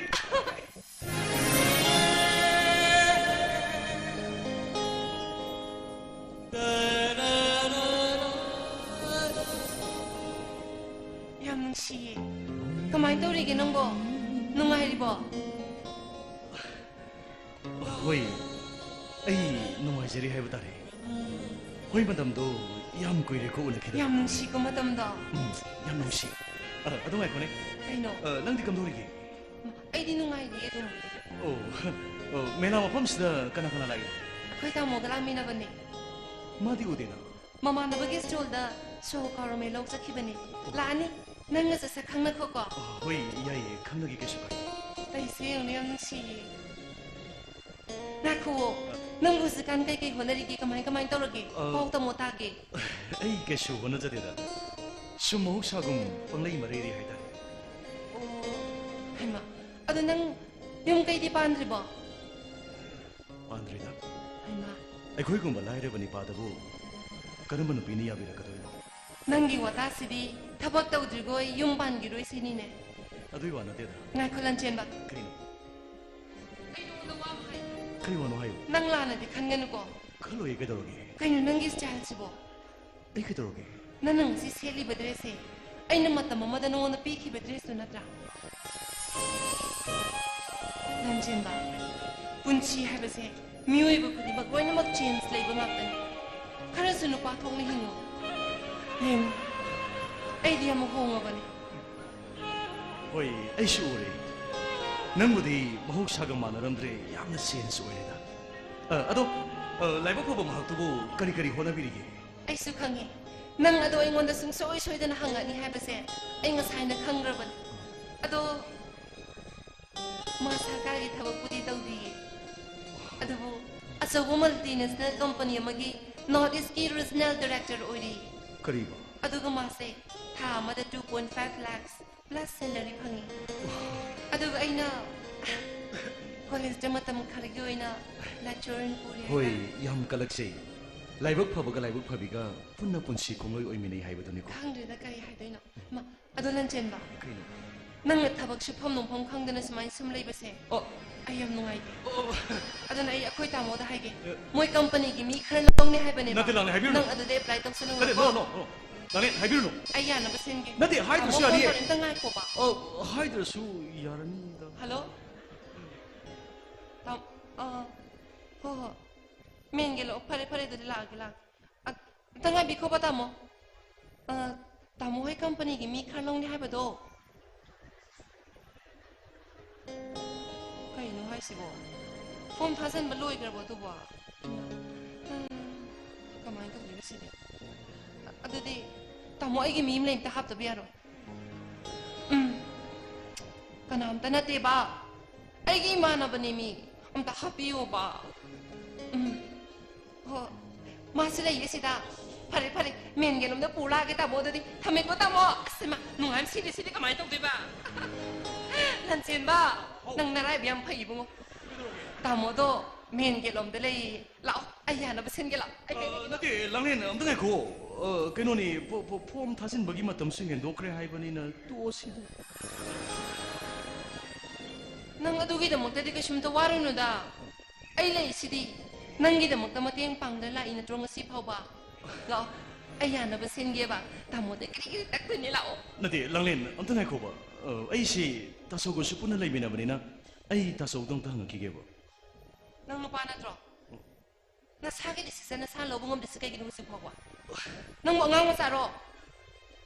ꯌꯥꯝ ꯅꯨꯡꯁꯤꯌꯦ꯫ ꯀꯃꯥꯏꯅ ꯇꯧꯔꯤꯒꯦ ꯅꯪꯕꯣ? ꯅꯨꯡꯉꯥꯏꯔꯤꯕꯣ? ꯍꯣꯏ, ꯑꯩ ꯅꯨꯡꯉꯥꯏꯖꯔꯤ ꯍꯥꯏꯕ ꯇꯥꯔꯦ꯫ ꯍꯣꯏ, ꯃꯇꯝꯗꯣ ꯌꯥꯝ ꯀꯨꯏꯔꯦꯀꯣ ꯎꯅꯈꯤꯗꯕ꯫ ꯌꯥꯝ ꯅꯨꯡꯁꯤꯀꯣ ꯃꯇꯝꯗꯣ꯫ ꯎꯝ, ꯌꯥꯝ ꯅꯨꯡꯁꯤ꯫ ꯑ, ꯑꯗꯨ ꯉꯥꯏꯈꯣꯅꯦ꯫ ꯀꯩꯅꯣ? ꯑ, ꯅꯪꯗꯤ ꯀꯝꯗꯧꯔꯤꯒꯦ? ꯑꯩꯗꯤ ꯅꯨꯡꯉꯥꯏꯔꯤꯌꯦ ꯑꯗꯨꯝ꯫ ꯑꯣ, ꯑꯣ, ꯃꯦꯂꯥ ꯃꯐꯝꯁꯤꯗ ꯀꯅꯥ ꯀꯅꯥ ꯂꯥꯛꯏꯅꯣ? ꯑꯩꯈꯣꯏ ꯇꯥꯃꯣꯒ ꯂꯥꯛꯃꯤꯟꯅꯕꯅꯦ꯫ ꯃꯥꯗꯤ ꯎꯗꯦꯅ꯫ ꯃꯃꯥꯟꯅꯕꯒꯤ ꯁ꯭ꯇꯣꯜꯗ ꯁꯣ ꯀꯥꯎꯔꯝꯃꯦ, ꯂꯧ ꯆꯠꯈꯤꯕꯅꯦ꯫ ꯂꯥꯛꯑꯅꯤ꯫ ꯅꯪꯒꯁꯨ ꯁꯛ ꯈꯪꯅꯈꯣꯀꯣ꯫ ꯑ, ꯍꯣꯏ, ꯌꯥꯏꯌꯦ, ꯈꯪꯅꯒꯦ, ꯀꯩꯁꯨ ꯀꯥꯏꯗꯦ꯫ ꯇꯩꯁꯦ ꯌꯦꯡꯉꯨꯅꯦ, ꯌꯥꯝ ꯅꯨꯡꯁꯤꯌꯦ꯫ ꯉꯥꯏꯈꯨꯑꯣ, ꯅꯪꯕꯨ ꯍꯧꯖꯤꯛꯀꯥꯟ ꯀꯩꯀꯩ ꯍꯣꯠꯅꯔꯤꯒꯦ? ꯀꯃꯥꯏ ꯀꯃꯥꯏ ꯇꯧꯔꯒꯦ? ꯑ, ꯄꯥꯎ ꯇꯝꯃꯣ ꯇꯥꯒꯦ꯫ ꯑꯩ ꯀꯩꯁꯨ ꯍꯣꯠꯅꯖꯗꯦꯗ꯫ ꯁꯨꯝ ꯃꯍꯧꯁꯥꯒꯨꯝ ꯄꯪꯂꯩ ꯃꯔꯩꯔꯤ ꯍꯥꯏꯇꯥꯔꯦ꯫ ꯑꯣ, ꯍꯩꯃꯥ, ꯑꯗꯣ ꯅꯪ ꯌꯨꯝ ꯀꯩꯗꯤ ꯄꯥꯟꯗ꯭ꯔꯤꯕꯣ? ꯄꯥꯟꯗ꯭ꯔꯤꯗ꯫ ꯍꯩꯃꯥ꯫ ꯑꯩꯈꯣꯏꯒꯨꯝꯕ ꯂꯥꯏꯔꯕ ꯅꯤꯄꯥꯗꯕꯨ ꯀꯔꯝꯕ ꯅꯨꯄꯤꯅ ꯌꯥꯕꯤꯔꯛꯀꯗꯣꯏꯅꯣ? ꯅꯪꯒꯤ ꯋꯥꯇꯥꯁꯤꯗꯤ ꯊꯕꯛ ꯇꯧꯗ꯭ꯔꯤꯒꯣꯏ ꯌꯨꯝ ꯄꯥꯟꯈꯤꯔꯣꯏ ꯁꯤꯅꯤꯅꯦ꯫ ꯑꯗꯨꯏ ꯋꯥ ꯅꯠꯇꯦꯗ꯫ ꯉꯥꯏꯈꯣ ꯂꯟꯆꯦꯟꯕ꯫ ꯀꯩꯅꯣ? ꯑꯩ ꯅꯉꯣꯟꯗ ꯋꯥ ꯑꯃ ꯍꯥꯏꯒꯦ꯫ ꯀꯔꯤ ꯋꯥꯅꯣ ꯍꯥꯏꯌꯨ꯫ ꯅꯪ ꯂꯥꯟꯅꯗꯤ ꯈꯟꯒꯅꯨꯀꯣ꯫ ꯈꯜꯂꯣꯏꯌꯦ, ꯀꯩꯗꯧꯔꯒꯦ? ꯀꯩꯅꯣ ꯅꯪꯒꯤ ꯁ꯭ꯇꯥꯏꯜꯁꯤꯕꯣ? ꯑꯩ ꯀꯩꯗꯧꯔꯒꯦ? ꯅꯪꯅ ꯉꯁꯤ ꯁꯦꯠꯂꯤꯕ ꯗ꯭ꯔꯦꯁꯁꯦ ꯑꯩꯅ ꯃꯇꯝ ꯑꯃꯗ ꯅꯉꯣꯟꯗ ꯄꯤꯈꯤꯕ ꯗ꯭ꯔꯦꯁꯇꯨ ꯅꯠꯇ꯭ꯔꯥ? ꯂꯟꯆꯦꯟꯕ, ꯄꯨꯟꯁꯤ ꯍꯥꯏꯕꯁꯦ ꯃꯤꯑꯣꯏꯕ ꯈꯨꯗꯤꯡꯃꯛ ꯂꯣꯏꯅꯃꯛ ꯆꯦꯟꯖ ꯂꯩꯕ ꯉꯥꯛꯇꯅꯤ꯫ ꯈꯔꯁꯨ ꯅꯨꯄꯥ ꯊꯣꯛꯅ ꯍꯤꯡꯉꯨ꯫ ꯌꯦꯡꯉꯨ, ꯑꯩꯗꯤ ꯑꯃꯨꯛ ꯍꯣꯡꯉꯕꯅꯤ꯫ ꯍꯣꯏ, ꯑꯩꯁꯨ ꯎꯔꯦ꯫ ꯅꯪꯕꯨꯗꯤ ꯃꯍꯧꯁꯥꯒ ꯃꯥꯟꯅꯔꯝꯗ꯭ꯔꯦ, ꯌꯥꯝꯅ ꯆꯦꯟꯖ ꯑꯣꯏꯔꯦꯗ꯫ ꯑ, ꯑꯗꯣ, ꯑ, ꯂꯥꯏꯕꯛ ꯐꯕ ꯃꯍꯥꯛꯇꯨꯕꯨ ꯀꯔꯤ ꯀꯔꯤ ꯍꯣꯠꯅꯕꯤꯔꯤꯒꯦ? ꯑꯩꯁꯨ ꯈꯪꯉꯦ꯫ ꯅꯪ ꯑꯗꯣ ꯑꯩꯉꯣꯟꯗ ꯁꯨꯡꯁꯣꯏ ꯁꯣꯏꯗꯅ ꯍꯪꯉꯛꯅꯤ ꯍꯥꯏꯕꯁꯦ ꯑꯩ ꯉꯁꯥꯏꯅ ꯈꯪꯈ꯭ꯔꯕꯅꯤ꯫ ꯑꯗꯣ ꯃꯥ ꯁꯔꯀꯥꯔꯒꯤ ꯊꯕꯛꯄꯨꯗꯤ ꯇꯧꯗꯤꯌꯦ, ꯑꯗꯨꯕꯨ ꯑꯆꯧꯕ multinational company ꯑꯃꯒꯤ North Eastꯀꯤ regional director ꯑꯣꯏꯔꯤ꯫ ꯀꯔꯤꯕ? ꯑꯗꯨꯒ ꯃꯥꯁꯦ ꯊꯥ ꯑꯃꯗ two point five lakhs plus salary ꯐꯪꯉꯤ꯫ ꯑꯗꯨꯒ ꯑꯩꯅ collegeꯇ ꯃꯇꯝ ꯈꯔꯒꯤ ꯑꯣꯏꯅ lecturer ꯑꯣꯏꯅ ꯄꯨꯔꯦ ꯍꯣꯏ, ꯍꯥꯏꯇꯥꯔꯦ꯫ ꯌꯥꯝ ꯀꯂꯛꯆꯩ꯫ ꯂꯥꯏꯕꯛ ꯐꯕꯒ ꯂꯥꯏꯕꯛ ꯐꯕꯤꯒ ꯄꯨꯟꯅ ꯄꯨꯟꯁꯤ ꯈꯣꯡꯂꯣꯏ ꯑꯣꯏꯃꯤꯟꯅꯩ ꯍꯥꯏꯕꯗꯨꯅꯤꯀꯣ꯫ ꯈꯪꯗ꯭ꯔꯦꯗ ꯀꯔꯤ ꯍꯥꯏꯗꯣꯏꯅꯣ꯫ ꯃꯥ, ꯑꯗꯣ ꯂꯟꯆꯦꯟꯕ, ꯀꯩꯅꯣ? ꯅꯪꯅ ꯊꯕꯛ ꯁꯨꯐꯝ ꯅꯣꯝꯐꯝ ꯈꯪꯗꯅ ꯁꯨꯃꯥꯏꯅ ꯁꯨꯝ ꯂꯩꯕꯁꯦ ꯑꯣ꯫ ꯑꯩ ꯌꯥꯝ ꯅꯨꯡꯉꯥꯏꯇꯦ꯫ ꯑꯣ, ꯑꯣ꯫ ꯑꯗꯨꯅ ꯑꯩ ꯑꯩꯈꯣꯏ ꯇꯥꯃꯣꯗ ꯍꯥꯏꯒꯦ꯫ ꯑꯦ꯫ ꯃꯣꯏ companyꯒꯤ ꯃꯤ ꯈꯔ ꯂꯧꯅꯤ ꯍꯥꯏꯕꯅꯦꯕ꯫ ꯅꯠꯇꯦ, ꯂꯥꯡꯂꯦꯟ, ꯍꯥꯏꯕꯤꯔꯨꯅꯨ꯫ ꯅꯪ ꯑꯗꯨꯗ apply ꯇꯧꯁꯜꯂꯨ꯫ ꯅꯠꯇꯦ, no, no, no. ꯂꯥꯡꯂꯦꯟ, ꯍꯥꯏꯕꯤꯔꯨꯅꯨ꯫ ꯑꯩ ꯌꯥꯅꯕ ꯁꯤꯟꯒꯦ꯫ ꯅꯠꯇꯦ, ꯍꯥꯏꯗ꯭ꯔꯁꯨ ꯇꯥꯃꯣ phone ꯌꯥꯅꯤꯌꯦ꯫ ꯇꯧꯔꯦ, ꯑꯝꯇ ꯉꯥꯏꯈꯣꯕ꯫ ꯑ, ꯍꯥꯏꯗ꯭ꯔꯁꯨ ꯌꯥꯔꯅꯤꯗ꯫ Hello? ꯇꯥꯝ-, ꯑ, ꯍꯣ, ꯍꯣ꯫ ꯃꯦꯟꯒꯦ ꯂꯥꯛꯑꯣ꯫ ꯐꯔꯦ, ꯐꯔꯦ, ꯑꯗꯨꯗꯤ ꯂꯥꯛꯑꯒꯦ, ꯂꯥꯛꯑꯒꯦ꯫ ꯑ, ꯑꯝꯇ ꯉꯥꯏꯕꯤꯈꯣꯕ, ꯇꯥꯃꯣ꯫ ꯑ, ꯇꯥꯃꯣ ꯍꯣꯏ companyꯒꯤ ꯃꯤ ꯈꯔ ꯂꯧꯅꯤ ꯍꯥꯏꯕꯗꯣ꯫ ꯀꯩꯅꯣ ꯍꯥꯏꯁꯤꯕꯣ? Form ꯊꯥꯖꯟꯕ ꯂꯣꯏꯈ꯭ꯔꯕꯣ ꯑꯗꯨꯕꯣ? ꯏꯃꯥ, ꯎꯝ, ꯀꯃꯥꯏꯅ ꯇꯧꯗꯣꯏꯅꯣ ꯁꯤꯗꯤ? ꯑ-, ꯑꯗꯨꯗꯤ ꯇꯥꯃꯣ, ꯑꯩꯒꯤ ꯃꯤ ꯑꯃ ꯂꯩ, ꯑꯝꯇ ꯍꯥꯞꯇꯕ ꯌꯥꯔꯣꯏ꯫ ꯎꯝ, ꯀꯅꯥꯝꯇ ꯅꯠꯇꯦꯕ, ꯑꯩꯒꯤ ꯏꯃꯥꯟꯅꯕꯅꯦ ꯃꯤ, ꯑꯝꯇ ꯍꯥꯞꯄꯤꯌꯣꯕ꯫ ꯎꯝ꯫ ꯍꯣ, ꯃꯥꯁꯨ ꯂꯩꯌꯦ ꯁꯤꯗ꯫ ꯐꯔꯦ, ꯐꯔꯦ, ꯃꯦꯟꯒꯦꯂꯣꯝꯗ ꯄꯨꯔ ꯂꯥꯛꯑꯒꯦ ꯇꯥꯃꯣ꯫ ꯑꯗꯨꯗꯤ ꯊꯝꯃꯦꯀꯣ ꯇꯥꯃꯣ꯫ ꯑꯁ, ꯏꯃꯥ, ꯅꯨꯡꯉꯥꯏ ꯁꯤꯗꯤ, ꯁꯤꯗꯤ ꯀꯃꯥꯏꯅ ꯇꯧꯗꯣꯏꯕ? ꯂꯟꯆꯦꯟꯕ, ꯍꯥꯎ꯫ ꯅꯪ ꯅꯔꯥꯏꯕꯛ ꯌꯥꯝ ꯐꯩ ꯏꯕꯨꯡꯉꯣ꯫ ꯇꯥꯃꯣꯗꯣ ꯃꯦꯟꯒꯦꯂꯣꯝꯗ ꯂꯩꯌꯦ꯫ ꯂꯥꯛꯑꯣ, ꯑꯩ ꯌꯥꯅꯕ ꯁꯤꯟꯒꯦ, ꯂꯥꯛꯑꯣ꯫ ꯑꯩ, ꯑ, ꯑꯩ, ꯑꯩ, ꯅꯠꯇꯦ, ꯂꯥꯡꯂꯦꯟ, ꯑꯝꯇ ꯉꯥꯏꯈꯣ꯫ ꯑ, ꯀꯩꯅꯣꯅꯤ, ꯐꯣ-, ꯐꯣ-, form ꯊꯥꯖꯤꯟꯕꯒꯤ ꯃꯇꯝꯁꯨ ꯍꯦꯟꯗꯣꯛꯈ꯭ꯔꯦ ꯍꯥꯏꯕꯅꯤꯅ ꯇꯣꯛꯑꯁꯤꯗ꯫ ꯅꯪ ꯑꯗꯨꯒꯤꯗꯃꯛꯇꯗꯤ ꯀꯩꯁꯨꯝꯇ ꯋꯥꯔꯨꯅꯨꯗ꯫ ꯑꯩ ꯂꯩꯁꯤꯗꯤ꯫ ꯅꯪꯒꯤꯗꯃꯛꯇ ꯃꯇꯦꯡ ꯄꯥꯡꯗ ꯂꯥꯛꯏ ꯅꯠꯇ꯭ꯔꯣ ꯉꯁꯤ ꯐꯥꯎꯕ? ꯂꯥꯛꯑꯣ, ꯑꯩ ꯌꯥꯅꯕ ꯁꯤꯟꯒꯦꯕ꯫ ꯇꯥꯃꯣꯗ ꯀꯔꯤ ꯀꯔꯤ ꯇꯛꯇꯣꯏꯅꯦ, ꯂꯥꯛꯑꯣ꯫ ꯅꯠꯇꯦ, ꯂꯥꯡꯂꯦꯟ, ꯑꯝꯇ ꯉꯥꯏꯈꯣꯕ꯫ ꯑ, ꯑꯩꯁꯤ ꯇꯥꯆꯧꯒꯁꯨ ꯄꯨꯟꯅ ꯂꯩꯃꯤꯟꯅꯕꯅꯤꯅ ꯑꯩ ꯇꯥꯆꯧꯗꯣ ꯑꯝꯇ ꯍꯪꯉꯛꯈꯤꯒꯦꯕ꯫ ꯅꯪ ꯅꯨꯄꯥ ꯅꯠꯇ꯭ꯔꯣ? ꯅꯁꯥꯒꯤ decision ꯅꯁꯥ ꯂꯧꯕ ꯉꯝꯗ꯭ꯔꯤꯁꯤ ꯀꯩꯒꯤꯅꯣ ꯍꯧꯖꯤꯛ ꯐꯥꯎꯕ? ꯅꯪꯕꯨ ꯑꯉꯥꯡ ꯃꯆꯥꯔꯣ?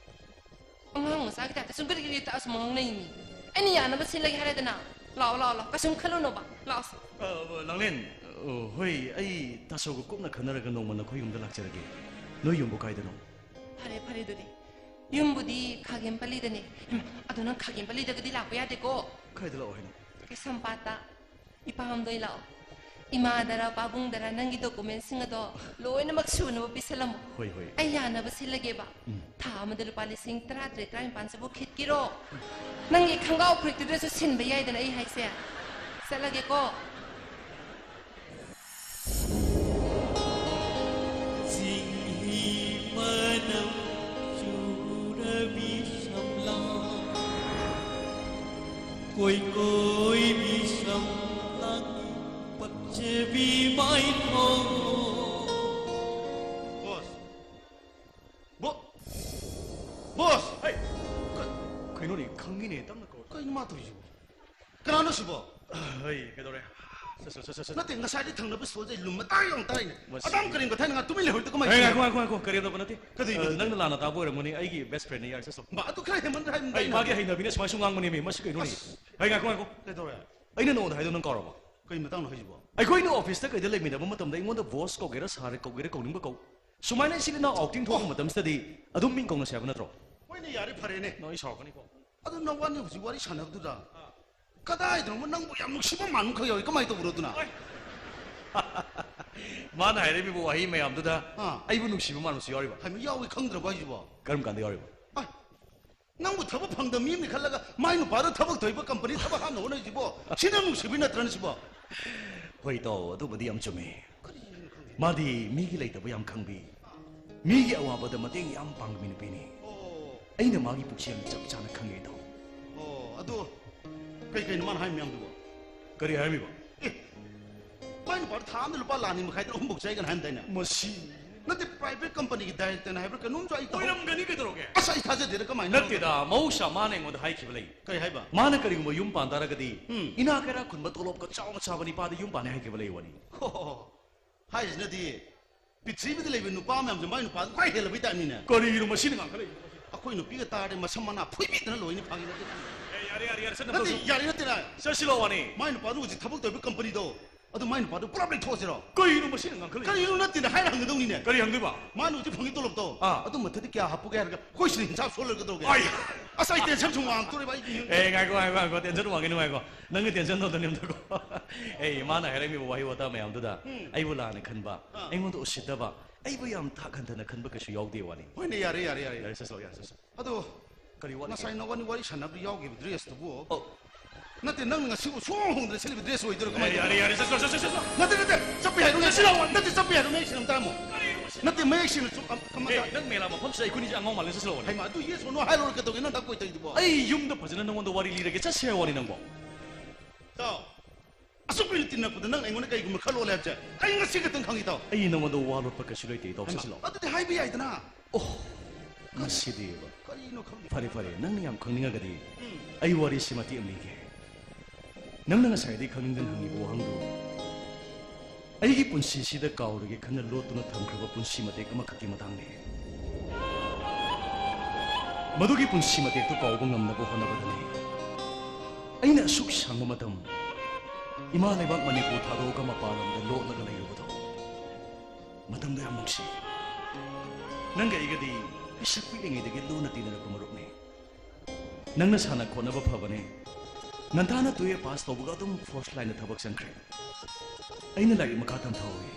ꯑꯉꯥꯡ ꯃꯆꯥꯒꯤ typeꯇ ꯁꯨꯝ ꯀꯔꯤ ꯀꯔꯤ ꯇꯛꯑ ꯁꯨꯝ ꯉꯥꯡꯅꯩ ꯃꯤ꯫ ꯑꯩꯅ ꯌꯥꯅꯕ ꯁꯤꯜꯂꯒꯦ ꯍꯥꯏꯔꯦꯗꯅ꯫ ꯂꯥꯛꯑꯣ, ꯂꯥꯛꯑꯣ, ꯂꯥꯛꯑꯣ꯫ ꯀꯩꯁꯨꯝ ꯈꯜꯂꯨꯅꯣꯕ꯫ ꯂꯥꯛꯑꯣ꯫ ꯑ, ꯂꯥꯡꯂꯦꯟ, ꯑ, ꯍꯣꯏ, ꯑꯩ ꯇꯥꯆꯧꯒ ꯀꯨꯞꯅ ꯈꯟꯅꯔꯒ ꯅꯣꯡꯃ ꯅꯈꯣꯏ ꯌꯨꯝꯗ ꯂꯥꯛꯆꯔꯒꯦ꯫ ꯅꯣꯏ ꯌꯨꯝꯕꯨ ꯀꯥꯏꯗꯅꯣ? ꯐꯔꯦ, ꯐꯔꯦ ꯑꯗꯨꯗꯤ꯫ ꯌꯨꯝꯕꯨꯗꯤ ꯈꯥꯒꯦꯝꯄꯜꯂꯤꯗꯅꯦ꯫ ꯍꯩꯃꯥ, ꯑꯗꯣ ꯅꯪ ꯈꯥꯒꯦꯝꯄꯜꯂꯤꯗꯒꯗꯤ ꯂꯥꯛꯄ ꯌꯥꯗꯦꯀꯣ꯫ ꯀꯥꯏꯗ ꯂꯥꯛꯑꯣ ꯍꯥꯏꯅꯣ? ꯀꯩꯁꯥꯝꯄꯥꯠꯇ ꯏꯄꯥꯝꯗ ꯑꯣꯏ ꯂꯥꯛꯑꯣ꯫ ꯏꯃꯥꯗꯔ ꯄꯥꯕꯨꯡꯗꯔ ꯅꯪꯒꯤ ꯗꯣꯀꯨꯃꯦꯟꯁꯤꯡ ꯑꯗꯣ ꯂꯣꯏꯅꯃꯛ ꯁꯨꯅꯕ ꯄꯤꯁꯜꯂꯝꯃꯣ꯫ ꯍꯣꯏ, ꯍꯣꯏ꯫ ꯑꯩ ꯌꯥꯅꯕ ꯁꯤꯜꯂꯒꯦꯕ꯫ ꯎꯝ꯫ ꯊꯥ ꯑꯃꯗ ꯂꯨꯄꯥ ꯂꯤꯁꯤꯡ ꯇꯔꯥꯇꯔꯦꯠ, ꯇꯔꯥꯅꯤꯄꯥꯟꯁꯤꯕꯨ ꯈꯤꯠꯀꯤꯔꯣ? ꯅꯪꯒꯤ ꯈꯪꯒꯥꯎ ꯐꯨꯔꯤꯠꯇꯨꯗꯁꯨ ꯁꯤꯟꯕ ꯌꯥꯏꯗꯅ ꯑꯩ ꯍꯥꯏꯁꯦ꯫ ꯆꯠꯂꯒꯦꯀꯣ꯫ ꯆꯤꯡꯍꯤ ꯃꯅꯝ ꯆꯨꯔꯕꯤ ꯁꯝꯂꯥꯡ, ꯀꯣꯏ ꯀꯣꯏꯕꯤ ꯁꯝꯂꯥꯡꯒꯤ ꯄꯛꯆꯕꯤ ꯃꯥꯏꯊꯣꯡ꯫ ꯕꯣꯁ! ꯕꯣ-, ꯕꯣꯁ! ꯍꯩ! ꯀ-, ꯀꯩꯅꯣꯅꯦ, ꯈꯪꯉꯤꯅꯦ, ꯇꯞꯅ ꯀꯧ꯫ ꯀꯩꯅꯣ ꯃꯥ ꯇꯧꯔꯤꯁꯤꯕꯣ? ꯀꯅꯥꯅꯣ ꯁꯤꯕꯣ? ꯍꯩ, ꯀꯩꯗꯧꯔꯦ? ꯁꯠ, ꯁꯠ, ꯁꯠ, ꯁꯠ, ꯁꯠ꯫ ꯅꯠꯇꯦ, ꯉꯁꯥꯏꯗꯤ ꯊꯪꯅꯕ ꯁꯣꯜꯁꯦ ꯂꯨꯝꯕ ꯇꯥꯏ ꯌꯥꯝ ꯇꯥꯏꯅꯦ꯫ ꯃꯁꯤ ꯑꯗꯥꯝ ꯀꯔꯤꯝꯒ ꯊꯥꯏꯅ ꯉꯥ ꯇꯨꯃꯤꯟ ꯂꯩꯍꯧꯔꯤꯗꯣ ꯀꯃꯥꯏꯅ ꯍꯩ, ꯇꯧꯔꯤꯅꯣ? ꯉꯥꯏꯈꯣ, ꯉꯥꯏꯈꯣ, ꯉꯥꯏꯈꯣ, ꯀꯔꯤꯝ ꯇꯧꯕ ꯅꯠꯇꯦ꯫ ꯀꯔꯤ ꯑ, ꯑꯣꯏꯗꯣꯏꯅꯣ? ꯅꯪꯅ ꯂꯥꯟꯅ ꯇꯥꯕ ꯑꯣꯏꯔꯝꯒꯅꯤ, ꯑꯩꯒꯤ ꯕꯦꯁ ꯐ꯭ꯔꯦꯟꯅ ꯌꯥꯔꯦ, ꯆꯠꯁꯣ꯫ ꯕꯥ, ꯑꯗꯨ ꯈꯔ ꯍꯦꯟꯃꯟꯗ꯭ꯔꯥ ꯍꯥꯏꯕꯅꯤꯗ ꯍꯩ, ꯑꯩꯅ꯫ ꯃꯥꯒꯤ ꯍꯩꯅꯕꯤꯅ ꯁꯨꯃꯥꯏꯅ ꯁꯨꯝ ꯉꯥꯡꯕꯅꯦꯃꯤ, ꯃꯁꯤ ꯀꯩꯅꯣꯅꯦ? ꯑꯁ꯫ ꯍꯩ, ꯉꯥꯏꯈꯣ, ꯉꯥꯏꯈꯣ꯫ ꯀꯩꯗꯧꯔꯦ? ꯑꯩꯅ ꯅꯉꯣꯟꯗ ꯍꯥꯏꯗꯣ ꯅꯪ ꯀꯥꯎꯔꯕꯣ? ꯀꯩ ꯃꯇꯥꯡꯅꯣ ꯍꯥꯏꯁꯤꯕꯣ? ꯑꯩꯈꯣꯏꯅ ꯑꯣꯐꯤꯁꯇ ꯀꯩꯗ ꯂꯩꯃꯤꯟꯅꯕ ꯃꯇꯝꯗ ꯑꯩꯉꯣꯟꯗ ꯕꯣꯁ ꯀꯧꯒꯦꯔꯥ, ꯁꯥꯔ ꯀꯧꯒꯦꯔꯥ, ꯀꯧꯅꯤꯡꯕ ꯀꯧ꯫ ꯁꯨꯃꯥꯏꯅ ꯏꯆꯤꯜ ꯏꯅꯥꯎ ꯑꯥꯎꯇꯤꯡ ꯊꯣꯛꯄ ꯑꯣ꯫ ꯃꯇꯝꯁꯤꯗꯗꯤ ꯑꯗꯨꯝ ꯃꯤꯡ ꯀꯧꯅꯁꯦ ꯍꯥꯏꯕ ꯅꯠꯇ꯭ꯔꯣ? ꯍꯣꯏꯅꯦ, ꯌꯥꯔꯦ, ꯐꯔꯦꯅꯦ꯫ ꯅꯣꯏ ꯁꯥꯎꯔꯛꯀꯅꯤꯀꯣ꯫ ꯑꯗꯨ ꯅꯕꯥꯅꯤ ꯍꯧꯖꯤꯛ ꯋꯥꯔꯤ ꯁꯥꯟꯅꯕꯗꯨꯗ ꯑꯥ꯫ ꯀꯗꯥꯏꯗꯅꯣ ꯅꯪꯕꯨ ꯌꯥꯝ ꯅꯨꯡꯁꯤꯕ ꯃꯥꯟꯕ ꯈꯔ ꯌꯥꯎꯏ, ꯀꯃꯥꯏꯅ ꯇꯧꯕꯅꯣ ꯑꯗꯨꯅ? ꯑꯣꯏ꯫ ꯃꯥꯅ ꯍꯥꯏꯔꯤꯕ ꯋꯥꯍꯩ ꯃꯌꯥꯝꯗꯨꯗ ꯑꯥ꯫ ꯑꯩꯕꯨ ꯅꯨꯡꯁꯤꯕ ꯃꯥꯟꯕꯁꯨ ꯌꯥꯎꯔꯤꯕ? ꯍꯥꯏꯕ ꯌꯥꯎꯏ, ꯈꯪꯗ꯭ꯔꯕ ꯍꯥꯏꯁꯤꯕꯣ? ꯀꯔꯝ ꯀꯥꯟꯗ ꯌꯥꯎꯔꯤꯕ? ꯑꯥ, ꯅꯪꯕꯨ ꯊꯕꯛ ꯐꯪꯗꯕ ꯃꯤ ꯑꯃꯅꯤ ꯈꯜꯂꯒ ꯃꯥꯏ ꯅꯨꯄꯥꯗꯣ ꯊꯕꯛ ꯇꯧꯔꯤꯕ ꯀꯝꯄꯅꯤ ꯊꯕꯛ ꯍꯥꯞꯅ ꯍꯣꯠꯅꯔꯤꯁꯤꯕꯣ? ꯁꯤꯅ ꯅꯨꯡꯁꯤꯕꯤ ꯅꯠꯇ꯭ꯔꯅꯦ ꯁꯤꯕꯣ? ꯍꯣꯏ ꯏꯇꯥꯎ, ꯑꯗꯨꯕꯨꯗꯤ ꯌꯥꯝ ꯆꯨꯝꯃꯤ꯫ ꯀꯔꯤꯅꯣ ꯈꯪꯗꯦ꯫ ꯃꯥꯗꯤ ꯃꯤꯒꯤ ꯂꯩꯇꯕ ꯌꯥꯝ ꯈꯪꯕꯤ, ꯃꯤꯒꯤ ꯑꯋꯥꯕꯗ ꯃꯇꯦꯡ ꯌꯥꯝ ꯄꯥꯡꯕꯤ ꯅꯨꯄꯤꯅꯤ꯫ ꯑꯣ꯫ ꯑꯩꯅ ꯃꯥꯒꯤ ꯄꯨꯛꯆꯦꯜ ꯆꯞ ꯆꯥꯅ ꯈꯪꯉꯦ ꯏꯇꯥꯎ꯫ ꯑꯣ, ꯑꯗꯨ ꯀꯩ ꯀꯩꯅꯣ ꯃꯥꯅ ꯍꯥꯏ ꯃꯌꯥꯝꯗꯨꯕꯣ? ꯀꯔꯤ ꯍꯥꯏꯔꯝꯃꯤꯕ? ꯑꯦ, ꯃꯥꯏ ꯅꯨꯄꯥꯗꯣ ꯊꯥ ꯑꯃꯗ ꯂꯨꯄꯥ ꯂꯥꯈ ꯑꯅꯤ ꯃꯈꯥꯏꯗ ꯑꯍꯨꯝꯐꯧ ꯆꯥꯏꯒꯅ ꯍꯥꯏꯔꯝꯗꯥꯏꯅꯦ? ꯃꯁꯤ꯫ ꯅꯠꯇꯦ, ꯄ꯭ꯔꯥꯏꯚꯦꯠ ꯀꯝꯄꯅꯤꯒꯤ ꯗꯥꯏꯔꯦꯛꯇꯔꯅ ꯍꯥꯏꯕ꯭ꯔꯥ ꯀꯩꯅꯣꯝꯁꯨ ꯑꯩ ꯇꯧꯍꯧ-, ꯑꯣꯏꯔꯝꯒꯅꯤ ꯀꯩꯗꯧꯔꯒꯦ? ꯑꯁ, ꯑꯩ ꯊꯥꯖꯗꯦꯗ, ꯀꯃꯥꯏꯅ? ꯅꯠꯇꯦꯗ, ꯃꯍꯧꯁꯥ ꯃꯥꯅ ꯑꯩꯉꯣꯟꯗ ꯍꯥꯏꯈꯤꯕ ꯂꯩ꯫ ꯀꯩ ꯍꯥꯏꯕ? ꯃꯥꯅ ꯀꯔꯤꯒꯨꯝꯕ ꯌꯨꯝ ꯄꯥꯟ ꯇꯥꯔꯒꯗꯤ, ꯎꯝ꯫ ꯏꯅꯥꯛ ꯀꯩꯔꯥꯛ ꯈꯨꯟꯕ ꯇꯣꯂꯣꯞꯀ ꯆꯥꯎꯅ ꯆꯥꯕ ꯅꯨꯄꯥꯗ ꯌꯨꯝ ꯄꯥꯟꯅꯤ ꯍꯥꯏꯈꯤꯕ ꯂꯩ ꯋꯥꯅꯤ꯫ ꯍꯣ, ꯍꯣ, ꯍꯣ꯫ ꯍꯥꯏꯔꯤꯁꯤꯅꯗꯤ ꯄ꯭ꯔꯤꯊꯤꯕꯤꯗ ꯂꯩꯕ ꯅꯨꯄꯥ ꯃꯌꯥꯝꯁꯦ ꯃꯥꯏ ꯅꯨꯄꯥꯗꯨ ꯈ꯭ꯋꯥꯏ ꯍꯦꯜꯂꯕꯩ ꯇꯥꯏꯞꯅꯤꯅꯦ꯫ ꯀꯔꯤꯅꯣ ꯃꯁꯤꯅ ꯉꯥꯡꯈꯠꯂꯛꯏꯁꯦ? ꯑꯩꯈꯣꯏ ꯅꯨꯄꯤꯒ ꯇꯥꯔꯗꯤ ꯃꯁꯝ ꯃꯅꯥ ꯐꯣꯏꯕꯤꯗꯅ ꯂꯣꯏꯅꯤ, ꯐꯥꯒꯤ ꯅꯠꯇꯦ꯫ ꯑꯦ, ꯌꯥꯔꯦ, ꯌꯥꯔꯦ, ꯌꯥꯔꯦ, ꯆꯠꯅꯕ ꯅꯠꯇꯦ, ꯇꯧꯁꯤ꯫ ꯌꯥꯔꯦ ꯅꯠꯇꯦꯅ꯫ ꯆꯠꯁꯤꯂꯣ ꯋꯥꯅꯤ꯫ ꯃꯥꯏ ꯅꯨꯄꯥꯗꯨ ꯍꯧꯖꯤꯛ ꯊꯕꯛ ꯇꯧꯔꯤꯕ ꯀꯝꯄꯅꯤꯗꯣ, ꯑꯗꯨ ꯃꯥꯏ ꯅꯨꯄꯥꯗꯨ ꯄꯨꯂꯞ ꯂꯩꯊꯣꯛꯑꯁꯤꯔꯣ? ꯀꯩꯅꯣ ꯃꯁꯤꯅ ꯉꯥꯡꯈꯠꯂꯛꯏ? ꯀꯔꯤꯅꯣ ꯅꯠꯇꯦꯅꯦ, ꯍꯥꯏꯔ ꯍꯪꯒꯗꯧꯅꯤꯅꯦ꯫ ꯀꯔꯤ ꯍꯪꯗꯣꯏꯕ? ꯃꯥꯅ ꯍꯧꯖꯤꯛ ꯐꯪꯉꯤ ꯇꯣꯂꯣꯞꯇꯣ, ꯑꯥ꯫ ꯑꯗꯨ ꯃꯊꯛꯇ ꯀꯌꯥ ꯍꯥꯞꯄꯨꯒꯦ ꯍꯥꯏꯔꯒ ꯑꯩꯈꯣꯏ ꯁꯤꯗ ꯍꯤꯟꯁꯥꯞ ꯁꯣꯜꯂꯒ ꯀꯩꯗꯧꯒꯦ? ꯑꯥꯏ꯫ ꯑꯁ, ꯑꯩ ꯇꯦꯟꯁꯟ ꯁꯨꯝ ꯋꯥꯡꯉꯛꯇꯣꯔꯤꯕ ꯑꯩ꯫ ꯑꯦ, ꯉꯥꯏꯈꯣ, ꯉꯥꯏꯈꯣ, ꯉꯥꯏꯈꯣ, ꯇꯦꯟꯁꯟ ꯋꯥꯡꯒꯤꯅꯨ, ꯉꯥꯏꯈꯣ꯫ ꯅꯪꯒꯤ ꯇꯦꯟꯁꯟ ꯇꯧꯗꯅꯤ ꯑꯝꯇꯀꯣ꯫ ꯑꯦ, ꯃꯥꯅ ꯍꯥꯏꯔꯝꯃꯤꯕ ꯋꯥꯍꯩ ꯋꯥꯇꯥ ꯃꯌꯥꯝꯗꯨꯗ ꯎꯝ꯫ ꯑꯩꯕꯨ ꯂꯥꯟꯅ ꯈꯟꯕ, ꯑꯥ꯫ ꯑꯩꯉꯣꯟꯗ ꯎꯁꯤꯠꯇꯕ, ꯑꯩꯕꯨ ꯌꯥꯝ ꯊꯥꯛ ꯍꯟꯊꯅ ꯈꯟꯕ ꯀꯩꯁꯨ ꯌꯥꯎꯗꯦ ꯋꯥꯅꯤ꯫ ꯍꯣꯏꯅꯦ, ꯌꯥꯔꯦ, ꯌꯥꯔꯦ, ꯌꯥꯔꯦ꯫ ꯌꯥꯔꯦ, ꯆꯠꯁꯤꯂꯥꯛꯑꯣ, ꯌꯥꯔꯦ, ꯆꯠꯁꯤꯂꯥꯛꯑꯣ꯫ ꯑꯗꯣ ꯀꯔꯤ ꯋꯥꯠꯂꯤꯒꯦ? ꯉꯁꯥꯏ ꯅꯕꯥꯅꯤ ꯋꯥꯔꯤ ꯁꯥꯟꯅꯕꯗ ꯌꯥꯎꯈꯤꯕ ꯗ꯭ꯔꯦꯁꯇꯨꯕꯨ? ꯑꯧ꯫ ꯅꯠꯇꯦ, ꯅꯪ ꯉꯁꯤꯕꯨ ꯁꯨꯍꯣꯡ ꯍꯣꯡꯗꯅ ꯁꯦꯠꯂꯤꯕ ꯗ꯭ꯔꯦꯁ ꯑꯣꯏꯗꯣꯏꯔꯣ? ꯀꯃꯥꯏꯅ ꯑꯦ, ꯌꯥꯔꯦ, ꯇꯧꯕꯅꯣ? ꯌꯥꯔꯦ, ꯆꯠꯁꯤꯂꯥꯛꯑꯣ, ꯆꯠꯁꯤꯂꯥꯛꯑꯣ, ꯆꯠꯁꯤꯂꯥꯛꯑꯣ꯫ ꯅꯠꯇꯦ, ꯅꯠꯇꯦ, ꯆꯠꯄ ꯌꯥꯏꯔꯣ? ꯆꯠꯁꯤꯂꯥꯛꯑꯣ꯫ ꯅꯠꯇꯦ, ꯆꯠꯄ ꯌꯥꯏꯔꯣ? ꯃꯌꯦꯛ ꯁꯦꯡꯅ ꯑꯝꯇ ꯍꯥꯏꯔꯝꯃꯣ꯫ ꯀꯔꯤꯅꯣ ꯃꯁꯤ? ꯅꯠꯇꯦ, ꯃꯌꯦꯛ ꯁꯦꯡꯅ ꯆꯨꯝ-, ꯑꯝ-, ꯑꯝꯇ ꯑꯦ, ꯅꯪ ꯃꯦꯂꯥ ꯃꯐꯝꯁꯤꯗ ꯑꯩꯈꯣꯏꯅꯤꯁꯦ ꯑꯉꯥꯎ ꯃꯥꯜꯂꯦ, ꯆꯠꯁꯤꯂꯥꯛꯑꯣꯅꯦ꯫ ꯍꯩꯃꯥ, ꯑꯗꯨ yes or no ꯍꯥꯏ ꯂꯣꯏꯔꯦ, ꯀꯩꯗꯧꯒꯦ ꯅꯪ ꯗꯥꯛ ꯀꯣꯏ ꯇꯧꯔꯤꯗꯨꯕꯣ? ꯑꯩ ꯌꯨꯝꯗ ꯐꯖꯅ ꯅꯉꯣꯟꯗ ꯋꯥꯔꯤ ꯂꯤꯔꯒꯦ, ꯆꯠꯁꯦ ꯍꯥꯏ ꯋꯥꯅꯤ ꯅꯪꯕꯣ꯫ ꯇꯥꯎ, ꯑꯁꯨꯛ ꯀꯨꯏꯅ ꯇꯤꯟꯅꯔꯛꯄꯗ ꯅꯪ ꯑꯩꯉꯣꯟꯗ ꯀꯩꯒꯨꯝꯕ ꯈꯔ ꯂꯣꯜꯂꯦ ꯍꯥꯏꯕꯁꯦ ꯑꯩ ꯉꯁꯤ ꯈꯛꯇꯪ ꯈꯪꯉꯤ, ꯇꯥꯎ꯫ ꯑꯩ ꯅꯉꯣꯟꯗ ꯋꯥ ꯂꯣꯠꯄ ꯀꯩꯁꯨ ꯂꯩꯇꯦ, ꯏꯇꯥꯎ, ꯍꯩꯃꯥ, ꯆꯠꯁꯤꯂꯥꯛꯑꯣ꯫ ꯑꯗꯨꯗꯤ ꯍꯥꯏꯕ ꯌꯥꯏꯗꯅ꯫ ꯑꯣ, ꯃꯁꯤꯗꯤꯕ꯫ ꯀꯔꯤꯅꯣ ꯈꯪꯗꯦ꯫ ꯐꯔꯦ, ꯐꯔꯦ, ꯅꯪꯅ ꯌꯥꯝ ꯈꯪꯅꯤꯡꯉꯒꯗꯤ ꯎꯝ꯫ ꯑꯩ ꯋꯥꯔꯤꯁꯤ ꯃꯇꯦꯛ ꯑꯃ ꯂꯤꯒꯦ꯫ ꯅꯪꯅ ꯉꯁꯥꯏꯗꯒꯤ ꯈꯪꯅꯤꯡꯗꯅ ꯍꯪꯉꯤꯕ ꯋꯥꯍꯪꯗꯨ ꯑꯩꯒꯤ ꯄꯨꯟꯁꯤꯁꯤꯗ ꯀꯥꯎꯔꯒꯦ ꯈꯟꯅ ꯂꯣꯠꯇꯨꯅ ꯊꯝꯈ꯭ꯔꯕ ꯄꯨꯟꯁꯤ ꯃꯇꯦꯛ ꯑꯃꯈꯛꯀꯤ ꯃꯇꯥꯡꯅꯤ꯫ ꯃꯗꯨꯒꯤ ꯄꯨꯟꯁꯤ ꯃꯇꯦꯛꯇꯨ ꯀꯥꯎꯕ ꯉꯝꯅꯕ ꯍꯣꯠꯅꯕꯗꯅꯤ ꯑꯩꯅ ꯑꯁꯨꯛ ꯁꯥꯡꯕ ꯃꯇꯝ ꯏꯃꯥ ꯂꯩꯕꯥꯛ ꯃꯅꯤꯄꯨꯔ ꯊꯥꯗꯣꯛꯑꯒ ꯃꯄꯥꯟ ꯂꯝꯗ ꯂꯣꯠꯂꯒ ꯂꯩꯔꯨꯕꯗꯣ꯫ ꯃꯇꯝꯗꯣ ꯌꯥꯝ ꯅꯨꯡꯁꯤ꯫ ꯅꯪꯒ ꯑꯩꯒꯗꯤ ꯄꯤꯁꯛ ꯄꯤꯛꯂꯤꯉꯩꯗꯒꯤ ꯂꯨꯅ ꯇꯤꯟꯅꯔꯛꯄ ꯃꯔꯨꯞꯅꯤ꯫ ꯅꯪꯅ ꯁꯥꯟꯅ ꯈꯣꯠꯅꯕ ꯐꯕꯅꯦ꯫ ꯉꯟꯇꯥꯅ ꯇꯨꯌꯦꯜꯐ ꯄꯥꯁ ꯇꯧꯕꯒ ꯑꯗꯨꯝ ꯐꯣꯔꯁ ꯂꯥꯏꯟꯗ ꯊꯕꯛ ꯆꯪꯈ꯭ꯔꯦ꯫ ꯑꯩꯅ ꯂꯥꯏꯔꯤꯛ ꯃꯈꯥ ꯇꯝꯊꯍꯧꯏ꯫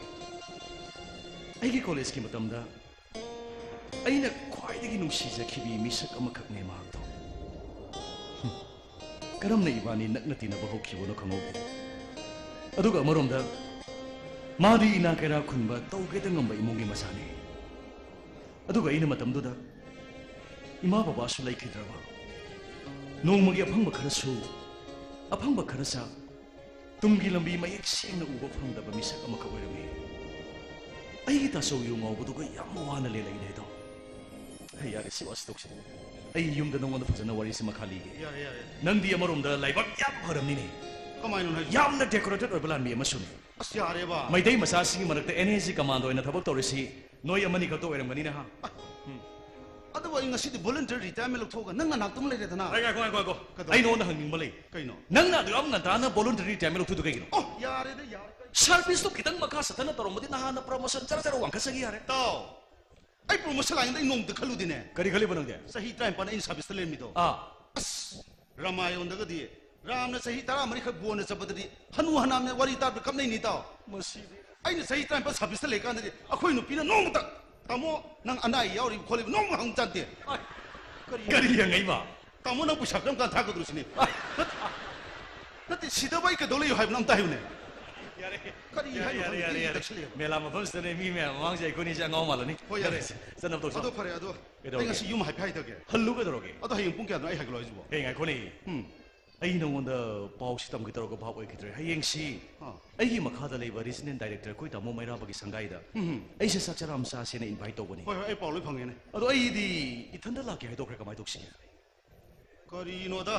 ꯑꯩꯒꯤ ꯀꯣꯂꯦꯖꯀꯤ ꯃꯇꯝꯗ ꯑꯩꯅ ꯈ꯭ꯋꯥꯏꯗꯒꯤ ꯅꯨꯡꯁꯤꯖꯈꯤꯕꯤ ꯃꯤꯁꯛ ꯑꯃꯈꯛꯅꯦ ꯃꯍꯥꯛꯇꯣ꯫ ꯍꯨꯝ꯫ ꯀꯔꯝꯅ ꯏꯕꯥꯅꯤ ꯅꯛꯅ ꯇꯤꯟꯅꯕ ꯍꯧꯈꯤꯕꯅꯣ ꯈꯪꯍꯧꯗꯦ꯫ ꯑꯗꯨꯒ ꯑꯃꯔꯣꯝꯗ ꯃꯥꯗꯤ ꯏꯅꯥ ꯀꯩꯔꯥ ꯈꯨꯟꯕ, ꯇꯧꯒꯦꯗ ꯉꯝꯕ ꯏꯃꯨꯡꯒꯤ ꯃꯆꯥꯅꯤ꯫ ꯑꯗꯨꯒ ꯑꯩꯅ ꯃꯇꯝꯗꯨꯗ ꯏꯃꯥ ꯕꯕꯥꯁꯨ ꯂꯩꯈꯤꯗ꯭ꯔꯕ, ꯅꯣꯡꯃꯒꯤ ꯑꯐꯪꯕ ꯈꯔꯁꯨ, ꯑꯐꯪꯕ ꯈꯔ ꯆꯥ, ꯇꯨꯡꯒꯤ ꯂꯝꯕꯤ ꯃꯌꯦꯛ ꯁꯦꯡꯅ ꯎꯕ ꯐꯪꯗꯕ ꯃꯤꯁꯛ ꯑꯃꯈꯛ ꯑꯣꯏꯔꯝꯃꯤ꯫ ꯑꯩꯒꯤ ꯇꯥꯆꯧ ꯌꯨ ꯉꯥꯎꯕꯗꯨꯒ ꯌꯥꯝ ꯋꯥꯅ ꯂꯦꯜꯂꯛꯏꯅꯦ ꯑꯗꯣ꯫ ꯍꯩ, ꯌꯥꯔꯦ, ꯁꯤ ꯋꯥꯁꯤ ꯇꯣꯛꯁꯤ꯫ ꯑꯩ ꯌꯨꯝꯗ ꯅꯉꯣꯟꯗ ꯐꯖꯅ ꯋꯥꯔꯤꯁꯤ ꯃꯈꯥ ꯂꯤꯒꯦ꯫ ꯌꯥꯔꯦ, ꯌꯥꯔꯦ꯫ ꯅꯪꯗꯤ ꯑꯃꯔꯣꯝꯗ ꯂꯥꯏꯕꯛ ꯌꯥꯝ ꯐꯔꯝꯅꯤꯅꯦ꯫ ꯀꯃꯥꯏꯅꯅꯣ ꯍꯥꯏꯁꯦ? ꯌꯥꯝꯅ ꯗꯦꯀꯣꯔꯦꯇꯦꯠ ꯑꯣꯏꯕ ꯂꯥꯟꯃꯤ ꯑꯃꯁꯨꯅꯤ꯫ ꯑꯁ, ꯌꯥꯔꯦꯕ꯫ ꯃꯩꯇꯩ ꯃꯆꯥꯁꯤꯡꯒꯤ ꯃꯔꯛꯇ ꯑꯦꯟ ꯑꯦ ꯖꯤ ꯀꯃꯥꯟꯗꯣ ꯑꯣꯏꯅ ꯊꯕꯛ ꯇꯧꯔꯤꯁꯤ ꯅꯣꯏ ꯑꯃꯅꯤ ꯈꯛꯇ ꯑꯣꯏꯔꯝꯒꯅꯤꯅꯦ, ꯍꯥ? ꯎꯝ꯫ ꯑꯗꯨꯕꯨ ꯑꯩ ꯉꯁꯤꯗꯤ voluntary retirement ꯂꯧꯊꯣꯛꯑꯒ ꯅꯪ ꯅꯅꯥꯛꯇ ꯑꯃ ꯂꯩꯔꯦꯗꯅ꯫ ꯑꯩ ꯉꯥꯏꯈꯣ, ꯉꯥꯏꯈꯣ, ꯉꯥꯏꯈꯣ꯫ ꯀꯩꯗꯧꯔꯦ? ꯑꯩ ꯅꯉꯣꯟꯗ ꯍꯪꯅꯤꯡꯕ ꯂꯩ꯫ ꯀꯩꯅꯣ? ꯅꯪꯅ ꯑꯗꯨ ꯌꯥꯝ ꯉꯟꯇꯥꯅ voluntary retirement ꯂꯧꯊꯣꯛꯏꯗꯣ ꯀꯩꯒꯤꯅꯣ? ꯑꯣ, ꯌꯥꯔꯦꯗ, ꯌꯥꯔꯦ꯫ Service ꯇꯣ ꯈꯤꯇꯪ ꯃꯈꯥ ꯆꯠꯊꯅ ꯇꯧꯔꯝꯃꯗꯤ ꯅꯍꯥꯟꯅ promotion ꯆꯔ ꯆꯔ ꯋꯥꯡꯈꯠꯆꯈꯤ ꯌꯥꯔꯦ꯫ ꯇꯥꯎ, ꯑꯩ promotion ꯂꯥꯛꯏꯗ ꯑꯩ ꯅꯣꯡꯃꯇ ꯈꯜꯂꯨꯗꯦꯅꯦ꯫ ꯀꯔꯤ ꯈꯜꯂꯤꯕ ꯅꯪꯗꯤ? ꯆꯍꯤ ꯇꯔꯥꯅꯤꯄꯥꯟ ꯑꯩꯅ service ꯇ ꯂꯩꯔꯝꯃꯤꯗꯣ꯫ ꯑꯥ꯫ ꯑꯁ, ꯔꯃꯥꯌꯣꯟꯗꯒꯗꯤ ꯔꯥꯝꯅ ꯆꯍꯤ ꯇꯔꯥꯃꯔꯤꯈꯛ ꯒꯣꯟꯅ ꯆꯠꯄꯗꯗꯤ ꯍꯅꯨ ꯍꯅꯥꯝꯅ ꯋꯥꯔꯤ ꯇꯥꯕꯗ ꯀꯞꯅꯩꯅꯤ ꯇꯥꯎ꯫ ꯃꯁꯤꯗꯤ꯫ ꯑꯩꯅ ꯆꯍꯤ ꯇꯔꯥꯅꯤꯄꯥꯟ service ꯇ ꯂꯩꯀꯥꯟꯗꯗꯤ ꯑꯩꯈꯣꯏ ꯅꯨꯄꯤꯅ ꯅꯣꯡꯃꯇ, "ꯇꯥꯃꯣ, ꯅꯪ ꯑꯅꯥ ꯑꯌꯦꯛ ꯌꯥꯎꯔꯤꯕ ꯈꯣꯠꯂꯤꯕ?" ꯅꯣꯡꯃ ꯍꯪꯖꯗꯦ꯫ ꯑꯥꯏ, ꯀꯔꯤ ꯀꯔꯤ ꯌꯦꯡꯉꯛꯏꯕ? "ꯇꯥꯃꯣ, ꯅꯪ ꯄꯩꯁꯥ ꯀꯔꯝ ꯀꯥꯟꯗ ꯊꯥꯔꯛꯀꯗꯧꯔꯤꯁꯤꯅꯦ?" ꯑꯥꯏ, ꯅꯠ-, ꯅꯠꯇꯦ, ꯁꯤꯗꯕ ꯑꯩ ꯀꯩꯗꯧ ꯂꯩꯌꯣ ꯍꯥꯏꯕꯅꯣ ꯑꯝꯇ ꯍꯥꯏꯌꯨꯅꯦ꯫ ꯌꯥꯔꯦ꯫ ꯀꯔꯤ ꯌꯥꯔꯦ, ꯍꯥꯏꯅꯣ ꯌꯥꯔꯦ, ꯈꯪꯗꯦ, ꯌꯥꯔꯦ, ꯃꯤꯅ ꯌꯥꯔꯦ꯫ ꯇꯛꯁꯤꯜꯂꯛꯑꯦꯕ꯫ ꯃꯦꯂꯥ ꯃꯐꯝꯁꯤꯗ ꯂꯩ, ꯃꯤ ꯃꯌꯥꯝ ꯃꯃꯥꯡꯁꯦ ꯑꯩꯈꯣꯏꯅꯤꯁꯦ ꯑꯉꯥꯎ ꯃꯥꯜꯂꯅꯤ꯫ ꯍꯣꯏ, ꯌꯥꯔꯦ꯫ ꯆꯠꯅꯕ ꯇꯧꯁꯤ꯫ ꯑꯗꯣ ꯐꯔꯦ, ꯑꯗꯣ ꯑꯩ ꯀꯩꯗꯧꯔꯒꯦ? ꯉꯁꯤ ꯌꯨꯝ ꯍꯥꯏꯐꯦꯠ ꯍꯥꯏꯊꯒꯦ꯫ ꯍꯜꯂꯨ ꯀꯩꯗꯧꯔꯒꯦ? ꯑꯗꯣ ꯍꯌꯦꯡ ꯄꯨꯡ ꯀꯌꯥꯗꯅꯣ ꯑꯩ ꯍꯥꯏꯒꯠꯂꯣ ꯍꯥꯏꯁꯤꯕꯣ? ꯍꯌꯦꯡ ꯉꯥꯏꯈꯣꯅꯦ꯫ ꯎꯝ꯫ ꯑꯩ ꯅꯉꯣꯟꯗ ꯄꯥꯎꯁꯤ ꯇꯝꯒꯦ ꯇꯧꯔꯒ ꯚꯥꯞ ꯑꯣꯏꯈꯤꯗ꯭ꯔꯦ꯫ ꯍꯌꯦꯡꯁꯤ ꯑꯥ꯫ ꯑꯩꯒꯤ ꯃꯈꯥꯗ ꯂꯩꯕ regional director ꯑꯩꯈꯣꯏ ꯇꯥꯃꯣ ꯃꯩꯔꯥꯕꯒꯤ ꯁꯪꯒꯥꯏꯗ ꯎꯝ, ꯎꯝ꯫ ꯑꯩꯁꯦ ꯆꯥꯛ ꯆꯔꯥ ꯑꯃ ꯆꯥꯁꯦꯅ invite ꯇꯧꯕꯅꯤ꯫ ꯍꯣꯏ, ꯍꯣꯏ, ꯑꯩ ꯄꯥꯎ ꯂꯣꯏ ꯐꯪꯉꯦꯅꯦ꯫ ꯑꯗꯣ ꯑꯩꯗꯤ ꯏꯊꯟꯗ ꯂꯥꯛꯀꯦ ꯍꯥꯏꯗꯣꯛꯈ꯭ꯔꯦ, ꯀꯃꯥꯏꯅ ꯇꯧꯁꯤꯒꯦ? ꯀꯔꯤꯅꯣꯗ?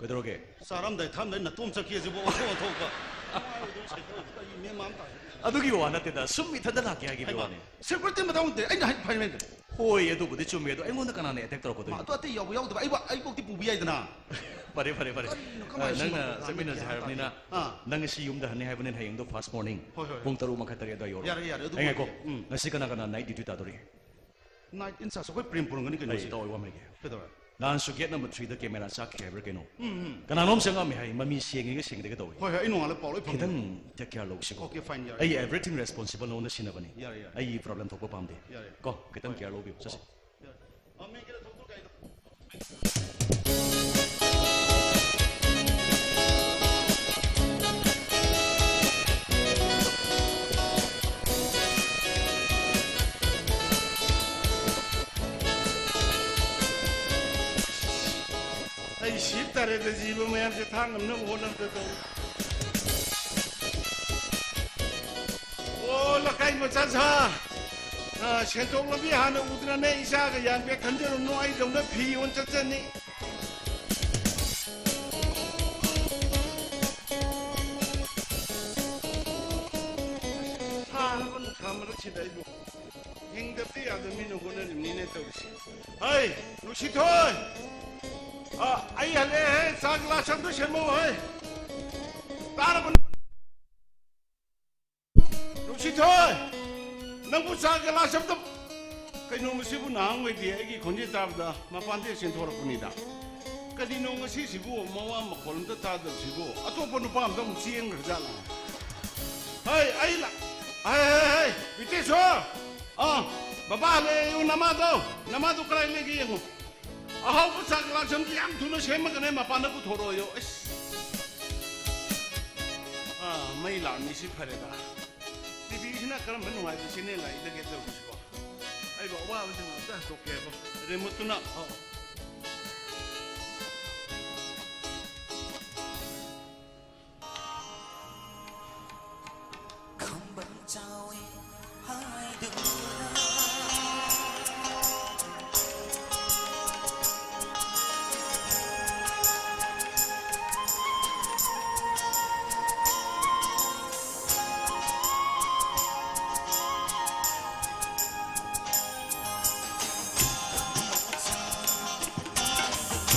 ꯀꯩꯗꯧꯔꯒꯦ? ꯆꯥꯔꯝꯗꯥꯏ ꯊꯛꯑꯝꯗꯥꯏ ꯅꯇꯣꯝ ꯆꯠꯈꯤ ꯑꯁꯤꯕꯨ ꯑꯣꯟꯊꯣꯛ ꯑꯣꯟꯊꯣꯛꯄ꯫ ꯀꯔꯤ ꯃꯦꯟ ꯃꯥꯟ ꯇꯥꯗꯦ꯫ ꯑꯗꯨꯒꯤ ꯋꯥ ꯅꯠꯇꯦꯗ, ꯁꯨꯝ ꯏꯊꯟꯗ ꯂꯥꯛꯀꯦ ꯍꯥꯏꯈꯤꯕ ꯍꯩꯃꯥ, ꯋꯥꯅꯤ꯫ Security ꯃꯇꯥꯡ ꯅꯠꯇꯦ, ꯑꯩꯅ ꯍꯥꯏ ꯐꯥꯏꯅꯦꯜ꯫ ꯍꯣꯏ, ꯑꯗꯨꯕꯨꯗꯤ ꯆꯨꯝꯃꯦ, ꯑꯗꯣ ꯑꯩꯉꯣꯟꯗ ꯀꯅꯥꯅ attack ꯇꯧꯔꯛꯀꯗꯣꯏꯅꯣ? ꯑꯗꯨ ꯑꯇꯩ ꯌꯥꯎꯕ ꯌꯥꯎꯗꯕ ꯑꯩꯕꯨ-, ꯑꯩꯕꯨꯛꯇꯤ ꯄꯨꯕ ꯌꯥꯏꯗꯅ꯫ ꯐꯔꯦ, ꯐꯔꯦ, ꯐꯔꯦ꯫ ꯀꯔꯤꯅꯣ, ꯑ, ꯀꯃꯥꯏꯅ ꯅꯪꯅ ꯁꯤꯃ ꯆꯠꯃꯤꯟꯅꯁꯦ ꯒ꯭ꯌꯥꯟ ꯍꯥꯏꯔꯕꯅꯤꯅ, ꯇꯥꯗꯦ? ꯑꯥ꯫ ꯅꯪ ꯉꯁꯤ ꯌꯨꯝꯗ ꯍꯟꯅꯤ ꯍꯥꯏꯕꯅꯤꯅ ꯍꯌꯦꯡꯗꯣ first morning ꯍꯣꯏ, ꯍꯣꯏ, ꯍꯣꯏ꯫ ꯄꯨꯡ ꯇꯔꯨꯛ ꯃꯈꯥꯏ ꯇꯔꯦꯠ ꯑꯗꯨꯋꯥꯏ ꯌꯧꯔꯣ꯫ ꯌꯥꯔꯦ, ꯌꯥꯔꯦ, ꯑꯗꯨ ꯑꯩ ꯉꯥꯏꯈꯣ, ꯄꯨꯔꯛꯀꯦ꯫ ꯎꯝ꯫ ꯉꯁꯤ ꯀꯅꯥ ꯀꯅꯥ night duty ꯇꯥꯗꯣꯔꯤ? Night in charge ꯑꯩꯈꯣꯏ ꯄ꯭ꯔꯦꯝ ꯄꯨꯔꯝꯒꯅꯤ ꯀꯩꯅꯣ ꯑꯩ ꯁꯤ꯫ ꯏꯇꯥꯎ ꯑꯩ ꯋꯥ ꯑꯃ ꯍꯥꯏꯒꯦ꯫ ꯀꯩꯗꯧꯔꯦ? ꯅꯍꯥꯟꯁꯨ gate number three ꯗ camera ꯆꯥꯛꯈꯤ ꯍꯥꯏꯕ꯭ꯔꯥ ꯀꯩꯅꯣ? ꯎꯝ, ꯎꯝ꯫ ꯀꯅꯥꯅꯣꯝ ꯆꯪꯉꯛꯑꯝꯃꯦ ꯍꯥꯏ, ꯃꯃꯤ ꯁꯦꯡꯉꯤꯒ ꯁꯦꯡꯗꯦꯒ ꯇꯧꯏ꯫ ꯍꯣꯏ, ꯍꯣꯏ, ꯑꯩ ꯅꯣꯡꯉꯥꯜꯂ ꯄꯥꯎ ꯂꯣꯏ ꯐꯪꯉꯦ꯫ ꯈꯤꯇꯪ take care ꯂꯧꯁꯤꯀꯣ꯫ Okay, fine, ꯌꯥꯔꯦ꯫ ꯑꯩ everything responsible ꯅꯉꯣꯟꯗ ꯁꯤꯟꯅꯕꯅꯤ꯫ ꯌꯥꯔꯦ, ꯌꯥꯔꯦ꯫ ꯑꯩ problem ꯊꯣꯛꯄ ꯄꯥꯝꯗꯦ꯫ ꯌꯥꯔꯦ꯫ ꯀꯣ, ꯈꯤꯇꯪ ꯍꯣꯏ꯫ Care ꯂꯧꯕꯤꯌꯨ꯫ ꯆꯠꯁꯤ꯫ ꯌꯥꯔꯦ꯫ ꯑ, ꯃꯦꯟ ꯀꯦꯗ ꯊꯣꯛꯇ꯭ꯔꯣ ꯀꯥꯏꯗꯣ? ꯑꯩ ꯁꯤꯕ ꯇꯥꯔꯦꯗ, ꯖꯤꯕ ꯃꯌꯥꯝꯁꯦ ꯊꯥꯡ ꯉꯝꯅꯕ ꯍꯣꯠꯅꯕꯗ ꯇꯧꯔꯤ꯫ ꯑꯣ, ꯂꯩꯀꯥꯏ ꯃꯆꯥ ꯁꯥ, ꯑ, ꯁꯦꯟꯊꯣꯛ ꯂꯝꯕꯤ ꯍꯥꯟꯅ ꯎꯗ꯭ꯔꯅꯦ? ꯏꯆꯥꯒ ꯌꯥꯟꯕꯦ ꯈꯟꯖꯔꯨꯅꯨ, ꯑꯩꯗꯧꯅ ꯐꯤ ꯌꯣꯟ ꯆꯠꯆꯅꯤ꯫ ꯁꯥꯔꯕ ꯅꯨꯡꯁꯥ ꯃꯔꯛꯁꯤꯗ ꯑꯩꯕꯨ ꯍꯤꯡꯗꯕꯗꯤ ꯌꯥꯗꯕ ꯃꯤꯅ ꯍꯣꯠꯅꯔꯤꯕꯅꯤꯅꯦ ꯇꯧꯔꯤꯁꯦ꯫ ꯍꯩ, ꯅꯨꯡꯁꯤꯊꯣꯏ! ꯑ, ꯑꯩ ꯍꯜꯂꯛꯑꯦꯍꯦ, ꯆꯥ ꯒꯤꯂꯥꯁ ꯑꯝꯇ ꯁꯦꯝꯃꯛꯎꯍꯦ꯫ ꯇꯥꯔꯕ? ꯅꯨꯡꯁꯤꯊꯣꯏ! ꯅꯪꯕꯨ ꯆꯥ ꯒꯤꯂꯥꯁ ꯑꯝꯇ, ꯀꯩꯅꯣ ꯃꯁꯤꯕꯨ ꯅꯍꯥꯟꯋꯥꯏꯗꯤ ꯑꯩꯒꯤ ꯈꯣꯟꯖꯦꯜ ꯇꯥꯕꯗ ꯃꯄꯥꯟꯗ ꯆꯦꯟꯊꯣꯔꯛꯄꯅꯤꯗ꯫ ꯀꯔꯤꯅꯣ ꯉꯁꯤꯁꯤꯕꯨ ꯃꯋꯥ ꯃꯈꯣꯜ ꯑꯝꯇ ꯇꯥꯗꯕꯁꯤꯕꯨ? ꯑꯇꯣꯞꯄ ꯅꯨꯄꯥ ꯑꯝꯇ ꯑꯃꯨꯛ ꯆꯦꯟꯈ꯭ꯔꯖꯥꯠꯂꯥ? ꯍꯩ, ꯑꯩ ꯂꯥ-, ꯍꯩ, ꯍꯩ, ꯍꯩ, ꯕꯤꯇꯦꯁꯣꯔ! ꯑꯥ, ꯕꯕꯥ ꯍꯜꯂꯛꯑꯦꯌꯨ, ꯅꯃꯥꯗꯣ, ꯅꯃꯥꯗꯣ ꯀꯗꯥꯏ ꯂꯩꯒꯦ ꯌꯦꯡꯉꯨ꯫ ꯑꯍꯥꯎꯕ ꯆꯥꯛ ꯂꯥꯛꯁꯝꯗꯤ ꯌꯥꯝ ꯊꯨꯅ ꯁꯦꯝꯃꯒꯅꯦ ꯃꯄꯥꯟꯗ ꯄꯨꯊꯣꯔꯛꯑꯣꯌꯣ꯫ ꯑꯁ! ꯑꯥ, ꯃꯩ ꯂꯥꯛꯑꯝꯃꯤꯁꯤ ꯐꯔꯦꯗ꯫ ꯇꯤꯚꯤꯁꯤꯅ ꯀꯔꯝꯕ ꯅꯨꯡꯉꯥꯏꯕ ꯆꯦꯅꯦꯜ ꯂꯥꯛꯏꯗꯒꯦ ꯇꯧꯔꯤꯁꯤꯕꯣ? ꯑꯩꯕꯨ ꯑꯋꯥꯕꯁꯤꯡ ꯑꯝꯇ ꯍꯟꯗꯣꯛꯀꯦꯕ꯫ ꯔꯤꯃꯣꯠꯇꯨꯅ, ꯑꯣ꯫ ꯈꯝꯕꯟ ꯆꯥꯎꯏ ꯍꯥꯏꯗꯨꯅ꯫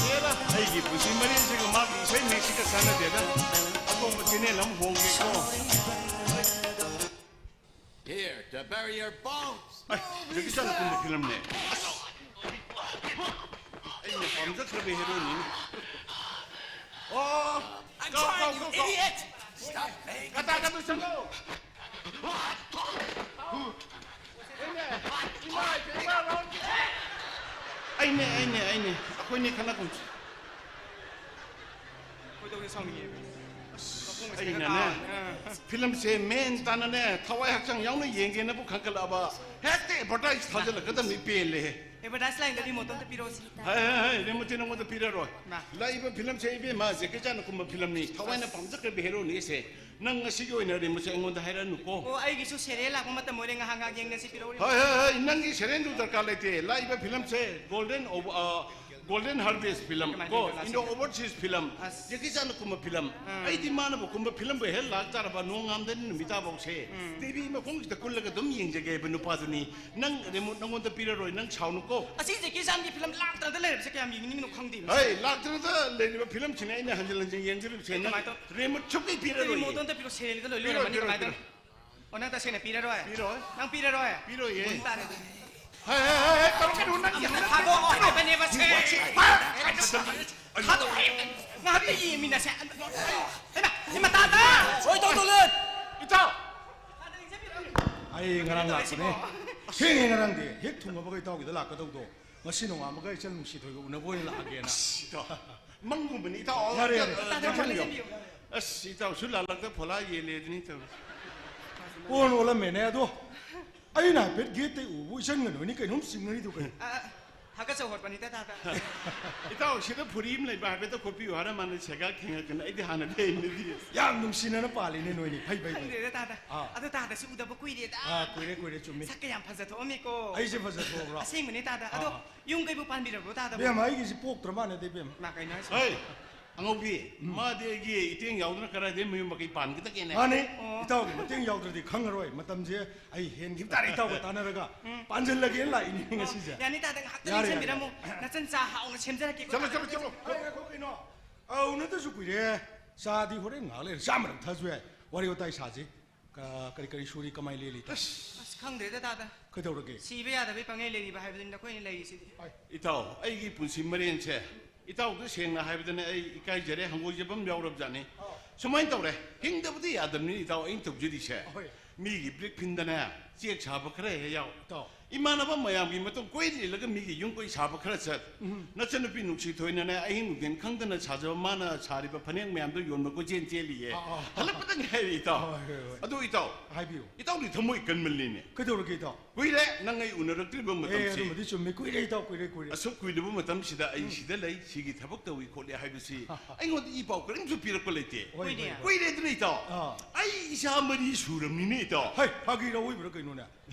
ꯑꯦꯔꯥ, ꯑꯩꯒꯤ ꯄꯨꯟꯁꯤ ꯃꯔꯦꯜꯁꯤꯒ ꯃꯥꯒꯤ ꯏꯁꯩ ꯃꯌꯦꯛꯁꯤꯒ ꯆꯥꯟꯅꯗꯦꯗ꯫ ꯑꯇꯣꯞꯄ ꯆꯦꯅꯦꯜ ꯑꯃ ꯍꯣꯡꯒꯦꯀꯣ꯫ Here to bury your bones. ꯑꯩ, ꯖꯦꯀꯤ ꯆꯥꯟꯅ ꯀꯨꯝꯕ ꯐꯤꯂꯝꯅꯦ꯫ ꯑꯁ, ꯑꯩꯅ ꯄꯥꯝꯖꯈ꯭ꯔꯕ ꯍꯦꯔꯣꯅꯤꯅꯦ꯫ ꯑꯣ, I'm ꯀꯥꯎ, ꯀꯥꯎ, trying, you ꯀꯥꯎ, ꯀꯥꯎ꯫ Idiot! Stop playing. ꯀꯇꯥ ꯀꯇꯨ ꯆꯠꯂꯣ꯫ ꯑꯩꯅꯦ, ꯑꯩꯅꯦ, ꯑꯩꯅꯦ, ꯑꯩꯈꯣꯏꯅꯦ ꯈꯠꯅꯒꯨꯝꯁꯦ꯫ ꯈꯣꯏꯗꯧꯁꯦ ꯁꯥꯎꯅꯤꯡꯉꯦ꯫ ꯑꯁ, ꯃꯈꯣꯡꯒꯁꯦ ꯑꯩꯅꯅꯦ, ꯈꯔ ꯇꯥꯕꯅꯦ꯫ ꯑꯥ꯫ ꯐꯤꯂꯝꯁꯦ ꯃꯦꯟ ꯇꯥꯅꯅꯦ, ꯊꯋꯥꯏ ꯍꯛꯆꯥꯡ ꯌꯥꯎꯅ ꯌꯦꯡꯒꯦꯅꯕꯨ ꯈꯟꯒꯠꯂꯛꯑꯕ, ꯍꯦꯛꯇ ꯑꯦꯗꯚꯔꯇꯥꯏꯁ ꯊꯥꯖꯤꯜꯂꯛꯀꯗꯕꯅꯤ, ꯄꯦꯜꯂꯦꯍꯦ꯫ ꯑꯦꯗꯚꯔꯇꯥꯏꯁ ꯂꯥꯏꯟꯗꯗꯤ ꯃꯣꯇꯣꯟꯗ ꯄꯤꯔꯛꯑꯣꯁꯤ꯫ ꯍꯦ, ꯍꯦ, ꯍꯦ, ꯔꯦꯃꯣꯇꯤ ꯅꯉꯣꯟꯗ ꯄꯤꯔꯔꯣꯏ꯫ ꯃꯥ꯫ ꯂꯥꯛꯏꯕ ꯐꯤꯂꯝꯁꯦ ꯏꯕꯦꯝꯃ ꯖꯦꯀꯤ ꯆꯥꯟꯅ ꯀꯨꯝꯕ ꯐꯤꯂꯝꯅꯤ, ꯊꯋꯥꯏꯅ ꯄꯥꯝꯖꯈ꯭ꯔꯕ ꯍꯦꯔꯣꯅꯤ ꯑꯩꯁꯦ꯫ ꯅꯪ ꯉꯁꯤꯒꯤ ꯑꯣꯏꯅ ꯔꯤꯃꯣꯠꯁꯦ ꯑꯩꯉꯣꯟꯗ ꯍꯥꯏꯔꯛꯑꯅꯨꯀꯣ꯫ ꯑꯣ, ꯑꯩꯒꯤꯁꯨ ꯁꯦꯔꯤꯌꯦꯜ ꯂꯥꯛꯄ ꯃꯇꯝ ꯑꯣꯏꯔꯦ, ꯉꯥꯏꯍꯥꯛ ꯉꯥꯏꯍꯥꯛ ꯌꯦꯡꯅꯁꯤ, ꯄꯤꯔꯛꯎ, ꯔꯤꯃꯣꯠ꯫ ꯍꯣꯏ, ꯍꯣꯏ, ꯍꯣꯏ, ꯅꯪꯒꯤ ꯁꯦꯔꯤꯌꯦꯜꯗꯨ ꯗꯔꯀꯥꯔ ꯂꯩꯇꯦ꯫ ꯂꯥꯛꯏꯕ ꯐꯤꯂꯝꯁꯦ ꯒꯣꯜꯗꯦꯟ ꯑꯣꯚ-, ꯑ, Golden Harvest film ꯀꯃꯥꯏꯅ ꯀꯣ, ꯇꯧꯒꯦ? Indo overseas film, ꯑꯁ꯫ ꯖꯦꯀꯤ ꯆꯥꯟꯅ ꯀꯨꯝꯕ film꯫ ꯎꯝ꯫ ꯑꯩꯗꯤ ꯃꯥꯅꯕꯨ ꯀꯨꯝꯕ filmꯕꯨ ꯍꯦꯛ ꯂꯥꯛ ꯇꯥꯔꯕ ꯅꯣꯡꯉꯥꯝꯗꯩꯅ ꯅꯨꯃꯤꯠ ꯇꯥꯐꯥꯎꯁꯦ ꯎꯝ꯫ TV ꯃꯈꯣꯡꯁꯤꯗ ꯀꯨꯜꯂꯒ ꯑꯗꯨꯝ ꯌꯦꯡꯖꯒꯦ ꯍꯥꯏꯕ ꯅꯨꯄꯥꯗꯨꯅꯤ꯫ ꯅꯪ remote ꯅꯪꯉꯣꯟꯗ ꯄꯤꯔꯔꯣꯏ, ꯅꯪ ꯁꯥꯎꯅꯨꯀꯣ꯫ ꯑꯁꯤ ꯖꯦꯀꯤ ꯆꯥꯟꯒꯤ film ꯂꯥꯛꯇꯅꯗ ꯂꯩꯔꯕꯁꯦ ꯀꯌꯥꯝ ꯌꯦꯡꯅꯤꯡꯉꯤꯅꯣ ꯈꯪꯗꯦ꯫ ꯍꯩ, ꯂꯥꯛꯇꯅꯗ ꯂꯩꯔꯤꯕ filmꯁꯤꯅꯦ ꯑꯩꯅ ꯍꯟꯖꯤꯟ ꯍꯟꯖꯤꯟ ꯌꯦꯡꯖꯔꯤꯕꯁꯦ꯫ ꯅꯪ ꯀꯃꯥꯏꯅ ꯇꯧ-, remote ꯁꯨꯛꯄꯤ ꯄꯤꯔꯔꯣꯏ꯫ Remoteꯇꯣ ꯑꯝꯇ ꯄꯤꯔꯣ, serialꯒꯤꯗꯣ ꯂꯣꯏ ꯄꯤꯔꯣꯏ, ꯂꯣꯏꯔꯝꯃꯅꯤ, ꯄꯤꯔꯣꯏ, ꯀꯃꯥꯏꯅ ꯇꯧꯅꯤ? ꯄꯤꯔꯣꯏ꯫ ꯑꯣ, ꯅꯪ ꯇꯁꯦꯡꯅ ꯄꯤꯔꯔꯣꯏ? ꯄꯤꯔꯣꯏ꯫ ꯅꯪ ꯄꯤꯔꯔꯣꯏ? ꯄꯤꯔꯣꯏꯌꯦ꯫ ꯄꯨꯟ ꯇꯥꯔꯦ ꯑꯗꯨꯗꯤ꯫ ꯍꯩ, ꯍꯩ, ꯍꯩ, ꯍꯩ, ꯇꯧꯔꯛꯀꯅꯨ, ꯅꯪ ꯑꯃꯨꯛ ꯊꯥꯗꯣꯛꯑꯣ ꯍꯥꯏꯕꯅꯦꯕ ꯁꯦ꯫ ꯊꯥꯗꯣꯛꯑꯣ ꯍꯥꯏꯕꯅꯦ꯫ ꯉꯥꯏꯍꯥꯛꯇ ꯌꯦꯡꯃꯤꯟꯅꯁꯦ꯫ ꯍꯩꯃꯥ, ꯍꯩꯃꯥ, ꯇꯥꯗ! ꯍꯣꯏ, ꯇꯧ, ꯇꯧ, ꯂꯦꯟ! ꯏꯇꯥꯎ! ꯑꯩ ꯉꯔꯥꯡ ꯂꯥꯛꯄꯅꯦ꯫ ꯊꯦꯡꯉꯦ ꯉꯔꯥꯡꯗꯤ꯫ ꯍꯦꯛ ꯊꯨꯡꯉꯕꯒ ꯏꯇꯥꯎꯒꯤꯗ ꯂꯥꯛꯀꯗꯧꯗꯣ꯫ ꯉꯁꯤ ꯅꯣꯡꯉꯥꯟꯕꯒ ꯏꯆꯜ ꯅꯨꯡꯁꯤ ꯊꯣꯏꯒ ꯎꯅꯕ ꯑꯣꯏꯅ ꯂꯥꯛꯑꯒꯦꯅ꯫ ꯑꯁ, ꯏꯇꯥꯎ, ꯃꯪꯒꯨꯝꯕꯅꯤ, ꯏꯇꯥꯎ꯫ ꯌꯥꯔꯦ, ꯌꯥꯔꯦ꯫ ꯇꯥꯗ, ꯐꯣꯟ ꯂꯩꯁꯟꯕꯤꯌꯨ꯫ ꯑꯁ, ꯏꯇꯥꯎꯁꯨ ꯂꯥꯜꯂꯛꯇ ꯐꯣꯂꯥ ꯌꯦꯜꯂꯦ ꯑꯗꯨꯅꯤ ꯇꯧꯔꯤꯁꯦ꯫ ꯑꯣꯟ ꯑꯣꯜꯂꯝꯃꯦꯅꯦ ꯑꯗꯣ꯫ ꯑꯩꯅ ꯍꯥꯏꯐꯦꯠ gateꯇꯩ ꯎꯕꯨ ꯏꯆꯟꯒ ꯅꯣꯏꯅꯤ ꯀꯩꯅꯣꯝ ꯆꯤꯡꯅꯔꯤꯗꯨ ꯀꯩꯅꯣ? ꯑ, ꯍꯥꯀꯠꯆꯧ ꯍꯣꯠꯄꯅꯤꯗ, ꯇꯥꯗ꯫ ꯏꯇꯥꯎ, ꯁꯤꯗ ꯐꯨꯔꯤ ꯑꯃ ꯂꯩꯕ ꯍꯥꯏꯐꯦꯠꯇ ꯈꯣꯠꯄꯤꯌꯨ ꯍꯥꯏꯔ ꯃꯥꯅ ꯁꯦꯒꯥ ꯈꯦꯡꯉꯛꯇꯅ ꯑꯩꯗꯤ ꯍꯥꯟꯅꯗꯤ ꯍꯩꯅꯗꯤ꯫ ꯌꯥꯝ ꯅꯨꯡꯁꯤꯅꯅ ꯄꯥꯜꯂꯤꯅꯦ ꯅꯣꯏꯅꯤ꯫ ꯐꯩ, ꯐꯩ, ꯐꯩ꯫ ꯈꯪꯗꯦꯗ, ꯇꯥꯗ꯫ ꯑꯥ꯫ ꯑꯗꯣ ꯇꯥꯗꯁꯨ ꯎꯗꯕ ꯀꯨꯏꯔꯦꯗ꯫ ꯑꯥ, ꯀꯨꯏꯔꯦ, ꯀꯨꯏꯔꯦ, ꯆꯨꯝꯃꯤ꯫ ꯁꯛꯀ ꯌꯥꯝ ꯐꯖꯊꯣꯛꯑꯝꯃꯦꯀꯣ꯫ ꯑꯩꯁꯦ ꯐꯖꯊꯣꯛꯑꯕ꯭ꯔꯣ? ꯑꯁꯦꯡꯕꯅꯦ, ꯇꯥꯗ꯫ ꯑꯗꯣ ꯑꯥ, ꯑꯥ꯫ ꯌꯨꯝ ꯀꯩꯕꯨ ꯄꯥꯟꯕꯤꯔꯕ꯭ꯔꯣ, ꯇꯥꯗꯕꯣ? ꯏꯕꯦꯝꯃ, ꯑꯩꯒꯤꯁꯤ ꯄꯣꯛꯇ꯭ꯔ ꯃꯥꯟꯅꯗꯦ, ꯏꯕꯦꯝꯃ꯫ ꯃꯥ ꯀꯩꯅꯣ ꯍꯥꯏꯁꯦ? ꯍꯩ, ꯑꯉꯧꯕꯤ, ꯎꯝ꯫ ꯃꯥꯗꯤ ꯑꯩꯒꯤ ꯏꯇꯦꯡ ꯌꯥꯎꯗꯅ ꯀꯗꯥꯏꯗꯩ ꯃꯌꯨꯝ ꯃꯀꯩ ꯄꯥꯟꯒꯗꯒꯦꯅꯦ? ꯃꯥꯅꯦ꯫ ꯑꯣ꯫ ꯏꯇꯥꯎꯒꯤ ꯃꯇꯦꯡ ꯌꯥꯎꯗ꯭ꯔꯗꯤ ꯈꯪꯉꯔꯣꯏ꯫ ꯃꯇꯝꯁꯦ ꯑꯩ ꯍꯦꯟꯈꯤꯕ ꯇꯥꯔꯦ ꯏꯇꯥꯎꯒ ꯇꯥꯟꯅꯔꯒ꯫ ꯎꯝ꯫ ꯄꯥꯟꯁꯤꯜꯂꯒꯦꯅ ꯂꯥꯛꯏꯅꯦ ꯉꯁꯤꯁꯦ꯫ ꯌꯥꯅꯤ, ꯇꯥꯗ, ꯉꯥꯏꯍꯥꯛꯇꯪ ꯌꯥꯔꯦ, ꯌꯥꯔꯦ, ꯂꯦꯡꯁꯤꯟꯕꯤꯔꯝꯃꯨ꯫ ꯌꯥꯔꯦ꯫ ꯅꯆꯟ ꯆꯥ ꯍꯥꯎꯅ ꯁꯦꯝꯖꯔꯛꯀꯦꯀꯣ, ꯆꯠꯂꯣ, ꯇꯥꯗ꯫ ꯆꯠꯂꯣ, ꯆꯠꯂꯣ꯫ ꯍꯣꯏ, ꯉꯥꯏꯈꯣ, ꯀꯩꯅꯣ? ꯑ, ꯎꯅꯗꯁꯨ ꯀꯨꯏꯔꯦ꯫ ꯆꯥꯗꯤ ꯍꯣꯔꯦꯟ ꯉꯥꯏꯍꯥꯛ ꯂꯩꯔ ꯆꯥꯃꯔꯛ ꯊꯛꯑꯁꯨ ꯌꯥꯏ꯫ ꯋꯥꯔꯤ ꯋꯥꯇꯥꯏ ꯁꯥꯁꯤ꯫ ꯀ-, ꯀꯔꯤ ꯀꯔꯤ ꯁꯨꯔꯤ, ꯀꯃꯥꯏ ꯂꯦꯜꯂꯤ? ꯑꯁ꯫ ꯑꯁ, ꯈꯪꯗ꯭ꯔꯦꯗ, ꯇꯥꯗ꯫ ꯀꯩꯗꯧꯔꯒꯦ? ꯁꯤꯕ ꯌꯥꯗꯕꯩ ꯄꯪꯂꯩ ꯂꯩꯔꯤꯕ ꯍꯥꯏꯕꯗꯨꯅꯤ ꯑꯩꯈꯣꯏꯅ ꯂꯩꯔꯤꯁꯤꯗꯤ꯫ ꯍꯣꯏ꯫ ꯏꯇꯥꯎ, ꯑꯩꯒꯤ ꯄꯨꯟꯁꯤ ꯃꯔꯦꯟꯁꯦ, ꯏꯇꯥꯎꯗ ꯁꯦꯡꯅ ꯍꯥꯏꯕꯗꯅꯦ, ꯑꯩ ꯏꯀꯥꯏꯖꯔꯦ, ꯍꯪꯒꯣꯏꯖꯕ ꯑꯃ ꯌꯥꯎꯔꯕꯖꯥꯠꯅꯤ꯫ ꯑꯥ꯫ ꯁꯨꯃꯥꯏꯅ ꯇꯧꯔꯦ, ꯍꯤꯡꯗꯕꯗꯤ ꯌꯥꯗꯕꯅꯤ, ꯏꯇꯥꯎ, ꯑꯩꯅ ꯇꯧꯖꯔꯤꯁꯦ꯫ ꯍꯣꯏ꯫ ꯃꯤꯒꯤ brick ꯐꯤꯟꯗꯅꯦ, ꯆꯦꯛ ꯁꯥꯕ ꯈꯔ ꯍꯦꯛ ꯌꯥꯎ꯫ ꯏꯇꯥꯎ꯫ ꯏꯃꯥꯟꯅꯕ ꯃꯌꯥꯝꯒꯤ ꯃꯇꯨꯡ ꯀꯣꯏ ꯂꯤꯜꯂꯒ ꯃꯤꯒꯤ ꯌꯨꯝ ꯀꯩ ꯁꯥꯕ ꯈꯔ ꯆꯠ꯫ ꯎꯝ꯫ ꯅꯆꯟꯅꯨꯄꯤ ꯅꯨꯡꯁꯤ ꯊꯣꯏꯅꯅꯦ, ꯑꯍꯤꯡ ꯅꯨꯡꯊꯤꯟ ꯈꯪꯗꯅ ꯁꯥꯖꯕ ꯃꯥꯅ ꯁꯥꯔꯤꯕ ꯐꯅꯦꯛ ꯃꯌꯥꯝꯗꯣ ꯌꯣꯟꯕ ꯀꯣꯏꯆꯦꯟ ꯆꯦꯜꯂꯤꯌꯦ꯫ ꯑꯥ, ꯑꯥ꯫ ꯍꯜꯂꯛꯄꯗ ꯉꯥꯏꯔꯤ, ꯏꯇꯥꯎ꯫ ꯍꯣꯏ, ꯍꯣꯏ, ꯍꯣꯏ꯫ ꯑꯗꯨ, ꯏꯇꯥꯎ, ꯍꯥꯏꯕꯤꯌꯨ꯫ ꯏꯇꯥꯎꯗꯤ ꯊꯃꯣꯏ ꯀꯟꯃꯜꯂꯤꯅꯦ꯫ ꯀꯩꯗꯧꯔꯒꯦ, ꯏꯇꯥꯎ? ꯀꯨꯏꯔꯦ ꯅꯪ ꯑꯩ ꯎꯅꯔꯛꯇ꯭ꯔꯤꯕ ꯑꯦ, ꯃꯇꯝꯁꯤ꯫ ꯑꯗꯨꯃꯗꯤ ꯆꯨꯝꯃꯤ꯫ ꯀꯨꯏꯔꯦ, ꯏꯇꯥꯎ, ꯀꯨꯏꯔꯦ, ꯀꯨꯏꯔꯦ꯫ ꯑꯁꯨꯛ ꯀꯨꯏꯔꯕ ꯃꯇꯝꯁꯤꯗ ꯑꯩ ꯎꯝ꯫ ꯁꯤꯗ ꯂꯩ, ꯁꯤꯒꯤ ꯊꯕꯛ ꯇꯧꯏ ꯈꯣꯠꯂꯤ ꯍꯥꯏꯕꯁꯤ ꯑꯩꯉꯣꯟꯗ ꯏ ꯄꯥꯎ ꯀꯔꯤꯝꯁꯨ ꯄꯤꯔꯛꯄ ꯂꯩꯇꯦ꯫ ꯍꯣꯏ, ꯍꯣꯏ, ꯍꯣꯏ꯫ ꯀꯨꯏꯔꯦꯗꯅ, ꯏꯇꯥꯎ꯫ ꯑꯥ꯫ ꯑꯩ ꯏꯆꯥ ꯃꯔꯤ ꯁꯨꯔꯝꯅꯤꯅꯦ, ꯏꯇꯥꯎ꯫ ꯍꯩ, ꯐꯥꯒꯤꯔ ꯑꯣꯏꯕ꯭ꯔꯥ ꯀꯩꯅꯣꯅꯦ?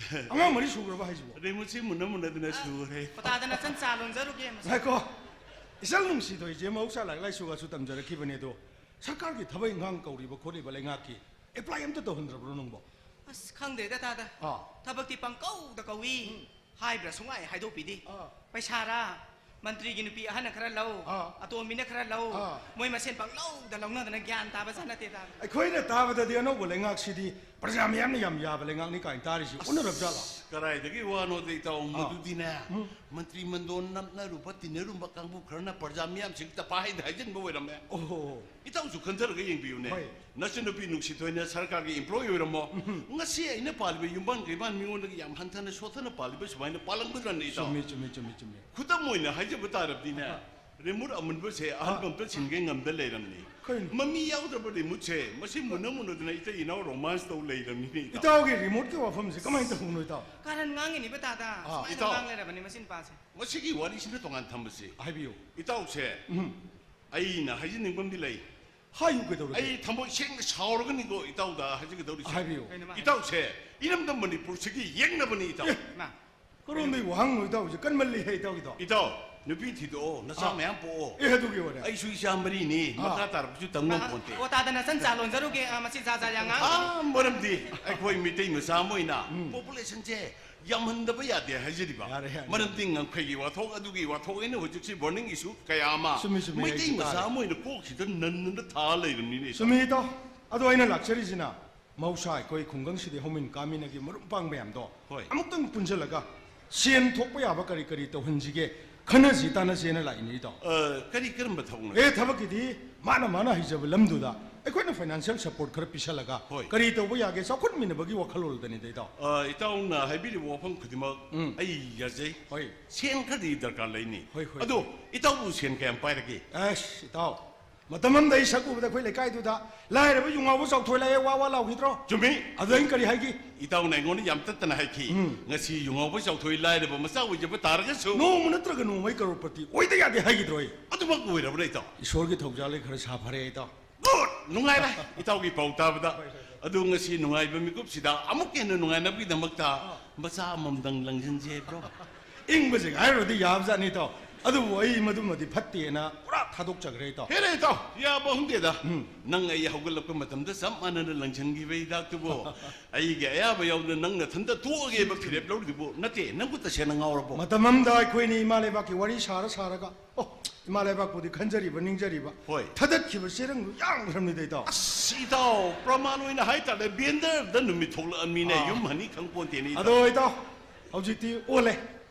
ꯑꯉꯥꯡ ꯃꯔꯤ ꯁꯨꯈ꯭ꯔꯕ ꯍꯥꯏꯁꯤꯕꯣ? ꯑꯗꯩ ꯃꯁꯤ ꯃꯨꯟꯅ ꯃꯨꯟꯅꯗꯅ ꯁꯨꯔꯦ꯫ ꯄꯇꯥꯗ ꯅꯆꯟ ꯆꯥ ꯂꯣꯟꯖꯔꯨꯒꯦ, ꯃꯁꯤ꯫ ꯉꯥꯏꯈꯣ꯫ ꯏꯆꯜ ꯅꯨꯡꯁꯤꯊꯣꯏꯁꯦ ꯃꯍꯧꯁꯥ ꯂꯥꯏꯔꯤꯛ ꯂꯥꯏꯁꯨꯒꯁꯨ ꯇꯝꯖꯔꯛꯈꯤꯕꯅꯦ ꯑꯗꯣ, ꯁꯔꯀꯥꯔꯒꯤ ꯊꯕꯛ ꯏꯪꯈꯥꯡ ꯀꯧꯔꯤꯕ ꯈꯣꯠꯂꯤꯕ ꯂꯩꯉꯥꯛꯀꯤ apply ꯑꯝꯇ ꯇꯧꯍꯟꯗ꯭ꯔꯕ꯭ꯔꯣ ꯅꯪꯕꯣ? ꯑꯁ, ꯈꯪꯗ꯭ꯔꯦꯗ ꯇꯥꯗ꯫ ꯑꯥ꯫ ꯊꯕꯛꯇꯤ ꯄꯪꯀꯧꯗ ꯀꯧꯏ꯫ ꯎꯝ꯫ ꯍꯥꯏꯕ꯭ꯔꯥ ꯁꯨꯡꯍꯥꯏ ꯍꯥꯏꯗꯣꯛꯄꯤꯗꯦ꯫ ꯑꯥ꯫ ꯄꯩꯁꯥꯔꯥ, ꯃꯟꯇ꯭ꯔꯤꯒꯤ ꯅꯨꯄꯤ ꯑꯍꯟꯅ ꯈꯔ ꯂꯧ, ꯑꯥ꯫ ꯑꯇꯣꯝꯕꯤꯅ ꯈꯔ ꯂꯧ, ꯑꯥ꯫ ꯃꯣꯏ ꯃꯁꯦꯟ ꯄꯪꯂꯧꯗ ꯂꯧꯅꯗꯅ ꯒ꯭ꯌꯥꯟ ꯇꯥꯕ ꯖꯥꯠ ꯅꯠꯇꯦꯗ꯫ ꯑꯩꯈꯣꯏꯅ ꯇꯥꯕꯗꯗꯤ ꯑꯅꯧꯕ ꯂꯩꯉꯥꯛꯁꯤꯗꯤ ꯄ꯭ꯔꯖꯥ ꯃꯤꯌꯥꯝꯅ ꯌꯥꯝ ꯌꯥꯕ ꯂꯩꯉꯥꯛꯅꯤ ꯀꯥꯏꯅ ꯇꯥꯔꯤꯁꯤ ꯑꯁ, ꯎꯅꯔꯕ ꯖꯥꯠꯂꯣ? ꯀꯗꯥꯏꯗꯒꯤ ꯋꯥꯅꯣꯗ ꯏꯇꯥꯎ, ꯑꯥ꯫ ꯃꯗꯨꯗꯤꯅꯦ, ꯎꯝ꯫ ꯃꯟꯇ꯭ꯔꯤ ꯃꯟꯗꯣꯟ ꯅꯞꯅꯔꯨꯕ ꯇꯤꯟꯅꯔꯨꯕ ꯀꯥꯡꯕꯨ ꯈꯔꯅ ꯄ꯭ꯔꯖꯥ ꯃꯤꯌꯥꯝꯁꯤꯡꯁꯤꯗ ꯄꯥꯍꯩꯗ ꯍꯥꯏꯖꯤꯟꯕ ꯑꯣꯏꯔꯝꯃꯦ꯫ ꯑꯣꯍꯣ꯫ ꯏꯇꯥꯎꯁꯨ ꯈꯟꯊꯔꯒ ꯌꯦꯡꯕꯤꯌꯨꯅꯦ꯫ ꯍꯣꯏ꯫ ꯅꯆꯟꯅꯨꯄꯤ ꯅꯨꯡꯁꯤꯊꯣꯏꯅ ꯁꯔꯀꯥꯔꯒꯤ employee ꯑꯣꯏꯔꯝꯃꯣ꯫ ꯎꯝ꯫ ꯉꯁꯤ ꯑꯩꯅ ꯄꯥꯜꯂꯤꯕ ꯌꯨꯝꯕꯥꯟ ꯀꯩꯕꯥꯟ ꯃꯤꯉꯣꯟꯗꯒꯤ ꯌꯥꯝ ꯍꯟꯊꯅ ꯁꯣꯠꯊꯅ ꯄꯥꯜꯂꯤꯕ ꯁꯨꯃꯥꯏꯅ ꯄꯥꯜꯂꯝꯒꯗ꯭ꯔꯅꯦ ꯏꯇꯥꯎ? ꯆꯨꯝꯃꯤ, ꯆꯨꯝꯃꯤ, ꯆꯨꯝꯃꯤ, ꯆꯨꯝꯃꯤ꯫ ꯈꯨꯗꯝ ꯑꯣꯏꯅ ꯍꯥꯏꯖꯕ ꯇꯥꯔꯕꯗꯤꯅꯦ, ꯑꯥ꯫ ꯔꯤꯃꯣꯠ ꯑꯃꯨꯟꯕꯁꯦ ꯑꯍꯟꯕ ꯑꯥ꯫ ꯑꯝꯇ ꯁꯤꯟꯒꯦ ꯉꯝꯗ ꯂꯩꯔꯝꯅꯤ꯫ ꯀꯩꯅꯣ? ꯃꯃꯤ ꯌꯥꯎꯗ꯭ꯔꯕ ꯔꯤꯃꯣꯠꯁꯦ, ꯃꯁꯤ ꯃꯨꯟꯅ ꯃꯨꯟꯅꯗꯅ ꯏꯇꯩ ꯏꯅꯥꯎ romance ꯇꯧ ꯂꯩꯔꯝꯅꯤꯅꯦ ꯏꯇꯥꯎ꯫ ꯏꯇꯥꯎꯒꯤ ꯔꯤꯃꯣꯠꯀꯤ ꯋꯥꯐꯝꯁꯦ ꯀꯃꯥꯏꯅ ꯇꯧꯕꯅꯣ ꯏꯇꯥꯎ? ꯀꯥꯔꯟ ꯉꯥꯡꯉꯤꯅꯤꯕ ꯇꯥꯗ꯫ ꯑꯥ꯫ ꯁꯨꯃꯥꯏꯅ ꯏꯇꯥꯎ꯫ ꯉꯥꯡ ꯂꯩꯔꯕꯅꯤ ꯃꯁꯤ ꯅꯨꯄꯥꯁꯦ꯫ ꯃꯁꯤꯒꯤ ꯋꯥꯔꯤꯁꯤꯅ ꯇꯣꯉꯥꯟ ꯊꯝꯕꯁꯤ꯫ ꯍꯥꯏꯕꯤꯌꯨ꯫ ꯏꯇꯥꯎꯁꯦ, ꯎꯝ꯫ ꯑꯩꯅ ꯍꯥꯏꯖꯅꯤꯡꯕ ꯑꯃꯗꯤ ꯂꯩ꯫ ꯍꯥꯏꯌꯨ, ꯀꯩꯗꯧꯔꯒꯦ? ꯑꯩ ꯊꯃꯣꯏ ꯁꯦꯡꯅ ꯁꯥꯎꯔꯒꯅꯤꯀꯣ ꯏꯇꯥꯎꯗ ꯍꯥꯏꯖꯒꯗꯧꯔꯤꯁꯦ꯫ ꯍꯥꯏꯕꯤꯌꯨ꯫ ꯀꯩꯅꯣ ꯃꯥ ꯍꯥꯏ- ꯏꯇꯥꯎꯁꯦ ꯏꯔꯝꯗꯝ ꯃꯅꯤꯄꯨꯔꯁꯤꯒꯤ ꯌꯦꯛꯅꯕꯅꯤ ꯏꯇꯥꯎ꯫ ꯑꯦ, ꯃꯥ꯫ ꯀꯔꯣꯝꯗꯩ ꯋꯥꯍꯪꯅꯣ ꯏꯇꯥꯎꯁꯦ? ꯀꯟꯃꯜꯂꯤꯍꯦ ꯏꯇꯥꯎꯒꯤꯗꯣ꯫ ꯏꯇꯥꯎ, ꯅꯨꯄꯤ ꯊꯤꯗꯣꯛꯑꯣ, ꯅꯆꯥ ꯑꯥ꯫ ꯃꯌꯥꯝ ꯄꯣꯛꯑꯣ꯫ ꯑꯦ, ꯑꯗꯨꯒꯤ ꯋꯥꯔꯤ꯫ ꯑꯩꯁꯨ ꯏꯆꯥ ꯃꯔꯤꯅꯤ, ꯑꯥ꯫ ꯃꯈꯥ ꯇꯥꯔꯛꯄꯁꯨ ꯇꯝ ꯃꯥ, ꯉꯝꯄꯣꯟꯇꯦ꯫ ꯑꯣ, ꯇꯥꯗ ꯅꯆꯟ ꯆꯥ ꯂꯣꯟꯖꯔꯨꯒꯦ, ꯑꯥ, ꯃꯁꯤ ꯖꯥ ꯖꯥ ꯌꯥꯝ ꯉꯥꯡ- ꯑꯥ, ꯃꯔꯝꯗꯤ ꯑꯩꯈꯣꯏ ꯃꯤꯇꯩ ꯃꯆꯥ ꯑꯃ ꯑꯣꯏꯅ ꯎꯝ꯫ Populationꯁꯦ ꯌꯥꯝꯍꯟꯗꯕ ꯌꯥꯗꯦ ꯍꯥꯏꯖꯔꯤꯕ꯫ ꯌꯥꯔꯦ, ꯌꯥꯔꯦ꯫ ꯃꯔꯝꯗꯤ ꯉꯝꯈꯩꯒꯤ ꯋꯥꯊꯣꯛ, ꯑꯗꯨꯒꯤ ꯋꯥꯊꯣꯛ ꯑꯩꯅ ꯍꯧꯖꯤꯛꯁꯤ burning issue ꯀꯌꯥ ꯑꯃ ꯆꯨꯝꯃꯤ, ꯆꯨꯝꯃꯤ, ꯃꯩꯇꯩ ꯑꯩꯁꯨ ꯃꯆꯥ ꯇꯥꯔꯦ꯫ ꯑꯃ ꯑꯣꯏꯅ ꯀꯣꯛꯁꯤꯗ ꯅꯟꯗꯨꯅ ꯊꯥ ꯂꯩꯔꯕꯅꯤꯅꯦ꯫ ꯆꯨꯝꯃꯤ ꯏꯇꯥꯎ꯫ ꯑꯗꯣ ꯑꯩꯅ ꯂꯥꯛꯆꯔꯤꯁꯤꯅ ꯃꯍꯧꯁꯥ ꯑꯩꯈꯣꯏ ꯈꯨꯡꯒꯪꯁꯤꯗꯤ ꯍꯧꯃꯤꯟ ꯀꯥꯃꯤꯟꯅꯒꯤ ꯃꯔꯨꯞ ꯃꯄꯥꯡ ꯃꯌꯥꯝꯗꯣ ꯍꯣꯏ꯫ ꯑꯃꯨꯛꯇꯪ ꯄꯨꯟꯁꯤꯜꯂꯒ ꯁꯦꯟ ꯊꯣꯛꯄ ꯌꯥꯕ ꯀꯔꯤ ꯀꯔꯤ ꯇꯧꯍꯟꯁꯤꯒꯦ ꯈꯟꯅꯁꯤ ꯇꯥꯟꯅꯁꯦꯅ ꯂꯥꯛꯏꯅꯦ ꯏꯇꯥꯎ꯫ ꯑ, ꯀꯔꯤ ꯀꯔꯝꯕ ꯊꯕꯛꯅꯣ? ꯑꯦ, ꯊꯕꯛꯀꯤꯗꯤ ꯃꯥꯅ ꯃꯥꯅ ꯍꯩꯖꯕ ꯂꯝꯗꯨꯗ ꯑꯩꯈꯣꯏꯅ financial support ꯈꯔ ꯄꯤꯁꯜꯂꯒ ꯍꯣꯏ꯫ ꯀꯔꯤ ꯇꯧꯕ ꯌꯥꯒꯦ ꯆꯥꯎꯈꯠꯃꯤꯟꯅꯕꯒꯤ ꯋꯥꯈꯜꯂꯣꯟꯗꯅꯤꯗ ꯏꯇꯥꯎ꯫ ꯑ, ꯏꯇꯥꯎꯅ ꯍꯥꯏꯕꯤꯔꯤꯕ ꯋꯥꯐꯝ ꯈꯨꯗꯤꯡꯃꯛ ꯎꯝ꯫ ꯑꯩ ꯌꯥꯖꯩ꯫ ꯍꯣꯏ꯫ ꯁꯦꯟ ꯈꯔꯗꯤ ꯗꯔꯀꯥꯔ ꯂꯩꯅꯤ꯫ ꯍꯣꯏ, ꯍꯣꯏ꯫ ꯑꯗꯣ ꯏꯇꯥꯎꯕꯨ ꯁꯦꯟ ꯀꯌꯥꯝ ꯄꯥꯏꯔꯒꯦ? ꯑꯁ, ꯏꯇꯥꯎ, ꯃꯇꯝ ꯑꯃꯗ ꯑꯩ ꯁꯛ ꯎꯕꯗ ꯑꯩꯈꯣꯏ ꯂꯩꯀꯥꯏꯗꯨꯗ ꯂꯥꯏꯔꯕ ꯌꯨ ꯉꯥꯎꯕ ꯆꯥꯎꯊꯣꯏ ꯂꯥꯛꯑꯦ, ꯋꯥ ꯋꯥ ꯂꯥꯎꯈꯤꯗ꯭ꯔꯣ? ꯆꯨꯝꯃꯤ꯫ ꯑꯗꯨꯗ ꯑꯩꯅ ꯀꯔꯤ ꯍꯥꯏꯈꯤ? ꯏꯇꯥꯎꯅ ꯑꯩꯉꯣꯟꯗ ꯌꯥꯝ ꯇꯠꯇꯅ ꯍꯥꯏꯈꯤ, ꯎꯝ꯫ "ꯉꯁꯤ ꯌꯨ ꯉꯥꯎꯕ ꯆꯥꯎꯊꯣꯏ ꯂꯥꯏꯔꯕ ꯃꯆꯥ ꯑꯣꯏꯖꯕ ꯇꯥꯔꯒꯁꯨ" ꯅꯣꯡꯃ ꯅꯠꯇ꯭ꯔꯒ ꯅꯣꯡꯃ ꯑꯩ ꯀꯔꯣꯔꯄꯇꯤ ꯑꯣꯏꯗ ꯌꯥꯗꯦ ꯍꯥꯏꯈꯤꯗ꯭ꯔꯣ ꯑꯩ? ꯑꯗꯨꯃꯛ ꯑꯣꯏꯔꯕ꯭ꯔꯥ ꯏꯇꯥꯎ? ꯏꯁꯣꯔꯒꯤ ꯊꯧꯖꯥꯜ ꯑꯩ ꯈꯔ ꯁꯥꯐꯔꯦ ꯏꯇꯥꯎ꯫ Good! ꯅꯨꯡꯉꯥꯏꯔꯦ ꯏꯇꯥꯎꯒꯤ ꯄꯥꯎ ꯇꯥꯕꯗ꯫ ꯍꯣꯏ, ꯍꯣꯏ, ꯍꯣꯏ꯫ ꯑꯗꯨ ꯉꯁꯤ ꯅꯨꯡꯉꯥꯏꯕ ꯃꯤꯀꯨꯞꯁꯤꯗ ꯑꯃꯨꯛꯀ ꯍꯦꯟꯅ ꯅꯨꯡꯉꯥꯏꯅꯕꯒꯤꯗꯃꯛꯇ ꯑꯥ꯫ ꯃꯆꯥ ꯑꯃꯃꯝꯗꯪ ꯂꯪꯁꯤꯟꯁꯦ ꯍꯥꯏꯕ꯭ꯔꯣ? ꯏꯪꯕꯁꯦ ꯍꯥꯏꯔꯨꯔꯗꯤ ꯌꯥꯕꯖꯥꯠꯅꯤ ꯏꯇꯥꯎ꯫ ꯑꯗꯨꯕꯨ ꯑꯩ ꯃꯗꯨꯃꯗꯤ ꯐꯠꯇꯦꯅ ꯄꯨꯔꯥ ꯊꯥꯗꯣꯛꯆꯈ꯭ꯔꯦ, ꯏꯇꯥꯎ꯫ ꯍꯦꯔꯦ, ꯏꯇꯥꯎ, ꯌꯥꯕ ꯍꯧꯅꯗꯦꯗ꯫ ꯎꯝ꯫ ꯅꯪ ꯑꯩ ꯍꯧꯒꯠꯂꯛꯄ ꯃꯇꯝꯗ ꯆꯞ ꯃꯥꯟꯅꯅ ꯂꯪꯁꯟꯈꯤꯕ ꯍꯤꯗꯥꯛꯇꯨꯕꯨ ꯑꯩꯒꯤ ꯑꯌꯥꯕ ꯌꯥꯎꯗꯅ ꯅꯪ ꯅꯊꯟꯇ ꯇꯣꯛꯑꯒꯦꯕ ꯐꯤꯔꯦꯞ ꯂꯧꯔꯤꯗꯨꯕꯨ? ꯅꯠꯇꯦ, ꯅꯪꯕꯨ ꯇꯁꯦꯡꯅ ꯉꯥꯎꯔꯕꯣ? ꯃꯇꯝ ꯑꯃꯗ ꯑꯩꯈꯣꯏꯅꯤ ꯏꯃꯥ ꯂꯩꯕꯥꯛꯀꯤ ꯋꯥꯔꯤ ꯁꯥꯔ ꯁꯥꯔꯒ, ꯑꯣ, ꯏꯃꯥ ꯂꯩꯕꯥꯛꯄꯨꯗꯤ ꯈꯟꯖꯔꯤꯕ, ꯅꯤꯡꯖꯔꯤꯕ, ꯍꯣꯏ꯫ ꯊꯗꯠꯈꯤꯕ ꯆꯦꯔꯪꯗꯨ ꯌꯥꯝꯈ꯭ꯔꯕꯅꯤꯗ, ꯏꯇꯥꯎ꯫ ꯑꯁ, ꯏꯇꯥꯎ, ꯄ꯭ꯔꯃꯥꯟ ꯑꯣꯏꯅ ꯍꯥꯏꯇꯥꯔꯦ, ꯕꯦꯟꯗꯔꯗ ꯅꯨꯃꯤꯠ ꯊꯣꯛꯂꯛꯑꯃꯤꯅꯦ, ꯑꯥ꯫ ꯌꯨꯝ ꯍꯟꯅꯤ ꯈꯪꯄꯣꯟꯇꯦꯅꯦ, ꯏꯇꯥꯎ꯫ ꯑꯗꯣ, ꯏꯇꯥꯎ, ꯍꯧꯖꯤꯛꯇꯤ ꯑꯣꯜꯂꯦ꯫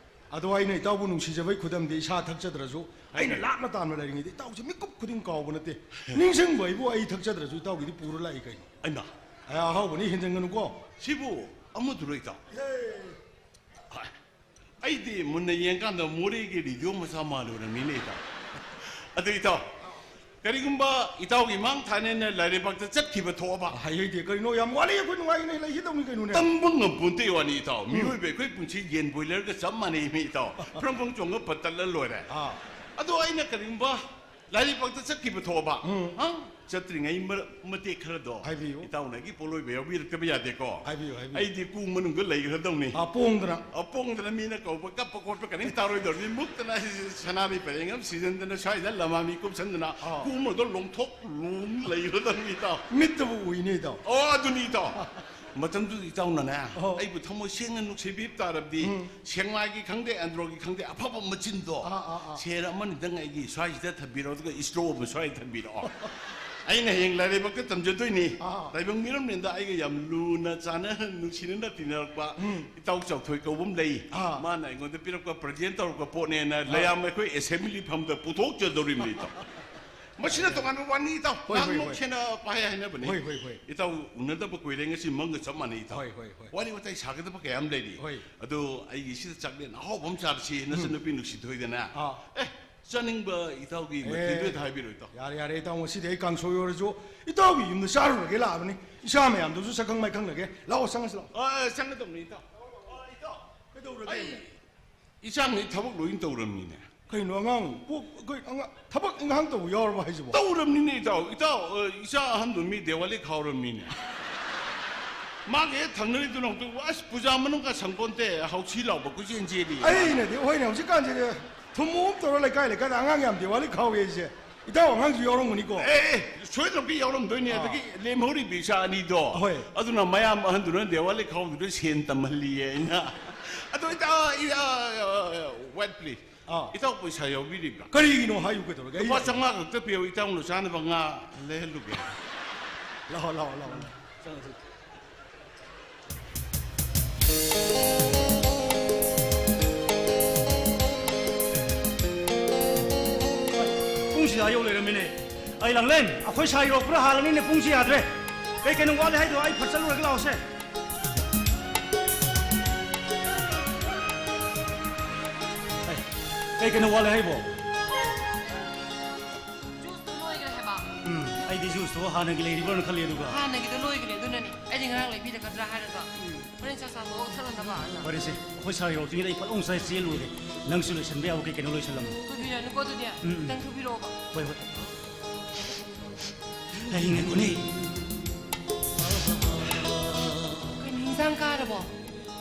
ꯑꯗꯣ ꯑꯩꯅ ꯏꯇꯥꯎꯕꯨ ꯅꯨꯡꯁꯤꯖꯕꯩ ꯈꯨꯗꯝꯗꯤ ꯏꯁꯥ ꯊꯛꯆꯗ꯭ꯔꯁꯨ, ꯑꯩꯅ ꯍꯣꯏꯅꯦ꯫ ꯂꯥꯞꯅ ꯇꯥꯝꯅ ꯂꯩꯔꯤꯉꯩꯗ ꯏꯇꯥꯎꯁꯦ ꯃꯤꯀꯨꯞ ꯈꯨꯗꯤꯡ ꯀꯥꯎꯕ ꯅꯠꯇꯦ꯫ ꯅꯤꯡꯁꯤꯡꯕ ꯑꯩꯕꯨ ꯑꯩ ꯊꯛꯆꯗ꯭ꯔꯁꯨ ꯏꯇꯥꯎꯒꯤꯗꯤ ꯄꯨꯔ ꯂꯥꯛꯏ ꯀꯩꯅꯣ꯫ ꯑꯩꯃ꯫ ꯑꯦ, ꯑꯍꯥꯎꯕꯅꯤ, ꯍꯦꯟꯖꯟꯒꯅꯨꯀꯣ꯫ ꯁꯤꯕꯨ ꯑꯃꯗꯨꯔꯣ, ꯏꯇꯥꯎ? ꯑꯦ꯫ ꯍꯣꯏ꯫ ꯑꯩꯗꯤ ꯃꯨꯟꯅ ꯌꯦꯡꯀꯥꯟꯗ ꯃꯣꯔꯦꯒꯤ ꯔꯦꯗꯤꯑꯣ ꯃꯆꯥ ꯃꯥꯜꯂꯨꯔꯝꯃꯤꯅꯦ, ꯏꯇꯥꯎ꯫ ꯑꯗꯨ, ꯏꯇꯥꯎ, ꯀꯔꯤꯒꯨꯝꯕ ꯏꯇꯥꯎꯒꯤ ꯃꯥꯡ ꯊꯥꯅꯦꯅ ꯂꯥꯏꯔꯩꯕꯥꯛꯇ ꯆꯠꯈꯤꯕ ꯊꯣꯛꯑꯕ? ꯍꯥꯏꯍꯩꯗꯦ, ꯀꯔꯤꯅꯣ, ꯌꯥꯝ ꯋꯥꯠꯂꯤ, ꯑꯩꯈꯣꯏ ꯅꯨꯡꯉꯥꯏꯅ ꯂꯩꯈꯤꯗꯧꯅꯤ ꯀꯩꯅꯣꯅꯦ꯫ ꯇꯝꯕ ꯉꯝꯄꯣꯟꯇꯦ ꯋꯥꯅꯤ, ꯏꯇꯥꯎ꯫ ꯎꯝ꯫ ꯃꯤꯑꯣꯏꯕ ꯑꯩꯈꯣꯏ ꯄꯨꯟꯁꯤ ꯌꯦꯟ ꯕꯣꯏꯂꯔꯒ ꯆꯞ ꯃꯥꯟꯅꯩ, ꯃꯤ ꯏꯇꯥꯎ꯫ ꯐ꯭ꯔꯪ ꯐ꯭ꯔꯪ ꯆꯣꯡꯉ ꯄꯠ ꯇꯠꯂ ꯂꯣꯏꯔꯦ꯫ ꯑꯥ꯫ ꯑꯗꯣ ꯑꯩꯅ ꯀꯔꯤꯒꯨꯝꯕ ꯂꯥꯏꯔꯩꯕꯥꯛꯇ ꯆꯠꯈꯤꯕ ꯊꯣꯛꯑꯕ? ꯎꯝ꯫ ꯍꯥ? ꯆꯠꯇ꯭ꯔꯤꯉꯩ ꯃꯔꯛ ꯃꯇꯦꯛ ꯈꯔꯗꯣ ꯍꯥꯏꯕꯤꯌꯨ꯫ ꯏꯇꯥꯎꯅ ꯑꯩꯒꯤ ꯄꯣꯠꯂꯣꯏꯕ ꯌꯥꯎꯕꯤꯔꯛꯇꯕ ꯌꯥꯗꯦꯀꯣ꯫ ꯍꯥꯏꯕꯤꯌꯨ, ꯍꯥꯏꯕꯤꯌꯨ꯫ ꯑꯩꯗꯤ ꯀꯨ ꯃꯅꯨꯡꯗ ꯂꯩꯈ꯭ꯔꯗꯧꯅꯤ꯫ ꯑꯥ, ꯄꯣꯡꯗꯅ꯫ ꯑ, ꯄꯣꯡꯗꯅ ꯃꯤꯅ ꯀꯧꯕ, ꯀꯞꯄ ꯈꯣꯠꯄ ꯀꯔꯤꯝ ꯇꯥꯔꯣꯏꯗꯧꯔꯤꯕꯅꯤ꯫ ꯃꯨꯛꯇꯅ ꯑꯩꯁꯦ ꯁꯅꯥꯔꯩ ꯄꯔꯦꯡ ꯑꯃ ꯁꯤꯖꯟꯗꯅ ꯁ꯭ꯋꯥꯏꯗ ꯂꯃꯥꯃꯤ ꯀꯨꯞꯁꯟꯗꯅ ꯑꯥ꯫ ꯀꯨ ꯃꯅꯨꯡꯗ ꯂꯣꯡꯊꯣꯛ ꯂꯣꯡ ꯂꯩꯈ꯭ꯔꯗꯧꯅꯤ, ꯏꯇꯥꯎ꯫ ꯃꯤꯠꯇꯕꯨ ꯎꯏꯅꯦ, ꯏꯇꯥꯎ꯫ ꯑꯣ, ꯑꯗꯨꯅꯤ, ꯏꯇꯥꯎ꯫ ꯃꯇꯝꯗꯨꯗ ꯏꯇꯥꯎꯅꯅꯦ, ꯑꯣ꯫ ꯑꯩꯕꯨ ꯊꯃꯣꯏ ꯁꯦꯡꯅ ꯅꯨꯡꯁꯤꯕꯤꯕ ꯇꯥꯔꯕꯗꯤ, ꯎꯝ꯫ ꯁꯦꯛꯃꯥꯏꯒꯤ ꯈꯪꯗꯦ, ꯑꯦꯟꯗ꯭ꯔꯣꯒꯤ ꯈꯪꯗꯦ, ꯑꯐꯕ ꯃꯆꯤꯟꯗꯣ ꯑꯥ, ꯑꯥ, ꯑꯥ꯫ ꯁꯦꯔ ꯑꯃꯅꯤꯗꯪ ꯑꯩꯒꯤ ꯁ꯭ꯋꯥꯏꯁꯤꯗ ꯊꯝꯕꯤꯔꯣ, ꯑꯗꯨꯒ ꯏꯁꯇ꯭ꯔꯣ ꯑꯃ ꯁ꯭ꯋꯥꯏꯗ ꯊꯝꯕꯤꯔꯛꯑꯣ꯫ ꯑꯩꯅ ꯍꯌꯦꯡ ꯂꯥꯏꯔꯩꯕꯥꯛꯇ ꯇꯝꯖꯗꯣꯏꯅꯤ꯫ ꯑꯥ꯫ ꯇꯥꯏꯕꯪ ꯃꯤꯔꯝꯂꯦꯟꯗ ꯑꯩꯒ ꯌꯥꯝ ꯂꯨꯅ ꯆꯥꯟꯅ ꯅꯨꯡꯁꯤꯅꯅ ꯇꯤꯟꯅꯔꯛꯄ ꯎꯝ꯫ ꯏꯇꯥꯎ ꯆꯥꯎꯊꯣꯏ ꯀꯧꯕ ꯑꯃ ꯂꯩ꯫ ꯑꯥ꯫ ꯃꯥꯅ ꯑꯩꯉꯣꯟꯗ ꯄꯤꯔꯛꯄ, ꯄ꯭ꯔꯖꯦꯟ ꯇꯧꯔꯛꯄ ꯄꯣꯠꯅꯦꯅ ꯑꯥ꯫ ꯂꯩꯌꯥꯝ ꯑꯩꯈꯣꯏ ꯑꯦꯁꯦꯝꯕ꯭ꯂꯤ ꯐꯝꯗ ꯄꯨꯊꯣꯛꯆꯗꯧꯔꯤꯕꯅꯤ, ꯏꯇꯥꯎ꯫ ꯃꯁꯤꯅ ꯇꯣꯉꯥꯟꯕ ꯋꯥꯔꯤꯅꯤ, ꯏꯇꯥꯎ꯫ ꯍꯣꯏ, ꯍꯣꯏ, ꯉꯥꯏꯍꯥꯛ ꯍꯣꯏ꯫ ꯅꯣꯛꯁꯦꯅ ꯄꯥꯏ ꯍꯥꯏꯅꯕꯅꯤ꯫ ꯍꯣꯏ, ꯍꯣꯏ, ꯍꯣꯏ꯫ ꯏꯇꯥꯎ ꯎꯅꯗꯕ ꯀꯨꯏꯔꯦ, ꯉꯁꯤ ꯃꯪꯒ ꯆꯞ ꯃꯥꯟꯅꯩ, ꯏꯇꯥꯎ꯫ ꯍꯣꯏ, ꯍꯣꯏ, ꯍꯣꯏ꯫ ꯋꯥꯔꯤ ꯋꯥꯇꯥꯏ ꯁꯥꯒꯗꯕ ꯀꯌꯥ ꯑꯃ ꯂꯩꯔꯤ꯫ ꯍꯣꯏ꯫ ꯑꯗꯣ ꯑꯩꯒꯤ ꯁꯤꯗ ꯆꯥꯛꯂꯦꯟ ꯑꯍꯥꯎꯕ ꯑꯃ ꯆꯥꯔꯁꯤ, ꯎꯝ꯫ ꯅꯆꯟꯅꯨꯄꯤ ꯅꯨꯡꯁꯤꯊꯣꯏꯗꯅ꯫ ꯑꯥ꯫ ꯑꯦ, ꯆꯥꯅꯤꯡꯕ ꯏꯇꯥꯎꯒꯤ ꯑꯦ, ꯃꯊꯦꯜꯗꯨ ꯍꯦꯛꯇ ꯍꯥꯏꯕꯤꯔꯣ, ꯏꯇꯥꯎ꯫ ꯌꯥꯔꯦ, ꯌꯥꯔꯦ, ꯏꯇꯥꯎ, ꯉꯁꯤꯗꯤ ꯑꯩ ꯀꯥꯡꯁꯣꯏ ꯑꯣꯏꯔꯁꯨ ꯏꯇꯥꯎꯒꯤ ꯌꯨꯝꯗ ꯆꯥꯔꯨꯔꯒꯦ ꯂꯥꯛꯑꯕꯅꯤ꯫ ꯏꯆꯥ ꯃꯌꯥꯝꯗꯨꯁꯨ ꯁꯛꯈꯪ ꯃꯥꯏꯈꯪꯅꯒꯦ꯫ ꯂꯥꯛꯑꯣ, ꯆꯪꯉꯁꯤ ꯂꯥꯛꯑꯣ꯫ ꯑ, ꯑ, ꯆꯪꯒꯗꯧꯕꯅꯤ, ꯏꯇꯥꯎ꯫ ꯑ, ꯏꯇꯥꯎ꯫ ꯀꯩꯗꯧꯔꯒꯦ? ꯑꯩ ꯏꯆꯥꯉꯩ ꯊꯕꯛ ꯂꯣꯏꯅ ꯇꯧꯔꯝꯃꯤꯅꯦ꯫ ꯀꯩꯅꯣ, ꯑꯉꯥꯡ ꯄꯣꯛ-, ꯀꯩ ꯑꯉꯥꯡ, ꯊꯕꯛ ꯏꯪꯈꯥꯡ ꯇꯧꯕ ꯌꯥꯎꯔꯕ ꯍꯥꯏꯁꯤꯕꯣ? ꯇꯧꯔꯝꯅꯤꯅꯦ, ꯏꯇꯥꯎ꯫ ꯏꯇꯥꯎ, ꯑ, ꯏꯆꯥ ꯑꯍꯟꯗꯣ ꯃꯤ ꯗꯦꯋꯥꯂꯤ ꯈꯥꯎꯔꯝꯃꯤꯅꯦ꯫ ꯃꯥꯒꯤ ꯍꯦꯛ ꯊꯪꯅꯔꯤꯗꯨꯅ ꯍꯧꯖꯤꯛ, ꯑꯁ, ꯄꯨꯖꯥ ꯃꯅꯨꯡꯒ ꯁꯪꯄꯣꯟꯇꯦ, ꯍꯧꯁꯤ ꯂꯥꯎꯕ ꯀꯣꯏꯆꯦꯟ ꯆꯦꯜꯂꯤ꯫ ꯑꯩꯅꯗꯤ, ꯍꯣꯏꯅꯦ, ꯍꯧꯖꯤꯛꯀꯥꯟꯁꯦ ꯊꯨꯝꯃꯣꯛ ꯑꯃ ꯇꯧꯔ ꯂꯩꯀꯥꯏ ꯂꯩꯀꯥꯏꯗ ꯑꯉꯥꯡ ꯌꯥꯝ ꯗꯤꯋꯥꯂꯤ ꯈꯥꯎꯋꯦ ꯑꯩꯁꯦ꯫ ꯏꯇꯥꯎ ꯑꯉꯥꯡꯁꯨ ꯌꯥꯎꯔꯝꯒꯅꯤꯀꯣ? ꯑꯦ, ꯑꯦ, ꯁꯣꯏꯗꯅꯃꯛꯀꯤ ꯌꯥꯎꯔꯝꯗꯣꯏꯅꯦ꯫ ꯑꯥ꯫ ꯑꯗꯒꯤ ꯂꯦꯝꯍꯧꯔꯤꯕ ꯏꯆꯥ ꯑꯅꯤꯗꯣ, ꯍꯣꯏ꯫ ꯑꯗꯨꯅ ꯃꯌꯥꯝ ꯑꯍꯟꯗꯨꯅ ꯗꯤꯋꯥꯂꯤ ꯈꯥꯎꯗꯨꯅ ꯁꯦꯟ ꯇꯝꯍꯜꯂꯤꯌꯦ ꯑꯩꯅ꯫ ꯑꯗꯣ ꯏꯇꯥꯎ, ꯏ-, ꯑ, ꯑ, ꯑ, wait, please. ꯑꯥ꯫ ꯏꯇꯥꯎ ꯄꯩꯁꯥ ꯌꯥꯎꯕꯤꯔꯤꯕ꯭ꯔꯥ? ꯀꯔꯤꯒꯤꯅꯣ ꯍꯥꯏꯌꯨ ꯀꯩꯗꯧꯔꯒꯦ? ꯑꯩ ꯂꯨꯄꯥ ꯆꯥꯝꯃꯉꯥ ꯈꯛꯇ ꯄꯤꯌꯨ, ꯏꯇꯥꯎꯅ ꯆꯥꯅꯕ ꯉꯥ ꯂꯩꯍꯜꯂꯨꯒꯦ꯫ ꯂꯥꯛꯑꯣ, ꯂꯥꯛꯑꯣ, ꯂꯥꯛꯑꯣ, ꯂꯥꯛꯑꯣ꯫ ꯆꯪꯉꯣ, ꯆꯪꯉꯣ꯫ ꯄꯨꯡꯁꯤꯗ ꯑꯥ ꯌꯧ ꯂꯩꯔꯝꯃꯤꯅꯦ꯫ ꯑꯩ ꯂꯥꯡꯂꯦꯟ, ꯑꯩꯈꯣꯏ ꯁꯥꯏ ꯌꯧꯔꯛꯄ꯭ꯔꯥ ꯍꯥꯜꯂꯅꯤꯅꯦ, ꯄꯨꯡꯁꯤ ꯌꯥꯗ꯭ꯔꯦ꯫ ꯀꯩ ꯀꯩꯅꯣ ꯋꯥꯠꯂꯤ ꯍꯥꯏꯗꯣ ꯑꯩ ꯐꯠ ꯆꯠꯂꯨꯔꯒ ꯂꯥꯛꯑꯣꯁꯦ꯫ ꯑꯦ, ꯀꯩ ꯀꯩꯅꯣ ꯋꯥꯠꯂꯤ ꯍꯥꯏꯕꯣ? ꯖꯨꯁꯇꯨ ꯂꯣꯏꯈ꯭ꯔꯦ ꯍꯥꯏꯕ꯫ ꯎꯝ, ꯑꯩꯗꯤ ꯖꯨꯁꯇꯣ ꯍꯥꯟꯅꯒꯤ ꯂꯩꯔꯤꯕ꯭ꯔꯥꯅ ꯈꯜꯂꯤ, ꯑꯗꯨꯒ ꯍꯥꯟꯅꯒꯤꯗꯣ ꯂꯣꯏꯈ꯭ꯔꯦ, ꯑꯗꯨꯅꯅꯦ ꯑꯩꯗꯤ ꯉꯔꯥꯡ ꯂꯩꯕꯤꯔꯛꯀꯗ꯭ꯔꯥ ꯍꯥꯏꯔꯒ꯫ ꯎꯝ꯫ ꯍꯣꯔꯦꯟ ꯆꯥꯛ ꯆꯥꯊꯣꯛꯑꯒ ꯊꯛꯅꯕ ꯍꯥꯏꯅ꯫ ꯐꯔꯦꯁꯦ, ꯑꯩꯈꯣꯏ ꯁꯥꯔ ꯌꯧꯔꯛꯇ꯭ꯔꯤꯉꯩꯗ ꯑꯩ ꯐꯠ ꯂꯥꯎꯅ ꯆꯦꯜꯂꯨꯔꯒꯦ꯫ ꯅꯪꯁꯨ ꯂꯣꯏꯁꯟꯕ ꯌꯥꯕ ꯀꯩ ꯀꯩꯅꯣ ꯂꯣꯏꯁꯜꯂꯝꯃꯣ꯫ ꯊꯨꯕꯤꯔꯅꯨꯀꯣ ꯑꯗꯨꯗꯤ꯫ ꯎꯝ, ꯎꯝ꯫ ꯈꯤꯇꯪ ꯊꯨꯕꯤꯔꯛꯑꯣꯕ꯫ ꯍꯣꯏ, ꯍꯣꯏ꯫ ꯑꯩ ꯉꯥꯏꯈꯣꯅꯦ꯫ ꯀꯩꯅꯣ, ꯏꯟꯁꯥꯡ ꯀꯥꯔꯕꯣ?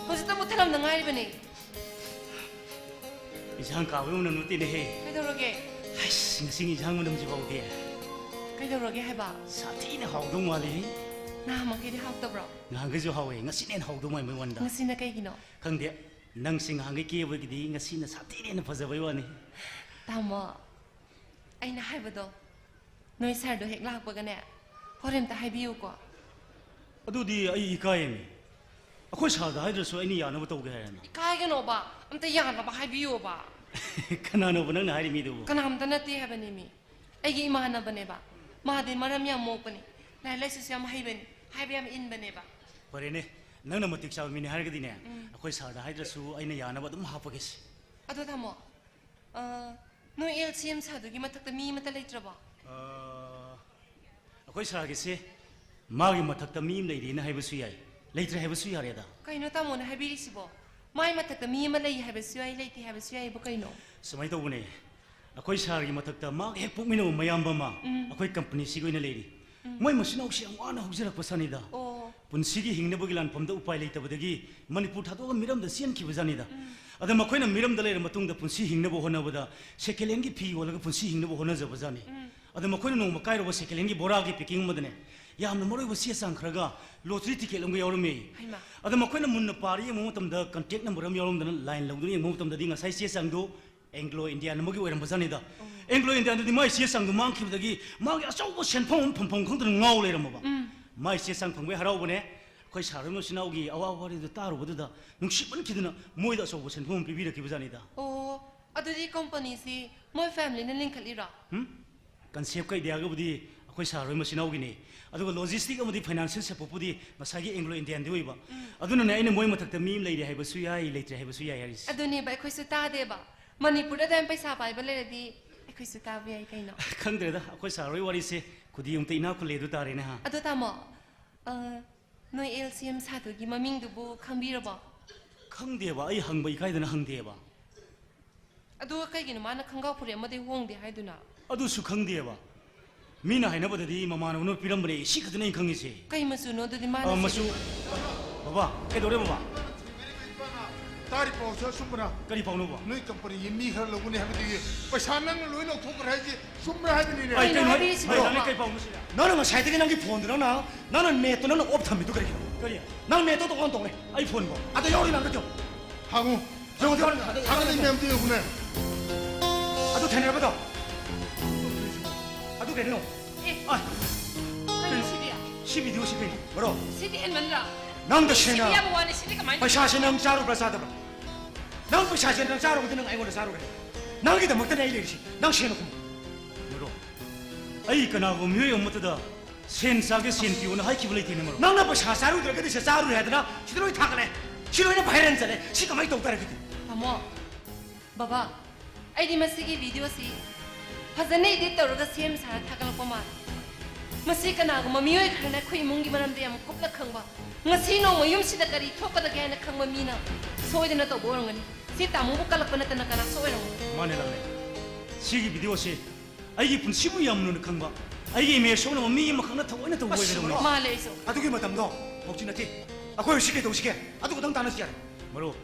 ꯍꯧꯖꯤꯛꯇ ꯃꯨꯠꯊꯠꯂꯝꯗ ꯉꯥꯏꯔꯤꯕꯅꯦ꯫ ꯏꯟꯁꯥꯡ ꯀꯥꯕꯒꯤ ꯃꯅꯝ ꯅꯠꯇꯦꯅꯦꯍꯦ꯫ ꯀꯩꯗꯧꯔꯒꯦ? ꯑꯩꯁ, ꯉꯁꯤꯒꯤ ꯏꯟꯁꯥꯡ ꯃꯅꯝꯁꯤ ꯐꯥꯎꯗꯤ꯫ ꯀꯩꯗꯧꯔꯒꯦ ꯍꯥꯏꯕ? ꯁꯥꯊꯤꯅ ꯍꯥꯎꯗꯧ ꯃꯥꯜꯂꯤ꯫ ꯅꯍꯥꯟꯃꯈꯩꯗꯤ ꯍꯥꯎꯇꯕ꯭ꯔꯣ? ꯅꯍꯥꯟꯈꯩꯁꯨ ꯍꯥꯎꯋꯦ, ꯉꯁꯤꯅ ꯍꯦꯟꯅ ꯍꯥꯎꯗꯧ ꯃꯥꯟꯕꯩ ꯋꯥꯅꯤꯗ꯫ ꯉꯁꯤꯅ ꯀꯩꯒꯤꯅꯣ? ꯈꯪꯗꯦ, ꯅꯪꯁꯤ ꯉꯍꯥꯟꯈꯩ ꯀꯦꯕꯒꯤꯗꯤ ꯉꯁꯤꯅ ꯁꯥꯊꯤꯅ ꯍꯦꯟꯅ ꯐꯖꯕꯩ ꯋꯥꯅꯤ꯫ ꯇꯥꯃꯣ, ꯑꯩꯅ ꯍꯥꯏꯕꯗꯣ ꯅꯣꯏ ꯁꯥꯔꯗꯣ ꯍꯦꯛ ꯂꯥꯛꯄꯒꯅꯦ, ꯍꯣꯔꯦꯟ ꯑꯝꯇ ꯍꯥꯏꯕꯤꯌꯨꯀꯣ꯫ ꯑꯗꯨꯗꯤ ꯑꯩ ꯏꯀꯥꯏꯌꯦꯃꯤ꯫ ꯑꯩꯈꯣꯏ ꯁꯥꯔꯗ ꯍꯥꯏꯗ꯭ꯔꯁꯨ ꯑꯩꯅ ꯌꯥꯅꯕ ꯇꯧꯒꯦ ꯍꯥꯏꯔꯅ꯫ ꯏꯀꯥꯏꯒꯅꯣꯕ, ꯑꯝꯇ ꯌꯥꯅꯕ ꯍꯥꯏꯕꯤꯌꯣꯕ꯫ ꯀꯅꯥꯅꯣꯕ ꯅꯪꯅ ꯍꯥꯏꯔꯤ ꯃꯤꯗꯨꯕꯨ? ꯀꯅꯥꯝꯇ ꯅꯠꯇꯦ ꯍꯥꯏꯕꯅꯦꯃꯤ, ꯑꯩꯒꯤ ꯏꯃꯥꯟꯅꯕꯅꯦꯕ꯫ ꯃꯥꯗꯤ ꯃꯔꯝ ꯌꯥꯝ ꯃꯣꯛꯄꯅꯤ, ꯂꯥꯏꯔꯤꯛ ꯂꯥꯏꯁꯨꯁꯨ ꯌꯥꯝ ꯍꯩꯕꯅꯤ, ꯍꯥꯏꯕ ꯌꯥꯝ ꯏꯟꯕꯅꯦꯕ꯫ ꯐꯔꯦꯅꯦ, ꯅꯪꯅ ꯃꯇꯤꯛ ꯆꯥꯕ ꯃꯤꯅꯤ ꯍꯥꯏꯔꯒꯗꯤꯅꯦ, ꯎꯝ꯫ ꯑꯩꯈꯣꯏ ꯁꯥꯔꯗ ꯍꯥꯏꯗ꯭ꯔꯁꯨ ꯑꯩꯅ ꯌꯥꯅꯕ ꯑꯗꯨꯝ ꯍꯥꯞꯄꯒꯦꯁꯦ꯫ ꯑꯗꯣ ꯇꯥꯃꯣ, ꯑ, ꯅꯣꯏ ꯑꯦꯜ ꯁꯤ ꯑꯦꯝ ꯁꯥꯔꯗꯨꯒꯤ ꯃꯊꯛꯇ ꯃꯤ ꯑꯃꯠꯇ ꯂꯩꯇ꯭ꯔꯕꯣ? ꯑ, ꯑꯩꯈꯣꯏ ꯁꯥꯔꯒꯤꯁꯦ ꯃꯥꯒꯤ ꯃꯊꯛꯇ ꯃꯤ ꯑꯃ ꯂꯩꯔꯤꯅ ꯍꯥꯏꯕꯁꯨ ꯌꯥꯏ, ꯂꯩꯇ꯭ꯔꯦ ꯍꯥꯏꯕꯁꯨ ꯌꯥꯔꯦꯗ꯫ ꯀꯩꯅꯣ ꯇꯥꯃꯣꯅ ꯍꯥꯏꯕꯤꯔꯤꯁꯤꯕꯣ? ꯃꯥꯏ ꯃꯊꯛꯇ ꯃꯤ ꯑꯃ ꯂꯩ ꯍꯥꯏꯕꯁꯨ ꯌꯥꯏ, ꯂꯩꯇꯦ ꯍꯥꯏꯕꯁꯨ ꯌꯥꯏꯕꯨ ꯀꯩꯅꯣ? ꯁꯨꯃꯥꯏꯅ ꯇꯧꯕꯅꯦ, ꯑꯩꯈꯣꯏ ꯁꯥꯔꯒꯤ ꯃꯊꯛꯇ ꯃꯥꯒ ꯍꯦꯛ ꯄꯣꯛꯃꯤꯟꯅꯕ ꯃꯌꯥꯝꯕ ꯑꯃ ꯎꯝ꯫ ꯑꯩꯈꯣꯏ ꯀꯝꯄꯅꯤꯁꯤꯒꯤ ꯑꯣꯏꯅ ꯂꯩꯔꯤ꯫ ꯎꯝ꯫ ꯃꯣꯏ ꯃꯆꯤꯟ ꯃꯅꯥꯎꯁꯤ ꯌꯥꯝ ꯋꯥꯅ ꯍꯧꯖꯔꯛꯄ ꯁꯥꯅꯤꯗ꯫ ꯑꯣ꯫ ꯄꯨꯟꯁꯤꯒꯤ ꯍꯤꯡꯅꯕꯒꯤ ꯂꯥꯟꯐꯝꯗ ꯎꯄꯥꯏ ꯂꯩꯇꯕꯗꯒꯤ ꯃꯅꯤꯄꯨꯔ ꯊꯥꯗꯣꯛꯑꯒ ꯃꯤꯔꯝꯗ ꯆꯦꯟꯈꯤꯕꯖꯥꯠꯅꯤꯗ꯫ ꯑꯗ ꯃꯈꯣꯏꯅ ꯃꯤꯔꯝꯗ ꯂꯩꯔ ꯃꯇꯨꯡꯗ ꯄꯨꯟꯁꯤ ꯍꯤꯡꯅꯕ ꯍꯣꯠꯅꯕꯗ second handꯒꯤ ꯐꯤ ꯌꯣꯜꯂꯒ ꯄꯨꯟꯁꯤ ꯍꯤꯡꯅꯕ ꯍꯣꯠꯅꯖꯕꯖꯥꯠꯅꯤ꯫ ꯑꯗ ꯃꯈꯣꯏꯅ ꯅꯣꯡꯃ ꯀꯥꯏꯔꯨꯕ second handꯒꯤ ꯕꯣꯔꯥꯒꯤ packing ꯑꯃꯗꯅꯦ, ꯌꯥꯝꯅ ꯃꯔꯨ ꯑꯣꯏꯕ ꯆꯦ ꯆꯥꯡ ꯈꯔꯒ lottery ticket ꯑꯃꯒ ꯌꯥꯎꯔꯝꯃꯦ꯫ ꯍꯩꯃꯥ꯫ ꯑꯗ ꯃꯈꯣꯏꯅ ꯃꯨꯟꯅ ꯄꯥꯔ ꯌꯦꯡꯕ ꯃꯇꯝꯗ contact number ꯑꯃ ꯌꯥꯎꯔꯝꯗꯅ line ꯂꯧꯗꯨꯅ ꯌꯦꯡꯕ ꯃꯇꯝꯗꯗꯤ ꯉꯁꯥꯏ ꯆꯦ ꯆꯥꯡꯗꯣ Anglo Indian ꯑꯃꯒꯤ ꯑꯣꯏꯔꯝꯕꯖꯥꯠꯅꯤꯗ꯫ ꯑꯣ꯫ Anglo Indianꯗꯨꯗꯤ ꯃꯥꯏ ꯆꯦ ꯆꯥꯡꯗꯨ ꯃꯥꯡꯈꯤꯕꯗꯒꯤ ꯃꯥꯒꯤ ꯑꯆꯧꯕ ꯁꯦꯟꯐꯝ ꯑꯃ ꯐꯪꯐꯝ ꯈꯪꯗꯅ ꯉꯥꯎ ꯂꯩꯔꯝꯃꯕ꯫ ꯎꯝ꯫ ꯃꯥꯏ ꯆꯦ ꯆꯥꯡ ꯐꯪꯕꯩ ꯍꯔꯥꯎꯕꯅꯦ꯫ ꯑꯩꯈꯣꯏ ꯁꯥꯔ ꯍꯣꯏ ꯃꯆꯤꯟ ꯃꯅꯥꯎꯒꯤ ꯑꯋꯥ ꯋꯥꯔꯤꯗꯨ ꯇꯥꯔꯨꯕꯗꯨꯗ ꯅꯨꯡꯁꯤꯃꯟꯈꯤꯗꯅ ꯃꯣꯏꯗ ꯑꯆꯧꯕ ꯁꯦꯟꯐꯝ ꯑꯃ ꯄꯤꯕꯤꯔꯛꯈꯤꯕꯖꯥꯠꯅꯤꯗ꯫ ꯑꯣ, ꯑꯗꯨꯗꯤ companyꯁꯤ ꯃꯣꯏ familyꯅ ꯂꯤꯡꯈꯠꯂꯤꯔꯣ? ꯎꯝ? Conceptꯀ ideaꯒꯕꯨꯗꯤ ꯑꯩꯈꯣꯏ ꯁꯥꯔ ꯍꯣꯏ ꯃꯆꯤꯟ ꯃꯅꯥꯎꯒꯤꯅꯦ꯫ ꯑꯗꯨꯒ logistic ꯑꯃꯗꯤ financial supportꯄꯨꯗꯤ ꯉꯁꯥꯏꯒꯤ Anglo Indianꯗꯤ ꯑꯣꯏꯕ꯫ ꯎꯝ꯫ ꯑꯗꯨꯅꯅꯦ ꯑꯩꯅ ꯃꯣꯏ ꯃꯊꯛꯇ ꯃꯤ ꯑꯃ ꯂꯩꯔꯦ ꯍꯥꯏꯕꯁꯨ ꯌꯥꯏ, ꯂꯩꯇ꯭ꯔꯦ ꯍꯥꯏꯕꯁꯨ ꯌꯥꯏ ꯍꯥꯏꯔꯤꯁꯦ꯫ ꯑꯗꯨꯅꯦꯕ ꯑꯩꯈꯣꯏꯁꯨ ꯇꯥꯗꯦꯕ꯫ ꯃꯅꯤꯄꯨꯔꯗ ꯑꯗꯨꯃꯥꯏꯅ ꯄꯩꯁꯥ ꯄꯥꯏꯕ ꯂꯩꯔꯗꯤ ꯑꯩꯈꯣꯏꯁꯨ ꯇꯥꯕ ꯌꯥꯏ ꯀꯩꯅꯣ꯫ ꯈꯪꯗ꯭ꯔꯦꯗ, ꯑꯩꯈꯣꯏ ꯁꯥꯔ ꯍꯣꯏ ꯋꯥꯔꯤꯁꯦ ꯈꯨꯗꯤ ꯑꯃꯨꯛꯇ ꯏꯅꯥꯛ ꯈꯨꯜꯂꯦ ꯑꯗꯨ ꯇꯥꯔꯦꯅꯦ ꯍꯥ꯫ ꯑꯗꯣ ꯇꯥꯃꯣ, ꯑ, ꯅꯣꯏ LCM ꯁꯥꯇ꯭ꯔꯒꯤ ꯃꯃꯤꯡꯗꯨꯕꯨ ꯈꯪꯕꯤꯔꯕꯣ? ꯈꯪꯗꯦꯕ, ꯑꯩ ꯍꯪꯕ ꯏꯀꯥꯏꯗꯅ ꯍꯪꯗꯦꯕ꯫ ꯑꯗꯨꯒ ꯀꯩꯒꯤꯅꯣ ꯃꯥꯅ ꯈꯣꯡꯒ꯭ꯔꯥꯎ ꯐꯨꯔꯤꯠ ꯑꯃꯗꯩ ꯍꯣꯡꯗꯦ ꯍꯥꯏꯗꯨꯅ? ꯑꯗꯨꯁꯨ ꯈꯪꯗꯦꯕ꯫ ꯃꯤꯅ ꯍꯥꯏꯅꯕꯗꯗꯤ ꯃꯃꯥꯟꯅꯕꯅ ꯄꯤꯔꯝꯕꯅꯦ, ꯁꯤ ꯈꯛꯇꯅꯦ ꯑꯩꯅ ꯈꯪꯉꯤꯁꯦ꯫ ꯀꯩ ꯃꯆꯨꯅꯣ ꯑꯗꯨꯗꯤ ꯃꯥꯅ ꯑ, ꯃꯆꯨ꯫ ꯁꯦꯠꯂꯤꯗꯣ? ꯕꯕꯥ, ꯀꯩꯗꯧꯔꯦ ꯕꯕꯥ? ꯇꯥꯔꯤ ꯄꯥꯎꯁꯦ ꯑꯆꯨꯝꯕꯔꯥ? ꯀꯔꯤ ꯄꯥꯎꯅꯣꯕ? ꯅꯣꯏ companyꯒꯤ ꯃꯤ ꯈꯔ ꯂꯧꯒꯅꯤ ꯍꯥꯏꯕꯗꯨꯒꯤ ꯄꯩꯁꯥ ꯅꯪꯅ ꯂꯣꯏ ꯂꯧꯊꯣꯛꯈ꯭ꯔꯦ ꯍꯥꯏꯁꯦ ꯆꯨꯝꯕ꯭ꯔꯥ ꯍꯥꯏꯕꯅꯤꯅꯦ? ꯑꯩ ꯀꯩꯅꯣ ꯀꯩꯅꯣ ꯍꯥꯏ-, ꯍꯥꯏꯕꯤꯔꯤꯁꯤꯕꯣ? ꯑꯩ ꯀꯩ ꯄꯥꯎꯅꯣ ꯁꯤꯗ? ꯅꯪꯅ ꯉꯁꯥꯏꯗꯒꯤ ꯅꯪꯒꯤ phoneꯗꯣ ꯅꯪꯅ, ꯅꯪꯅ netꯇꯣ ꯅꯪꯅ off ꯊꯝꯃꯤꯗꯣ ꯀꯔꯤꯒꯤꯅꯣ? ꯀꯔꯤ? ꯅꯪ netꯇꯣ on ꯇꯧꯅꯦ꯫ ꯑꯩ phoneꯕꯣ? ꯑꯗꯣ ꯌꯥꯎꯔꯤ ꯃꯌꯥꯝꯗꯣ ꯌꯦꯡꯉꯣ꯫ ꯍꯥꯡꯉꯨ꯫ ꯌꯦꯡꯉꯣ, ꯌꯦꯡꯉꯣ, ꯌꯦꯡꯉꯣ꯫ ꯊꯥꯒꯠꯂꯤ ꯃꯌꯥꯝꯗꯣ ꯌꯦꯡꯉꯨꯅꯦ꯫ ꯑꯗꯨ ꯊꯦꯡꯅꯔꯕꯗꯣ? ꯑꯗꯨ ꯀꯩꯅꯣ? ꯑꯦ, ꯑꯥꯏ꯫ ꯀꯩꯅꯣ ꯁꯤꯗꯤ? ꯁꯤ videoꯁꯤ ꯀꯩꯅꯣ? ꯕ꯭ꯔꯣ꯫ ꯁꯤꯗꯤ ꯍꯦꯟꯃꯟꯗ꯭ꯔꯥ? ꯅꯪ ꯇꯁꯦꯡꯅ ꯁꯤꯗꯤ ꯌꯥꯝ ꯋꯥꯅꯤ, ꯁꯤꯗꯤ ꯀꯃꯥꯏꯅ ꯄꯩꯁꯥꯁꯦ ꯅꯪ ꯆꯥꯔꯨꯕ꯭ꯔꯥ ꯆꯥꯗꯕ꯭ꯔꯥ? ꯅꯪ ꯄꯩꯁꯥꯁꯦ ꯅꯪ ꯆꯥꯔꯨꯕꯗꯤ ꯅꯪ ꯑꯩꯉꯣꯟꯗ ꯆꯥꯔꯨꯔꯦ꯫ ꯅꯪꯒꯤꯗꯃꯛꯇꯅꯦ ꯑꯩ ꯂꯩꯔꯤꯁꯤ꯫ ꯅꯪ ꯁꯦꯡꯅ ꯈꯨꯝꯃꯨ꯫ ꯕ꯭ꯔꯣ, ꯑꯩ ꯀꯅꯥꯒꯨꯝꯕ ꯃꯤꯑꯣꯏ ꯑꯃꯠꯇꯗ ꯁꯦꯟ ꯆꯥꯒꯦ, ꯁꯦꯟ ꯄꯤꯌꯣꯅ ꯍꯥꯏꯈꯤꯕ ꯂꯩꯇꯦꯅꯦ, ꯃꯔꯨꯞ꯫ ꯅꯪꯅ ꯄꯩꯁꯥ ꯆꯥꯔꯨꯗ꯭ꯔꯒꯗꯤ ꯁꯦ ꯆꯥꯔꯨꯔꯦ ꯍꯥꯏꯗꯅ ꯁꯤꯗ ꯂꯣꯏ ꯊꯥꯒꯠꯂꯦ꯫ ꯁꯤ ꯂꯣꯏꯅ viral ꯆꯠꯂꯦ꯫ ꯁꯤ ꯀꯃꯥꯏꯅ ꯇꯧ ꯇꯥꯔꯦ ꯑꯗꯨꯗꯤ? ꯇꯥꯃꯣ, ꯕꯕꯥ, ꯑꯩꯗꯤ ꯃꯁꯤꯒꯤ videoꯁꯤ ꯐꯖꯅ edit ꯇꯧꯔꯒ ꯁꯦꯝ ꯁꯥꯔ ꯊꯥꯒꯠꯂꯛꯄ ꯃꯥꯜꯂꯦ꯫ ꯃꯁꯤ ꯀꯅꯥꯒꯨꯝꯕ ꯃꯤꯑꯣꯏ ꯈꯔꯅ ꯑꯩꯈꯣꯏ ꯏꯃꯨꯡꯒꯤ ꯃꯔꯝꯗ ꯌꯥꯝ ꯀꯨꯞꯅ ꯈꯪꯕ, ꯉꯁꯤ ꯅꯣꯡꯃ ꯌꯨꯝꯁꯤꯗ ꯀꯔꯤ ꯊꯣꯛꯀꯗꯒꯦ ꯍꯥꯏꯅ ꯈꯪꯕ ꯃꯤꯅ ꯁꯣꯏꯗꯅ ꯇꯧꯕ ꯑꯣꯏꯔꯝꯒꯅꯤ꯫ ꯁꯤ ꯇꯥꯃꯣꯕꯨ ꯀꯜꯂꯛꯄ ꯅꯠꯇꯅ ꯀꯅꯥꯁꯨ ꯑꯣꯏꯔꯝꯃꯣꯏ꯫ ꯃꯥꯅꯦ, ꯂꯥꯛꯂꯦ꯫ ꯁꯤꯒꯤ videoꯁꯤ ꯑꯩꯒꯤ ꯄꯨꯟꯁꯤꯕꯨ ꯌꯥꯝ ꯂꯨꯅ ꯈꯪꯕ, ꯑꯩꯒꯤ image ꯁꯣꯛꯅꯕ ꯃꯤ ꯑꯃꯈꯛꯅ ꯊꯑꯣꯏꯅ ꯇꯧꯕ ꯑꯁ, ꯑꯣꯏꯒꯗꯕꯅꯤ꯫ ꯃꯥꯜꯂꯦ ꯑꯩꯁꯨ꯫ ꯑꯗꯨꯒꯤ ꯃꯇꯝꯗꯣ ꯍꯧꯖꯤꯛ ꯅꯠꯇꯦ꯫ ꯑꯩꯈꯣꯏ ꯍꯧꯖꯤꯛ ꯀꯩꯗꯧꯁꯤꯒꯦ? ꯑꯗꯨ ꯈꯛꯇꯪ ꯇꯥꯟꯅꯁꯤ ꯌꯥꯔꯦ꯫ ꯃꯔꯨꯞ,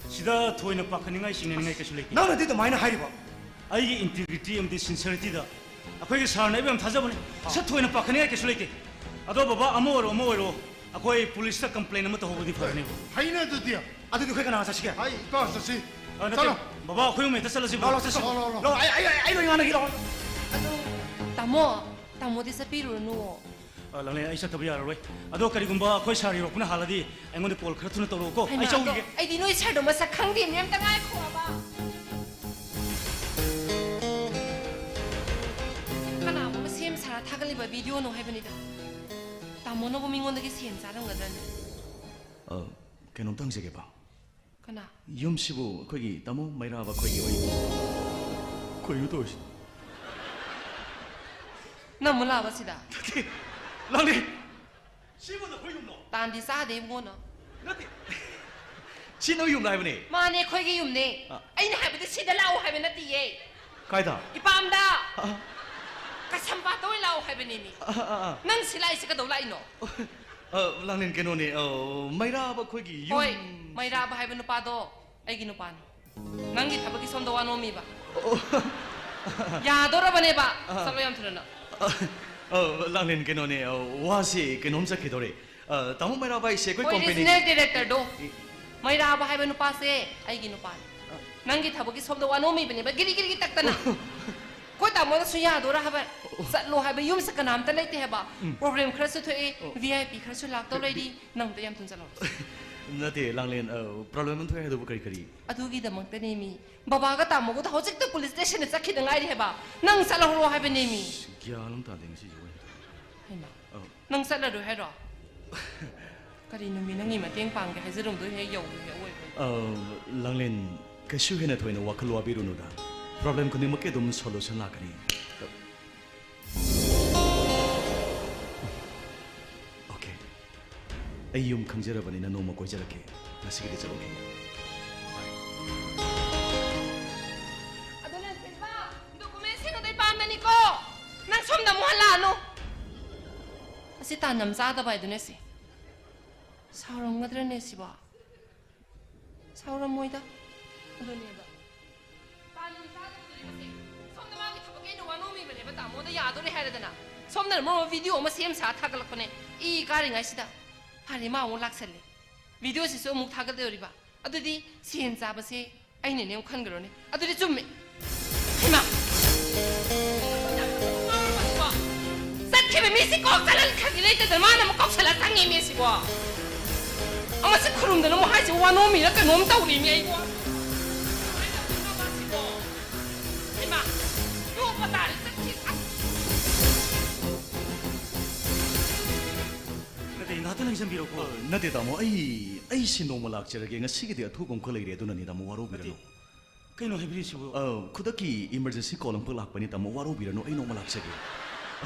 ꯁꯤꯗ ꯊꯣꯏꯅ ꯄꯥꯈꯠꯅꯤꯡꯉꯥꯏ, ꯆꯤꯡꯅꯅꯤꯡꯉꯥꯏ ꯀꯩꯁꯨ ꯂꯩꯇꯦ꯫ ꯅꯪꯅꯗꯤ ꯑꯗꯨꯃꯥꯏꯅ ꯍꯥꯏꯔꯤꯕ? ꯑꯩꯒꯤ integrity ꯑꯃꯗꯤ sincerity-ꯗ ꯑꯩꯈꯣꯏꯒꯤ sir-ꯅ ꯑꯩꯕꯨ ꯌꯥꯝ ꯊꯥꯖꯕꯅꯤ꯫ ꯑꯥ꯫ ꯁꯤꯗ ꯊꯣꯏꯅ ꯄꯥꯈꯠꯅꯤꯡꯉꯥꯏ ꯀꯩꯁꯨ ꯂꯩꯇꯦ꯫ ꯑꯗꯣ ꯕꯕꯥ, ꯑꯃ ꯑꯣꯏꯔꯣ ꯑꯃ ꯑꯣꯏꯔꯣ, ꯑꯩꯈꯣꯏ police-ꯇ complain ꯑꯃ ꯇꯧꯍꯧꯕꯗꯤ ꯐꯔꯅꯦꯕ꯫ ꯐꯩꯅꯦ ꯑꯗꯨꯗꯤ꯫ ꯑꯗꯨꯗꯤ ꯑꯩꯈꯣꯏ ꯀꯅꯥ ꯆꯠꯁꯤꯒꯦ? ꯑꯩ ꯏꯄꯥ ꯆꯠꯁꯤ꯫ ꯑ, ꯅꯠꯇꯦ, ꯆꯠꯂꯣ꯫ ꯕꯕꯥ, ꯑꯩꯈꯣꯏ ꯑꯍꯨꯝ ꯍꯦꯛꯇ ꯆꯠꯂꯁꯤ, ꯂꯥꯛꯑꯣ, ꯕꯕꯥ, ꯂꯥꯛꯑꯣ, ꯆꯠꯁꯤ꯫ ꯂꯥꯛꯑꯣ, ꯂꯥꯛꯑꯣ, ꯂꯥꯛꯑꯣ꯫ ꯂꯥꯛꯑꯣ, ꯑꯩ, ꯑꯩ, ꯑꯩ, ꯑꯩ ꯂꯣꯏ ꯉꯥꯡꯅꯒꯦ, ꯂꯥꯛꯑꯣ꯫ ꯑꯗꯣ, ꯇꯥꯃꯣ, ꯇꯥꯃꯣꯗꯤ ꯆꯠꯄꯤꯔꯨꯔꯅꯨ꯫ ꯑ, ꯂꯥꯡꯂꯦꯟ, ꯑꯩ ꯆꯠꯇꯕ ꯌꯥꯔꯔꯣꯏ꯫ ꯑꯗꯣ ꯀꯔꯤꯒꯨꯝꯕ ꯑꯩꯈꯣꯏ sir ꯌꯧꯔꯛꯄꯅ ꯍꯥꯜꯂꯗꯤ ꯑꯩꯉꯣꯟꯗ call ꯈꯔ ꯊꯨꯅ ꯇꯧꯔꯛꯎꯀꯣ꯫ ꯍꯩꯃꯥ, ꯑꯩ ꯆꯧꯈꯤꯒꯦ꯫ ꯑꯗꯣ ꯑꯩꯗꯤ ꯅꯣꯏ sir-ꯗꯣ ꯃꯁꯛ ꯈꯪꯗꯦꯃꯤ, ꯑꯝꯇ ꯉꯥꯏꯈꯣꯕ꯫ ꯀꯅꯥꯒꯨꯝꯕ ꯁꯦꯝ ꯁꯥꯔ ꯊꯥꯒꯠꯂꯤꯕ video-ꯅꯣ ꯍꯥꯏꯕꯅꯤꯗ꯫ ꯇꯥꯃꯣꯅꯕꯨ ꯃꯤꯉꯣꯟꯗꯒꯤ ꯁꯦꯟ ꯆꯥꯔꯝꯒꯗ꯭ꯔꯅꯦ? ꯑ, ꯀꯩꯅꯣꯝꯇ ꯍꯪꯖꯒꯦꯕ꯫ ꯀꯅꯥ? ꯌꯨꯝꯁꯤꯕꯨ ꯑꯩꯈꯣꯏꯒꯤ ꯇꯥꯃꯣ ꯃꯩꯔꯥꯕ ꯑꯩꯈꯣꯏꯒꯤ ꯑꯣꯏ-, ꯀꯩꯅꯣ ꯇꯧꯔꯤꯁꯤ? ꯅꯪ ꯑꯃꯨꯛ ꯂꯥꯛꯑꯕ ꯁꯤꯗ? ꯅꯠꯇꯦ, ꯂꯥꯡꯂꯦꯟ! ꯁꯤꯕꯨ ꯅꯈꯣꯏ ꯌꯨꯝꯂꯣ? ꯇꯥꯟꯗꯤ ꯆꯥꯗꯦ ꯏꯕꯨꯡꯉꯣ ꯅꯪ꯫ ꯅꯠꯇꯦ꯫ ꯁꯤ ꯅꯣꯏ ꯌꯨꯝꯂꯣ ꯍꯥꯏꯕꯅꯦ? ꯃꯥꯅꯦ, ꯑꯩꯈꯣꯏꯒꯤ ꯌꯨꯝꯅꯦ꯫ ꯑ꯫ ꯑꯩꯅ ꯍꯥꯏꯕꯗꯤ ꯁꯤꯗ ꯂꯥꯛꯑꯣ ꯍꯥꯏꯕ ꯅꯠꯇꯤꯌꯦ꯫ ꯀꯥꯏꯗ? ꯏꯄꯥꯝꯗ꯫ ꯑ꯫ ꯀꯁꯝꯄꯥꯠꯇ ꯑꯣꯏꯅ ꯂꯥꯛꯑꯣ ꯍꯥꯏꯕꯅꯦꯃꯤ꯫ ꯑ, ꯑ, ꯑ꯫ ꯅꯪ ꯁꯤ ꯂꯥꯛꯏꯁꯦ ꯀꯩꯗꯧ ꯂꯥꯛꯏꯅꯣ? ꯑ, ꯂꯥꯡꯂꯦꯟ, ꯀꯩꯅꯣꯅꯦ, ꯑ, ꯃꯩꯔꯥꯕ ꯑꯩꯈꯣꯏꯒꯤ ꯌꯨꯝ ꯍꯣꯏ, ꯃꯩꯔꯥꯕ ꯍꯥꯏꯕ ꯅꯨꯄꯥꯗꯣ ꯑꯩꯒꯤ ꯅꯨꯄꯥꯅꯤ꯫ ꯅꯪꯒꯤ ꯊꯕꯛꯀꯤ ꯁꯣꯝꯗ ꯋꯥ ꯅꯣꯝꯃꯤꯕ꯫ ꯑꯣ꯫ ꯌꯥꯗꯣꯔꯕꯅꯦꯕ꯫ ꯑ꯫ ꯆꯠꯂꯣ ꯌꯥꯝ ꯊꯨꯅ ꯅꯪ꯫ ꯑ, ꯑ, ꯂꯥꯡꯂꯦꯟ, ꯀꯩꯅꯣꯅꯦ, ꯑ, ꯋꯥꯁꯤ ꯀꯩꯅꯣꯝ ꯆꯠꯈꯤꯗꯧꯔꯦ꯫ ꯑ, ꯇꯥꯃꯣ ꯃꯩꯔꯥꯕ ꯍꯥꯏꯁꯦ ꯑꯩꯈꯣꯏ ꯍꯣꯏ, company-ꯒꯤ regional director-ꯗꯣ꯫ ꯏ- ꯃꯩꯔꯥꯕ ꯍꯥꯏꯕ ꯅꯨꯄꯥꯁꯦ ꯑꯩꯒꯤ ꯅꯨꯄꯥꯅꯤ꯫ ꯑ꯫ ꯅꯪꯒꯤ ꯊꯕꯛꯀꯤ ꯁꯣꯝꯗ ꯋꯥ ꯅꯣꯝꯃꯤꯕꯅꯦꯕ, ꯒꯤꯔꯤ ꯒꯤꯔꯤ ꯒꯤ ꯇꯛꯇꯅ꯫ ꯑꯩꯈꯣꯏ ꯇꯥꯃꯣꯅꯁꯨ ꯌꯥꯗꯣꯔꯥ ꯍꯥꯏꯕ, ꯑꯣ꯫ ꯆꯠꯂꯣ ꯍꯥꯏꯕ, ꯌꯨꯝꯁꯦ ꯀꯅꯥꯝꯇ ꯂꯩꯇꯦ ꯍꯥꯏꯕ, ꯎꯝ꯫ Problem ꯈꯔꯁꯨ ꯊꯣꯛꯑꯦ, ꯑꯣ꯫ V I P ꯈꯔꯁꯨ ꯂꯥꯛꯇꯧ ꯂꯩꯔꯤ, ꯅꯪ ꯑꯝꯇ ꯌꯥꯝ ꯊꯨꯅ ꯆꯠꯂꯣ꯫ ꯅꯠꯇꯦ, ꯂꯥꯡꯂꯦꯟ, ꯑ, problem ꯑꯃ ꯊꯣꯛꯑꯦ ꯍꯥꯏꯗꯨꯕꯨ ꯀꯔꯤ ꯀꯔꯤ? ꯑꯗꯨꯒꯤꯗꯃꯛꯇꯅꯦꯃꯤ꯫ ꯕꯕꯥꯒ ꯇꯥꯃꯣꯒꯗꯣ ꯍꯧꯖꯤꯛꯇ police station-ꯗ ꯆꯠꯈꯤꯗ ꯉꯥꯏꯔꯤ ꯍꯥꯏꯕ, ꯅꯪ ꯆꯠꯍꯧꯔꯣ ꯍꯥꯏꯕꯅꯦꯃꯤ꯫ ꯑꯁ, ꯒ꯭ꯌꯥꯟ ꯑꯃ ꯇꯥꯗꯦ ꯉꯁꯤꯁꯦ, ꯍꯣꯏ꯫ ꯍꯩꯃꯥ꯫ ꯑꯧ꯫ ꯅꯪ ꯆꯠꯂꯔꯣꯏ ꯍꯥꯏꯔꯣ? ꯀꯔꯤꯅꯣꯃꯤ, ꯅꯪꯒꯤ ꯃꯇꯦꯡ ꯄꯥꯡꯒꯦ ꯍꯥꯏꯖꯔꯝꯗꯣꯏ ꯍꯦꯛ ꯌꯧꯕ ꯍꯦꯛ ꯑꯣꯏꯕ꯫ ꯑꯧ, ꯂꯥꯡꯂꯦꯟ, ꯀꯩꯁꯨ ꯍꯦꯟꯅ ꯊꯣꯏꯅ ꯋꯥꯈꯜ ꯋꯥꯕꯤꯔꯨꯅꯨꯗ꯫ Problem ꯈꯨꯗꯤꯡꯃꯛꯀꯤ ꯑꯗꯨꯝ solution ꯂꯥꯛꯀꯅꯤ꯫ Okay꯫ ꯑꯩ ꯌꯨꯝ ꯈꯪꯖꯔꯕꯅꯤꯅ ꯅꯣꯡꯃ ꯀꯣꯏꯖꯔꯛꯀꯦ꯫ ꯉꯁꯤꯒꯤꯗꯤ ꯆꯠꯂꯨꯈꯤꯒꯦ꯫ Bye꯫ ꯑꯗꯣ ꯂꯟꯆꯦꯟꯕ, document-ꯁꯤꯡ ꯑꯗꯣ ꯑꯩ ꯄꯥꯝꯗꯅꯤꯀꯣ꯫ ꯅꯪ ꯁꯣꯝꯗ ꯑꯃꯨꯛ ꯍꯜꯂꯛꯑꯅꯨ꯫ ꯑꯁꯤ ꯇꯥꯟ ꯌꯥꯝ ꯆꯥꯗꯕ ꯍꯥꯏꯗꯨꯅꯦ ꯁꯤ꯫ ꯁꯥꯎꯔꯝꯒꯗ꯭ꯔꯅꯦ ꯁꯤꯕꯣ? ꯁꯥꯎꯔꯝꯃꯣꯏꯗ꯫ ꯑꯗꯨꯅꯦꯕ꯫ ꯇꯥꯟ ꯆꯥꯗꯕꯗꯨꯅꯦꯕꯁꯦ꯫ ꯁꯣꯝꯗ ꯃꯥꯒꯤ ꯊꯕꯛꯀꯤ ꯑꯩꯅ ꯋꯥꯅꯣꯝꯃꯤꯕꯅꯦꯕ ꯇꯥꯃꯣꯗ ꯌꯥꯗꯣꯔꯦ ꯍꯥꯏꯔꯗꯅ꯫ ꯁꯣꯝꯗꯅ ꯃꯔꯣꯟ ꯑꯃ ꯚꯤꯗꯤꯑꯣ ꯑꯃ ꯁꯦꯝ ꯁꯥ ꯊꯥꯒꯠꯂꯛꯄꯅꯦ꯫ ꯏ ꯀꯥꯔꯤꯉꯩꯁꯤꯗ꯫ ꯐꯔꯦ, ꯃꯥ ꯑꯃꯨꯛ ꯂꯥꯛꯁꯜꯂꯦ꯫ ꯚꯤꯗꯤꯑꯣꯁꯤꯁꯨ ꯑꯃꯨꯛ ꯊꯥꯒꯠꯇꯣꯔꯤꯕ꯫ ꯑꯗꯨꯗꯤ ꯁꯦꯟ ꯆꯥꯕꯁꯦ ꯑꯩꯅꯅꯦ ꯑꯃꯨꯛ ꯈꯟꯈ꯭ꯔꯣꯅꯦ꯫ ꯑꯗꯨꯗꯤ ꯆꯨꯝꯃꯦ꯫ ꯍꯩꯃꯥ! ꯆꯠꯈꯤꯕ ꯃꯤꯁꯤ ꯀꯣꯛ ꯆꯠꯍꯟꯈ꯭ꯔꯒꯦ ꯂꯩꯇꯗꯅ ꯃꯥꯅ ꯑꯃꯨꯛ ꯀꯧꯁꯜꯂ ꯆꯪꯉꯤ ꯃꯤꯁꯤꯕꯣ꯫ ꯑꯃꯁꯤ ꯈꯨꯔꯨꯝꯗꯅ ꯑꯃꯨꯛ ꯍꯥꯏꯁꯤ ꯋꯥꯅꯣꯝꯃꯤꯔ ꯀꯩꯅꯣꯝ ꯇꯧꯔꯤꯃꯤ ꯑꯩꯕꯣ꯫ ꯍꯩꯃꯥ! ꯌꯣꯛꯄ ꯇꯥꯔꯦ ꯆꯠꯈꯤ꯫ ꯑꯁ! ꯅꯠꯇꯦ, ꯉꯥꯏꯍꯥꯛꯇꯪ ꯂꯦꯡꯁꯟꯕꯤꯔꯣꯀꯣ꯫ ꯑ, ꯅꯠꯇꯦ, ꯇꯥꯃꯣ, ꯑꯩ, ꯑꯩꯁꯦ ꯅꯣꯡꯃ ꯂꯥꯛꯆꯔꯒꯦ꯫ ꯉꯁꯤꯒꯤꯗꯤ ꯑꯊꯨꯕ ꯑꯃꯈꯛ ꯂꯩꯔꯦ, ꯑꯗꯨꯅꯅꯤ, ꯇꯥꯃꯣ, ꯋꯥꯔꯧꯕꯤꯔꯅꯨ꯫ ꯅꯠꯇꯦ, ꯀꯩꯅꯣ ꯍꯥꯏꯕꯤꯔꯤꯁꯤꯕꯨ? ꯑ, ꯈꯨꯗꯛꯀꯤ emergency call ꯑꯃꯈꯛ ꯂꯥꯛꯄꯅꯤ, ꯇꯥꯃꯣ, ꯋꯥꯔꯧꯕꯤꯔꯅꯨ, ꯑꯩ ꯅꯣꯡꯃ ꯂꯥꯛꯆꯒꯦ꯫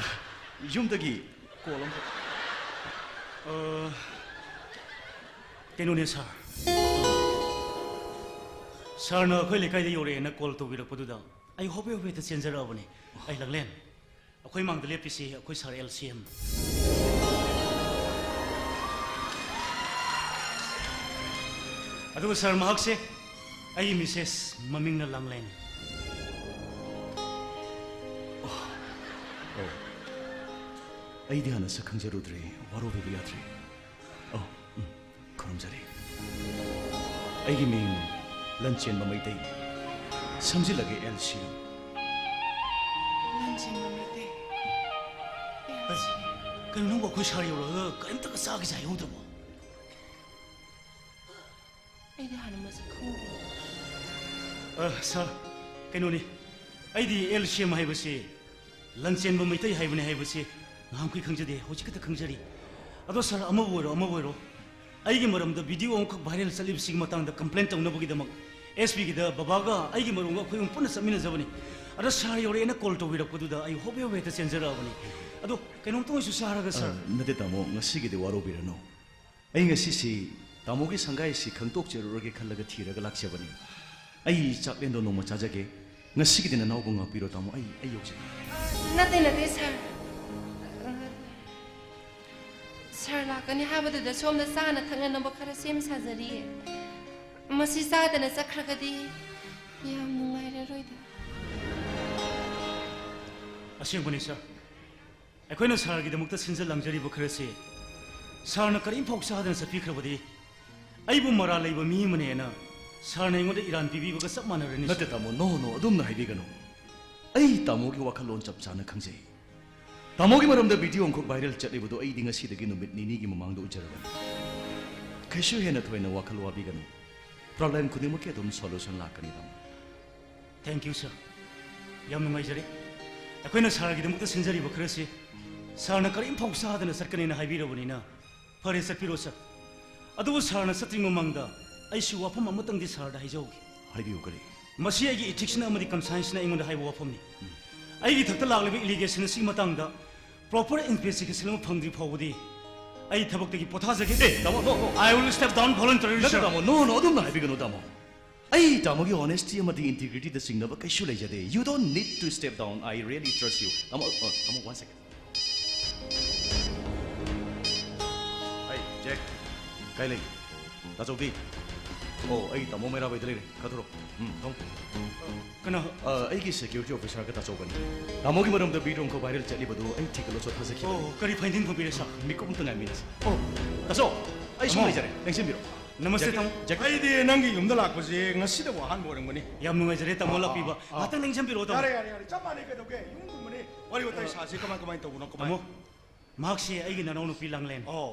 ꯌꯨꯝꯗꯒꯤ call ꯑꯃꯈꯛ꯫ ꯑ, ꯀꯩꯅꯣꯅꯦ, sir꯫ Sirꯅ ꯑꯩꯈꯣꯏ ꯂꯩꯀꯥꯏꯗ ꯌꯧꯔꯛꯑꯦꯅ call ꯇꯧꯕꯤꯔꯛꯄꯗꯨꯗ ꯑꯩ ꯍꯣꯕꯦ ꯍꯣꯕꯦ ꯍꯦꯛꯇ ꯆꯦꯟꯖꯔꯛꯑꯕꯅꯤ꯫ ꯑꯩ ꯂꯥꯡꯂꯦꯟ꯫ ꯑꯩꯈꯣꯏ ꯃꯥꯡꯗ ꯂꯦꯞꯄꯤꯁꯤ ꯑꯩꯈꯣꯏ sir L C M꯫ ꯑꯗꯨꯒ sir, ꯃꯍꯥꯛꯁꯦ ꯑꯩꯒꯤ missus, ꯃꯃꯤꯡꯅ ꯂꯥꯡꯂꯦꯟ꯫ ꯑꯣ, ꯑꯩꯗꯤ ꯍꯥꯟꯅ ꯁꯛ ꯈꯪꯖꯔꯨꯗ꯭ꯔꯦ, ꯋꯥꯔꯧꯕꯤꯕ ꯌꯥꯗ꯭ꯔꯦ꯫ ꯑꯣ, ꯎꯝ, ꯈꯨꯔꯨꯝꯖꯔꯤ꯫ ꯑꯩꯒꯤ ꯃꯤꯡ ꯂꯟꯆꯦꯟꯕ Meitei. ꯁꯝꯖꯤꯜꯂꯒꯦ, L C M꯫ ꯂꯟꯆꯦꯟꯕ Meitei, L C M꯫ ꯀꯩꯅꯣ ꯅꯪꯕꯨ ꯑꯩꯈꯣꯏ sir ꯌꯧꯔꯛꯑꯒ ꯀꯔꯤꯝꯇꯒ ꯆꯥꯒꯦꯁꯦ ꯍꯥꯏꯍꯧꯗ꯭ꯔꯕꯣ? ꯑꯩꯗꯤ ꯍꯥꯟꯅ ꯃꯁꯛ ꯈꯪꯗꯦ꯫ ꯑ, sir, ꯀꯩꯅꯣꯅꯤ, ꯑꯩꯗꯤ L C M ꯍꯥꯏꯕꯁꯤ ꯂꯟꯆꯦꯟꯕ ꯃꯩꯇꯩ ꯍꯥꯏꯕꯅꯤ ꯍꯥꯏꯕꯁꯤ ꯅꯍꯥꯟꯈꯩ ꯈꯪꯖꯗꯦ, ꯍꯧꯖꯤꯛ ꯈꯛꯇ ꯈꯪꯖꯔꯤ꯫ ꯑꯗꯣ sir, ꯑꯃꯕꯨ ꯑꯣꯏꯔꯣ, ꯑꯃꯕꯨ ꯑꯣꯏꯔꯣ, ꯑꯩꯒꯤ ꯃꯔꯝꯗ video ꯑꯃꯈꯛ viral ꯆꯠꯂꯤꯕꯁꯤꯒꯤ ꯃꯇꯥꯡꯗ complain ꯇꯧꯅꯕꯒꯤꯗꯃꯛ S P ꯒꯤꯗ ꯕꯕꯥꯒ ꯑꯩꯒꯤ ꯃꯔꯨꯞꯒ ꯑꯩꯈꯣꯏ ꯑꯍꯨꯝ ꯄꯨꯟꯅ ꯆꯠꯃꯤꯟꯅꯖꯕꯅꯤ꯫ ꯑꯗꯣ sir ꯌꯧꯔꯛꯑꯦꯅ call ꯇꯧꯕꯤꯔꯛꯄꯗꯨꯗ ꯑꯩ ꯍꯣꯕꯦ ꯍꯣꯕꯦ ꯍꯦꯛꯇ ꯆꯦꯟꯖꯔꯛꯑꯕꯅꯤ꯫ ꯑꯗꯣ ꯀꯩꯅꯣꯝꯇ ꯑꯣꯏꯁꯨ ꯆꯥꯔꯒ, sir꯫ ꯑ, ꯅꯠꯇꯦ ꯇꯥꯃꯣ, ꯉꯁꯤꯒꯤꯗꯤ ꯋꯥꯔꯧꯕꯤꯔꯅꯨ꯫ ꯑꯩ ꯉꯁꯤꯁꯤ ꯇꯥꯃꯣꯒꯤ ꯁꯪꯒꯥꯏꯁꯤ ꯈꯪꯗꯣꯛꯆꯔꯨꯔꯒꯦ ꯈꯜꯂꯒ ꯊꯤꯔꯒ ꯂꯥꯛꯆꯕꯅꯤ꯫ ꯑꯩ ꯆꯥꯛꯂꯦꯟꯗꯣ ꯅꯣꯡꯃ ꯆꯥꯖꯒꯦ꯫ ꯉꯁꯤꯒꯤꯗꯤ ꯅꯅꯥꯎꯕꯨ ꯉꯥꯛꯄꯤꯔꯣ ꯇꯥꯃꯣ, ꯑꯩ, ꯑꯩ ꯌꯧꯖꯒꯦ꯫ ꯅꯠꯇꯦ, ꯅꯠꯇꯦ, sir꯫ ꯁꯥꯔ ꯂꯥꯛꯀꯅꯤ ꯍꯥꯏꯕꯗꯨꯗ ꯁꯣꯝꯗ ꯆꯥꯅ ꯊꯛꯅꯅꯕ ꯈꯔ ꯁꯦꯝ ꯁꯥꯖꯔꯤꯌꯦ꯫ ꯃꯁꯤ ꯆꯥꯗꯅ ꯆꯠꯈ꯭ꯔꯒꯗꯤ ꯌꯥꯝ ꯅꯨꯡꯉꯥꯏꯔꯔꯣꯏꯗ꯫ ꯑꯁꯦꯡꯕꯅꯤ, ꯁꯥꯔ꯫ ꯑꯩꯈꯣꯏꯅ ꯁꯥꯔꯒꯤꯗꯃꯛꯇ ꯁꯤꯟꯖ ꯂꯥꯡꯖꯔꯤꯕ ꯈꯔꯁꯤ ꯁꯥꯔꯅ ꯀꯔꯤꯝꯐꯥꯎ ꯆꯥꯗꯅ ꯆꯠꯄꯤꯈ꯭ꯔꯕꯗꯤ ꯑꯩꯕꯨ ꯃꯔꯥꯜ ꯂꯩꯕ ꯃꯤ ꯑꯃꯅꯦꯅ ꯁꯥꯔꯅ ꯑꯩꯉꯣꯟꯗ ꯏꯔꯥꯟ ꯄꯤꯕꯤꯕꯒ ꯆꯞ ꯃꯥꯟꯅꯔꯅꯤ, ꯅꯠꯇꯦ, ꯁꯥꯔ꯫ ꯇꯥꯃꯣ, no, no, ꯑꯗꯨꯝꯅ ꯍꯥꯏꯕꯤꯒꯅꯨ꯫ ꯑꯩ ꯇꯥꯃꯣꯒꯤ ꯋꯥꯈꯜꯂꯣꯟ ꯆꯞ ꯆꯥꯅ ꯈꯪꯖꯩ꯫ ꯇꯥꯃꯣꯒꯤ ꯃꯔꯝꯗ ꯚꯤꯗꯤꯑꯣ ꯑꯃꯈꯛ ꯚꯥꯏꯔꯦꯜ ꯆꯠꯂꯤꯕꯗꯨ ꯑꯩꯗꯤ ꯉꯁꯤꯗꯒꯤ ꯅꯨꯃꯤꯠ ꯅꯤꯅꯤꯒꯤ ꯃꯃꯥꯡꯗ ꯎꯖꯔꯕꯅꯤ꯫ ꯀꯩꯁꯨ ꯍꯦꯟꯅ ꯊꯣꯏꯅ ꯋꯥꯈꯜ ꯋꯥꯕꯤꯒꯅꯨ꯫ ꯄ꯭ꯔꯣꯕ꯭ꯂꯦꯝ ꯈꯨꯗꯤꯡꯃꯛꯀꯤ ꯑꯗꯨꯝ ꯁꯣꯂꯨꯁꯟ ꯂꯥꯛꯀꯅꯤ, ꯇꯥꯃꯣ꯫ Thank you, sir. ꯌꯥꯝ ꯅꯨꯡꯉꯥꯏꯖꯔꯦ꯫ ꯑꯩꯈꯣꯏꯅ ꯁꯥꯔꯒꯤꯗꯃꯛꯇ ꯁꯤꯟꯖꯔꯤꯕ ꯈꯔꯁꯤ ꯁꯥꯔꯅ ꯀꯔꯤꯝꯐꯥꯎ ꯆꯥꯗꯅ ꯆꯠꯀꯅꯤꯅ ꯍꯥꯏꯕꯤꯔꯕꯅꯤꯅ ꯐꯔꯦ, ꯆꯠꯄꯤꯔꯣ, ꯁꯥꯔ꯫ ꯑꯗꯨꯕꯨ ꯁꯥꯔꯅ ꯆꯠꯇ꯭ꯔꯤꯉꯩ ꯃꯃꯥꯡꯗ ꯑꯩꯁꯨ ꯋꯥꯐꯝ ꯑꯃꯇꯪꯗꯤ ꯁꯥꯔꯗ ꯍꯥꯏꯖꯍꯧꯒꯦ꯫ ꯍꯥꯏꯕꯤꯌꯨ, ꯀꯔꯤ? ꯃꯁꯤ ꯑꯩꯒꯤ ꯏꯊꯤꯛꯁꯅ ꯑꯃꯗꯤ ꯀꯟꯁꯥꯏꯟꯁꯅ ꯑꯩꯉꯣꯟꯗ ꯍꯥꯏꯕ ꯋꯥꯐꯝꯅꯤ꯫ ꯎꯝ꯫ ꯑꯩꯒꯤ ꯏꯊꯛꯇ ꯂꯥꯛꯂꯤꯕ ꯑꯦꯂꯤꯒꯦꯁꯟ ꯑꯁꯤꯒꯤ ꯃꯇꯥꯡꯗ ꯄ꯭ꯔꯣꯄꯔ ꯏꯟꯚꯦꯁꯇꯤꯒꯦꯁꯟ ꯑꯃ ꯐꯪꯗ꯭ꯔꯤ ꯐꯥꯎꯕꯗꯤ ꯑꯩ ꯊꯕꯛꯇꯒꯤ ꯄꯣꯊꯥꯖꯒꯦ꯫ ꯑꯦ, ꯇꯥꯃꯣ, no, no. I will step down voluntarily, ꯅꯠꯇꯦ, sir. ꯇꯥꯃꯣ, no, no, ꯑꯗꯨꯝꯅ ꯍꯥꯏꯕꯤꯒꯅꯨ, ꯇꯥꯃꯣ꯫ ꯑꯩ ꯇꯥꯃꯣꯒꯤ honesty ꯑꯃꯗꯤ integrityꯗ ꯆꯤꯡꯅꯕ ꯀꯩꯁꯨ ꯂꯩꯖꯗꯦ꯫ You don't need to step down. I really trust you. ꯇꯥꯃꯣ, ꯑ, ꯇꯥꯃꯣ, one second. ꯑꯩ, ꯖꯦꯛ, ꯀꯥꯏ ꯂꯩ? ꯇꯥꯆꯧꯕꯤ꯫ ꯑꯣ, ꯑꯩ ꯇꯥꯃꯣ ꯃꯩꯔꯥꯕꯩꯗ ꯂꯩꯔꯦ꯫ ꯀꯥꯊꯣꯔꯛꯑꯣ꯫ ꯎꯝ, ꯊꯣꯡ꯫ ꯀꯅꯥ? ꯑ, ꯑꯩꯒꯤ security officerꯒ ꯇꯥꯆꯧꯕꯅꯤ꯫ ꯇꯥꯃꯣꯒꯤ ꯃꯔꯝꯗ ꯚꯤꯗꯤꯑꯣ ꯑꯃꯈꯛ viral ꯆꯠꯂꯤꯕꯗꯣ ꯑꯩ ꯊꯤꯒꯠꯂꯣ ꯁꯣ ꯊꯥꯖꯈꯤꯕꯅꯤ꯫ ꯑꯣ, ꯀꯔꯤ finding ꯐꯪꯕꯤꯔꯦ, sir? ꯃꯤꯀꯨꯞ ꯑꯝꯇ ꯉꯥꯏꯃꯤꯟꯅꯁꯤ꯫ ꯑꯣ, ꯇꯥꯆꯧ, ꯑꯩ ꯁꯣꯝ ꯇꯥꯃꯣ꯫ ꯂꯩꯖꯔꯦ, ꯂꯦꯡꯁꯤꯟꯕꯤꯔꯣ꯫ ꯅꯃꯁꯇꯦ, ꯖꯦꯛ-, ꯇꯥꯃꯣ꯫ ꯖꯦꯛ-, ꯑꯩꯗꯤ ꯅꯪꯒꯤ ꯌꯨꯝꯗ ꯂꯥꯛꯄꯁꯦ ꯉꯁꯤꯗꯕꯨ ꯑꯍꯥꯟꯕ ꯑꯣꯏꯔꯝꯒꯅꯤ꯫ ꯌꯥꯝ ꯅꯨꯡꯉꯥꯏꯖꯔꯦ, ꯇꯥꯃꯣ, ꯑꯥ, ꯂꯥꯛꯄꯤꯕ꯫ ꯑꯥ, ꯑꯥ꯫ ꯉꯥꯛꯇꯪ ꯂꯦꯡꯁꯤꯟꯕꯤꯔꯛꯑꯣ, ꯇꯥꯃꯣ꯫ ꯌꯥꯔꯦ, ꯌꯥꯔꯦ, ꯌꯥꯔꯦ꯫ ꯆꯞ ꯃꯥꯟꯅꯩ, ꯀꯩꯗꯧꯒꯦ? ꯌꯨꯝꯒꯨꯝꯕꯅꯤ꯫ ꯋꯥꯔꯤ ꯋꯥꯇꯥꯏ ꯁꯥꯁꯤ, ꯀꯃꯥꯏ, ꯀꯃꯥꯏ ꯇꯧꯕꯅꯣ, ꯀꯃꯥꯏ? ꯇꯥꯃꯣ, ꯃꯍꯥꯛꯁꯦ ꯑꯩꯒꯤ ꯅꯅꯥꯎꯅꯨꯄꯤ ꯂꯥꯡꯂꯦꯟ꯫ ꯑꯣ꯫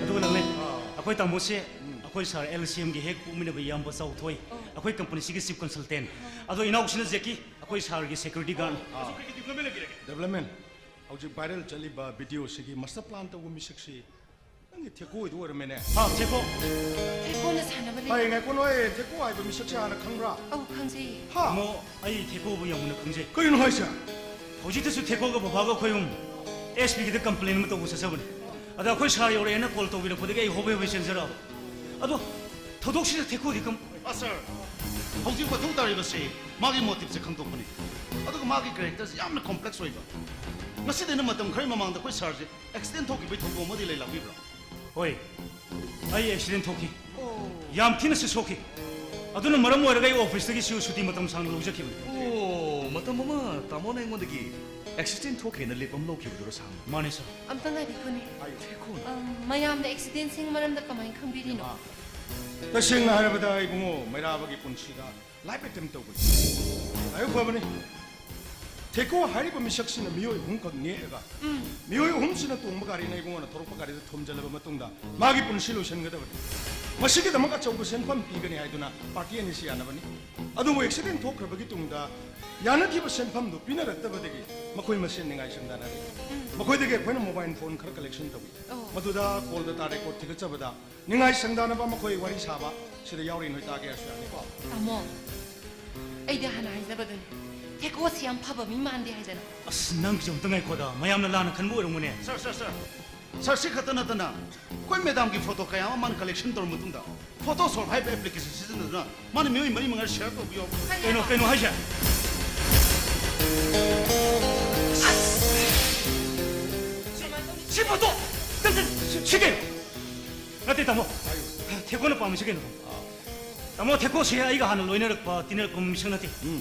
ꯑꯗꯨꯒ ꯂꯥꯡꯂꯦꯟ, ꯑꯥ꯫ ꯑꯩꯈꯣꯏ ꯇꯥꯃꯣꯁꯦ, ꯎꯝ꯫ ꯑꯩꯈꯣꯏ ꯁꯥꯔ ꯑꯦꯜ ꯁꯤ ꯑꯦꯝꯒꯤ ꯍꯦꯛ ꯄꯣꯛꯃꯤꯟꯅꯕ ꯏꯌꯥꯝꯕ ꯆꯥꯎꯊꯣꯏ, ꯑꯣ꯫ ꯑꯩꯈꯣꯏ ꯀꯝꯄꯅꯤꯁꯤꯒꯤ ꯆꯤꯐ ꯀꯟꯁꯜꯇꯦꯟ꯫ ꯑꯣ꯫ ꯑꯗꯣ ꯏꯅꯥꯎꯁꯤꯅ ꯖꯦꯛꯀꯤ, ꯑꯩꯈꯣꯏ ꯁꯥꯔꯒꯤ ꯁꯦꯀ꯭ꯌꯨꯔꯤꯇꯤ ꯒꯥꯔꯗꯅꯤ꯫ ꯑꯥ꯫ ꯗꯦꯕꯂꯞꯃꯦꯟ, ꯍꯧꯖꯤꯛ ꯚꯥꯏꯔꯦꯜ ꯆꯠꯂꯤꯕ ꯚꯤꯗꯤꯑꯣꯁꯤꯒꯤ ꯃꯥꯁꯇꯔ ꯄ꯭ꯂꯥꯟ ꯇꯧꯕ ꯃꯤꯁꯛꯁꯤ ꯅꯪꯒꯤ ꯊꯦꯀꯣ ꯑꯣꯏꯗꯣ ꯑꯣꯏꯔꯝꯃꯦꯅꯦ꯫ ꯍꯥ, ꯊꯦꯀꯣ? ꯊꯦꯀꯣꯅ ꯁꯥꯟꯅꯕ ꯂꯩ꯫ ꯍꯥꯏ, ꯉꯥꯏꯈꯣ, ꯅꯣꯏ ꯊꯦꯀꯣ ꯍꯥꯏꯕ ꯃꯤꯁꯛꯁꯦ ꯍꯥꯟꯅ ꯈꯪꯕ꯭ꯔꯥ? ꯑꯧ, ꯈꯪꯖꯩ꯫ ꯍꯥ? ꯇꯥꯃꯣ, ꯑꯩ ꯊꯦꯀꯣꯕꯨ ꯌꯥꯝ ꯃꯨꯟꯅ ꯈꯪꯖꯩ꯫ ꯀꯔꯤꯅꯣ ꯍꯥꯏꯁꯦ? ꯍꯧꯖꯤꯛꯇꯁꯨ ꯊꯦꯀꯣꯒ ꯕꯕꯥꯒ ꯑꯩꯈꯣꯏ ꯑꯍꯨꯝ ꯑꯦꯁ ꯄꯤꯒꯤꯗ ꯀꯝꯄ꯭ꯂꯦꯟ ꯑꯃ ꯇꯧꯕ ꯆꯠꯆꯕꯅꯤ꯫ ꯑꯗ ꯑꯩꯈꯣꯏ ꯁꯥꯔ ꯌꯧꯔꯛꯑꯦꯅ ꯀꯣꯜ ꯇꯧꯕꯤꯔꯛꯄꯗꯒꯤ ꯑꯩ ꯍꯣꯕꯦ ꯍꯣꯕꯦ ꯆꯦꯟꯖꯔꯛꯑꯕ꯫ ꯑꯗꯣ ꯊꯧꯗꯣꯛꯁꯤꯗ ꯊꯦꯀꯣꯗꯤ ꯀꯝ-, ꯑꯥ, ꯁꯥꯔ꯫ ꯍꯧꯖꯤꯛ ꯃꯊꯧ ꯇꯥꯔꯤꯕꯁꯤ ꯃꯥꯒꯤ ꯃꯣꯇꯤꯚꯁꯦ ꯈꯪꯗꯣꯛꯄꯅꯤ꯫ ꯑꯗꯨꯒ ꯃꯥꯒꯤ ꯀꯦꯔꯦꯛꯇꯔꯁꯦ ꯌꯥꯝꯅ ꯀꯣꯝꯄ꯭ꯂꯦꯛꯁ ꯑꯣꯏꯕ꯫ ꯉꯁꯤꯗꯩꯅ ꯃꯇꯝ ꯈꯔꯒꯤ ꯃꯃꯥꯡꯗ ꯑꯩꯈꯣꯏ ꯁꯥꯔꯁꯦ ꯑꯦꯛꯁꯤꯗꯦꯟ ꯊꯣꯛꯈꯤꯕꯒꯤ ꯊꯧꯗꯣꯛ ꯑꯃꯗꯤ ꯂꯩ, ꯂꯥꯛꯄꯤꯕ꯭ꯔꯥ? ꯍꯣꯏ, ꯑꯩ ꯑꯦꯛꯁꯤꯗꯦꯟ ꯊꯣꯛꯈꯤ꯫ ꯑꯣ꯫ ꯌꯥꯝ ꯊꯤꯅꯁꯨ ꯁꯣꯛꯈꯤ꯫ ꯑꯗꯨꯅ ꯃꯔꯝ ꯑꯣꯏꯔꯒ ꯑꯩ ꯑꯣꯐꯤꯁꯇꯒꯤꯁꯨ ꯁꯨꯇꯤ ꯃꯇꯝ ꯁꯥꯡꯅ ꯂꯧꯖꯈꯤꯕꯅꯤ꯫ ꯑꯣ, ꯃꯇꯝ ꯑꯃ ꯇꯥꯃꯣꯅ ꯑꯩꯉꯣꯟꯗꯒꯤ ꯑꯦꯛꯁꯤꯗꯦꯟ ꯊꯣꯛꯈ꯭ꯔꯦꯅ ꯂꯤꯞ ꯑꯃ ꯂꯧꯈꯤꯕꯗꯨꯔꯣ, ꯁꯥꯔ? ꯃꯥꯅꯦ, ꯁꯥꯔ꯫ ꯑꯝꯇ ꯉꯥꯏꯕꯤꯈꯣꯅꯦ꯫ ꯊꯦꯀꯣꯅ꯫ ꯑꯝ, ꯃꯌꯥꯝꯅ ꯑꯦꯛꯁꯤꯗꯦꯟꯁꯤꯡ ꯃꯔꯝꯗ ꯀꯃꯥꯏꯅ ꯈꯪꯕꯤꯔꯤꯅꯣ? ꯇꯁꯦꯡꯅ ꯍꯥꯏꯔꯕꯗ, ꯏꯕꯨꯡꯉꯣ, ꯃꯩꯔꯥꯕꯒꯤ ꯄꯨꯟꯁꯤꯗ ꯂꯥꯏꯐ ꯑꯦꯇꯦꯝ ꯇꯧꯕꯅꯤ꯫ ꯂꯥꯏꯕꯛ ꯐꯕꯅꯤ꯫ ꯊꯦꯀꯣ ꯍꯥꯏꯔꯤꯕ ꯃꯤꯁꯛꯁꯤꯅ ꯃꯤꯑꯣꯏ ꯑꯍꯨꯝꯈꯛ ꯅꯦꯛꯑꯒ, ꯎꯝ꯫ ꯃꯤꯑꯣꯏ ꯑꯍꯨꯝꯁꯤꯅ ꯇꯣꯡꯕ ꯒꯥꯔꯤꯅ ꯏꯕꯨꯡꯉꯣꯅ ꯊꯧꯔꯛꯄ ꯒꯥꯔꯤꯗ ꯊꯣꯝꯖꯤꯜꯂꯕ ꯃꯇꯨꯡꯗ ꯃꯥꯒꯤ ꯄꯨꯟꯁꯤ ꯂꯣꯏꯁꯤꯟꯒꯗꯕꯅꯤ꯫ ꯃꯁꯤꯒꯤꯗꯃꯛ ꯑꯆꯧꯕ ꯁꯦꯟꯐꯝ ꯄꯤꯒꯅꯤ ꯍꯥꯏꯗꯨꯅ ꯄꯥꯔꯇꯤ ꯑꯅꯤꯁꯤ ꯌꯥꯅꯕꯅꯤ꯫ ꯑꯗꯨꯕꯨ ꯑꯦꯛꯁꯤꯗꯦꯟ ꯊꯣꯛꯈ꯭ꯔꯕꯒꯤ ꯇꯨꯡꯗ ꯌꯥꯅꯈꯤꯕ ꯁꯦꯟꯐꯝꯗꯨ ꯄꯤꯅꯔꯛꯇꯕꯗꯒꯤ ꯃꯈꯣꯏ ꯃꯁꯦꯟ ꯅꯤꯡꯉꯥꯏ ꯁꯪꯗꯥꯅꯔꯦ꯫ ꯎꯝ꯫ ꯃꯈꯣꯏꯗꯒꯤ ꯑꯩꯈꯣꯏꯅ ꯃꯣꯕꯥꯏꯜ ꯐꯣꯟ ꯈꯔ ꯀꯂꯦꯛꯁꯟ ꯇꯧꯏ꯫ ꯑꯣ꯫ ꯃꯗꯨꯗ ꯀꯣꯜ ꯗꯇꯥ ꯔꯦꯀꯣꯔꯗ ꯊꯤꯒꯠꯆꯕꯗ ꯅꯤꯡꯉꯥꯏ ꯁꯪꯗꯥꯅꯕ ꯃꯈꯣꯏ ꯋꯥꯔꯤ ꯁꯥꯕ ꯁꯤꯗ ꯌꯥꯎꯔꯤ ꯅꯣꯏ ꯇꯥꯒꯦ ꯍꯥꯏꯔꯁꯨ ꯌꯥꯅꯤꯀꯣ? ꯇꯥꯃꯣ, ꯑꯩꯗꯤ ꯍꯥꯟꯅ ꯍꯥꯏꯖꯕꯗꯨꯅꯤ, ꯊꯦꯀꯣꯁꯤ ꯌꯥꯝ ꯐꯕ ꯃꯤ ꯃꯥꯟꯗꯦ ꯍꯥꯏꯗꯅ꯫ ꯑꯁ, ꯅꯪꯒꯤꯁꯨ ꯑꯝꯇ ꯉꯥꯏꯈꯣꯗ, ꯃꯌꯥꯝꯅ ꯂꯥꯟꯅ ꯈꯟꯕ ꯑꯣꯏꯔꯝꯒꯅꯦ꯫ ꯁꯥꯔ, ꯁꯥꯔ, ꯁꯥꯔ, ꯁꯥꯔ, ꯁꯤ ꯈꯛꯇ ꯅꯠꯇꯅ ꯑꯩꯈꯣꯏ ꯃꯦꯗꯥꯝꯒꯤ ꯐꯣꯇꯣ ꯀꯌꯥ ꯑꯃ ꯃꯥꯅ ꯀꯂꯦꯛꯁꯟ ꯇꯧꯔ ꯃꯇꯨꯡꯗ ꯐꯣꯇꯣꯁꯣꯞ ꯍꯥꯏꯕ ꯑꯦꯄ꯭ꯂꯤꯀꯦꯁꯟ ꯁꯤꯖꯤꯟꯅꯗꯨꯅ ꯃꯥꯅ ꯃꯤꯑꯣꯏ ꯃꯔꯤ ꯃꯉꯥ ꯁꯤꯌꯔ ꯇꯧꯕ ꯌꯥꯎꯕ꯫ ꯀꯩꯅꯣ, ꯀꯩꯅꯣ ꯍꯥꯏꯁꯦ? ꯁꯤ ꯐꯣꯇꯣ! ꯁꯤ, ꯁꯤ, ꯁꯤ ꯀꯩꯅꯣ? ꯅꯠꯇꯦ, ꯇꯥꯃꯣ꯫ ꯊꯦꯀꯣꯅ ꯄꯥꯝꯃꯤꯁꯤ ꯀꯩꯅꯣ? ꯇꯥꯃꯣ, ꯊꯦꯀꯣꯁꯦ ꯑꯩꯒ ꯍꯥꯟꯅ ꯂꯣꯏꯅꯔꯛꯄ, ꯇꯤꯟꯅꯔꯛꯄ ꯃꯤꯁꯛ ꯅꯠꯇꯦ꯫ ꯎꯝ꯫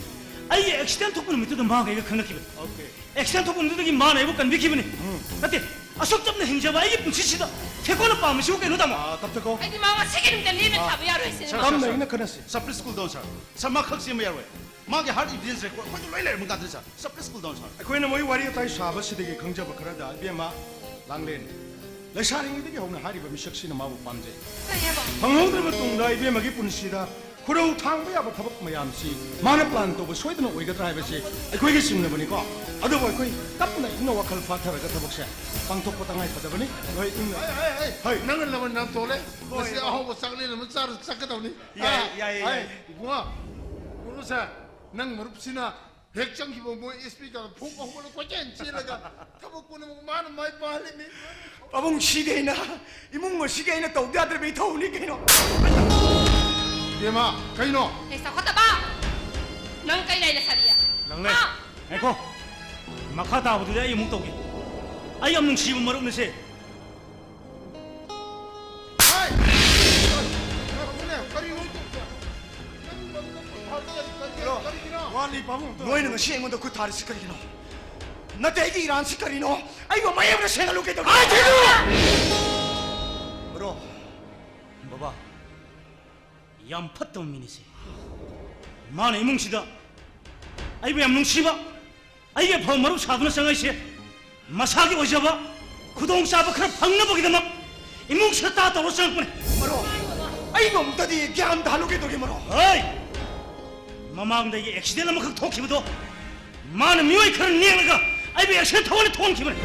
ꯑꯩꯒꯤ ꯑꯦꯛꯁꯤꯗꯦꯟ ꯊꯣꯛꯄ ꯅꯨꯃꯤꯠꯇꯨꯗ ꯃꯥꯒ ꯑꯩꯒ ꯈꯪꯅꯈꯤꯕꯅꯤ꯫ ꯑꯣꯀꯦ꯫ ꯑꯦꯛꯁꯤꯗꯦꯟ ꯊꯣꯛꯄ ꯅꯨꯃꯤꯠꯇꯨꯗꯒꯤ ꯃꯥꯅ ꯑꯩꯕꯨ ꯀꯟꯕꯤꯈꯤꯕꯅꯤ꯫ ꯎꯝ꯫ ꯅꯠꯇꯦ, ꯑꯁꯨꯛ ꯆꯝꯅ ꯍꯤꯡꯖꯕ ꯑꯩꯒꯤ ꯄꯨꯟꯁꯤꯁꯤꯗ ꯊꯦꯀꯣꯅ ꯄꯥꯝꯃꯤꯁꯤꯕꯨ ꯀꯩꯅꯣ, ꯇꯥꯃꯣ? ꯑꯥ, ꯇꯞꯊꯈꯣ꯫ ꯑꯩꯗꯤ ꯃꯥ ꯉꯁꯤꯒꯤ ꯅꯨꯃꯤꯠꯇ ꯂꯦꯝꯅ ꯑꯥ꯫ ꯊꯥꯕ ꯌꯥꯔꯣꯏ ꯁꯤꯅꯤ꯫ ꯁꯥꯔ, ꯇꯞꯅ ꯁꯥꯔ, ꯏꯪꯅ ꯈꯟꯅꯁꯤ꯫ ꯁꯥꯔ, please cool down, ꯁꯥꯔ꯫ ꯁꯥꯔ, ꯃꯥ ꯈꯛ ꯆꯦꯟꯕ ꯌꯥꯔꯣꯏ꯫ ꯃꯥꯒꯤ ꯍꯥꯔꯠ ꯏꯚꯤꯗꯦꯟꯁ ꯔꯦꯀꯣꯔꯗ ꯑꯩꯈꯣꯏꯗ ꯂꯣꯏ ꯂꯩꯔꯕ ꯉꯥꯛꯇꯅꯤ, ꯁꯥꯔ꯫ ꯁꯥꯔ, please cool down, ꯁꯥꯔ꯫ ꯑꯩꯈꯣꯏꯅ ꯃꯣꯏ ꯋꯥꯔꯤ ꯋꯥꯇꯥꯏ ꯁꯥꯕꯁꯤꯗꯒꯤ ꯈꯪꯖꯕ ꯈꯔꯗ, ꯏꯕꯦꯝꯃ, ꯂꯥꯡꯂꯦꯟ, ꯂꯩꯁꯥꯔꯤꯉꯩꯗꯒꯤ ꯍꯧꯅ ꯍꯥꯏꯔꯤꯕ ꯃꯤꯁꯛꯁꯤꯅ ꯃꯥꯕꯨ ꯄꯥꯝꯖꯩ꯫ ꯀꯩ ꯍꯥꯏꯕ? ꯐꯪꯍꯧꯗ꯭ꯔꯕ ꯇꯨꯡꯗ ꯏꯕꯦꯝꯃꯒꯤ ꯄꯨꯟꯁꯤꯗ ꯈꯨꯔꯧ ꯊꯥꯡꯕ ꯌꯥꯕ ꯊꯕꯛ ꯃꯌꯥꯝꯁꯤ ꯃꯥꯅ ꯄ꯭ꯂꯥꯟ ꯇꯧꯕ ꯁꯣꯏꯗꯅ ꯑꯣꯏꯒꯗ꯭ꯔꯥ ꯍꯥꯏꯕꯁꯤ ꯑꯩꯈꯣꯏꯒꯤ ꯆꯤꯡꯅꯕꯅꯤꯀꯣ꯫ ꯑꯗꯨꯕꯨ ꯑꯩꯈꯣꯏ ꯇꯞꯅ ꯏꯪꯅ ꯋꯥꯈꯜ ꯐꯥꯊꯔꯒ ꯊꯕꯛꯁꯦ ꯄꯥꯡꯊꯣꯛꯄ ꯇꯉꯥꯏ ꯐꯗꯕꯅꯤ꯫ ꯅꯣꯏ ꯏꯪꯅ ꯍꯩ, ꯍꯩ, ꯍꯩ, ꯍꯩ꯫ ꯅꯪꯅ ꯂꯃꯟ ꯌꯥꯝ ꯇꯣꯜꯂꯦ꯫ ꯍꯣꯏ, ꯉꯁꯤ ꯍꯣꯏ꯫ ꯑꯍꯥꯎꯕ ꯆꯥꯛꯂꯦꯟ ꯑꯃ ꯆꯥꯔ ꯆꯠꯀꯗꯕꯅꯤ꯫ ꯌꯥꯏ, ꯑꯥ, ꯌꯥꯏ, ꯍꯩ, ꯌꯥꯏ꯫ ꯏꯕꯨꯡꯉꯣ, ꯎꯔꯨꯁꯦ, ꯅꯪ ꯃꯔꯨꯞꯁꯤꯅ ꯍꯦꯛ ꯆꯪꯈꯤꯕ ꯃꯣꯏ ꯑꯦꯁ ꯄꯤ ꯀꯥꯗ ꯐꯨꯛ ꯍꯧꯒꯠꯂ ꯀꯣꯏꯆꯦꯟ ꯆꯦꯜꯂꯒ ꯊꯕꯛ ꯄꯨꯝꯅꯃꯛ ꯃꯥꯅ ꯃꯥꯏ ꯄꯥꯛꯍꯜꯂꯤꯅꯤ꯫ ꯄꯥꯕꯨꯡ ꯁꯤꯗꯤ ꯑꯩꯅ ꯏꯃꯨꯡ ꯑꯁꯤꯒꯤ ꯑꯩꯅ ꯇꯧꯗ ꯌꯥꯗ꯭ꯔꯕ ꯏꯊꯧꯅꯤ ꯀꯩꯅꯣ꯫ ꯏꯕꯦꯝꯃ, ꯀꯩꯅꯣ? ꯑꯦ, ꯆꯥꯎꯈꯠꯇꯕ! ꯅꯪ ꯀꯩ ꯂꯩꯔꯦ, ꯁꯥꯕꯤ? ꯂꯪꯂꯦ, ꯍꯥ? ꯉꯥꯏꯈꯣ꯫ ꯃꯈꯥ ꯇꯥꯕꯗꯨꯗꯤ ꯑꯩ ꯑꯃꯨꯛ ꯇꯧꯒꯦ꯫ ꯑꯩ ꯌꯥꯝ ꯅꯨꯡꯁꯤꯕ ꯃꯔꯨꯞꯅꯤꯁꯦ꯫ ꯍꯥꯏ! ꯀꯔꯤꯅꯣ? ꯀꯔꯤꯅꯣ? ꯋꯥꯠꯂꯤ, ꯄꯥꯕꯨꯡ꯫ ꯅꯣꯏꯅ ꯉꯁꯤ ꯑꯩꯉꯣꯟꯗ ꯈꯨꯠ ꯊꯥꯔꯤꯁꯤ ꯀꯔꯤꯒꯤꯅꯣ? ꯅꯠꯇꯦ, ꯑꯩꯒꯤ ꯏꯔꯥꯟꯁꯤ ꯀꯔꯤꯅꯣ? ꯑꯩꯕꯨ ꯃꯌꯦꯛꯅ ꯁꯦꯡꯍꯜꯂꯨ ꯀꯩꯗꯧꯒꯦ? ꯕ꯭ꯔꯣ, ꯕꯕꯥ, ꯌꯥꯝ ꯐꯠꯇꯕ ꯃꯤꯅꯤꯁꯦ꯫ ꯃꯥꯅ ꯏꯃꯨꯡꯁꯤꯗ ꯑꯩꯕꯨ ꯌꯥꯝ ꯅꯨꯡꯁꯤꯕ, ꯑꯩꯒꯤ ꯑꯐꯕ ꯃꯔꯨꯞ ꯁꯥꯗꯨꯅ ꯆꯪꯉꯛꯏꯁꯦ꯫ ꯃꯁꯥꯒꯤ ꯑꯣꯏꯖꯕ ꯈꯨꯗꯣꯡꯆꯥꯕ ꯈꯔ ꯐꯪꯅꯕꯒꯤꯗꯃꯛ ꯏꯃꯨꯡ ꯁꯛꯇꯥ ꯇꯧꯔ ꯆꯪꯉꯛꯄꯅꯦ꯫ ꯃꯔꯣ, ꯑꯩꯕꯨ ꯑꯝꯇꯗꯤ ꯒ꯭ꯌꯥꯟ ꯇꯥꯍꯜꯂꯨ ꯀꯩꯗꯧꯒꯦ, ꯃꯔꯣ? ꯍꯣꯏ! ꯃꯃꯥꯡꯗ ꯑꯩꯒꯤ ꯑꯦꯛꯁꯤꯗꯦꯟ ꯑꯃꯈꯛ ꯊꯣꯛꯈꯤꯕꯗꯣ ꯃꯥꯅ ꯃꯤꯑꯣꯏ ꯈꯔ ꯅꯦꯛꯂꯒ ꯑꯩꯕꯨ ꯑꯦꯛꯁꯤꯗꯦꯟ ꯊꯣꯛꯍꯜꯂ ꯊꯣꯛꯍꯟꯈꯤꯕꯅꯦ꯫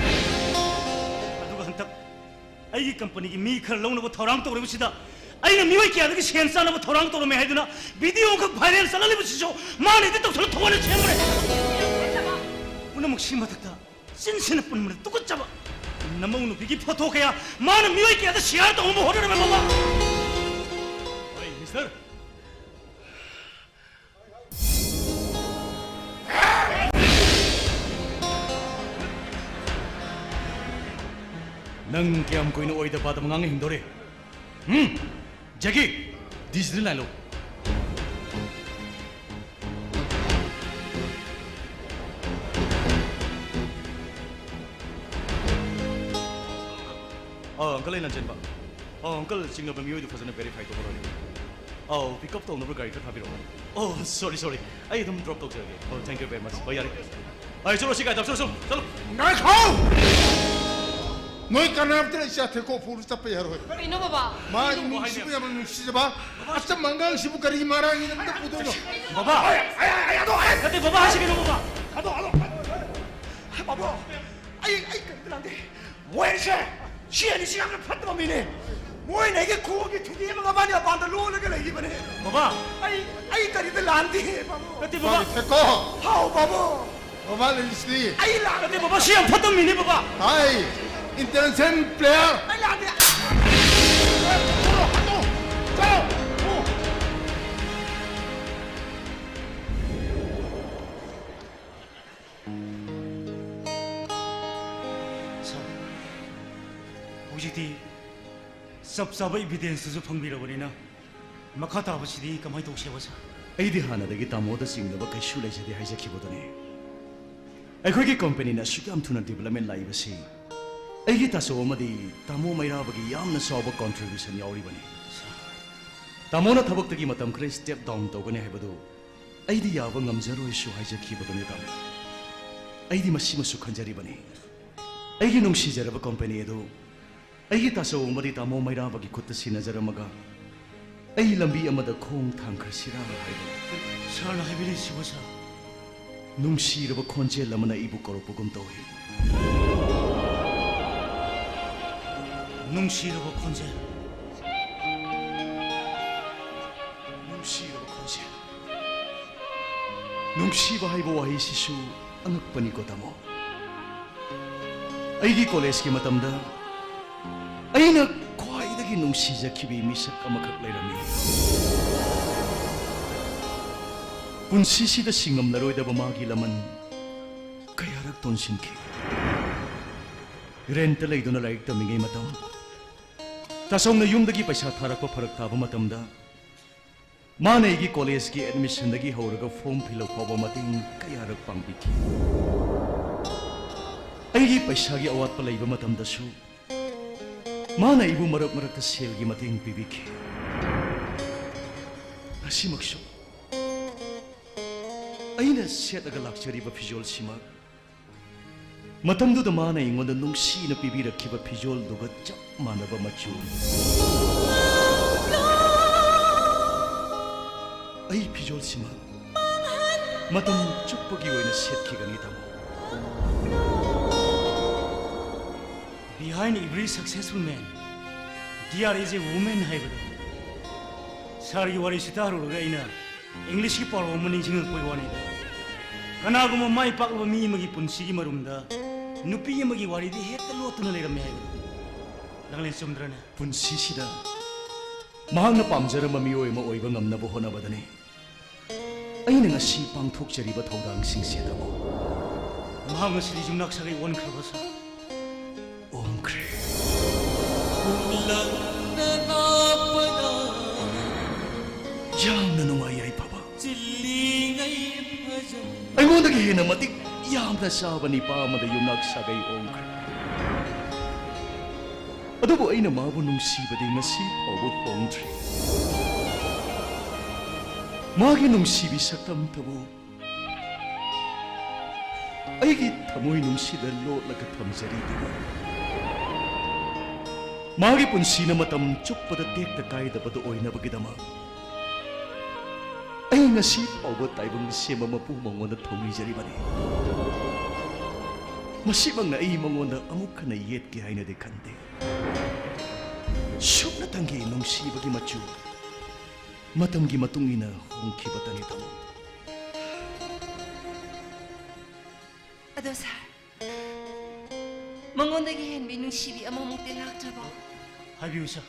ꯑꯗꯨꯒ ꯍꯟꯗꯛ ꯑꯩꯒꯤ ꯀꯝꯄꯅꯤꯒꯤ ꯃꯤ ꯈꯔ ꯂꯧꯅꯕ ꯊꯧꯔꯥꯡ ꯇꯧꯔꯤꯕꯁꯤꯗ ꯑꯩꯅ ꯃꯤꯑꯣꯏ ꯀꯌꯥꯗꯒꯤ ꯁꯦꯟ ꯆꯥꯅꯕ ꯊꯧꯔꯥꯡ ꯇꯧꯔꯝꯃꯦ ꯍꯥꯏꯗꯨꯅ ꯚꯤꯗꯤꯑꯣ ꯑꯃꯈꯛ ꯚꯥꯏꯔꯦꯜ ꯆꯠꯍꯜꯂꯤꯕꯁꯤꯁꯨ ꯃꯥꯅ edit ꯇꯧꯁꯜꯂ ꯊꯣꯛꯍꯜꯂ ꯁꯦꯝꯕꯅꯦ꯫ ꯄꯨꯝꯅꯃꯛꯁꯤ ꯃꯊꯛꯇ ꯆꯤꯟꯁꯤꯅ ꯄꯨꯟꯕꯅ ꯇꯨꯀꯠꯆꯕ ꯅꯃꯧ ꯅꯨꯄꯤꯒꯤ ꯐꯣꯇꯣ ꯀꯌꯥ ꯃꯥꯅ ꯃꯤꯑꯣꯏ ꯀꯌꯥꯗ ꯁꯤꯌꯥꯔ ꯇꯧꯅꯕ ꯍꯣꯠꯅꯔꯝꯃꯦ, ꯃꯃꯥ꯫ ꯍꯣꯏ, ꯃꯤꯁꯇꯔ꯫ ꯅꯪ ꯀꯌꯥꯝ ꯀꯨꯏꯅ ꯑꯣꯏꯗ ꯄꯥꯗꯕ ꯉꯥꯡꯅ ꯍꯤꯡꯗꯣꯔꯤ? ꯍꯨꯝ? ꯖꯦꯀꯤ, ꯗꯤꯁꯤꯗ ꯂꯥꯏꯂꯣ꯫ ꯑꯥ, ꯑꯪꯀꯜ, ꯑꯩ ꯂꯟꯆꯦꯟꯕ꯫ ꯑꯥ, ꯑꯪꯀꯜ, ꯆꯤꯡꯅꯕ ꯃꯤꯑꯣꯏꯗꯨ ꯐꯖꯅ verify ꯇꯧꯕ ꯂꯣꯏꯔꯦ꯫ ꯑꯧ, pick up ꯇꯧꯅꯕ ꯒꯥꯔꯤ ꯈꯔ ꯊꯥꯕꯤꯔꯛꯑꯣ꯫ ꯑꯣ, sorry, sorry, ꯑꯩ ꯑꯗꯨꯝ drop ꯇꯧꯖꯔꯒꯦ꯫ ꯑꯣ, thank you very much꯫ ꯍꯣꯏ, ꯌꯥꯔꯦ꯫ ꯑꯩ ꯆꯠꯂꯣ, ꯁꯤ ꯒꯥꯔꯤꯗ ꯆꯠꯂꯣ, ꯆꯠꯂꯣ, ꯆꯠꯂꯣ꯫ ꯉꯥꯏꯈꯣ! ꯅꯣꯏ ꯀꯅꯥꯝꯇꯅ ꯏꯆꯥ ꯊꯦꯀꯣ ꯄꯨꯔ ꯆꯠꯄ ꯌꯥꯔꯣꯏ꯫ ꯀꯩꯅꯣ, ꯕꯕꯥ? ꯃꯥ ꯏꯃꯨꯡꯁꯤꯕꯨ ꯌꯥꯝꯅ ꯅꯨꯡꯁꯤꯖꯕ ꯑꯆꯝꯕ ꯑꯉꯥꯡꯁꯤꯕꯨ ꯀꯔꯤ ꯃꯔꯥꯡꯒꯤꯗꯃꯛꯇ ꯄꯨꯗꯣꯏꯅꯣ? ꯕꯕꯥ! ꯑꯩ, ꯑꯩ, ꯑꯩ, ꯑꯗꯣ, ꯑꯩ, ꯅꯠꯇꯦ, ꯕꯕꯥ ꯍꯥꯏꯁꯤ ꯀꯩꯅꯣ, ꯕꯕꯥ? ꯑꯗꯣ, ꯑꯗꯣ, ꯕꯥꯕꯨ, ꯑꯩ, ꯑꯩ ꯀꯔꯤꯝꯇ ꯂꯥꯟꯗꯦ꯫ ꯃꯣꯏꯁꯦ ꯁꯤ ꯑꯅꯤꯁꯤ ꯌꯥꯝꯅ ꯐꯠꯇꯕ ꯃꯤꯅꯦ꯫ ꯃꯣꯏꯅ ꯑꯩꯒꯤ ꯈꯣꯡꯒꯤ ꯊꯨꯗꯤ ꯑꯃ ꯃꯕꯥꯅꯤ ꯃꯄꯥꯟꯗ ꯂꯣꯜꯂꯒ ꯂꯩꯈꯤꯕꯅꯦ꯫ ꯕꯕꯥ! ꯑꯩ, ꯑꯩ ꯀꯔꯤꯗ ꯂꯥꯟꯗꯦ, ꯕꯥꯕꯨ꯫ ꯅꯠꯇꯦ, ꯕꯕꯥ꯫ ꯕꯥꯕꯨ ꯊꯦꯀꯣ꯫ ꯍꯥꯎ, ꯕꯥꯕꯨ꯫ ꯕꯕꯥ ꯂꯩꯔꯤꯁꯤꯗꯤ꯫ ꯑꯩ ꯂꯥꯟꯗꯦ꯫ ꯅꯠꯇꯦ, ꯕꯕꯥ, ꯁꯤ ꯌꯥꯝ ꯐꯠꯇꯕ ꯃꯤꯅꯦ, ꯕꯕꯥ꯫ ꯍꯥꯏ, international player꯫ ꯑꯩ ꯂꯥꯟꯗꯦ꯫ ꯆꯠꯂꯣ, ꯍꯥꯠꯇꯣꯛꯑꯣ꯫ ꯆꯠꯂꯣ꯫ ꯍꯧꯖꯤꯛꯇꯤ ꯆꯞ ꯆꯥꯕ ꯏꯕꯤꯗꯦꯟꯁꯇꯨꯁꯨ ꯐꯪꯕꯤꯔꯕꯅꯤꯅ, ꯃꯈꯥ ꯇꯥꯕꯁꯤꯗꯤ ꯀꯃꯥꯏꯅ ꯇꯧꯁꯦꯕ, ꯁꯥꯔ? ꯑꯩꯗꯤ ꯍꯥꯟꯅꯗꯒꯤ ꯇꯥꯃꯣꯗ ꯆꯤꯡꯅꯕ ꯀꯩꯁꯨ ꯂꯩꯖꯗꯦ ꯍꯥꯏꯖꯈꯤꯕꯗꯨꯅꯤ꯫ ꯑꯩꯈꯣꯏꯒꯤ ꯀꯝꯄꯅꯤꯅ ꯑꯁꯨꯛ ꯌꯥꯝ ꯊꯨꯅ ꯗꯤꯕꯦꯂꯞꯃꯦꯟ ꯂꯥꯛꯏꯕꯁꯤ ꯑꯩꯒꯤ ꯇꯥꯆꯧ ꯑꯃꯗꯤ ꯇꯥꯃꯣ ꯃꯩꯔꯥꯕꯒꯤ ꯌꯥꯝꯅ ꯆꯥꯎꯕ ꯀꯣꯟꯇ꯭ꯔꯤꯕ꯭ꯌꯨꯁꯟ ꯌꯥꯎꯔꯤꯕꯅꯤ꯫ ꯇꯥꯃꯣꯅ ꯊꯕꯛꯇꯒꯤ ꯃꯇꯝ ꯈꯔ ꯁ꯭ꯇꯦꯞ ꯗꯥꯎꯟ ꯇꯧꯒꯅꯤ ꯍꯥꯏꯕꯗꯨ ꯑꯩꯗꯤ ꯌꯥꯕ ꯉꯝꯖꯔꯣꯏꯁꯨ ꯍꯥꯏꯖꯈꯤꯕꯗꯨꯅꯤ, ꯇꯥꯃꯣ꯫ ꯑꯩꯗꯤ ꯃꯁꯤꯃꯁꯨ ꯈꯟꯖꯔꯤꯕꯅꯤ꯫ ꯑꯩꯒꯤ ꯅꯨꯡꯁꯤꯖꯔꯕ ꯀꯝꯄꯅꯤ ꯑꯗꯨ ꯑꯩꯒꯤ ꯇꯥꯆꯧ ꯑꯃꯗꯤ ꯇꯥꯃꯣ ꯃꯩꯔꯥꯕꯒꯤ ꯈꯨꯠꯇ ꯁꯤꯟꯅꯖꯔꯝꯃꯒ ꯑꯩ ꯂꯝꯕꯤ ꯑꯃꯗ ꯈꯣꯡ ꯊꯥꯡꯈ꯭ꯔꯁꯤꯔꯥ ꯍꯥꯏꯕꯅꯤ꯫ ꯁꯥꯔꯅ ꯍꯥꯏꯕꯤꯔꯤꯁꯤꯕꯨ, ꯁꯥꯔ? ꯅꯨꯡꯁꯤꯔꯕ ꯈꯣꯟꯖꯦꯜ ꯑꯃꯅ ꯑꯩꯕꯨ ꯀꯧꯔꯛꯄꯒꯨꯝ ꯇꯧꯏ꯫ ꯅꯨꯡꯁꯤꯔꯕ ꯈꯣꯟꯖꯦꯜ꯫ ꯅꯨꯡꯁꯤꯔꯕ ꯈꯣꯟꯖꯦꯜ꯫ ꯅꯨꯡꯁꯤꯕ ꯍꯥꯏꯕ ꯋꯥꯍꯩꯁꯤꯁꯨ ꯑꯉꯛꯄꯅꯤꯀꯣ, ꯇꯥꯃꯣ꯫ ꯑꯩꯒꯤ ꯀꯣꯂꯦꯖꯀꯤ ꯃꯇꯝꯗ ꯑꯩꯅ ꯈ꯭ꯋꯥꯏꯗꯒꯤ ꯅꯨꯡꯁꯤꯖꯈꯤꯕꯤ ꯃꯤꯁꯛ ꯑꯃꯈꯛ ꯂꯩꯔꯝꯃꯤ꯫ ꯄꯨꯟꯁꯤꯁꯤꯗ ꯁꯤꯡꯉꯝꯂꯔꯣꯏꯗꯕ ꯃꯥꯒꯤ ꯂꯃꯟ ꯀꯌꯥꯔꯛ ꯇꯣꯟꯁꯤꯟꯈꯤ꯫ ꯔꯦꯟꯠꯇ ꯂꯩꯗꯨꯅ ꯂꯥꯏꯔꯤꯛ ꯇꯝꯃꯤꯉꯩ ꯃꯇꯝ, ꯇꯥꯆꯧꯅ ꯌꯨꯝꯗꯒꯤ ꯄꯩꯁꯥ ꯊꯥꯔꯛꯄ ꯐꯔꯛ ꯇꯥꯕ ꯃꯇꯝꯗ, ꯃꯥꯅ ꯑꯩꯒꯤ ꯀꯣꯂꯦꯖꯀꯤ ꯑꯦꯗꯃꯤꯁꯟꯗꯒꯤ ꯍꯧꯔꯒ ꯐꯣꯔꯝ ꯐꯤꯜ ꯑꯞ ꯐꯥꯎꯕ ꯃꯇꯦꯡ ꯀꯌꯥꯔꯛ ꯄꯥꯡꯕꯤꯈꯤ꯫ ꯑꯩꯒꯤ ꯄꯩꯁꯥꯒꯤ ꯑꯋꯥꯠꯄ ꯂꯩꯕ ꯃꯇꯝꯗꯁꯨ ꯃꯥꯅ ꯑꯩꯕꯨ ꯃꯔꯛ ꯃꯔꯛꯇ ꯁꯦꯜꯒꯤ ꯃꯇꯦꯡ ꯄꯤꯕꯤꯈꯤ꯫ ꯉꯁꯤꯃꯛꯁꯨ ꯑꯩꯅ ꯁꯦꯠꯂꯒ ꯂꯥꯛꯆꯔꯤꯕ ꯐꯤꯖꯣꯜꯁꯤꯃꯛ ꯃꯇꯝꯗꯨꯗ ꯃꯥꯅ ꯑꯩꯉꯣꯟꯗ ꯅꯨꯡꯁꯤꯅ ꯄꯤꯕꯤꯔꯛꯈꯤꯕ ꯐꯤꯖꯣꯜꯗꯨꯒ ꯆꯞ ꯃꯥꯟꯅꯕ ꯃꯆꯨ꯫ ꯑꯩ ꯐꯤꯖꯣꯜꯁꯤꯃꯛ ꯃꯇꯝ ꯆꯨꯞꯄꯒꯤ ꯑꯣꯏꯅ ꯁꯦꯠꯈꯤꯒꯅꯤ, ꯇꯥꯃꯣ꯫ Behind every successful man, there is a woman ꯍꯥꯏꯕꯗꯣ꯫ ꯁꯥꯔꯒꯤ ꯋꯥꯔꯤꯁꯤ ꯇꯥꯔꯨꯔꯒ ꯑꯩꯅ ꯏꯪꯂꯤꯁꯀꯤ ꯄꯥꯎꯔꯧ ꯑꯃ ꯅꯤꯡꯁꯤꯡꯉꯛꯄꯒꯤ ꯋꯥꯅꯤꯗ꯫ ꯀꯅꯥꯒꯨꯝꯕ ꯃꯥꯏ ꯄꯥꯛꯂꯕ ꯃꯤ ꯑꯃꯒꯤ ꯄꯨꯟꯁꯤꯒꯤ ꯃꯔꯨꯝꯗ ꯅꯨꯄꯤ ꯑꯃꯒꯤ ꯋꯥꯔꯤꯗꯤ ꯍꯦꯛꯇ ꯂꯣꯠꯇꯨꯅ ꯂꯩꯔꯝꯃꯤ ꯍꯥꯏꯕꯗꯣ꯫ ꯂꯥꯡꯂꯦꯟ, ꯆꯨꯝꯗ꯭ꯔꯅꯦ? ꯄꯨꯟꯁꯤꯁꯤꯗ ꯃꯍꯥꯛꯅ ꯄꯥꯝꯖꯔꯝꯕ ꯃꯤꯑꯣꯏ ꯑꯃ ꯑꯣꯏꯕ ꯉꯝꯅꯕ ꯍꯣꯠꯅꯕꯗꯅꯤ ꯑꯩꯅ ꯉꯁꯤ ꯄꯥꯡꯊꯣꯛꯆꯔꯤꯕ ꯊꯧꯗꯥꯡꯁꯤꯡꯁꯦ, ꯇꯥꯃꯣ꯫ ꯃꯍꯥꯛ ꯉꯁꯤꯗꯤ ꯌꯨꯝꯅꯥꯛ ꯁꯥꯒꯩ ꯑꯣꯟꯈ꯭ꯔꯕ, ꯁꯥꯔ? ꯑꯣꯟꯈ꯭ꯔꯦ꯫ ꯂꯪꯅ ꯂꯥꯛꯄꯗ ꯌꯥꯝꯅ ꯅꯨꯡꯉꯥꯏ ꯌꯥꯏꯐꯕ꯫ ꯆꯤꯜꯂꯤꯉꯩ ꯐꯖꯅ ꯑꯩꯉꯣꯟꯗꯒꯤ ꯍꯦꯟꯅ ꯃꯇꯤꯛ ꯌꯥꯝꯅ ꯆꯥꯕ ꯅꯤꯄꯥ ꯑꯃꯗ ꯌꯨꯝꯅꯥꯛ ꯁꯥꯒꯩ ꯑꯣꯟꯈ꯭ꯔꯦ꯫ ꯑꯗꯨꯕꯨ ꯑꯩꯅ ꯃꯥꯕꯨ ꯅꯨꯡꯁꯤꯕꯗꯤ ꯉꯁꯤ ꯐꯥꯎꯕ ꯍꯣꯡꯗ꯭ꯔꯤ꯫ ꯃꯥꯒꯤ ꯅꯨꯡꯁꯤꯕꯤ ꯁꯛꯇꯝꯇꯕꯨ ꯑꯩꯒꯤ ꯊꯃꯣꯏ ꯅꯨꯡꯁꯤꯗ ꯂꯣꯠꯂꯒ ꯊꯝꯖꯔꯤꯗꯨꯅ ꯃꯥꯒꯤ ꯄꯨꯟꯁꯤꯅ ꯃꯇꯝ ꯆꯨꯞꯄꯗ ꯇꯦꯛꯇ ꯀꯥꯏꯗꯕꯗꯨ ꯑꯣꯏꯅꯕꯒꯤꯗꯃꯛ ꯑꯩ ꯉꯁꯤ ꯐꯥꯎꯕ ꯇꯥꯏꯕꯪ ꯁꯦꯝꯕ ꯃꯄꯨ ꯃꯉꯣꯟꯗ ꯊꯧꯅꯤꯖꯔꯤꯕꯅꯤ꯫ ꯃꯁꯤꯃꯛꯅ ꯑꯩ ꯃꯉꯣꯟꯗ ꯑꯃꯨꯛ ꯍꯟꯅ ꯌꯦꯠꯀꯦ ꯍꯥꯏꯅꯗꯤ ꯈꯟꯗꯦ꯫ ꯁꯨꯞꯅꯇꯪꯒꯤ ꯅꯨꯡꯁꯤꯕꯒꯤ ꯃꯆꯨ ꯃꯇꯝꯒꯤ ꯃꯇꯨꯡ ꯏꯟꯅ ꯍꯣꯡꯈꯤꯕꯇꯅꯤ, ꯇꯥꯃꯣ꯫ ꯑꯗꯣ ꯁꯥꯔ, ꯃꯉꯣꯟꯗꯒꯤ ꯍꯦꯟꯕꯤ ꯅꯨꯡꯁꯤꯕꯤ ꯑꯃꯃꯨꯛꯇꯤ ꯂꯥꯛꯇ꯭ꯔꯕꯣ? ꯍꯥꯏꯕꯤꯌꯨ ꯁꯥꯔ,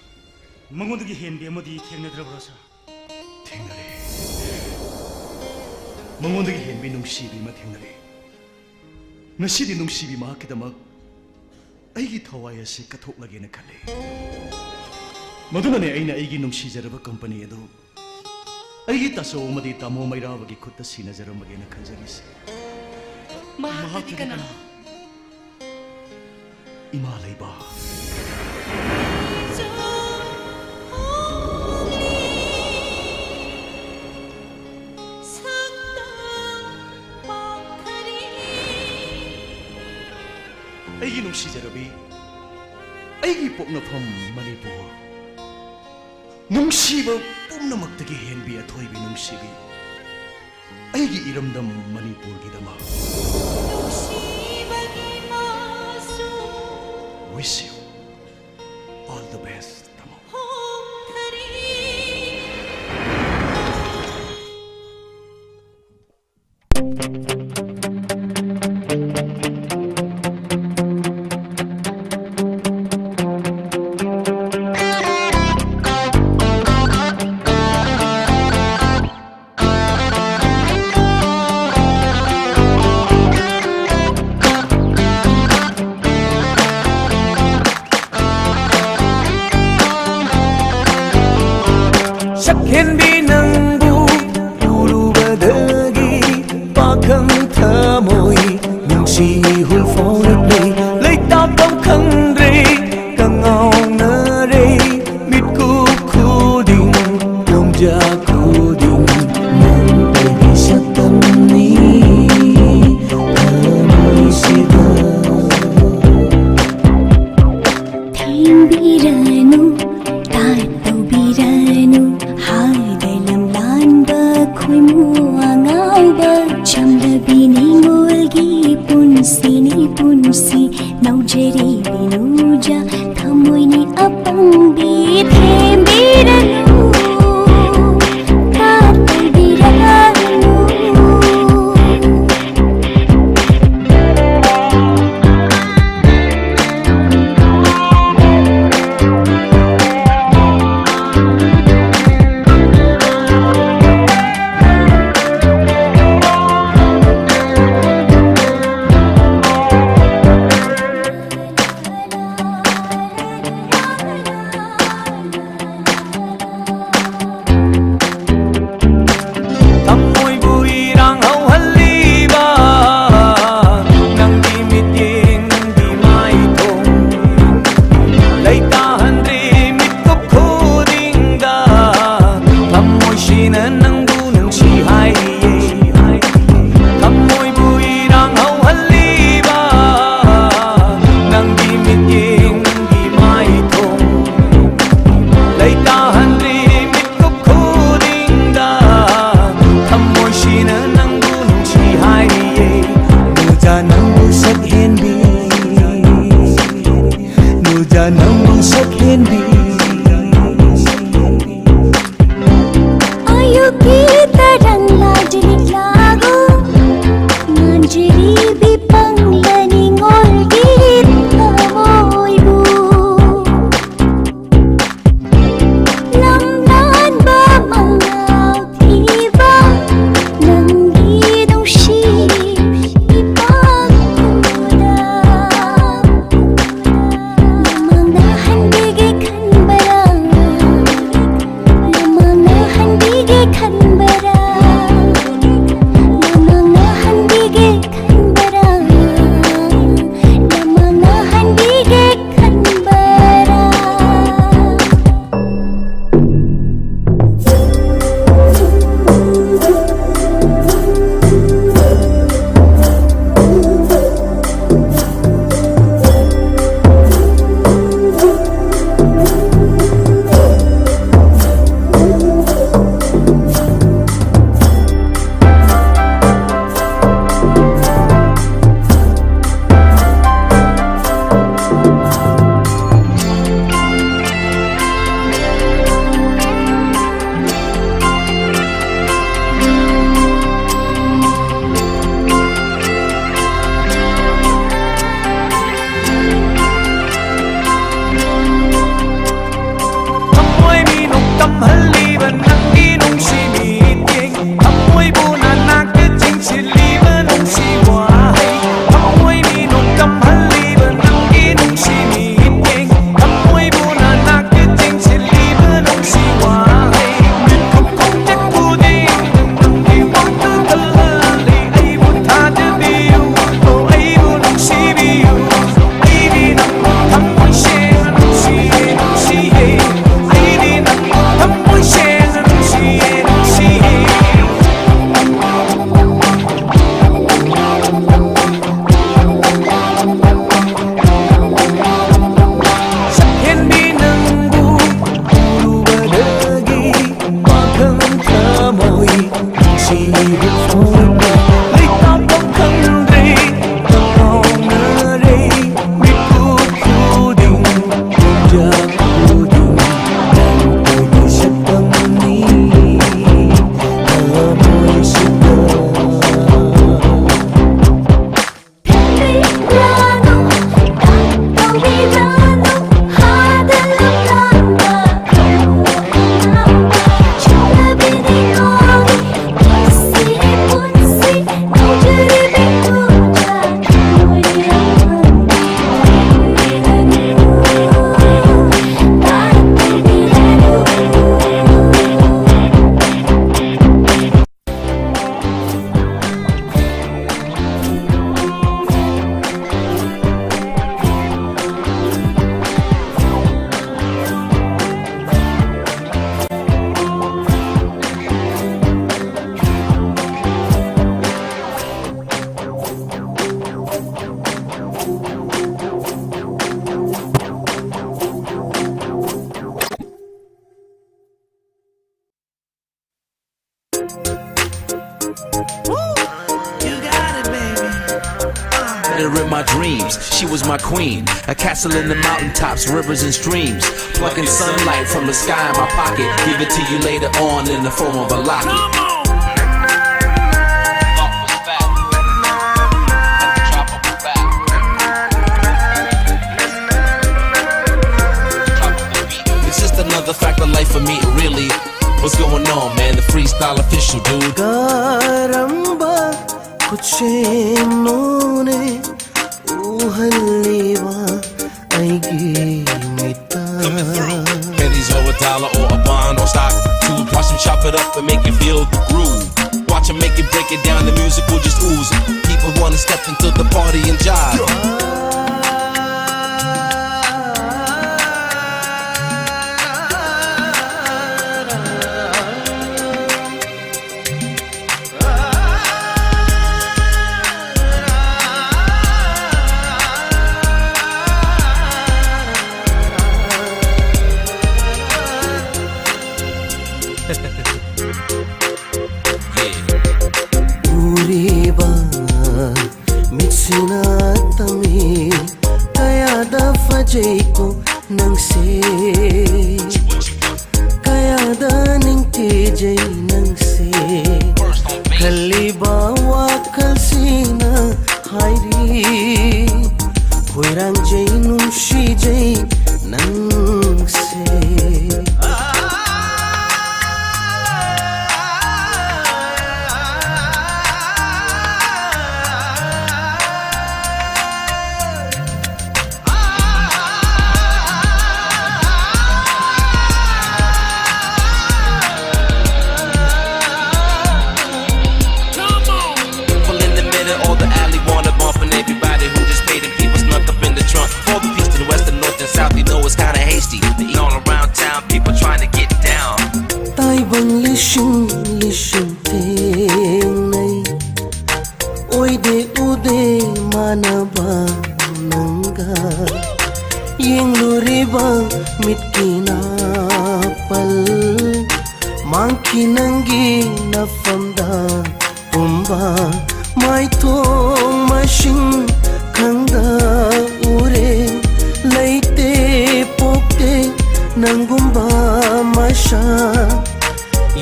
ꯃꯉꯣꯟꯗꯒꯤ ꯍꯦꯟꯕꯤ ꯑꯃꯗꯤ ꯊꯦꯡꯅꯗ꯭ꯔꯕ꯭ꯔꯣ ꯁꯥꯔ? ꯊꯦꯡꯅꯔꯦ꯫ ꯃꯉꯣꯟꯗꯒꯤ ꯍꯦꯟꯕꯤ ꯅꯨꯡꯁꯤꯕꯤ ꯑꯃ ꯊꯦꯡꯅꯔꯦ꯫ ꯉꯁꯤꯗꯤ ꯅꯨꯡꯁꯤꯕꯤ ꯃꯍꯥꯛꯀꯤꯗꯃꯛ ꯑꯩꯒꯤ ꯊꯋꯥꯏ ꯑꯁꯤ ꯀꯠꯊꯣꯛꯂꯒꯦꯅ ꯈꯜꯂꯤ꯫ ꯃꯗꯨꯅꯅꯦ ꯑꯩꯅ ꯑꯩꯒꯤ ꯅꯨꯡꯁꯤꯖꯔꯕ ꯀꯝꯄꯅꯤ ꯑꯗꯨ ꯑꯩꯒꯤ ꯇꯥꯆꯧ ꯑꯃꯗꯤ ꯇꯥꯃꯣ ꯃꯩꯔꯥꯕꯒꯤ ꯈꯨꯠꯇ ꯁꯤꯟꯅꯖꯔꯝꯕꯒꯦꯅ ꯈꯟꯖꯔꯤꯁꯦ꯫ ꯃꯍꯥꯛꯇꯨꯗꯤ ꯃꯍꯥꯛꯇꯨꯗꯤ ꯀꯅꯥ? ꯀꯅꯥ? ꯏꯃꯥ ꯂꯩꯕꯥꯛ꯫ ꯑꯩꯒꯤ ꯅꯨꯡꯁꯤꯖꯔꯕꯤ, ꯑꯩꯒꯤ ꯄꯣꯛꯅꯐꯝ ꯃꯅꯤꯄꯨꯔ꯫ ꯅꯨꯡꯁꯤꯕ ꯄꯨꯝꯅꯃꯛꯇꯒꯤ ꯍꯦꯟꯕꯤ ꯑꯊꯣꯏꯕꯤ ꯅꯨꯡꯁꯤꯕꯤ, ꯑꯩꯒꯤ ꯏꯔꯝꯗꯝ ꯃꯅꯤꯄꯨꯔꯒꯤꯗꯃꯛ꯫ ꯅꯨꯡꯁꯤꯕꯒꯤ ꯃꯆꯨ꯫ Wish you all the best, ꯇꯥꯃꯣ꯫ ꯍꯣꯡꯊꯔꯤ꯫ ꯅꯨꯡꯁꯤ ꯅꯧꯖꯔꯤ ꯕꯤꯅꯨꯖꯥ, ꯊꯃꯣꯏꯅꯤ ꯑꯄꯪꯕꯤ ꯊꯦꯝꯕꯤꯔꯅꯨ, ꯀꯥ ꯇꯧꯕꯤꯔꯅꯨ꯫ She was my queen, a castle in the mountaintops, rivers and streams. Plucking sunlight from the sky in my pocket, give it to you later on in the form of a locket. It's just another fact of life for me, really. What's going on, man? The freestyle official, dude. ꯀꯔꯝꯕ ꯈꯨꯠꯁꯦꯝꯅꯣꯅꯦ ꯎꯍꯜꯂꯤꯕ ꯑꯩꯒꯤ ꯃꯤꯠꯇ? Pennies or a dollar or a bond or stock. Two blossom, chop it up and make you feel the groove. Watch 'em make it, break it down, the music will just ooze. People wanna step into the party and jive. ꯎꯔꯤꯕ ꯃꯤꯠꯁꯤꯅ ꯇꯝꯃꯤ ꯀꯌꯥꯗ ꯐꯖꯩꯀꯣ ꯅꯪꯁꯦ, ꯀꯌꯥꯗ ꯅꯤꯡꯊꯤꯖꯩ ꯅꯪꯁꯦ, ꯈꯜꯂꯤꯕ ꯋꯥꯈꯜꯁꯤꯅ ꯍꯥꯏꯔꯤ ꯈꯣꯏꯔꯥꯡꯖꯩ ꯅꯨꯡꯁꯤꯖꯩ ꯅꯪꯁꯦ꯫ People in the middle or the alley wanna bump, and everybody who just paid, and people snuck up in the trunk. For the east and west and north and south, you know it's kinda hasty. They all around town, people trying to get down. ꯇꯥꯏꯕꯪ ꯂꯤꯁꯤꯡ ꯂꯤꯁꯤꯡ ꯊꯦꯡꯅꯩ, ꯑꯣꯏꯗꯦ ꯎꯗꯦ ꯃꯥꯟꯅꯕ ꯅꯪꯒ꯫ ꯌꯦꯡꯂꯨꯔꯤꯕ ꯃꯤꯠꯀꯤ ꯅꯥꯄꯜ ꯃꯥꯡꯈꯤ ꯅꯪꯒꯤ ꯅꯐꯝꯗ ꯄꯨꯝꯕ, ꯃꯥꯏꯊꯣꯡ ꯃꯥꯏꯁꯤꯡ ꯈꯪꯗ ꯆꯥ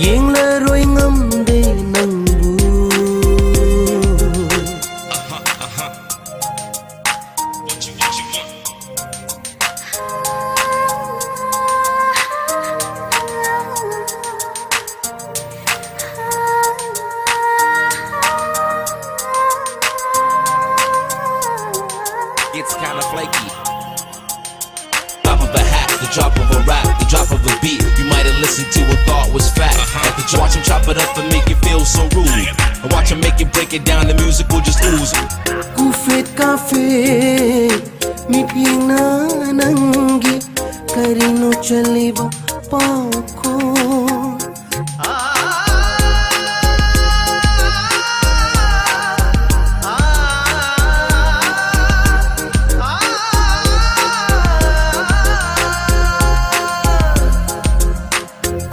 ꯌꯦꯡꯂꯔꯣꯏ ꯉꯝꯗꯦ ꯅꯪꯕꯨ꯫ It's kinda flaky. Drop of a hat, the drop of a rap, the drop of a beat. You might have listened to a thought was fat. At the watch him chop it up and make it feel so rude. And watch him make it break it down, the music will just ooze. Kufet kafe, mityeng na nanggi, karino chaliba pauko.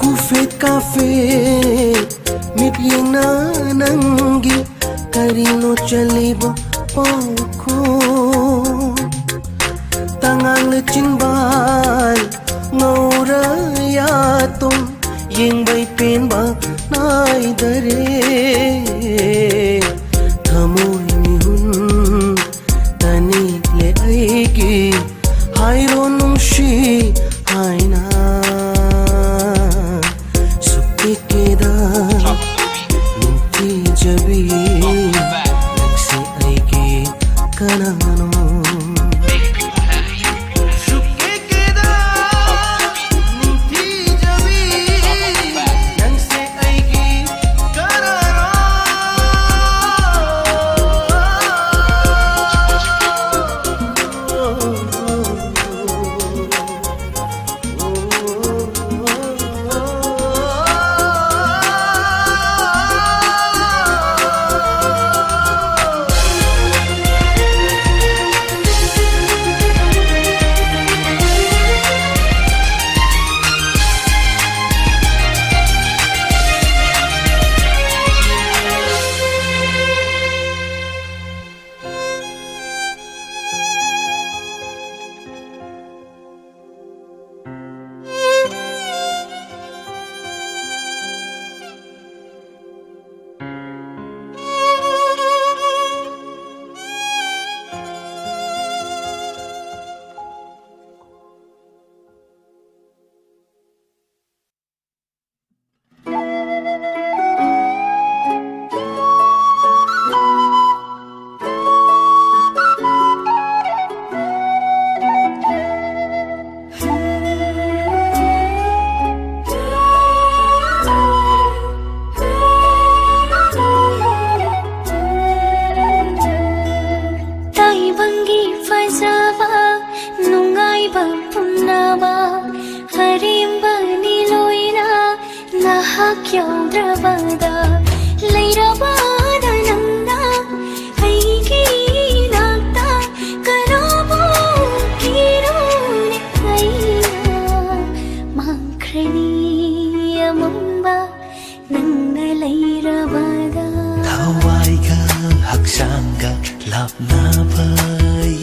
Kufet kafe, mityeng na nanggi, karino chaliba pauko. Tangang le chingbal, ngaura yatom, yengbai penba naidare. Thamoi mihun, tani le aigi, hairo nungshi haina. Sukikeda, nungki jabi, naksi aigi kanano. ꯌꯧꯗ꯭ꯔꯕꯗ ꯂꯩꯔꯕꯗ ꯅꯪꯅ ꯑꯩꯒꯤ ꯏꯅꯥꯛꯇ ꯀꯅꯥꯕꯨ ꯀꯤꯔꯨꯅꯤ ꯑꯩꯅ ꯃꯥꯡꯈ꯭ꯔꯅꯤ ꯑꯃꯝꯕ ꯅꯪꯅ ꯂꯩꯔꯕꯗ ꯊꯋꯥꯏꯒ ꯍꯛꯆꯥꯡꯒ ꯂꯥꯞꯅꯕ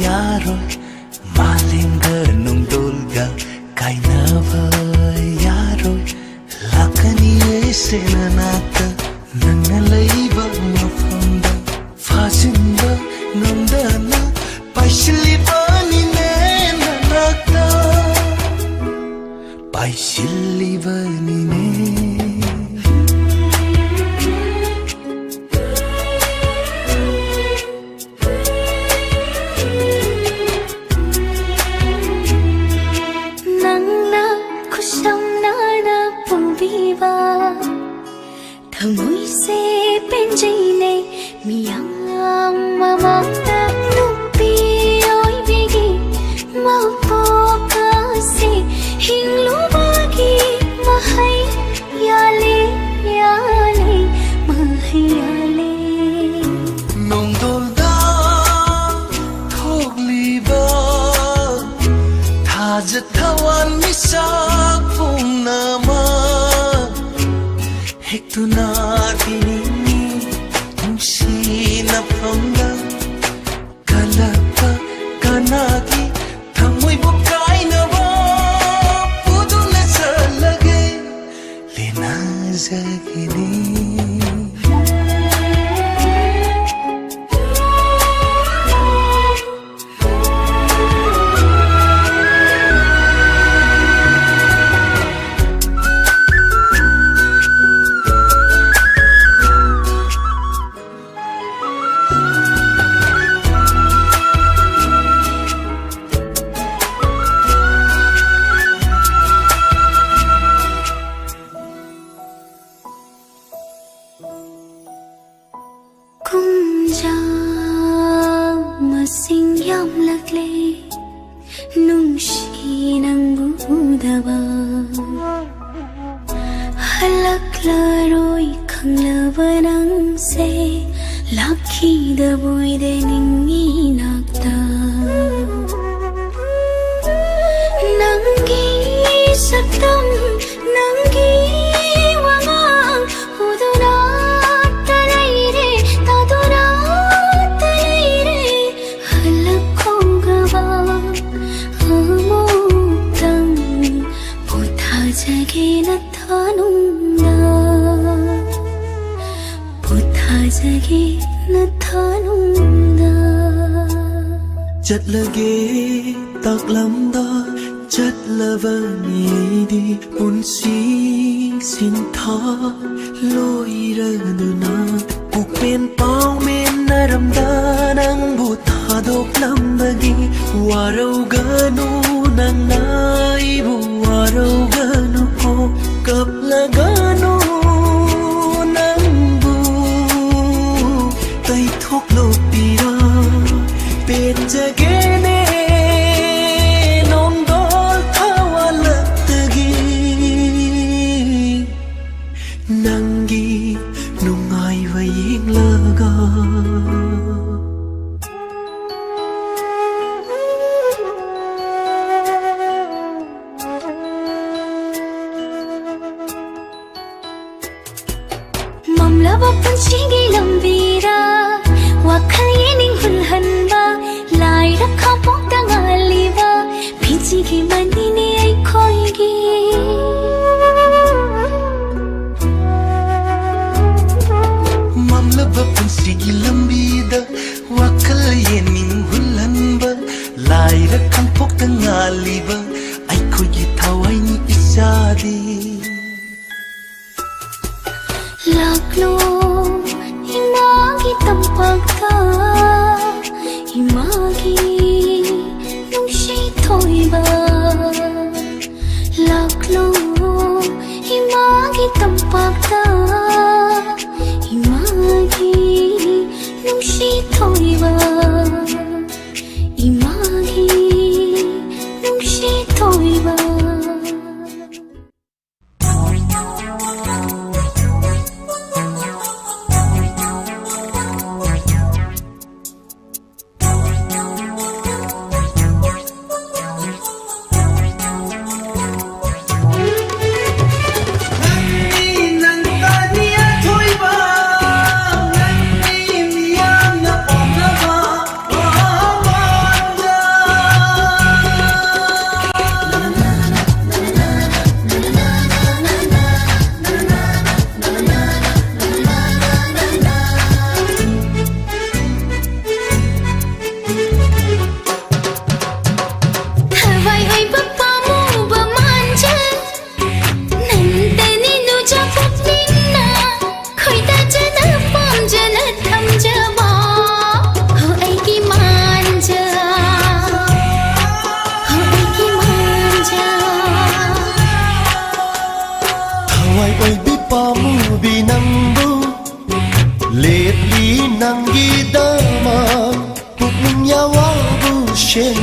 ꯌꯥꯔꯣꯏ ꯃꯥꯂꯦꯝꯒ ꯅꯣꯡꯗꯣꯜꯒ ꯀꯥꯏꯅꯕ ꯌꯥꯔꯣꯏ ꯂꯥꯛꯀꯅꯤꯌꯦ ꯁꯦꯅꯅꯥꯛꯇ ꯅꯪꯅ ꯂꯩꯕ ꯃꯐꯝꯗ ꯐꯥꯖꯤꯟꯕ ꯉꯝꯗꯅ ꯄꯥꯏꯁꯤꯜꯂꯤꯕꯅꯤꯅꯦ ꯅꯅꯥꯛꯇ ꯄꯥꯏꯁꯤꯜꯂꯤꯕꯅꯤꯅꯦ ꯅꯪꯅ ꯈꯨꯠꯁꯝꯅꯅ ꯄꯨꯕꯤꯕ ꯊꯃꯣꯏꯁꯦ ꯄꯦꯟꯖꯩꯅꯦ ꯃꯤꯌꯥꯝ ꯃꯃꯥꯡꯗ ꯅꯨꯄꯤ ꯑꯣꯏꯕꯤꯒꯤ ꯃꯄꯣꯛ ꯑꯁꯤ ꯍꯤꯡꯂꯨꯕꯒꯤ ꯃꯍꯩ ꯌꯥꯜꯂꯤ ꯌꯥꯜꯂꯤ ꯃꯍꯩ ꯌꯥꯜꯂꯤ ꯅꯣꯡꯗꯣꯜꯗ ꯊꯣꯛꯂꯤꯕ ꯊꯥꯖ ꯊꯋꯥꯟ ꯃꯤꯁꯛ ꯄꯨꯝꯅꯃꯛ ꯍꯦꯛꯇꯨꯅ ꯇꯤꯅꯤꯡꯉꯤ ꯅꯨꯡꯁꯤꯅꯐꯝꯗ ꯀꯜꯂꯛꯄ ꯀꯅꯥꯒꯤ ꯊꯃꯣꯏꯕꯨ ꯀꯥꯏꯅꯕ ꯄꯨꯗꯨꯅ ꯆꯠꯂꯒꯦ ꯂꯦꯅꯥꯖꯒꯤꯅꯤ ꯀꯨꯝꯖꯥ ꯃꯁꯤꯡ ꯌꯥꯝꯂꯛꯂꯦ ꯅꯨꯡꯁꯤ ꯅꯪꯕꯨ ꯎꯗꯕ ꯍꯜꯂꯛꯂꯦ ꯅꯪꯁꯦ ꯂꯥꯛꯈꯤꯗꯕꯣꯏꯗꯦ ꯅꯤꯡꯉꯤꯅꯥꯛꯇ. ꯅꯪꯒꯤ ꯁꯛꯇꯝ, ꯅꯪꯒꯤ ꯋꯥꯉꯥꯡ ꯎꯗꯨꯅꯇ ꯂꯩꯔꯦ, ꯇꯥꯗꯨꯅꯇ ꯂꯩꯔꯦ. ꯍꯜꯂꯛꯈꯣꯒꯕ ꯑꯃꯨꯛꯇꯪ ꯄꯣꯊꯥꯖꯒꯦ ꯅꯊꯥꯅꯨꯡꯗ, ꯄꯣꯊꯥꯖꯒꯦ ꯅꯊꯥꯅꯨꯡꯗ. ꯆꯠꯂꯒꯦ ꯇꯥꯛꯂꯝꯕ ꯆꯠꯂꯕꯅꯤ ꯑꯩꯗꯤ ꯄꯨꯟꯁꯤ ꯁꯤꯟꯊꯥ ꯂꯣꯏꯔꯗꯨꯅ. ꯄꯨꯛꯄꯦꯟ ꯄꯥꯎꯃꯦꯟꯅꯔꯝꯗ ꯅꯪꯕꯨ ꯊꯥꯗꯣꯛꯂꯝꯕꯒꯤ ꯋꯥꯔꯧꯒꯅꯨ, ꯅꯪꯅ ꯑꯩꯕꯨ ꯋꯥꯔꯧꯒꯅꯨꯀꯣ. ꯀꯞꯂꯒꯅꯨ, ꯅꯪꯕꯨ ꯇꯩꯊꯣꯛꯂꯣ ꯄꯤꯔꯥ. ꯄꯦꯟꯖꯒꯦꯅꯦ ꯅꯣꯡꯗꯣꯜ ꯊꯋꯥꯜꯂꯛꯇꯒꯤ ꯅꯪꯒꯤ ꯅꯨꯡꯉꯥꯏꯕ ꯌꯦꯡꯂꯒ. ꯃꯝꯂꯕ ꯄꯨꯟꯁꯤꯒꯤ ꯂꯝꯕꯤꯗ ꯋꯥꯈꯜ ꯌꯦꯅꯤꯡ ꯍꯨꯜꯍꯟꯕ, ꯂꯥꯏꯔ ꯈꯥꯡꯄꯣꯛꯇ ꯉꯥꯜꯂꯤꯕ ꯐꯤꯖꯤꯒꯤ ꯃꯅꯤꯅꯦ ꯑꯩꯈꯣꯏꯒꯤ. ꯃꯝꯂꯕ ꯄꯨꯟꯁꯤꯒꯤ ꯂꯝꯕꯤꯗ ꯋꯥꯈꯜ ꯌꯦꯅꯤꯡ ꯍꯨꯜꯍꯟꯕ, ꯂꯥꯏꯔ ꯈꯥꯡꯄꯣꯛꯇ ꯉꯥꯜꯂꯤꯕ ꯑꯩꯈꯣꯏꯒꯤ ꯊꯋꯥꯏꯅꯤ ꯏꯆꯥꯗꯤ. ꯂꯥꯛꯂꯣ ꯏꯃꯥꯒꯤ ꯇꯝꯄꯥꯛꯇ, ꯏꯃꯥꯒꯤ ꯅꯨꯡꯁꯤ ꯊꯣꯏꯕ. ꯂꯥꯛꯂꯣ ꯏꯃꯥꯒꯤ ꯇꯝꯄꯥꯛꯇ, ꯏꯃꯥꯒꯤ ꯅꯨꯡꯁꯤ ꯊꯣꯏꯕ, ꯏꯃꯥꯒꯤ ꯅꯨꯡꯁꯤ ꯊꯣꯏꯕ.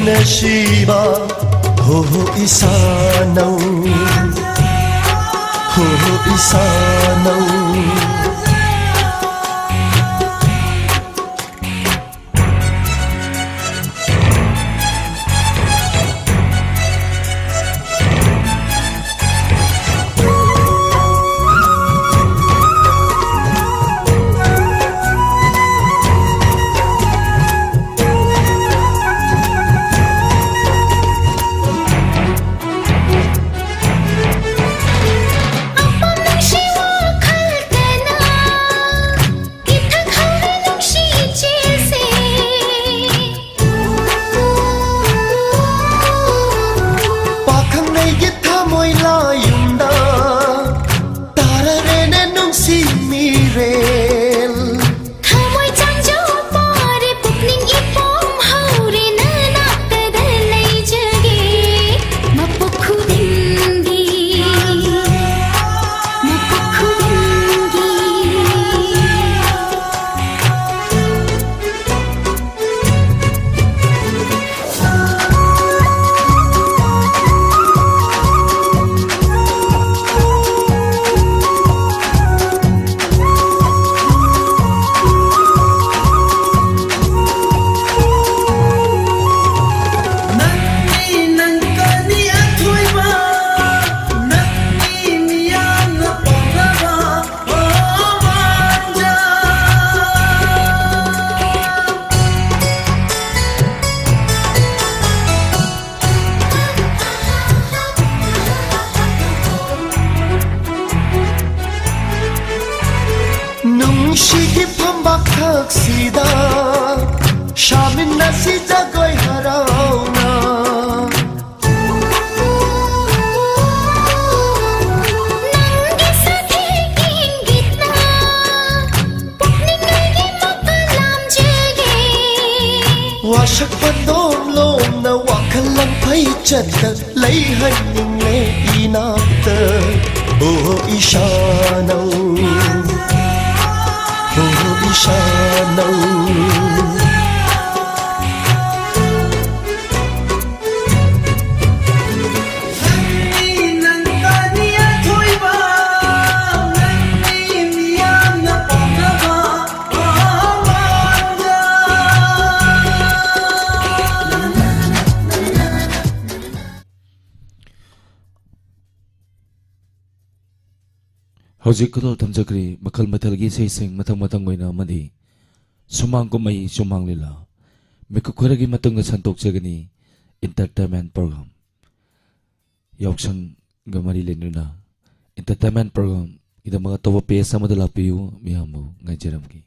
ꯅꯨꯡꯁꯤꯕ ꯍꯣ ꯍꯣ ꯏꯁꯥꯅꯧ, ꯍꯣ ꯍꯣ ꯏꯁꯥꯅꯧ꯫ ꯄꯥꯈꯪ ꯑꯩꯒꯤ ꯊꯃꯣꯏ ꯂꯥꯌꯨꯝꯗ ꯇꯥꯔꯔꯦꯅꯦ ꯅꯨꯡꯁꯤ ꯃꯤꯔꯦꯜ꯫ ꯊꯃꯣꯏ ꯆꯥꯡꯖꯧ ꯄꯥꯔꯦ, ꯄꯨꯛꯅꯤꯡ ꯏꯄꯣꯝ ꯍꯧꯔꯦ, ꯅꯅꯥꯛꯇꯗ ꯂꯩꯖꯒꯦ꯫ ꯃꯄꯣꯛ ꯈꯨꯗꯤꯡꯒꯤ, ꯃꯄꯣꯛ ꯈꯨꯗꯤꯡꯒꯤ꯫ ꯅꯪꯗꯤ ꯅꯪ ꯀꯅꯤ ꯑꯊꯣꯏꯕ, ꯅꯪꯗꯤ ꯃꯤꯌꯥꯝꯅ ꯄꯥꯝꯅꯕ꯫ ꯅꯨꯡꯁꯤꯒꯤ ꯐꯝꯕꯥꯛ ꯊꯛꯁꯤꯗ ꯁꯥꯃꯤꯟꯅꯁꯤ ꯖꯒꯣꯏ ꯍꯔꯥꯎꯅ꯫ ꯅꯪꯒꯤ ꯁꯥꯊꯤꯒꯤ ꯏꯪꯒꯤꯠꯅ ꯄꯨꯛꯅꯤꯡ ꯑꯩꯒꯤ ꯃꯄꯥꯟ ꯂꯥꯝꯖꯒꯦ꯫ ꯋꯥꯁꯛ ꯄꯟꯗꯣꯝ ꯂꯣꯝꯅ ꯋꯥꯈꯜ ꯂꯪꯐꯩ ꯆꯠꯇ ꯂꯩꯍꯟꯅꯤꯡꯂꯦ ꯏꯅꯥꯛꯇ꯫ ꯑꯣ ꯏꯁꯥꯅꯧ, ꯑꯣ ꯏꯁꯥꯅꯧ꯫ ꯍꯧꯖꯤꯛ ꯈꯨꯗꯣꯜ ꯊꯝꯖꯈ꯭ꯔꯤ ꯃꯈꯜ ꯃꯊꯦꯜꯒꯤ ꯏꯁꯩꯁꯤꯡ ꯃꯊꯪ ꯃꯊꯪ ꯑꯣꯏꯅ ꯑꯃꯗꯤ ꯁꯨꯃꯥꯡ ꯀꯨꯝꯍꯩ ꯁꯨꯃꯥꯡ ꯂꯤꯂꯥ ꯃꯤꯀꯨꯞ ꯈꯔꯒꯤ ꯃꯇꯨꯡꯗ ꯁꯟꯗꯣꯛꯆꯒꯅꯤ꯫ Entertainment program ꯌꯥꯎꯁꯪꯒ ꯃꯔꯤ ꯂꯩꯅꯅ entertainment program ꯒꯤꯗꯃꯛ ꯑꯇꯣꯞꯄ page ꯑꯃꯗ ꯂꯥꯛꯄꯤꯌꯨ꯫ ꯃꯤꯌꯥꯝꯕꯨ ꯉꯥꯏꯖꯔꯝꯒꯦ꯫